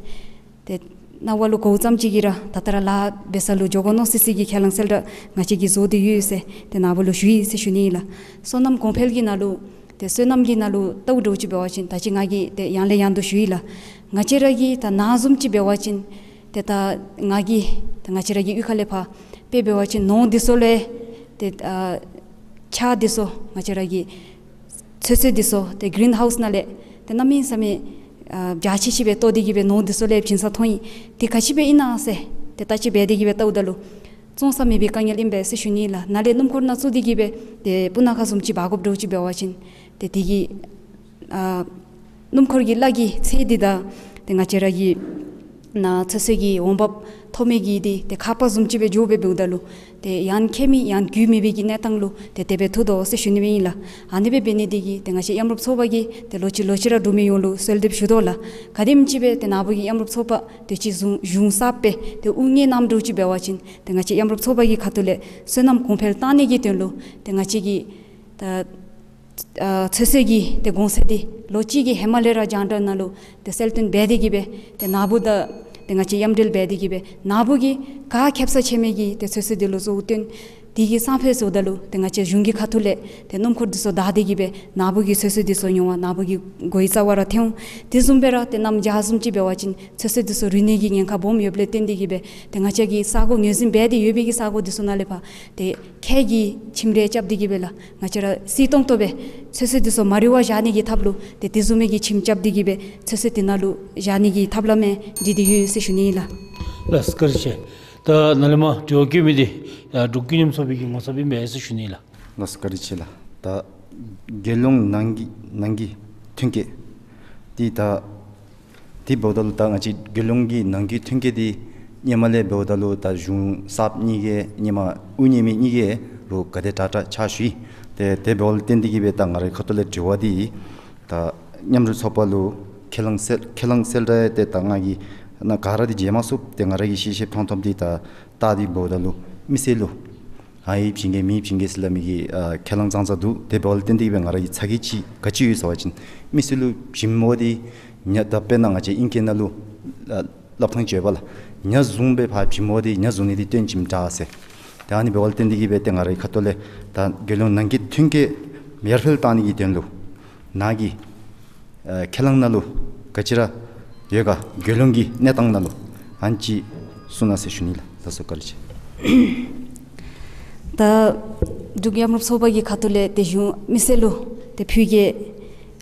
ཏེ་རྣ་བ་ལུ་གོཝ་ཙམ་ཅིག་གིས་ར་ད་ལྟོ་ར་ལཱ་འབད་ས་ལུ་འགྱོ་དགོ་མནོ་སི་སི་གི་ཁས་བླངས་གསལ་བསྒྲགས་ང་བཅས་ཀྱིས་བཟོ་སྟེ་ཡོད་ཟེར་ཏེ་ནཱ་བུ་ལུ་ཞུ་ཡི་ཟེར་ཞུ་ནི་ཨིན་ལགས། སོ་ནམ་གོང་འཕེལ་གྱི་ནང་ལུ་ཏེ་སོ་ནམ་གྱི་ནང་ལུ་ལྟཝ་འདྲཝ་ཅིག་འབད་བ་ཅིན་ད་ཅི་ང་གིས་ཏེ་ཡང་ལས་ཡང་དུ་ཞུ་ཡི་ལགས། ང་བཅས་ར་གི་ད་ནཱ་བཟུམ་ཅིག་འབད་བ་ཅིན་ཏེ་ད་ང་གིས་ད་ང་བཅས་ར་གི་གཡུས་ཁ་ལས་ཕར་དཔེ་འབད་བ་ཅིན་ནོར་འདི་ཚུ་ལས་ཏེ་ཨ་ཆརཔ་འདི་ཚུ་ང་བཅས་ར་གི་ཚོད་བསྲེ་འདི་ཚུ་ཏེ་གི་རིན་ཧའུསི་ནང་ལས་ཏེ་གནམ་མེད་ས་མེད་ཨ་འཇའ་ཆི་ཆི་སྦེ་གཏོར་ཏེ་གི་སྦེ་ནོར་འདི་ཚུ་ལས་བྱིན་ས་མཐོང་ཡི། དེ་ག་ཅི་སྦེ་ཨིན་ན་ཟེར་ཏེ་བརྟག་དཔྱད་འབད་དེ་གི་སྦེ་ལྟཝ་ད་ལུ་བཙོང་ས་མེད་པའི་དཀའ་ངལ་ཨིན་པས་ཟེར་ཞུ་ནི་ལགས། ནཱ་ལས་སྣུམ་འཁོར་ནང་བཙུགས་ཏེ་གི་སྦེ་ཏེ་སྤུ་ན་ཁ་བཟུམ་ཅིག་འབག་དགོཔ་འདྲཝ་ཅིག་འབད་བ་ཅིན་ཏེ་དེ་གི་ཨ་སྣུམ་འཁོར་གྱི་གླ་གི་ཚད་འདི་དང་ཏེ་ང་བཅས་ར་གི་ནཱ་ཚོད་བསྲེ་གི་འོང་འབབ་ཐོབ་མི་གི་འདི་ཏེ་ཁ་པར་བཟུམ་ཅིག་སྦེ་འགྱོ་སྦེ་འབདཝ་ད་ལུ་ཏེ་ཡང་ཁྱད་མེད་ཡང་རྒྱུས་མེད་པའི་གི་གནས་སྟངས་ལུ་ཏེ་དེ་སྦེ་ཐུག་དོ་ཟེར་ཞུ་ནི་སྦེ་ཨིན་ལགས། ཨ་ནི་སྦེ་འབད་ནི་འདི་གིས་ཏེ་ང་བཅས་མཉམ་རུབ་ཚོགས་པ་གིས་ཏེ་ལོག་ཅི་ལོག་ཅི་ར་འབྲུག་མི་ཡོངས་ལུ་གསོལ་འདེབས་ཞུ་དོ་ལགས། ག་དེམ་ཅིག་སྦེ་ཏེ་ནཱ་བུ་གི་མཉམ་རུབ་ཚོགས་པ་དུས་ཅི་གཞུང་གཞུང་གསརཔ་སྦེ་ཏེ་དབུ་བརྙེས་གནངམ་འདྲཝ་ཅིག་འབད་བ་ཅིན་ཏེ་ང་བཅས་མཉམ་རུབ་ཚོགས་པ་གི་ཁ་ཐུག་ལས་སོ་ནམ་གོང་འཕེལ་བཏང་ནི་གི་དོན་ལུ་ཏེ་ང་བཅས་ཀྱིས་ད་ཨ་ཚོད་བསྲེ་གི་ཏེ་གོང་ཚད་འདི་ལོ་གཅིག་གི་ཧེ་མ་ལས་ར་རྒྱང་བསྒྲགས་ནང་ལུ་ཏེ་གསལ་སྟོན་འབད་དེ་གི་སྦེ་ཏེ་ནཱ་བུ་དང་ཏེ་ང་བཅས་མཉམ་འབྲེལ་འབད་དེ་གི་སྦེ་ནཱ་བུ་གིས་ག་ཁེབ་ས་ཆེ་མི་གི་ཏེ་ཚོད་བསྲེ་འདི་ལུ་གཙོ་བོ་བཏོན། དེ་གི་སང་ཕོད་ཟེརཝ་ད་ལུ་ཏེ་ང་བཅས་གཞུང་གི་ཁ་ཐུག་ལས་ཏེ་སྣུམ་འཁོར་འདི་ཚུ་བདའ་སྟེ་གི་སྦེ་ནཱ་བུ་གི་ཚོད་བསྲེ་འདི་ཚུ་ཉོ་བར་ནཱ་བུ་གི་གོ་བའི་རྩ་བར་ར་ཐོན་འོང་། དེ་བཟུམ་སྦེ་ར་ཏེ་གནམ་བྱཱར་བཟུམ་ཅིག་འབད་བ་ཅིན་ཚོད་བསྲེ་འདི་ཚུ་རུལ་ནི་གི་ཉེན་ཁ་སྦོམ་ཡོདཔ་ལས་བརྟེན་ཏེ་གི་སྦེ་ཏེ་ང་བཅས་ཀྱིས་ས་གོ་ངོས་འཛིན་འབད་དེ་ཡོད་པའི་གི་ས་གོ་འདི་ཚུ་ནང་ལས་ཕར་ཏེ་ཁལ་གྱི་ཁྱིམ་རེ་རྐྱབ་སྟེ་གི་སྦེ་ལགས་ང་བཅས་ར་སིལ་ཏོང་ཏོ་སྦེ་ཚོད་བསྲེ་འདི་ཚུ་མ་རུལ་བར་བཞག་ནི་གི་ཐབས་ལུ་ཏེ་དེ་བཟུམ་མའི་གི་ཁྱིམ་རྐྱབ་སྟེ་གི་སྦེ་ཚོད་བསྲེ་དེ་ནང་ལུ་བཞག་ནི་གི་ཐབས་ལམ་ཡང་བྲིས་ཏེ་ཡོད་ཟེར་ཞུ་ནི་ཨིན་ལགས། ལགས་སོ་བཀའ་དྲིན་ཆེ། ད་ནཱ་ལས་མར་དྲི་བ་བཀོད་མི་འདི་ཨ་འབྲུག་མགྱོནམ་ཚོགས་པའི་གི་ངོ་ཚབ་ཨིན་པས་ཟེར་ཞུ་ནི་ཨིན་ལགས། ལགས་སོ་བཀའ་དྲིན་ཆེ་ལགས། ད་རྒྱལ་ཡོངས་ནང་གི་ནང་གི་ཐོན་སྐྱེད་འདི་ད་དེ་འབདཝ་ད་ལུ་ད་ང་བཅས་རྒྱལ་ཡོངས་ཀྱི་ནང་གི་ཐོན་སྐྱེད་འདི་ཧེ་མ་ལས་འབདཝ་ད་ལུ་ད་གཞུང་གསརཔ་གཉིས་ཀྱིས་ཧེ་མ་དབུ་བརྙེས་མི་གཉིས་ཀྱིས་རུང་ག་དེ་དྲག་དྲག་ཕྱག་ཞུ་ཡི། ཏེ་དེ་འབདཝ་ལས་བརྟེན་ཏེ་གི་སྦེ་ད་ང་རའི་ཁ་ཐུག་ལས་དྲི་བ་འདི་ད་མཉམ་རུབ་ཚོགས་པ་ལུ་ཁས་བླངས་གསལ་ཁས་བླངས་གསལ་བསྒྲགས་ཏེ་ད་ང་གིས་ནཱ་ག་ར་འདི་མཇལ་མ་ཚུགས། ཏེ་ང་ར་གིས་ཤེས་ཤེསཔ་མཐོང་མཐོངམ་འདི་ད་ད་འདི་འབདཝ་ད་ལུ་མི་སེར་ལུ་ཨའི་བྱིན་གེ་མའི་བྱིན་གེ་ཟེར་སླབ་མི་གི་ཨ་ཁས་བླངས་ཙང་ཙ་འདུག། དེ་འབདཝ་ལས་བརྟེན་ཏེ་གི་སྦེ་ང་ར་གི་ཚ་གྱང་ཅིག་ག་ཅི་ཡོད་ཟེར་བ་ཅིན་མི་སེར་ལུ་བྱིནམ་འདི་ཉ་ད་དཔེར་ན་ང་བཅས་ཨིང་སྐད་ནང་ལུ་ཨ་སླབ་ཐངས་ཅིག་ཡོད་པས་ལགས། ཉ་བཟུང་སྦེ་ཕར་བྱིནམ་འདི་ཉ་བཟུང་ནི་འདི་སྟོན་བྱིནམ་འདྲ་ཟེར། ཏེ་ཨ་ནི་འབདཝ་ལས་བརྟེན་ཏེ་གི་སྦེ་ཏེ་ང་རའི་ཁ་ཐུག་ལས་ད་རྒྱལ་ཡོངས་ནང་གི་ཐོན་སྐྱེད་ཡར་འཕེལ་བཏང་ནི་གི་དོན་ལུ་ནཱ་གི་ཨ་ཁས་བླངས་ནང་ལུ་ག་ཅི་ར་ཡོད་ག། རྒྱལ་ཡོངས་ཀྱི་གནས་སྟངས་ནང་ལུ་ཨ་ནི་ཅིག་གསུང་གནང་ཟེར་ཞུ་ནི་ལགས། ལགས་སོ་བཀའ་དྲིན་ཆེ། ད་འབྲུག་མཉམ་རུབ་ཚོགས་པ་གི་ཁ་ཐུག་ལས་ཏེ་གཞུང་མི་སེར་ལུ་ཏེ་ཕུལ་གེ་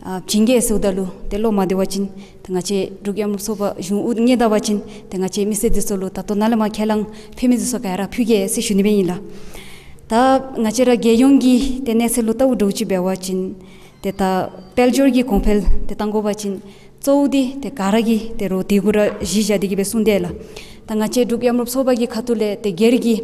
ཨ་བྱིན་གེ་ཟེརཝ་ད་ལུ་ཏེ་བློ་མ་བདེ་བ་ཅིན་ཏེ་ང་བཅས་འབྲུག་མཉམ་རུབ་ཚོགས་པ་གཞུང་དབུ་བརྙེས་ད་བ་ཅིན་ཏེ་ང་བཅས་མི་སེར་འདི་ཚུ་ལུ་ད་ལྟོ་ནཱ་ལས་མར་ཁས་བླངས་ཕུལ་མི་འདི་ཚུ་ག་ར་ཕུལ་གེ་ཟེར་ཞུ་ནི་སྦེ་ཨིན་ལགས། ད་ང་བཅས་ར་རྒྱལ་ཡོངས་ཀྱི་ཏེ་གནས་ཚད་ལུ་ལྟཝ་འདྲཝ་ཅིག་འབད་བ་ཅིན་ཏེ་ད་དཔལ་འབྱོར་གྱི་གོང་འཕེལ་ཏེ་བཏང་དགོ་པ་ཅིན་གཙོ་བོ་འདི་ཏེ་ག་ར་གིས་ཏེ་རོགས་དེ་གུ་ར་གཞི་བཞག་སྟེ་གི་སྦེ་གསུངས་དེས་ལགས། ད་ང་བཅས་འབྲུག་མཉམ་རུབ་ཚོགས་པ་གི་ཁ་ཐུག་ལས་ཏེ་སྒེར་གྱི་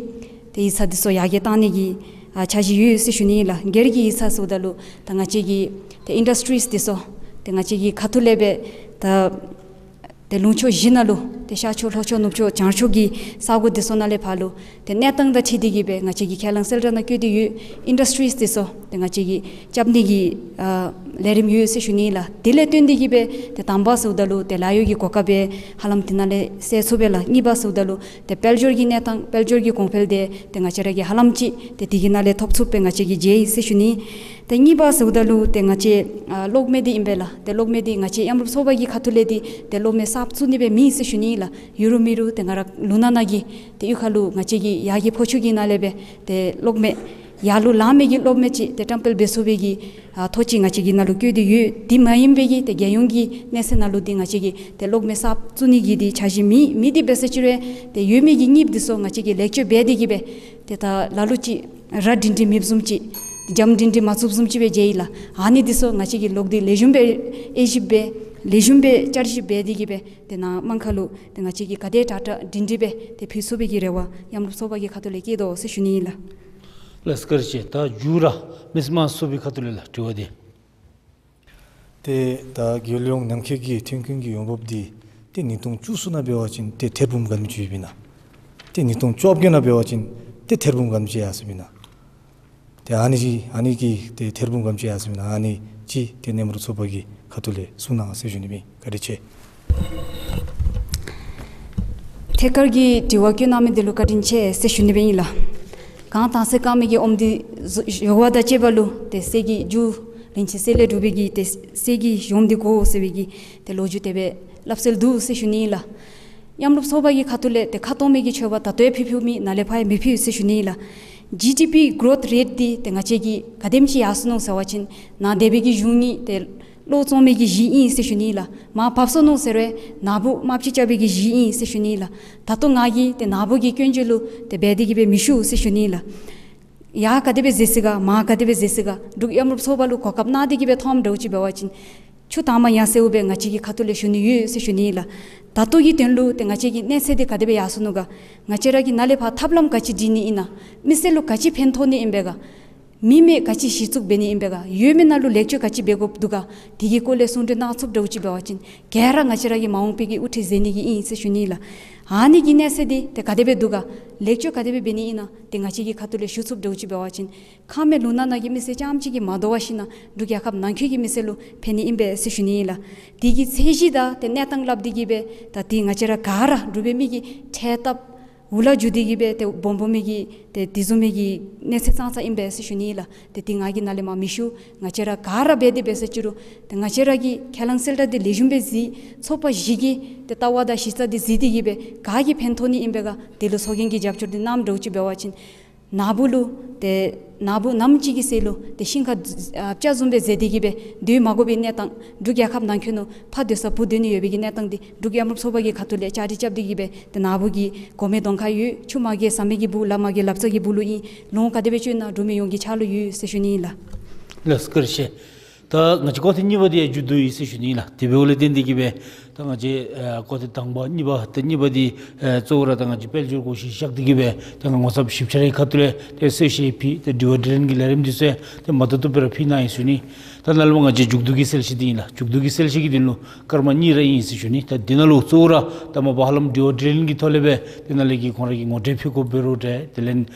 ཏེ་ཡིག་ཚང་འདི་ཚུ་ཡར་རྒྱས་བཏང་ནི་གི་ཨ་འཆར་གཞི་ཡོད་ཟེར་ཞུ་ནི་ཨིན་ལགས། སྒེར་གྱི་ཡིག་ཚང་ཟེརཝ་ད་ལུ་ད་ང་བཅས་ཀྱི་ཏེ་ཨིན་ཌསི་ཊི་རིསི་འདི་ཚུ་ཏེ་ང་བཅས་ཀྱི་ཁ་ཐུག་ལས་སྦེ་ད་ཏེ་ལུང་ཕྱོགས་བཞི་ནང་ལུ་ཏེ་ཤར་ཕྱོགས་ལྷོ་ཕྱོགས་ནུབ་ཕྱོགས་བྱང་ཕྱོགས་ཀྱི་ས་གོ་འདི་ཚུ་ནང་ལས་ཕར་ལུ་ཏེ་གནས་སྟངས་དང་འཁྲིལ་ཏེ་གི་སྦེ་ང་བཅས་ཀྱི་ཁས་བླངས་གསལ་བསྒྲགས་ནང་བཀོད་དེ་ཡོད། ཨིན་ཌསི་ཊི་རིསི་འདི་ཚུ་ཏེ་ང་བཅས་ཀྱིས་རྐྱབ་ནི་གི་ཨ་ལས་རིམ་ཡོད་ཟེར་ཞུ་ནི་ཨིན་ལགས། དེ་ལས་བརྟེན་ཏེ་གི་སྦེ་ཏེ་དང་པ་ཟེརཝ་ད་ལུ་ཏེ་ལཱ་གཡོག་གི་གོ་སྐབས་སྦེ་ཧ་ལམ་དེ་ནང་ལས་སེལ་ཚུགས་པས་ལགས། གཉིས་པ་ཟེརཝ་ད་ལུ་ཏེ་དཔལ་འབྱོར་གྱི་གནས་སྟངས་དཔལ་འབྱོར་གྱི་གོང་འཕེལ་འདི་ཏེ་ང་བཅས་ར་གིས་ཧ་ལམ་ཅིག་ཏེ་དེ་གི་ནང་ལས་ཐོབ་ཚུགས་པས་ང་བཅས་ཀྱིས་མཇལ་ཡི་ཟེར་ཞུ་ནི། ཏེ་གཉིས་པ་ཟེརཝ་ད་ལུ་ཏེ་ང་བཅས་ཨ་གློག་མེ་འདི་ཨིན་པས་ལགས། ཏེ་གློག་མེ་འདི་ང་བཅས་མཉམ་རུབ་ཚོགས་པ་གི་ཁ་ཐུག་ལས་འདི་ཏེ་གློག་མེ་གསརཔ་བཙུགས་ནི་སྦེ་མེད་ཟེར་ཞུ་ནི་ཨིན་ལགས། ཡོད་རུང་མེད་རུང་ཏེ་ང་ར་ལུང་ནག་ནང་གི་ཏེ་གཡུས་ཁ་ལུ་ང་བཅས་ཀྱི་ཡར་གྱི་ཕོ་ཆུ་གི་ནང་ལས་སྦེ་ཏེ་གློག་མེ་ཡར་ལུ་ལང་མི་གི་གློག་མེ་ཅིག་ཏེ་བཀྲམ་སྤེལ་འབད་ཚུགས་པའི་གི་ཨ་ཐོ་ཅིག་ང་བཅས་ཀྱི་ནང་ལུ་བཀོད་དེ་ཡོད། དེ་མ་ཡིན་པའི་གི་ཏེ་རྒྱལ་ཡོངས་ཀྱི་གནས་ཚད་ནང་ལུ་འདི་ང་བཅས་ཀྱིས་ཏེ་གློག་མེ་གསརཔ་བཙུགས་ནི་གི་འདི་འཆར་གཞི་མེད། མེད། དེ་འབད་ས་ཅིག་རུང་ཏེ་ཡོད་མི་གི་གཉིསཔ་འདི་ཚུ་ང་བཅས་ཀྱིས་ལེགས་བཅོས་འབད་དེ་གི་སྦེ་ཏེ་ད་ལ་ལུ་ཅིག་ར་སྒྲིང་སྒྲིང་མེདཔ་བཟུམ་ཅིག་འཇམ་སྒྲིང་སྒྲིང་མ་བཙུགསཔ་བཟུམ་ཅིག་སྦེ་མཇལ་ཡི་ལགས། ཨ་ནི་འདི་ཚུ་ང་བཅས་ཀྱིས་ལོག་སྟེ་ལེགས་ཤོམ་སྦེ་དབྱེ་ཞིབ་འབད་ ལེགས་ཤོམ་སྦེ་བསྐྱར་ཞིབ་འབད་དེ་གིས་སྦེ་ཏེ་ནཱ་དམངས་ཁར་ལུ་ཏེ་ང་བཅས་ཀྱིས་ག་དེ་དྲག་དྲག་སྒྲིང་སྒྲིང་སྦེ་ཏེ་ཕུལ་ཚུགས་པའི་གི་རེ་བ་མཉམ་རུབ་ཚོགས་པ་གི་ཁ་ཐུག་ལས་བསྐྱེད་དོ་ཟེར་ཞུ་ནི་ཨིན་ལགས། ལགས་སོ་བཀའ་དྲིན་ཆེ། ད་མཇུག་ར་མི་སེར་དམངས་ཚོགས་པའི་ཁ་ཐུག་ལས་ལགས་དྲི་བ་འདི། ཏེ་ད་རྒྱལ་ཡོངས་ནང་འཁོད་ཀྱི་ཐོན་ཁུངས་ཀྱི་ཡོང་འབབ་འདི་ཏེ་ཉིས་སྟོང་བཅུ་གསུམ་ནང་འབད་བ་ཅིན་ཏེ་ཐེར་འབུམ་ག་དེམ་ཅིག་ཡོདཔ་ཨིན་ན། ཏེ་ཉིས་སྟོང་བཅོ་བརྒྱད་ནང་འབད་བ་ཅིན་ཏེ་ཐེར་འབུམ་ག་དེམ་ཅིག་ཡར་སོངམ་ཨིན་ན། ཏེ་ཨ་ནི་ཅིག་ཨ་ནི་གི་ཏེ་ཐེར་འབུམ་ག་དེམ་ཅིག་ཡར་སོངམ་ཨིན་ན། ཨ་ནི་ཅིག་ཏེ་མཉམ་རུབ་ཚོགས་པ་གི་ཁ་ཐུག་ལས་གསུང་གནང་ཟེར་ཞུ་ནི་ཨིན། བཀའ་དྲིན་ཆེ། ཐད་ཀར་གྱི་དྲི་བ་བཀོད་གནང་མི་འདི་ལུ་བཀའ་དྲིན་ཆེ་ཟེར་ཞུ་ནི་སྦེ་ཨིན་ལགས། གངས་དྭངས་གསེར་དཀར་མོ་གི་ཨོམ་འདི་ཞོ་བ་དང་བཅས་པ་ལུ་ཏེ་གསེར་གྱི་རྒྱུ་རིན་ཆེན་གསེར་ལས་གྲུབ་པའི་གི་ཏེ་གསེར་གྱི་ཨོམ་འདི་དགོ་ཟེར་བའི་གི་ཏེ་ལོ་རྒྱུས་དེ་སྦེ་སླབ་སྲོལ་འདུག་ཟེར་ཞུ་ནི་ཨིན་ལགས། མཉམ་རུབ་ཚོགས་པ་གི་ཁ་ཐུག་ལས་ཏེ་ཁ་སྟོང་མི་གི་མཆོད་པ་ད་ལྟོ་ཡང་ཕུལ་ཕུལཝ་མེད། ནཱ་ལས་ཕར་ཡང་མི་ཕུལ་ཟེར་ཞུ་ནི་ཨིན་ལགས། ཇི་ཌི་པི་གོ་རོཐ་རེཊ་འདི་ཏེ་ང་བཅས་ཀྱིས་ག་དེམ་ཅིག་ཡར་སོ་ནུག་ཟེར་བ་ཅིན་ནཱ་འདས་པའི་གི་གཞུང་གཉིས་ཏེ་གློག་བཙོང་མི་གི་གཞི་ཨིན་ཟེར་ཞུ་ནི་ལགས། མར་བབས་སོ་ནུག་ཟེར་བས་ནཱ་བུ་དམར་ཕྱེ་རྐྱབ་པའི་གི་གཞི་ཨིན་ཟེར་ཞུ་ནི་ལགས། ད་ལྟོ་ང་གིས་ཏེ་ནཱ་བུ་གི་སྐྱོན་བརྗོད་ལུ་ཏེ་འབད་དེ་གིས་སྦེ་མི་ཞུ་ཟེར་ཞུ་ནི་ལགས། ཡར་ག་དེ་སྦེ་མཛད་ཅི་ག་མར་ག་དེ་སྦེ་མཛད་ཅི་ག་འབྲུག་མཉམ་རུབ་ཚོགས་པ་ལུ་གོ་སྐབས་གནང་སྟེ་གིས་སྦེ་མཐོངམ་འདྲཝ་ཅིག་འབད་བ་ཅིན་ཆུ་དྭངསམ་ཡར་སེརཝ་སྦེ་ང་བཅས་ཀྱི་ཁ་ཐུག་ལས་ཞུ་ནི་ཡོད་ཟེར་ཞུ་ནི་ལགས། ད་ལྟོ་གི་དོན་ལུ་ཏེ་ང་བཅས་ཀྱི་གནས་ཚད་འདི་ག་དེ་སྦེ་ཡར་སོ་ནུག་ག། ང་བཅས་ར་གིས་ནཱ་ལས་ཕར་ཐབས་ལམ་ག་ཅི་སྒྲིག་ནི་ཨིན་ན། མི་སེར་ལུ་ག་ཅི་ཕན་ཐོགས་ནི་ཨིན་པས་ག། མི་མེད་ག་ཅི་གཞི་བཙུགས་འབད་ནི་ཨིན་པས་ག། ཡོད་མི་ནང་ལུ་ལེགས་བཅོས་ག་ཅི་འབད་དགོཔ་འདུག་ག། དེ་གི་སྐོར་ལས་གསུང་གྲོས་གནང་ཚུགསཔ་འདྲཝ་ཅིག་འབད་བ་ཅིན་ག་ར་ང་བཅས་ར་གི་མ་འོངས་པའི་གི་དབུ་ཁྲིད་མཛད་ནི་གི་ཨིན་ཟེར་ཞུ་ནི་ལགས། ཨ་ནི་གི་གནས་ཚད་འདི་ཏེ་ག་དེ་སྦེ་འདུག་ག། ལེགས་བཅོས་ག་དེ་སྦེ་འབད་ནི་ཨིན་ན་ཏེ་ང་བཅས་ཀྱི་ཁ་ཐུག་ལས་ཞུ་ཚུགསཔ་འདྲཝ་ཅིག་འབད་བ་ཅིན་ཁ་མེད་ལུང་ནག་ནང་གི་མི་སེར་རྐྱངམ་ཅིག་གིས་མ་དོ་བར་ཞིན་ན་འབྲུག་རྒྱལ་ཁབ་ནང་འཁོད་ཀྱི་མི་སེར་ལུ་ཕན་ནི་ཨིན་པས་ཟེར་ཞུ་ནི་ཨིན་ལགས། དེ་གི་ཚད་གཞི་དང་ཏེ་གནས་སྟངས་སླབ་སྟེ་གིས་སྦེ་ད་ཏེ་ང་བཅས་ར་ག་ར་འབྲུག་པའི་མི་གིས་ཁྲལ་བཏབ་འུ་ལག་འཇུ་སྟེ་གིས་སྦེ་ཏེ་སྦོམ་སྦོམ་མི་གི་ཏེ་དེ་བཟུམ་མའི་གི་གནས་ཚད་ཙང་ཙང་ཨིན་པས་ཟེར་ཞུ་ནི་ཨིན་ལགས། ཏེ་དེ་ང་གིས་ནཱ་ལས་མར་མི་ཞུ། ང་བཅས་ར་ག་ར་འབད་དེ་འབད་ཟེར་ཅི་རུང་ཏེ་ང་བཅས་ར་གིས་ཁས་བླངས་གསལ་བསྒྲགས་འདི་ལེགས་ཤོམ་སྦེ་གཟིགས། ཚོགས་པ་བཞི་གི་ཏེ་ལྟ་བ་དང་གཞི་རྩ་འདི་གཟིགས་ཏེ་གིས་སྦེ་ག་གིས་ཕན་ཐོགས་ནི་ཨིན་པས་ག། དེ་ལུ་ཚོགས་རྒྱན་གྱི་རྒྱབ་སྐྱོར་འདི་གནངམ་འདྲཝ་ཅིག་འབད་བ་ཅིན་ནཱ་བུ་ལུ་ཏེ་ནཱ་བུ་ནམ་ཅིག་གི་ཚེ་ལུ་ཏེ་ཤིང་ཁ་ཨ་སྤྱ་བཟུམ་སྦེ་མཛད་དེ་གིས་སྦེ་སྡོད་མ་དགོ་པའི་གནས་སྟངས། འབྲུག་རྒྱལ་ཁབ་ནང་འཁོད་ནང་ཕར་སྡོད་ས་བུད་སྡོད་ནི་ཡོད་པའི་གི་གནས་སྟངས་འདི་འབྲུག་མཉམ་རུབ་ཚོགས་པ་གི་ཁ་ཐུག་ལས་བསྐྱར་སྒྲིག་རྐྱབ་སྟེ་གིས་སྦེ་ཏེ་ནཱ་བུ་གི་གོ་མེད་གདོང་ཁ་ཡོད། ཆུ་མ་རྒལ་ཟམ་པའི་གི་སྦུག། ལ་མ་རྒལ་ལབ་རྩ་གི་སྦུག་ལུ་ཨིན། ལོང་ག་དེ་སྦེ་སྤྱོད་ན་འབྲུག་མི་ཡོངས་ཀྱི་ཕྱག་ལུ་ཡོད་ཟེར་ཞུ་ནི་ཨིན་ལགས། ལགས་སོ་བཀའ་དྲིན་ཆེ། ད་ང་བཅས་སྐོར་ཐེངས་གཉིས་པ་འདི་ཡང་མཇུག་བསྡུ་ཡི་ཟེར་ཞུ་ནི་ཨིན་ལགས། དེ་འབདཝ་ལས་བརྟེན་ཏེ་གིས་སྦེ་ད་ང་བཅས་ཨ་སྐོར་ཐེངས་དང་པ་གཉིས་པ་ཏེ་གཉིས་པ་འདི་ཨ་གཙོ་བོ་ར་ད་ང་བཅས་དཔལ་འབྱོར་གོ་ཤེས་བཞག་སྟེ་གིས་སྦེ་ད་ང་ངོ་ཚབ་ཞིབ་ཆ་རའི་ཁ་ཐུག་ལས་ཏེ་གསལ་བཤད་ཕུལ། ཏེ་དྲི་བ་དྲིས་ལན་གྱི་ལས་རིམ་འདི་ཚུ་ཡང་ཏེ་མ་ཐུབ་ཐུབ་སྦེ་ར་ཕུལ་གནང་ཡི་ཟེར་ཞུ་ནི། ད་ནཱ་ལས་མར་ང་བཅས་མཇུག་བསྡུ་གི་གསལ་བཤད་འདི་ཨིན་ལགས། མཇུག་བསྡུ་གི་གསལ་བཤད་ཀྱི་དོན་ལུ་སྐར་མ་གཉིས་ར་ཨིན་ཟེར་ཞུ་ནི། ད་འདི་ནང་ལུ་གཙོ་བོ་ར་ད་མ་པ་ཧ་ལམ་དྲི་བ་དྲིས་ལན་གྱི་ཐོག་ལས་སྦེ་ཏེ་ནཱ་ལས་ཀྱི་ཁོང་ར་གིས་ངོ་སྤྲོད་ཕུལ་དགོཔ་འབད་རུང་འདྲ། དེ་ལས་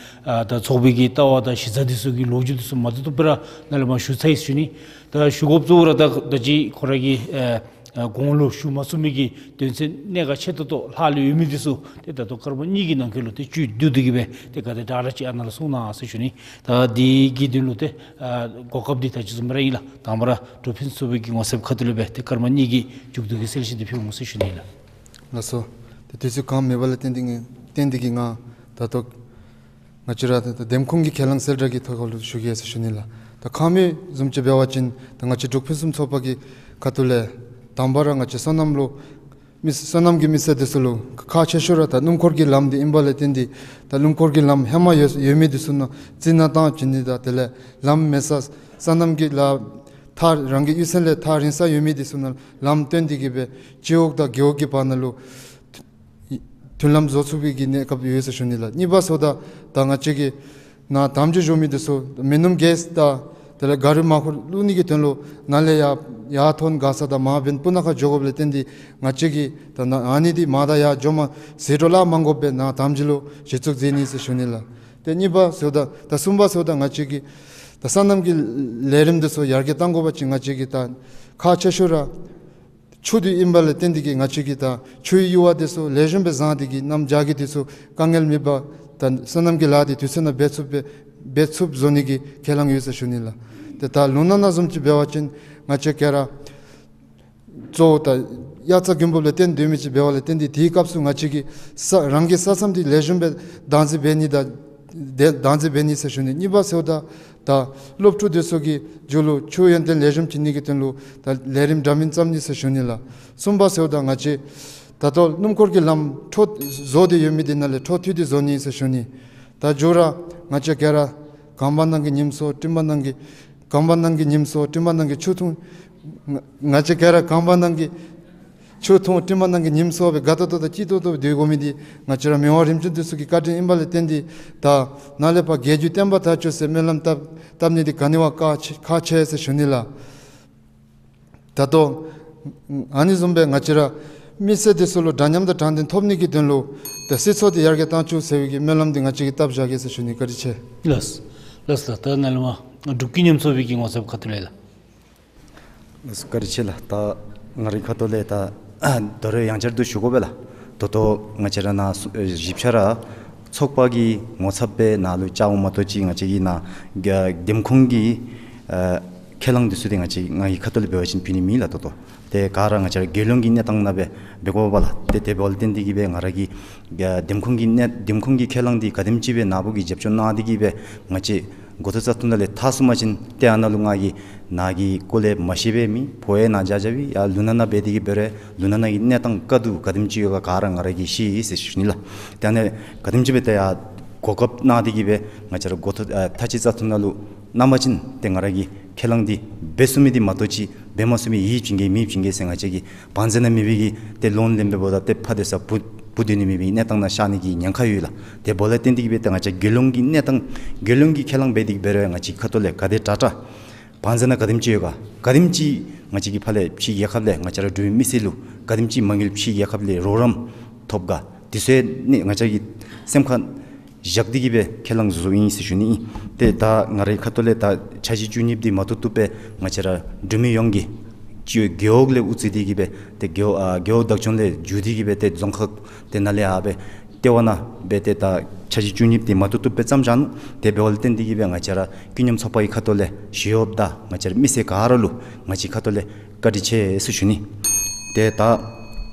ཨ་ད་ཚོགས་པའི་གི་ལྟ་བ་དང་གཞི་རྩ་འདི་ཚུ་གི་ལོ་རྒྱུས་འདི་ཚུ་མ་ཐུབ་ཐུབ་སྦེ་ར་ནཱ་ལས་མར་ཞུ་ཚར་ཡི་ཟེར་ཞུ་ནི། ད་ཞུ་དགོཔ་གཙོ་བོ་ར་ད་ད་ཅི་ཁོང་ར་གི་ཨ་ཨ་གོང་ལུ་ཞུ་མ་ཚུགས་མི་གི་དོན་ཚན་གནད་འགག་ཆེ་ཏོག་ཏོ་ལྷག་ལུས་ཡོད་མི་འདི་ཚུ་ཏེ་ད་ལྟོ་སྐར་མ་གཉིས་ཀྱི་ནང་འཁོད་ལུ་ཏེ་བཅུད་བསྡུ་སྟེ་གིས་སྦེ་ཏེ་ག་དེ་དྲག་དྲག་ཅིག་ཨ་ནཱ་ལུ་གསུང་གནང་ཟེར་ཞུ་ནི། ད་འདི་གི་དོན་ལུ་ཏེ་ཨ་གོ་སྐབས་འདི་ད་ཅི་བཟུམ་ར་ཨིན་ལགས། དང་པ་ར་འབྲུག་ཕུན་སུམ་ཚོགས་པའི་གི་ངོ་ཚབ་ཁ་ཐུག་ལས་སྦེ་ཏེ་སྐར་མ་གཉིས་ཀྱི་མཇུག་བསྡུ་གི་གསལ་བཤད་འདི་ཕུལ་འོང་ཟེར་ཞུ་ནི་ཨིན་ལགས། ལགས་སོ། ཏེ་དུས་ཚོད་གང་མེད་པ་ལས་བརྟེན་ཏེ་ངེ་བརྟེན་ཏེ་གིས་ང་ད་ལྟོ་ང་བཅས་ར་ད་འདེམས་ཁོངས་ཀྱི་ཁས་བླངས་གསལ་བསྒྲགས་ཀྱི་ཐོག་ཁ་ལུ་ཞུ་གེ་ཟེར་ཞུ་ནི་ལགས། ད་ཁ་མེད་བཟུམ་ཅིག་འབད་བ་ཅིན་ད་ང་བཅས་འབྲུག་ཕུན་སུམ་ཚོགས་པ་གི་ཁ་ཐུག་ལས་དང་པ་ར་ང་བཅས་སོ་ནམ་ལུ་མི་སོ་ནམ་གྱི་མི་སེར་འདི་ཚུ་ལུ་ཁག་ཆེ་ཤོས་ར་ད་སྣུམ་འཁོར་གྱི་ལམ་འདི་ཨིན་པ་ལས་བརྟེན་ཏེ་ད་སྣུམ་འཁོར་གྱི་ལམ་ཧེ་མ་ཡོད་ཡོད་མི་འདི་ཚུ་ནང་རྩི་ནག་བཏང་བྱིན་ནི་དང་དེ་ལས་ལམ་མེད་ས་སོ་ནམ་གྱི་ལ་ཐག་རང་གི་གཡུས་ཚན་ལས་ཐག་རིང་ས་ཡོད་མི་འདི་ཚུ་ནང་ལམ་བཏོན་ཏེ་གིས་སྦེ་སྤྱི་འོག་དང་རྒེད་འོག་གི་བར་ན་ལུ་མཐུན་ལམ་བཟོ་ཚུགས་པའི་གི་གནས་སྐབས་ཡོད་ཟེར་ཞུ་ནི་ལགས། གཉིས་པ་ཟེརཝ་ད་ད་ང་བཅས་ཀྱི་ནཱ་དམ་འཇུག་འགྱོ་མི་འདི་ཚུ་མི་ནུམ་གེས་དང་དེ་ལས་ག་རི་མར་ཁུ་བླུག་ནི་གི་དོན་ལུ་ནཱ་ལས་ཡར་ཡར་ཐོན་མགར་ས་དང་མར་འབདན་སྤུ་ན་ཁ་འགྱོ་དགོཔ་ལས་བརྟེན་ཏེ་ང་བཅས་ཀྱིས་ད་ནཱ་ཨ་ནི་འདི་མར་དང་ཡར་འགྱོ་མ་ཟད་འགྲོ་ལཱ་མ་དགོཔ་སྦེ་ནཱ་དམ་འཇུག་ལུ་གཞི་བཙུགས་མཛད་ནི་ཟེར་ཞུ་ནི་ལགས། ཏེ་གཉིས་པ་ཟེརཝ་ད་ད་གསུམ་པ་ཟེརཝ་ད་ང་བཅས་ཀྱིས་ད་སོ་ནམ་གྱི་ལས་རིམ་འདི་ཚུ་ཡར་རྒྱས་གཏང་དགོ་པ་ཅིན་ང་བཅས་ཀྱིས་ད་ཁག་ཆེ་ཤོས་ར་ཆུ་འདི་ཨིན་པ་ལས་བརྟེན་ཏེ་གིས་ང་བཅས་ཀྱིས་ད་ཆུའི་གཡུར་བ་འདི་ཚུ་ལེགས་ཤོམ་སྦེ་བཟང་སྟེ་གིས་གནམ་བྱཱར་གྱི་དུས་སུ་དཀའ་ངལ་མེད་པར་ད་སོ་ནམ་གྱི་ལཱ་འདི་དུས་ཚོད་ནང་འབད་ཚུགསཔ་སྦེ་འབད་ཚུགསཔ་བཟོ་ནི་གི་ཁས་བླངས་ཡོད་ཟེར་ཞུ་ནི་ལགས། ཏེ་ད་ལུང་ནག་ནང་བཟུམ་ཅིག་འབད་བ་ཅིན་ང་བཅས་ག་ར་གཙོ་བོ་ད་དབྱར་རྩྭ་དགུན་འབུབ་ལས་བརྟེན་སྡོད་མི་ཅིག་འབད་བ་ལས་བརྟེན་ཏེ་དེའི་སྐབས་སུ་ང་བཅས་ཀྱིས་ས་རང་གི་ས་མཚམས་འདི་ལེགས་ཤོམ་སྦེ་བདག་འཛིན་འབད་ནི་དང་དེ་བདག་འཛིན་འབད་ནི་ཟེར་ཞུ་ནི། གཉིས་པ་ཟེརཝ་ད་ད་སློབ་ཕྲུག་འདི་ཚུ་གི་རྒྱུད་ལུ་ཆོས་ཡོན་ཏན་ལེགས་ཤོམ་བྱིན་ནི་གི་དོན་ལུ་ད་ལས་རིམ་འདྲ་མིན་བརྩམ་ནི་ཟེར་ཞུ་ནི་ལགས། གསུམ་པ་ཟེརཝ་ད་ང་བཅས་ད་ལྟོ་སྣུམ་འཁོར་གྱི་ལམ་འཕྲོ་བཟོ་སྟེ་ཡོད་མི་འདི་ནང་ལས་འཕྲོ་མཐུད་དེ་བཟོ་ནི་ཟེར་ཞུ་ནི། ད་མཇུག་ར་ང་བཅས་ག་ར་གངས་བར་ནང་གི་ཉིམ་སྲོ་སྤྲིན་བར་ནང་གི་གངས་བར་ནང་གི་ཉིམ་སྲོ་སྤྲིན་བར་ནང་གི་ཆུ་འཐུང་ ང་ང་བཅས་ག་ར་གངས་བར་ནང་གི་ཆུ་འཐུང་སྤྲིན་པ་ནང་གི་ཉིམ་སོང་སྦེ་དགའ་ཏོག་ཏོ་དང་སྐྱིད་ཏོག་ཏོ་སྦེ་སྡོད་དགོ་མི་འདི་ང་བཅས་ར་མི་དབང་རིམ་བྱོན་དེ་ཚུ་གི་བཀའ་དྲིན་ཨིན་པ་ལས་བརྟེན་ཏེ་ད་ནཱ་ལས་ཕར་རྒྱལ་བརྒྱུད་བསྟན་པ་དར་ཅོག་ཟེར་སྨོན་ལམ་བཏབ་བཏབ་ནི་འདི་ག་ནི་བ་ཁག་ཆེ་ཁག་ཆེ་ཟེར་ཞུ་ནི་ལགས། ད་ལྟོ་ཨ་ནི་བཟུམ་སྦེ་ང་བཅས་ར་མི་སེར་དེ་ཚུ་ལུ་འདྲ་མཉམ་དང་དྲང་བདེན་ཐོབ་ནི་གི་དོན་ལུ་ད་སྲིད་ཚོགས་འདི་ཡར་རྒྱས་བཏང་ཅོག་ཟེར་བའི་གི་སྨོན་ལམ་འདི་ང་བཅས་ཀྱིས་བཏབ་བཞག་གེ་ཟེར་ཞུ་ནི། བཀའ་དྲིན་ཆེ། ལགས་ལགས་ལགས། ད་ནཱ་ལས་མར་འབྲུག་ཀུན་མཉམ་ཚོགས་པའི་གི་ངོ་ཚབ་ཁ་ཐུག་ལས་ལགས། ལགས་སོ། བཀའ་དྲིན་ཆེ་ལགས། ད་ང་རའི་ཁ་ཐུག་ལས་ད་ད་རུང་ཡང་བསྐྱར་དུ་ཞུ་དགོ་པས་ལགས། ད་ལྟོ་ང་བཅས་ར་ནཱ་སུ་ཨེ་གཞིས་ཆགས་ར་ཚོགས་པ་གི་ངོ་ཚབ་སྦེ་ནཱ་ལུ་བཅར་འོང་མ་གཏོགས་ཅིག་ང་བཅས་ཀྱི་ནཱ་རྒྱ་འདེམས་ཁོངས་ཀྱི་ཨེ་ཁས་བླངས་འདི་ཚུ་འདི་ང་བཅས་ངེའི་ཁ་ཐུག་ལས་འབད་བ་ཅིན་ཕུལ་ནི་མེད་ལགས། ད་ལྟོ་ཏེ་ག་ར་ང་བཅས་ར་རྒྱལ་ཡོངས་ཀྱི་གནས་སྟངས་ནང་སྦེ་འབད་དགོ་པས་ལགས། ཏེ་དེ་འབདཝ་ལས་བརྟེན་ཏེ་གིས་སྦེ་ང་ར་གིས་རྒྱ་འདེམས་ཁོངས་ཀྱི་གནས་འདེམས་ཁོངས་ཀྱི་ཁས་བླངས་འདི་ག་དེམ་ཅིག་སྦེ་ནཱ་བུ་གིས་རྒྱབ་སྐྱོར་གནང་སྟེ་གིས་སྦེ་ང་བཅས་འགོ་ཐོག་བཙག་འཐུ་ནང་ལས་ཐར་སོང་པ་ཅིན་ཏེ་ཨ་ནཱ་ལུ་ང་གིས་ནཱ་གི་སྐོར་ལས་མ་ཤེས་པའི་མི་ཕོ་ཡང་ནཱ་བཞག་བཞག་པའི་ཡར་ལུང་ནག་ནང་འབད་དེ་གིས་འབད་རུང་ལུང་ནག་ནང་གི་གནས་སྟངས་ག་དེ་ག་དེམ་ཅིག་ཡོད་ག་ག་ར་ང་ར་གིས་ཤེས་ཡི་ཟེར་ཞུ་ནི་ལགས། ཏེ་ཨ་ནཱ་ག་དེམ་ཅིག་སྦེ་ཏེ་ཡར་གོ་སྐབས་གནང་སྟེ་གིས་སྦེ་ང་བཅས་ར་འགོ་ཐོག་ཨ་མཐའ་དཔྱད་བཙག་འཐུ་ནང་ལུ་གནང་པ་ཅིན་ཏེ་ང་ར་གིས་ཁས་བླངས་འདི་འབད་ཚུགས་མི་འདི་མ་གཏོགས་ཅིག་འབད་མ་ཚུགས་མི་ཡོད་པ་ཅིན་ག་མེད་པ་ཅིན་ག་ཟེར་ང་བཅས་ཀྱིས་བང་མཛོད་ནང་མེད་པའི་གི་ཏེ་ལོན་ལེན་འབདཝ་ད་ཏེ་ཕར་སྡོད་ས་བུ་བུ་སྡོད་ནི་མེད་པའི་གནས་སྟངས་ནང་ཤར་ནི་གི་ཉེན་ཁ་ཡོད་ལགས། དེ་འབདཝ་ལས་བརྟེན་ཏེ་གིས་སྦེ་ཏེ་ང་བཅས་རྒྱལ་ཡོངས་ཀྱི་གནས་སྟངས་རྒྱལ་ཡོངས་ཀྱི་ཁས་བླངས་འབད་དེ་གིས་འབད་རུང་ང་བཅས་ཁ་ཐུག་ལས་ག་དེ་དྲག་དྲག་བང་མཛོད་ནང་ག་དེམ་ཅིག་ཡོད་ག་ག་དེམ་ཅིག་ང་བཅས་ཀྱིས་ཕར་ལས་ཕྱི་རྒྱལ་ཁབ་ལས་ང་བཅས་ར་འབྲུག་མི་སེར་ལུ་ག་དེམ་ཅིག་མ་དངུལ་ཕྱི་རྒྱལ་ཁབ་ལས་རོགས་རམ་ཐོབ་ག་དེ་ཚུ་ནི་ང་བཅས་ཀྱིས་སེམས་ཁར་བཞག་སྟེ་གིས་སྦེ་ཁས་བླངས་བཟོ་བཟོཝ་ཨིན་ཟེར་ཞུ་ནི་ཨིན། ཏེ་ད་ང་རའི་ཁ་ཐུག་ལས་ད་འཆར་གཞི་བཅུ་གཉིས་འདི་མ་བཏུབ་བཏུབ་སྦེ་ང་བཅས་ར་འབྲུག་མི་ཡོངས་ཀྱིས་ཅིག་རྒེད་འོག་ལས་དབུ་བརྩིས་ཏེ་གིས་སྦེ་ཏེ་རྒེད་འོག་ཨ་རྒེད་འོག་བདག་སྐྱོང་ལས་བརྒྱུད་དེ་གིས་སྦེ་ཏེ་རྫོང་ཁག་ཏེ་ནཱ་ལས་ཨ་སྦེ་ལྟེ་བ་ནང་སྦེ་ཏེ་ད་འཆར་གཞི་བཅུ་གཉིས་འདི་མ་བཏུབ་བཏུབ་སྦེ་བརྩམས་བཞག་ནུག། དེ་འབདཝ་ལས་བརྟེན་ཏེ་གིས་སྦེ་ང་བཅས་ར་ཀུན་མཉམ་ཚོགས་པ་གི་ཁ་ཐུག་ལས་ཞི་གཡོགཔ་དང་ང་བཅས་ར་མི་སེར་ག་ར་ལུ་ང་བཅས་ཁ་ཐུག་ལས་བཀའ་དྲིན་ཆེ་ཟེར་ཞུ་ནི། ཏེ་ད་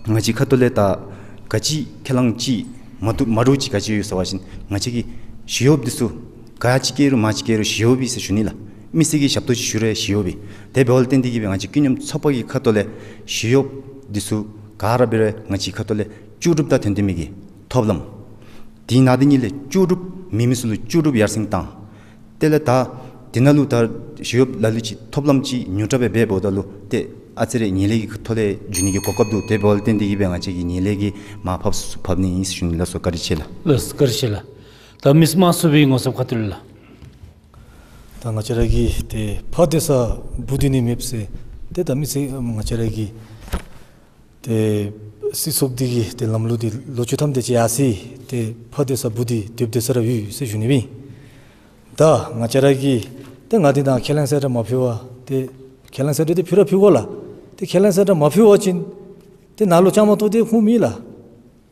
ང་བཅས་ཁ་ཐུག་ལས་ད་ག་ཅི་ཁས་བླངས་ཅིག་མ་བཏུབ་མ་འགྲུབ་ཅིག་ག་ཅི་ཡོད་ཟེར་བ་ཅིན་ང་བཅས་ཀྱི་ཞི་གཡོགཔ་འདི་ཚུ་ག་ཅི་བཀལ་རུང་མ་ཅི་བཀལ་རུང་ཞི་གཡོགཔ་ཨིན་ཟེར་ཞུ་ནི་ལགས། མི་སེར་གྱི་ཞབས་ཏོག་ཅིག་ཞུ་རུང་ཞི་གཡོགཔ་ཨིན། དེ་འབདཝ་ལས་བརྟེན་ཏེ་གིས་སྦེ་ང་བཅས་ཀུན་མཉམ་ཚོགས་པ་གི་ཁ་ཐུག་ལས་ཞི་གཡོགཔ་འདི་ཚུ་ག་ར་འབད་རུང་ང་བཅས་ཁ་ཐུག་ལས་ལྕོགས་གྲུབ་དང་དོན་ལྡན་མི་གི་ཐོབ་ལམ་དེ་ནང་དེ་ཉིད་ལས་ལྕོགས་གྲུབ་མེད་མི་ཚུ་ལུ་ལྕོགས་གྲུབ་ཡར་སེང་བཏང་། དེ་ལས་ད་དེ་ནང་ལུ་ད་ཞི་གཡོགཔ་ལ་ལུ་ཅིག་ཐོབ་ལམ་ཅིག་ཉུང་དྲགས་སྦེ་འབད་འབདཝ་ད་ལུ་ཏེ་ཨ་ཙི་རེ་ངན་ལྷད་ཀྱི་ཐོག་ལས་འགྱོ་ནི་གི་གོ་སྐབས་འདུག། དེ་འབདཝ་ལས་བརྟེན་ཏེ་གིས་སྦེ་ང་བཅས་ཀྱིས་ངན་ལྷད་ཀྱིས་མར་ཕབ་ཕབ་ནི་ཨིན་ཟེར་ཞུ་ནི་ལགས་སོ། བཀའ་དྲིན་ཆེ་ལགས། ལགས་བཀའ་དྲིན་ཆེ་ལགས། ད་མི་སེར་དམངས་གཙོའི་ངོ་ཚབ་ཁ་ཐུག་ལས་ལགས། ད་ང་བཅས་ར་གི་ཏེ་ཕར་སྡོད་ས་བུ་སྡོད་ནི་མེདཔ་ཟེར་ཏེ་ད་མི་སེར་ང་བཅས་ར་གི་ཏེ་སྲིད་ཚོགས་འདི་གི་ཏེ་ལམ་ལུགས་འདི་ལོ་བཅུ་ཐམ་དེ་ཅིག་ཡར་སོ་ཡི། ཏེ་ཕར་སྡོད་ས་བུ་འདི་སྡོདཔ་སྡོད་ས་ར་ཡོད་ཟེར་ཞུ་ནི་ཨིན། ད་ང་བཅས་ར་གིས་ཏེ་ང་འདི་ནང་ཁས་ལེན་གསལ་བསྒྲགས་མ་ཕུལ་བར་ཏེ་ཁས་ལེན་གསལ་བསྒྲགས་འདི་ཕུལ་ར་ཕུལ་དགོ་ལགས། ཏེ་ཁས་ལེན་གསལ་བསྒྲགས་མ་ཕུལ་བ་ཅིན་ཏེ་ནཱ་ལུ་བཅའ་མར་གཏོགས་ཏེ་ཁུངས་མེད་ལགས།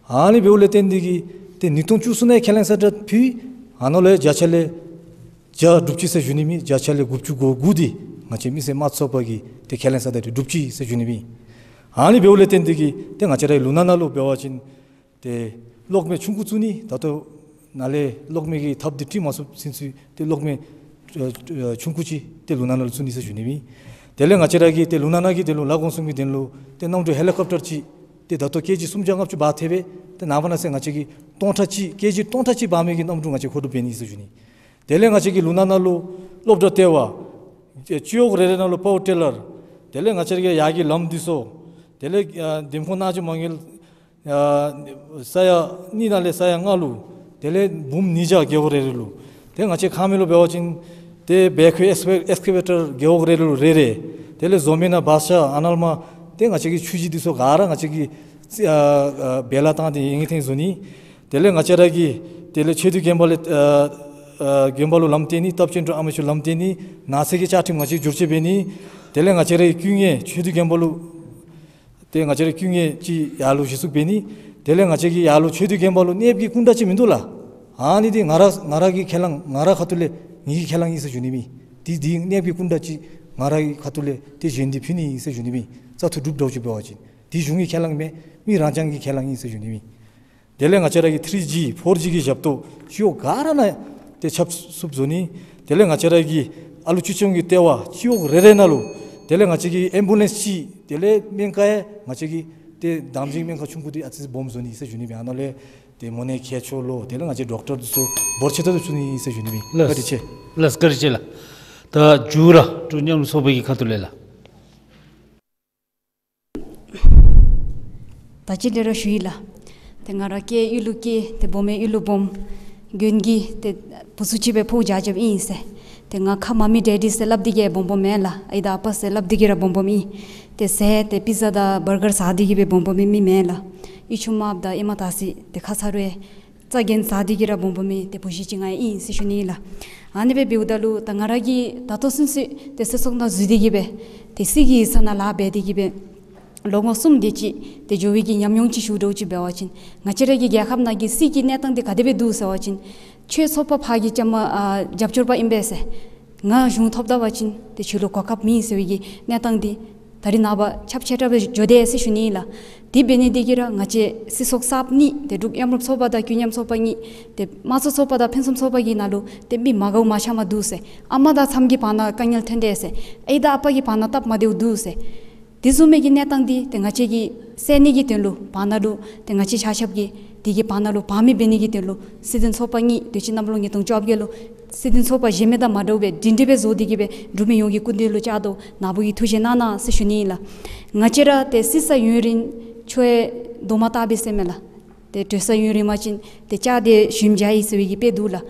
ཨ་ནི་འབདཝ་ལས་བརྟེན་ཏེ་གིས་ཏེ་ཉིས་སྟོང་བཅུ་གསུམ་ནང་ཁས་ལེན་གསལ་བསྒྲགས་ཕུལ། ཨ་ནཱ་ལས་བརྒྱ་ཆ་ལས་བརྒྱ་འགྲུབ་ཅི་ཟེར་ཞུ་ནི་མེད། བརྒྱ་ཆ་ལས་དགུ་བཅུ་གོ་དགུ་འདི་ང་བཅས་མི་སེར་དམངས་གཙོའི་ཚོགས་པ་གིས་ཏེ་ཁས་ལེན་གསལ་བསྒྲགས་འདི་འགྲུབ་ཅི་ཟེར་ཞུ་ནི་མེད། ཨ་ནི་འབདཝ་ལས་བརྟེན་ཏེ་གིས་ཏེ་ང་བཅས་རའི་ལུང་ནག་ནང་ལུ་འབད་བ་ཅིན་ཏེ་གློག་མེ་ཆུང་ཀུ་བཙུགས་ནི། ད་ལྟོ་ནཱ་ལས་གློག་མེ་གི་ཐགཔ་འདི་བྲི་མ་ཚུགསཔ་ཚུན་ཚོད་ཏེ་གློག་མེ་ཨ་ཨ་ཆུང་ཀུ་ཅིག་ཏེ་ལུང་ནག་ནང་ལུ་བཙུགས་ནི་ཟེར་ཞུ་ནི་མེད། དེ་ལས་ང་བཅས་ར་གིས་ཏེ་ལུང་ནག་ནང་གི་དོན་ལུ་ལ་དགོངས་སུ་མི་དོན་ལུ་ཏེ་གནམ་གྲུ་ཧེ་ལི་ཀོབ་ཊར་ཅིག་ཏེ་ད་ལྟོ་ཀེ་ཇི་སུམ་བརྒྱ་ལྔ་བཅུ་འབག་ཐེབས་པས། ཏེ་ནངས་པ་གནངས་ཚེ་ང་བཅས་ཀྱིས་སྟོང་ཕྲག་གཅིག་ཀེ་ཇི་སྟོང་ཕྲག་གཅིག་འབག་མི་གི་གནམ་གྲུ་ང་བཅས་མཁོ་སྒྲུབ་འབད་ནི་ཟེར་ཞུ་ནི། དེ་ལས་ང་བཅས་ཀྱི་ལུང་ནག་ནང་ལུ་སློབ་གྲྭ་ལྟེ་བ་སྤྱི་འོག་རེ་རེ་ནང་ལུ་པ་ཝར་ཊི་ལར། དེ་ལས་ང་བཅས་ཀྱི་ཡར་གྱི་ལམ་འདི་ཚུ། དེ་ལས་ཨ་འདེམས་ཁོངས་གནང་སྤྱོད་མ་དངུལ་ཨ་ས་ཡ་གཉིས་ནང་ལས་ས་ཡ་ལྔ་ལུ། དེ་ལས་འབུམ་ཉིས་བརྒྱ་རྒེད་འོག་རེ་རེ་ལུ། ཏེ་ང་བཅས་ཁ་མེད་ལུ་འབད་བ་ཅིན་ཏེ་བེག་ཧོ་ཨེགསི་ཀེ་ཝེ་ཊར་རྒེད་འོག་རེ་རེ་ལུ་རེ་རེ། དེ་ལས་བཟོ་མི་ནང་བ་ཤ་ཨ་ནཱ་ལས་མར་ཏེ་ང་བཅས་ཀྱི་ཆུ་ཇི་འདི་ཚུ་ག་ར་ང་བཅས་ཀྱིས་ཨ་ཨ་བེ་ལ་བཏང་སྟེ་ཡི་གེ་འཐེན་བཟོ་ནི། དེ་ལས་ང་བཅས་ར་གིས་དེ་ལས་ཆེ་བསྡུས་རྒན་པ་ལས་ཨ་ཨ་རྒན་པ་ལུ་ལམ་སྟོན་ནི། སྟབས་ཅན་དྲུག་ཨ་མཆོག་ལམ་སྟོན་ནི། ནགས་ཚལ་གྱི་བཅའ་ཁྲིམས་ང་བཅས་བསྒྱུར་བཅོས་འབད་ནི། དེ་ལས་ང་བཅས་ར་གིས་དཀྱུས་ངལ་ཆེ་བསྡུས་རྒན་པ་ལུ་ཏེ་ང་བཅས་ར་དཀྱུས་ངལ་ཅིག་ཡར་ལུ་གཞི་བཙུགས་འབད་ནི། དེ་ལས་ང་བཅས་ཀྱིས་ཡར་ལུ་ཆེ་བསྡུས་རྒན་པ་ལུ་གནསཔོ་གི་སྐུ་འདྲ་ཅིག་མིན་འདུག་ལགས། ཨ་ནི་འདི་ང་ར་ང་ར་གི་ཁས་བླངས་ང་ར་ཁ་ཐུག་ལས་ངེ་གི་ཁས་བླངས་ཨིན་ཟེར་ཞུ་ནི་མེད། འདི་འདི་གནསཔོ་གི་སྐུ་འདྲ་ཅིག་ང་ར་གི་ཁ་ཐུག་ལས་ཏེ་བཞེངས་ཏེ་ཕུལ་ནི་ཨིན་ཟེར་ཞུ་ནི་མེད། བཙག་འཐུ་གྲུབ་འགྱོ་ཅིག་འབད་བ་ཅིན་འདི་གཞུང་གི་ཁས་བླངས་མེན། མི་རང་རྐྱང་གི་ཁས་བླངས་ཨིན་ཟེར་ཞུ་ནི་མེད། དེ་ལས་ང་བཅས་ར་གི་ཐི་རི་ཇི་ཕོར་ཇི་གི་ཞབས་ཏོག་སྤྱི་འོག་ག་ར་ནང་ཏེ་ཁྱབ་སུབ་བཟོ་ནི། དེ་ལས་ང་བཅས་ར་གི་ཨ་ལུ་བཅུ་སྐྱོང་གི་ལྟེ་བ་སྤྱི་འོག་རེ་རེ་ནང་ལུ། དེ་ལས་ང་བཅས་ཀྱིས་ཨེམ་བུ་ལེནསི་ཅིག། དེ་ལས་སྨན་ཁང་ཡང་ང་བཅས་ཀྱིས་ཏེ་དམ་འཛིན་སྨན་ཁང་ཆུང་ཀུ་འདི་ཨ་ཙི་སྦོམ་བཟོ་ནི་ཟེར་ཞུ་ནི་མེད། ཨ་ནཱ་ལས་ཏེ་མོ་ནེ་ཁྱད་ཆོས་ལུ་དེ་ལས་ང་བཅས་ཌོག་ཊར་འདི་ཚུ་འབོར་ཆེ་ཏོག་ཏོ་བཙུགས་ནི་ཨིན་ཟེར་ཞུ་ནི་མེད། ལགས། བཀའ་དྲིན་ཆེ། ལགས་བཀའ་དྲིན་ཆེ་ལགས། ད་མཇུག་ར་འབྲུག་མཉམ་ཚོགས་པའི་གི་ཁ་ཐུག་ལས་ལགས། ད་ཅི་འདི་ར་ཞུ་ཡི་ལགས། ཏེ་ང་ར་སྐྱེས་གཡུས་ལུ་སྐྱེས། ཏེ་སྦོམ་ཡང་གཡུས་ལུ་སྦོམ། རྒྱུན་གྱི་ཏེ་བུ་ཚུ་ཅིག་སྦེ་ཕོ་རྒྱགས་རྐྱབ་ཨིན་ཟེར། ཏེ་ང་ཁ་མ་མི་ཌེ་ཌི་ཟེར་སླབ་སྟེ་གིས་སྦོམ་སྦོམ་མེན་ལགས། ཨའི་དང་ཨ་པ་ཟེར་སླབ་སྟེ་གིས་ར་སྦོམ་སྦོམ་ཨིན། ཏེ་ཟས་ཏེ་པི་ཛ་དང་བར་གར་ཟ་སྟེ་གིས་སྦེ་སྦོམ་སྦོམ་ཨིན་མི་མེན་ལགས། གཡུས་ཆུང་མ་པ་དང་ཨེ་མ་ད་སི་ཏེ་ཁ་ཚ་རུང་ཨེ་རྩ་འགེངས་ཟ་སྟེ་གིས་ར་སྦོམ་སྦོམ་ཨིན། ཏེ་བུ་གཞི་ཅིག་ང་ཨིན་ཟེར་ཞུ་ནི་ལགས། ཨ་ནི་སྦེ་འབདཝ་ད་ལུ་ད་ང་ར་གིས་ད་ལྟོ་ཚུན་ཚོད་ཏེ་སྲིད་ཚོགས་ནང་འཛུལ་ཏེ་གིས་སྦེ་ཏེ་སྲིད་ཀྱི་ས་ནང་ལཱ་འབད་དེ་གིས་སྦེ་ལོ་ངོ་གསུམ་དེ་ཅིག་ཏེ་འགྱོ་བའི་གི་ཉམས་མྱོང་ཅིག་ཞུ་དོ་ཅིག་འབད་བ་ཅིན་ང་བཅས་ར་གི་རྒྱལ་ཁབ་ནང་གི་སྲིད་ཀྱི་གནས་སྟངས་དེ་ག་དེ་སྦེ་འདུག་ཟེར་བ་ཅིན་ཁྱོད་ཚོགས་པ་ཕར་གྱི་བཅའ་མར་ཨ་རྒྱབ་སྐྱོར་པ་ཨིན་པས་ཟེར། ང་གཞུང་ཐོབ་ད་བ་ཅིན་ཏེ་ཁྱོད་ལུ་གོ་སྐབས་མེད་ཟེར་བའི་གི་གནས་སྟངས་དེ་ད་རིས་ནངས་པ་ཁྱབ་ཆེ་དྲགས་སྦེ་འགྱོ་དེས་ཟེར་ཞུ་ནི་ལགས། དེ་འབད་ནི་དེ་གིས་ར་ང་བཅས་སྲིད་ཚོགས་གསརཔ་གཉིས་ཏེ་འབྲུག་མཉམ་རུབ་ཚོགས་པ་དང་ཀུན་མཉམ་ཚོགས་པ་གཉིས་ཏེ་དམངས་གཙོ་ཚོགས་པ་དང་ཕུན་སུམ་ཚོགས་པ་གི་ནང་ལུ་ཏེ་མི་མ་དགའཝ་མ་ཆགསཔ་འདུག་ཟེར། ཨ་མ་དང་ཚམོ་གི་བར་ན་དཀའ་ངལ་ཐོན་དེས་ཟེར། ཨའི་དང་ཨ་པ་གི་བར་ན་སྟབས་མ་བདེཝ་འདུག་ཟེར། དེ་བཟུམ་མའི་གི་གནས་སྟངས་འདི་ཏེ་ང་བཅས་ཀྱིས་སེལ་ནི་གི་དོན་ལུ་བར་ན་ལུ་ཏེ་ང་བཅས་ཆ་ཁྱབ་ཀྱིས་དེ་གི་བར་ན་ལུ་བར་མི་འབད་ནི་གི་དོན་ལུ་སྲིད་དོན་ཚོགས་པ་གཉིས་དུས་ཅི་གནམ་ལོ་ཉིས་སྟོང་བཅོ་བརྒྱད་ལུ་སྲིད་དོན་ཚོགས་པ་གཞན་མི་དང་མ་འདྲཝ་སྦེ་སྒྲིང་སྒྲི་སྦེ་བཟོ་སྟེ་གིས་སྦེ་འབྲུག་མི་ཡོངས་ཀྱི་སྐུ་མདུན་ལུ་བཅར་དོ། ནཱ་བུ་གིས་ཐུགས་བཞེད་གནང་གནང་ཟེར་ཞུ་ནི་ལགས། ང་བཅས་ར་ཏེ་སྲིད་ས་ཡུན་རིང་ཁྱོད་ཡང་རྡོག་མ་བཏགས་པས་ཟེར་མས་ལགས། ཏེ་གྲོལ་ས་ཡུན་རིང་པ་ཅིན་ཏེ་ལྕགས་དེ་ཞུན་འཇའ་ཡི་ཟེར་བའི་གི་དཔེ་འདུག་ལགས།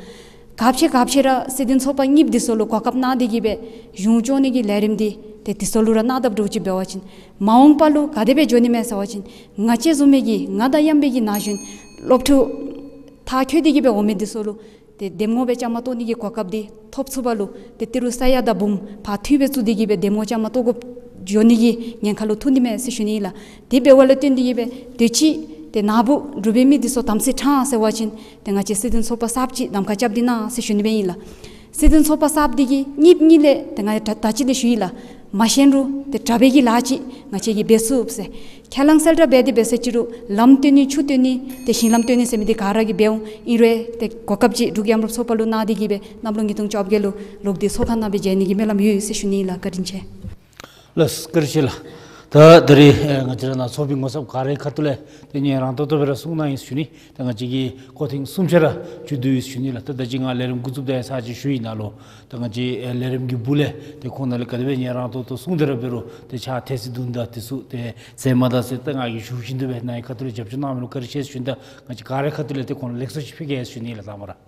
ག་ཅི་ག་ཅི་ར་སྲིད་དོན་ཚོགས་པ་གཉིས་འདི་ཚུ་ལུ་གོ་སྐབས་གནང་སྟེ་གིས་སྦེ་གཞུང་སྐྱོང་ནི་གི་ལས་རིམ་འདི་ཏེ་འདི་ཚུ་ལུ་ར་གནང་དཔ་འདྲཝ་ཅིག་འབད་བ་ཅིན་མ་འོངས་པ་ལུ་ག་དེ་སྦེ་འགྱོ་ནི་མས་ཟེར་བ་ཅིན་ང་བཅས་བཟུམ་མའི་གི་ང་དང་མཉམ་པའི་གི་ན་གཞོན་སློབ་ཕྲུག་མཐར་འཁྱོལ་ཏེ་གིས་སྦེ་འོང་མི་འདི་ཚུ་ལུ་ཏེ་འདེམས་ངོ་སྦེ་བཅའ་མར་གཏོགས་ནི་གི་གོ་སྐབས་འདི་ཐོབ་ཚུགས་པ་ལུ་ཏེ་ཏི་རུ་ས་ཡ་དང་འབུམ་ཕར་འཐུས་སྦེ་བཙུགས་ཏེ་གིས་སྦེ་འདེམས་ངོ་བཅའ་མར་གཏོགས་དགོཔ་འགྱོ་ནི་གི་ཉེན་ཁ་ལུ་ཐུག་ནི་མས་ཟེར་ཞུ་ནི་ལགས། དེ་འབདཝ་ལས་བརྟེན་ཏེ་གིས་སྦེ་དུས་ཅི་ཏེ་ནཱ་བུ་འབྲུག་པའི་མི་འདི་ཚུ་དམ་ཚིག་དྲང་ཟེར་བ་ཅིན་ཏེ་ང་བཅས་སྲིད་དོན་ཚོགས་པ་གསརཔ་ཅིག་གདམ་ཁ་རྐྱབ་སྟེ་གནང་ཟེར་ཞུ་ནི་སྦེ་ཨིན་ལགས། སྲིད་དོན་ཚོགས་པ་གསརཔ་འདི་གིས་གཉིས་གཉིས་ལས་ཏེ་ང་ད་ད་ཅི་ལས་ཞུ་ཡི་ལགས། མ་ཤེས་རུང་ཏེ་དྲག་པའི་གི་ལཱ་ཅིག་ང་བཅས་ཀྱིས་འབད་ཚུགས་ཟེར། ཁས་བླངས་གསལ་བསྒྲགས་འབད་དེ་འབད་ས་ཅིག་རུང་ལམ་སྟོན་ནི་ཆུ་སྟོན་ནི་ཏེ་ཞིང་ལམ་སྟོན་ནི་ཟེར་མི་འདི་ག་ར་གིས་འབད་འོང་། ཨིན་རུང་ཏེ་གོ་སྐབས་ཅིག་འབྲུག་མཉམ་རུབ་ཚོགས་པ་ལུ་གནང་སྟེ་གིས་སྦེ་གནམ་ལོ་ཉིས་སྟོང་བཅོ་བརྒྱད་ལུ་ལོག་སྟེ་ཚོགས་ཁང་ནང་སྦེ་མཇལ་ནི་གི་སྨོན་ལམ་ཡོད་ཟེར་ཞུ་ནི་ལགས། བཀའ་དྲིན་ཆེ། ལགས་སོ། བཀའ་དྲིན་ཆེ་ལགས། ད་ད་རིས་ཨེ་ང་བཅས་ར་ནཱ་ཚོགས་པའི་ངོ་ཚབ་ག་རའི་ཁ་ཐུག་ལས་ཏེ་སྙན་རང་ཏོག་ཏོ་སྦེ་ར་གསུང་གནང་ཡི་ཟེར་ཞུ་ནི། ད་ང་བཅས་ཀྱིས་སྐོར་ཐེངས་གསུམ་ཆ་ར་བརྒྱུད་དེ་ཡོད་ཟེར་ཞུ་ནི་ལགས། ད་ད་ཅི་ང་ལས་རིམ་འགོ་བཙུགསཔ་ད་ཡང་ཚར་གཅིག་ཞུ་ཡི་ནང་ལུ་ད་ང་བཅས་ཨེ་ལས་རིམ་གྱི་སྦུག་ལས་ཏེ་ཁོང་ནཱ་ལས་ག་དེ་སྦེ་སྙན་རང་ཏོག་ཏོ་གསུངས་ཏེ་ར་འབད་རུང་ཏེ་ཕྱག་ཐལ་སི་དུང་དང་དེ་ཚུ་ཏེ་ཟེར་མ་ད་ཟེར་ད་ང་གིས་ཞུ་བཞིན་དུ་སྦེ་ནཱ་གི་ཁ་ཐུག་ལས་རྒྱབ་སྐྱོར་གནང་མི་ལུ་བཀའ་དྲིན་ཆེ་ཟེར་ཞུ་ནི། ད་ང་བཅས་ག་རའི་ཁ་ཐུག་ལས་ཏེ་ཁོང་ལུ་ལེགས་སོ་ཅིག་ཕུལ་གེ་ཟེར་ཞུ་ནི་ལགས། ད་མ་ར་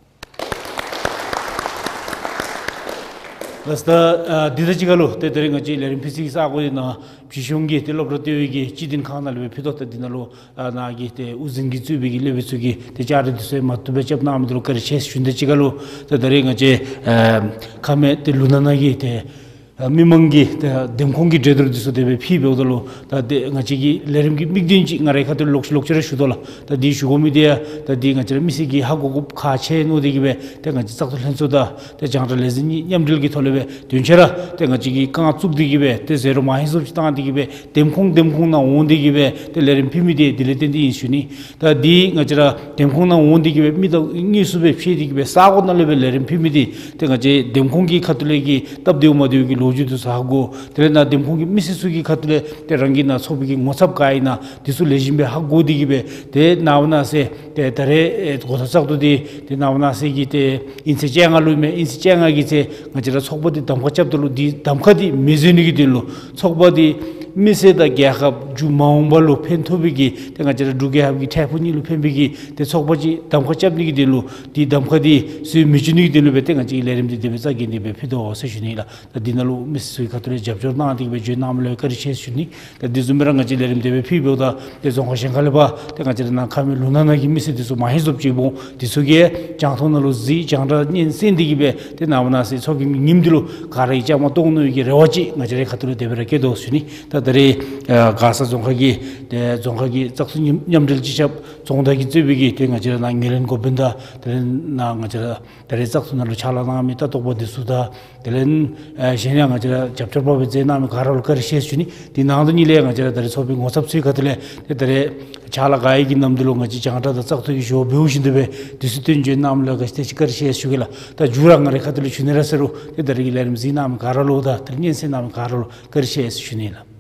ལགས་སོ། ད་ཨ་འདི་དང་གཅིག་ཁར་ལུ་ཏེ་ད་རིས་ང་བཅས་ལས་རིམ་ཕུལ་སའི་གི་ས་སྒོ་འདི་ནཱ་སྤྱི་གཞུང་གི་ཏེ་སློབ་གྲྭ་ལྟེ་བའི་གི་སྤྱི་བདེ་ཁང་ནང་ལས་སྦེ་ཕུལ་དོ། ད་འདི་ནང་ལུ་ཨ་ནཱ་གི་ཏེ་དབུ་འཛིན་གྱིས་གཙོས་པའི་གི་སློབ་དཔོན་ཚུ་གིས་ཏེ་བཅར་འདྲི་འདི་ཚུ་མ་བཏུབ་སྦེ་རྐྱབ་གནང་མི་འདི་ལུ་བཀའ་དྲིན་ཆེ་ཟེར་ཞུ་ནི་དང་གཅིག་ཁར་ལུ་ད་ད་རིས་ང་བཅས་ཨ་ཁ་མེད་ཏེ་ལུ་ནང་ནང་གི་ཏེ་ཨ་མི་མང་གི་ཏེ་འདེམས་ཁོངས་ཀྱི་གྲོས་བསྡུར་འདི་ཚུ་དེ་སྦེ་ཕུལ་འབདཝ་ད་ལུ་ད་ཏེ་ང་བཅས་ཀྱི་ལས་རིམ་གྱི་དམིགས་དོན་ཅིག་ང་རའི་ཁ་ཐུག་ལས་ལོག་ལོག་ཅི་ར་ཞུ་དོ་ལགས། ད་འདི་ཞུ་དགོ་མི་འདི་ཡང་ད་འདི་ང་བཅས་ར་མི་སེར་གྱིས་ཧ་གོ་དགོཔ་ཁག་ཆེ་མནོ་སྟེ་གིས་སྦེ་ཏེ་ང་བཅས་བཙག་འཐུ་ལྷན་ཚོགས་དང་ཏེ་རྒྱང་བསྒྲགས་ལས་འཛིན་གཉིས་མཉམ་འབྲེལ་གྱི་ཐོག་ལས་སྦེ་དོན་ཆེ་ར་ཏེ་ང་བཅས་ཀྱིས་རྐང་བཙུགས་ཏེ་གིས་སྦེ་ཏེ་ཟེར་རུང་མ་ཧེ་བཟུམ་ཅིག་བཏང་སྟེ་གིས་སྦེ་འདེམས་ཁོངས་འདེམས་ཁོངས་ནང་འོང་སྟེ་གིས་སྦེ་ཏེ་ལས་རིམ་ཕུལ་མི་འདི་འདི་ལས་བརྟེན་ཏེ་ཨིན་ཟེར་ཞུ་ནི། ད་འདི་ང་བཅས་ར་འདེམས་ཁོངས་ནང་འོང་སྟེ་གིས་སྦེ་མི་དང་དངོས་སུ་སྦེ་ཕྱད་དེ་གིས་སྦེ་ས་སྒོ་ནང་ལས་སྦེ་ལས་རིམ་ཕུལ་མི་འདི་ཏེ་ང་བཅས་འདེམས་ཁོངས་ཀྱི་ཁ་ཐུག་ལས་ཀྱི་སྟབས་བདེཝ་མ་བདེཝ་གི་ལོ་རྒྱུས་འདི་ཚུ་ཧ་གོ། དེ་ལས་ནཱ་འདེམས་ཁོངས་ཀྱི་མི་སེར་ཚུ་གི་ཁ་ཐུག་ལས་ཏེ་རང་གི་ནཱ་ཚོགས་པའི་གི་ངོ་ཚབ་ག་ཨིན་ན་འདི་ཚུ་ལེགས་ཤོམ་སྦེ་ཧ་གོ་སྟེ་གིས་སྦེ་ཏེ་ནངས་པ་གནངས་ཚེ་ཏེ་ད་རེས་ཨེ་འགོ་ཐོག་བཙག་འཐུ་འདི་ཏེ་ནངས་པ་གནངས་ཚེ་གི་ཏེ་དབྱིན་ཚེས་བཅོ་ལྔ་ལུ་ཨིན་མས། དབྱིན་ཚེས་བཅོ་ལྔ་གི་ཚེ་ང་བཅས་ར་ཚོགས་པ་འདི་གདམ་ཁ་རྐྱབ་ད་ལུ་འདི་གདམ་ཁ་འདི་མི་འཛོལ་ནི་གི་དོན་ལུ་ཚོགས་པ་འདི་མི་སེར་དང་རྒྱལ་ཁབ་མཇུག་མ་འོངས་པ་ལུ་ཕན་ཐོགས་པའི་གི་ཏེ་ང་བཅས་ར་འབྲུག་རྒྱལ་ཁབ་ཀྱི་འཕྲལ་ཕུགས་གཉིས་ལུ་ཕན་པའི་གི་ཏེ་ཚོགས་པ་ཅིག་གདམ་ཁ་རྐྱབ་ནི་གི་དོན་ལུ་འདི་གདམ་ཁ་འདི་སུ་ཡང་མི་བྱུང་ནི་གི་དོན་ལུ་སྦེ་ཏེ་ང་བཅས་ཀྱིས་ལས་རིམ་འདི་དེ་སྦེ་རྩ་འགེངས་ཏེ་སྦེ་ཕུལ་དོ་ཟེར་ཞུ་ནི་ལགས། ད་འདི་ནང་ལུ་མི་སེར་ཚུ་གི་ཁ་ཐུག་ལས་རྒྱབ་སྐྱོར་གནང་སྟེ་གིས་སྦེ་བྱོན་གནང་མི་ལུ་བཀའ་དྲིན་ཆེ་ཟེར་ཞུ་ནི། ད་འདི་བཟུམ་སྦེ་ར་ང་བཅས་ལས་རིམ་དེ་སྦེ་ཕུལ་འབདཝ་ད་ཏེ་རྫོང་ཁག་གཞན་ཁ་ལས་ཕར་ཏེ་ང་བཅས་ར་ནཱ་ཁ་མེད་ལུ་ནང་ནང་གི་མི་སེར་འདི་ཚུ་མ་ཧེ་བཟུམ་ཅིག་འོང་། འདི་ཚུ་གིས་རྒྱང་མཐོང་ནང་ལུ་གཟིགས་རྒྱང་བསྒྲགས་སྙན་གསན་ཏེ་གིས་སྦེ་ཏེ་ནངས་པ་གནངས་ཚེ་ཚོགས་ཀྱི་ཉིནམ་འདི་ལུ་ག་ར་གིས་བཅའ་མར་གཏོགས་ནི་གི་རེ་བ་ཅིག་ང་བཅས་རའི་ཁ་ཐུག་ལས་དེ་སྦེ་ར་བསྐྱེད་དོ་ཟེར་ཞུ་ནི། ད་ད་རེས་ཨ་མགར་ས་རྫོང་ཁག་གི་ཏེ་རྫོང་ཁག་གི་བཙག་འཐུ་མཉམ་མཉམ་འབྲེལ་སྤྱི་ཁྱབ་རྫོང་བདག་གིས་གཙོས་པའི་གི་ཏེ་ང་བཅས་ར་ནཱ་ངོས་ལེན་འགོ་དཔོན་དང་དེ་ལས་ནཱ་ང་བཅས་ར་ད་རེས་བཙག་འཐུ་ནང་ལུ་ཕྱག་ལཱ་གནང་མི་ལྟ་རྟོག་པ་འདི་ཚུ་དང་དེ་ལས་ཨ་གཞན་ཡང་ང་བཅས་ར་རྒྱབ་སྐྱོར་པ་སྦེ་མཛད་གནང་མི་ག་ར་ལུ་བཀའ་དྲིན་ཆེ་ཟེར་ཞུ་ནི། དེ་ནང་དོན་ཉིད་ལས་ང་བཅས་ར་ད་རེས་ཚོགས་པའི་ངོ་ཚབ་ཚུའི་ཁ་ཐུག་ལས་ཏེ་ད་རེས་ཕྱག་ལཱ་ག་ཡི་གི་ནམ་དུས་ལུ་ང་བཅས་རྒྱང་བསྒྲགས་དང་བཙག་འཐུ་གི་ཞོར་འབདཝ་བཞིན་དུ་སྦེ་དུས་ཚོད་བཏོན་བྱོན་གནང་མི་ལུ་ག་ཅི་དེ་ཅིག་བཀའ་དྲིན་ཆེ་ཟེར་ཞུ་གེ་ལགས། ད་མཇུག་ར་ང་རའི་ཁ་ཐུག་ལས་ཞུ་ནི་ར་ཟེར་རུང་ཏེ་ད་རེས་ཀྱི་ལས་རིམ་གཟིགས་གནང་མི་ག་ར་ལུ་དང་དེ་ལས་སྙན་གསན་གནང་མི་ག་ར་ལུ་བཀའ་དྲིན་ཆེ་ཟེར་ཞུ་ནི་ལགས།